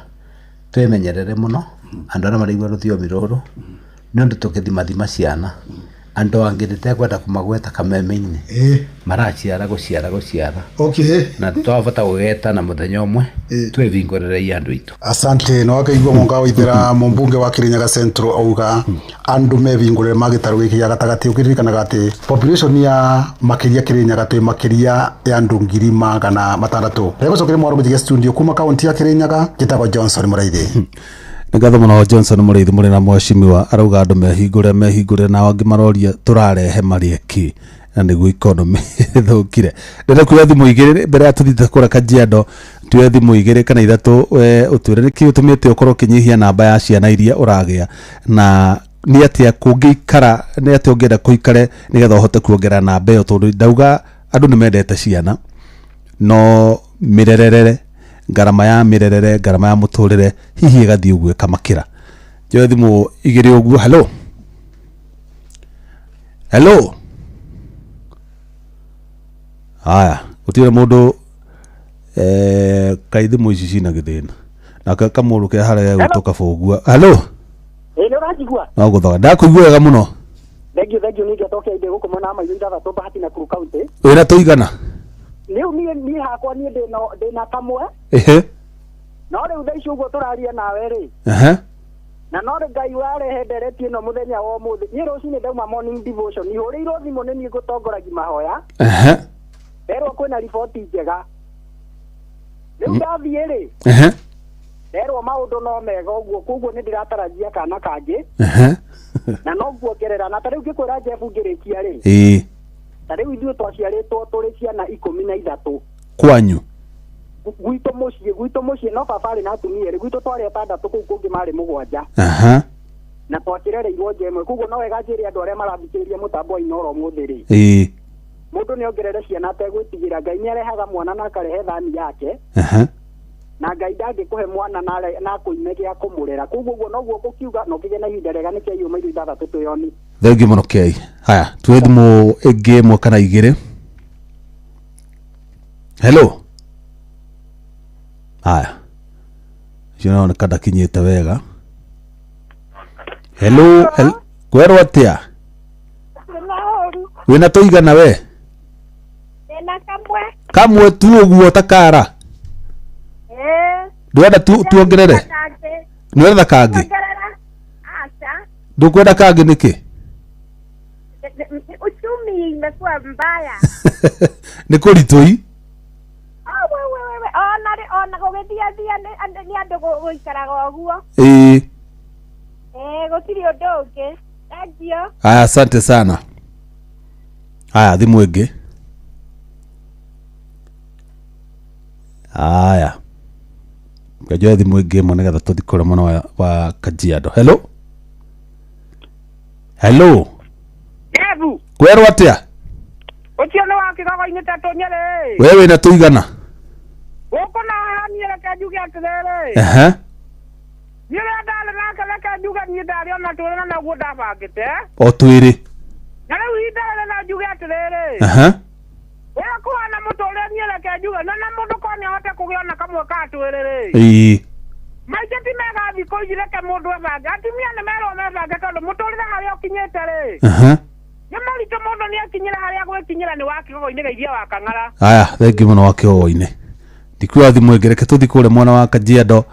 twĩmenyerere mũno, andũ arĩa maraigua rũthiomi rũrũ, nĩ ũndũ tũkĩthimathima ciana andũ angĩ ndĩtekwenda kũmagweta kameme-inĩ, maraciara gũciara gũciara. Na twabata gũgetana mũthenya ũmwe twĩvingũrĩrei andũ aitũ. Asante. No akaigua monga waithira mũmbunge wa Kirinyaga Central auga andũ mevingũrĩre magĩtarũ gĩkĩ gĩa gatagatĩ, ũkĩririkanaga atĩ population ya makĩria Kirinyaga twĩ makĩria ya andũ 600,000. Regũcokeria mwaro mũjige studio kuma kaunti ya Kirinyaga, njĩtagwo Johnson Mũraithi. Nĩ ngatho mũno Johnson Mũraithi mũrĩ na mheshimiwa arauga andũ mehingũre, na angĩ maroria tũrarehe marĩa kĩ na nĩguo economy ĩthũkire. Ndĩrenda kuoya thimũ 2 mbere ya tũthiĩte kũrĩa Kajiado, tuoye thimũ 2 kana 3, ũtwĩre nĩkĩ ũtũmĩte ũkorwo ũkĩnyihia namba ya ciana iria ũragĩa, na nĩ atĩa kũngĩikara, nĩ atĩa ũngĩenda kũikare nĩgetha ũhote kuongerera namba ĩyo, tondũ ndauga andũ nĩ mendete ciana no mĩrerere, ngarama ya mĩrerere, ngarama ya mũtũrĩre hihi ĩgathiĩ ũguo ĩkamakĩra. Njoe thimũ 2 ũguo. Hello, hello. Haya, gũtirĩ mũndũ kaĩ thimũ ici cina gĩthĩna na kamũndũ ke harĩa gegwĩtwo Kabũngua. Hello. Ĩĩ, nĩ ũranjigua? No gũthoga ndakũigua wega mũno. Thengiũ, thengiũ. Nĩ ngĩtoke ndĩ gũkũ mwena wa Maitũ 6 Bahati Nakuru County. Wĩna tũigana? Rĩu niĩ hakwa niĩ ndĩna kamwe. No rĩu thaa ici ũguo tũraria nawe rĩ, na no rĩ Ngai warehe ndereti ĩno mũthenya wa ũmũthĩ. Niĩ rũcinĩ ndauma morning devotion, hũrĩirwo thimũ nĩ niĩ ngũtongoragia mahoya, nderwo kwĩna riboti njega. Rĩu ndathiĩ rĩ, nderwo maũndũ no mega ũguo, koguo nĩ ndĩratarajia kana kangĩ na no nguongerera. Na ta rĩu ngĩkwĩra Jeff ngĩrĩkia rĩ, ta rĩu ithuĩ twaciarĩtwo tũrĩ ciana 13 Kwanyu? Gwitũ mũciĩ, no baba arĩ na atumia erĩ, gwitũ twarĩ 6, kũu kũngĩ marĩ 7. Na twakĩrereirwo nja ĩmwe, koguo no wega njĩre andũ arĩa marathikĩrĩria mũtambo wa Inooro ũmũthĩ rĩ, mũndũ nĩ ongerere ciana ategwĩtigĩra. Ngai nĩ arehaga mwana na akarehe thani yake. Na Ngai ndangĩkũhe mwana na akũime gĩa kũmũrera. Koguo ũguo noguo ngũkiuga na ũkĩgĩe na ihinda rĩega nĩkĩo yũmĩirio ithathatũ twĩoni. Thengiũ mũno kei. Haya, tuoe thimũ ĩngĩ ĩmwe kana igĩrĩ. Hello. Haya, ũcio nĩaroneka ndakinyĩte wega. Hello, kwerwo atĩa? Wĩna tũigana we? Ndĩna kamwe. Kamwe tu ũguo ta kara? Ĩĩ. Ndũrenda tuongerere? Nĩũrenda kangĩ? Kuongerera? Aca. Ndũkwenda kangĩ nĩkĩ? Uchumi imekuwa mbaya. Nĩ kũritũi? Oh, we, we, we, we. Ona rĩ, ona gũgĩthiathia nĩ andũ gũikaraga ũguo. Ĩĩ. Ĩĩ, gũtirĩ ũndũ ũngĩ. Thank you. Aya, asante sana. Aya, thimũ ĩngĩ. Aya, njoe thimũ ĩngĩ ĩmwe nĩgetha tũthiĩ kũrĩa mwena wa Kajiado. Hello, hello. Kevu, kwerwo atĩa? Ũcio nĩ wa kĩgogo-inĩ ta tũnyĩrĩ. We wĩna tũigana? Gũkũ na haha niĩ reke njuge atĩrĩrĩ. Niĩ ũrĩa ndarĩ nake reke njuge niĩ ndarĩ ona twĩrĩ na noguo ndabangĩte. O twĩrĩ. Na rĩu ihinda rĩrĩ no njuge atĩrĩrĩ. Ũrĩa kũhana mũtũrĩre niĩ reke njuge na mũndũ korwo nĩahote kũgĩa ona kamwe ka twĩrĩ rĩ. Maica ti mega thikũ ici reke mũndũ ebange. Atumia nĩ merwo mebange tondũ mũtũrĩre harĩa ũkinyĩte rĩ. Nĩ mũritũ mũndũ nĩakinyĩra harĩa gwĩkinyĩra nĩ wa kĩgogo-inĩ geithia wa Kang'ara. Aya, thengiũ mũno wa kĩgogo-inĩ. Ndikuoya thimũ ĩngĩ, reke tũthiĩ kũrĩa mwena wa Kajiado,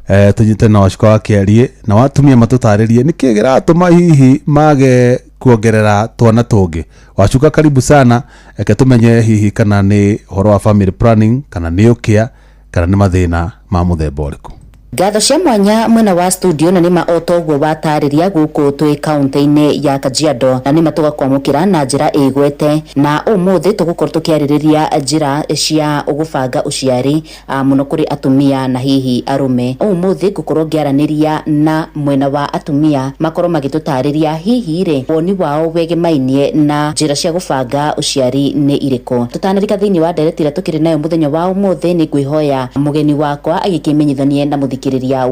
tũnyite na Wacuka wa Kĩariĩ na watumia matũtarĩrie nĩkĩ kĩratũma hihi mage kuongerera twana tũngĩ. Wacuka, karibu sana, reke tũmenye hihi kana nĩ ũhoro wa family planning kana nĩ ũkĩa kana nĩ mathĩna ma mũthemba ũrĩkũ. Ngatho cia mwanya mwena wa studio na nĩma o toguo watarĩria gũkũ twĩ kaunti-inĩ ya Kajiado na nĩma tũgakwamũkĩra na njĩra ĩgwete na ũmũthĩ tũgũkorwo tũkĩarĩrĩria njĩra cia gũbanga ũciari mũno kũrĩ atumia na hihi arũme. Ũmũthĩ ngũkorwo ngĩaranĩria na mwena wa atumia makorwo magĩtũtarĩria hihi rĩ woni wao wegemainie na njĩra cia gũbanga ũciari nĩ irĩkũ. Tũtanarika thĩinĩ wa ndereti ĩrĩa tũkĩrĩ nayo mũthenya wa ũmũthĩ nĩ ngwĩhoya mũgeni wakwa agĩkĩmenyithanie na mũthikĩrĩria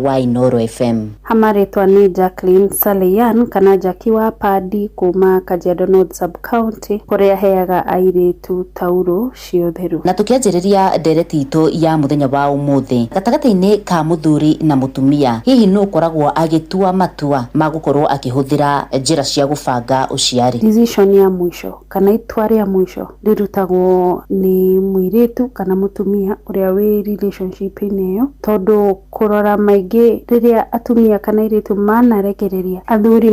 wa Inooro FM. Hamarĩtwa nĩ Jacqueline Saleyan kana Jackie wa Padi kuma Kajiado North Sub County kũrĩa heaga airĩtu tauro cia ũtheru. Na tũkĩanjĩrĩria ndereti itũ ya mũthenya wa ũmũthĩ gatagatĩ-inĩ ka mũthuri na mũtumia, hihi nũ ũkoragwo agĩtua matua ma gũkorwo akĩhũthĩra njĩra cia gũbanga ũciari? Decision ya mũico kana itua rĩa mũico rĩrutagwo nĩ mũirĩtu kana mũtumia ũrĩa wĩ relationship-inĩ ĩyo, tondũ kũrora maingĩ rĩrĩa atumia kana airĩtu manarekereria athuri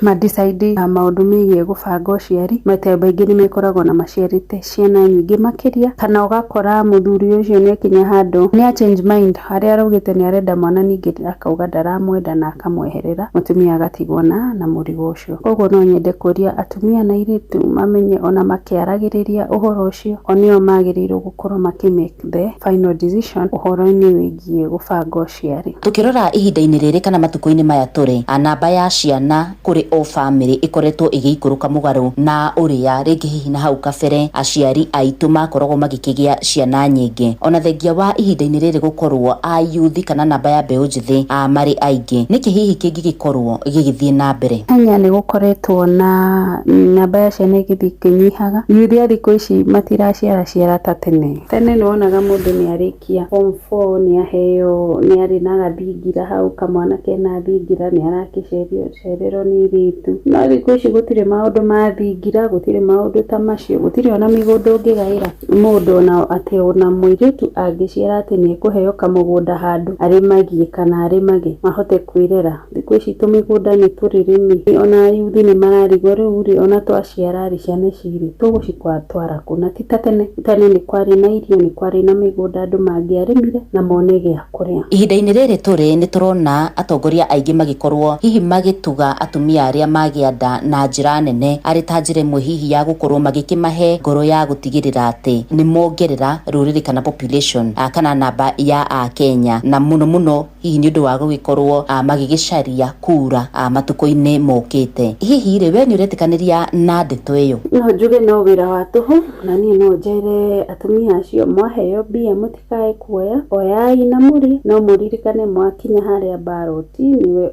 ma decide maũndũ megiĩ gũbanga ũciari, maita maingĩ nĩ mekoragwo na maciarĩte ciana nyingĩ makĩria, kana ũgakora mũthuri ũcio nĩ akinya handũ nĩ a change mind harĩa araugĩte nĩ arenda mwana ningĩ akauga ndaramwenda na akamweherera, mũtumia agatigwo na mũrigo ũcio. Koguo no nyende kũria atumia na airĩtu mamenye ona makĩaragĩrĩria ũhoro ũcio o nĩo magĩrĩirwo gũkorwo makĩ make the final decision ũhoro-inĩ wĩgiĩ gũbanga ũciari. Tukirora ihinda-inĩ rĩrĩ kana matukũ-inĩ maya tũrĩ, namba ya ciana kũrĩ o family ĩkoretwo ĩgĩikũrũka mũgarũ na ũrĩa rĩngĩ hihi na hau kabere aciari aitũ makoragwo magĩkĩgĩa ciana nyingĩ. Ona thengia wa ihinda-inĩ rĩrĩ gũkorwo a youth kana namba ya mbeũ njĩthĩ marĩ aingĩ, nĩkĩ hihi kĩngĩgĩkorwo gĩgĩthiĩ na mbere? Kenya nĩ gũkoretwo na namba ya ciana ĩgĩthiĩ ĩkĩnyihaga. Youth a thikũ ici matiraciara ciara ta tene. Tene nĩ wonaga mũndũ nĩ arĩkia form 4 nĩ aheo nĩ arĩ na gathingira hau kamwana kena thingira nĩ arakĩcererwo nĩ airĩtu. No thikũ ici gũtirĩ maũndũ ma thingira, gũtirĩ maũndũ ta macio, gũtirĩ ona mĩgũnda ũngĩgaĩra mũndũ ona atĩ ona mũirĩtu angĩciara atĩ nĩ ekũheo kamũgũnda handũ arĩmagie kana arĩmage mahote kwĩrera. Thikũ ici tũmĩgũnda nĩ tũrĩrĩmi, ona yuthi nĩ mararigwo rĩu rĩ ona twaciara rĩ ciana ici rĩ tũgũcitwara kũ? Na ti ta tene, tene nĩ kwarĩ na irio, nĩ kwarĩ na mĩgũnda andũ mangĩarĩmire na mone gĩa kũrĩa. Ihinda-inĩ Ihinda-inĩ rĩrĩ tũrĩ nĩ tũrona atongoria aingĩ magĩkorwo hihi magĩtuga atumia arĩa magĩa nda na njĩra nene arĩ ta njĩra ĩmwe hihi ya gũkorwo magĩkĩmahe ngoro ya gũtigĩrĩra atĩ nĩ mongerera rũrĩrĩ kana population kana namba ya Akenya, na mũno mũno hihi nĩ ũndũ wa gũgĩkorwo magĩgĩcaria kura matukũ-inĩ mokĩte. Hihi rĩ, we nĩ ũretĩkanĩria na ndeto ĩyo? No njuge no wĩra wa tũhũ, na niĩ no njere atumia acio mwaheo mbia mũtikae kuoya, oyai na mũrĩ, no mũririkane mwakinya harĩa baroti nĩwe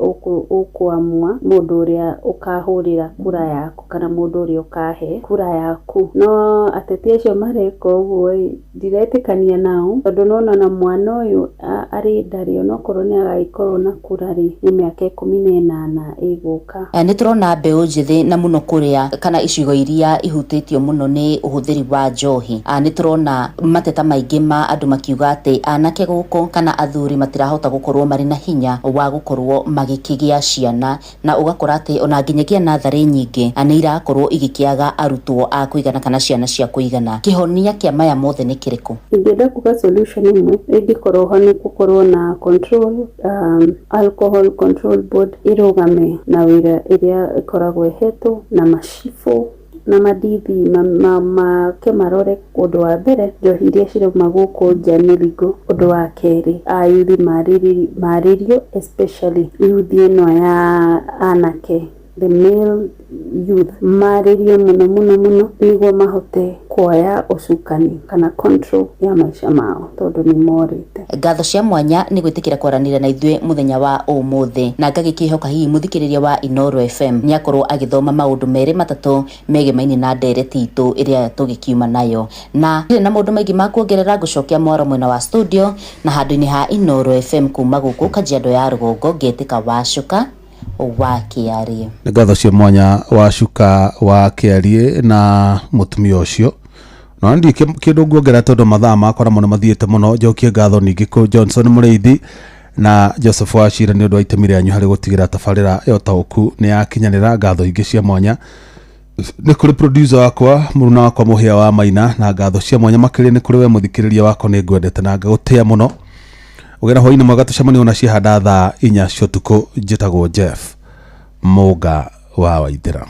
ũkũamua mũndũ ũrĩa ũkahũrĩra kura yaku kana mũndũ ũrĩa ũkahe kura yaku. No ateti acio mareka ũguo ĩ, ndiretĩkania nao tondũ nĩwona ona mwana ũyũ arĩ ndarĩ onokorwo nĩ agagĩkorwo na kura rĩ, nĩ mĩaka 18 ĩgũka. Nĩ tũrona mbeũ njĩthĩ na mũno kũrĩa kana icigo iria ihutĩtio mũno nĩ ũhũthĩri wa njohi. Nĩ tũrona mateta maingĩ ma andũ makiuga atĩ anake gũkũ kana athuri matirahota gũkorwo marĩ na hinya wa gũkorwo magĩkĩgĩa ciana, na ũgakora atĩ ona nginyagia natharĩ nyingĩ nĩ irakorwo igĩkĩaga arutwo a kũigana kana ciana cia kũigana. Kĩhonia kĩa maya mothe nĩ kĩrĩkũ? Ingĩenda kuga solution ĩmwe ĩngĩkorwo ho nĩ gũkorwo na control, alcohol control board ĩrũgame na wĩra ĩrĩa ĩkoragwo ĩhetwo na macibũ na madithi make marore. Ũndũ wa mbere, njohi iria cirauma gũkũ nja nĩ legal. Ũndũ wa kerĩ, ayuthi marĩrio, especially yuthi ĩno ya anake, the male youth, marĩrio mũno mũno mũno nĩguo mahote kuoya ũcukani kana control ya maica mao tondũ nĩ morĩte. Ngatho cia mwanya nĩ gwĩtĩkĩra kwaranĩria na ithuĩ mũthenya wa ũmũthĩ, na ngagĩkĩhoka hihi mũthikĩrĩria wa Inooro FM nĩ akorwo agĩthoma maũndũ merĩ matatũ megemaine na ndereti itũ ĩrĩa tũgĩkiuma nayo, na ndirĩ na maũndũ maingĩ ma kuongerera. Ngũcokia mwaro mwena wa studio na handũ-inĩ ha Inooro FM kuma gũkũ Kajiado ya rũgongo, ngetĩka Wacuka wa Kĩarie. Nĩ ngatho cia mwanya Wacuka wa Kĩarie na mũtumia ũcio. No ndi kĩndũ nguongerera tondũ mathaa makwa namo nĩ mathiĩte mũno. Njokie ngatho ningĩ kũ Johnson Mũrĩithi na Joseph Wachira nĩ ũndũ wa itemi rĩanyu harĩ gũtigĩrĩra tabarĩra ya ũtaũku nĩ yakinyanĩra. Ngatho ingĩ cia mwanya nĩ kũrĩ producer wakwa, mũruna wakwa Mũhĩa wa Maina, na ngatho cia mwanya makĩria nĩ kũrĩ we mũthikĩrĩria wakwa. Nĩ ngwendete na ngagũtĩa mũno. Ũgĩra hwainĩ mwega, tũcemanie ona ciahanda thaa 4 cia ũtukũ. Njĩtagwo Jeff Mũnga wa Waithĩra.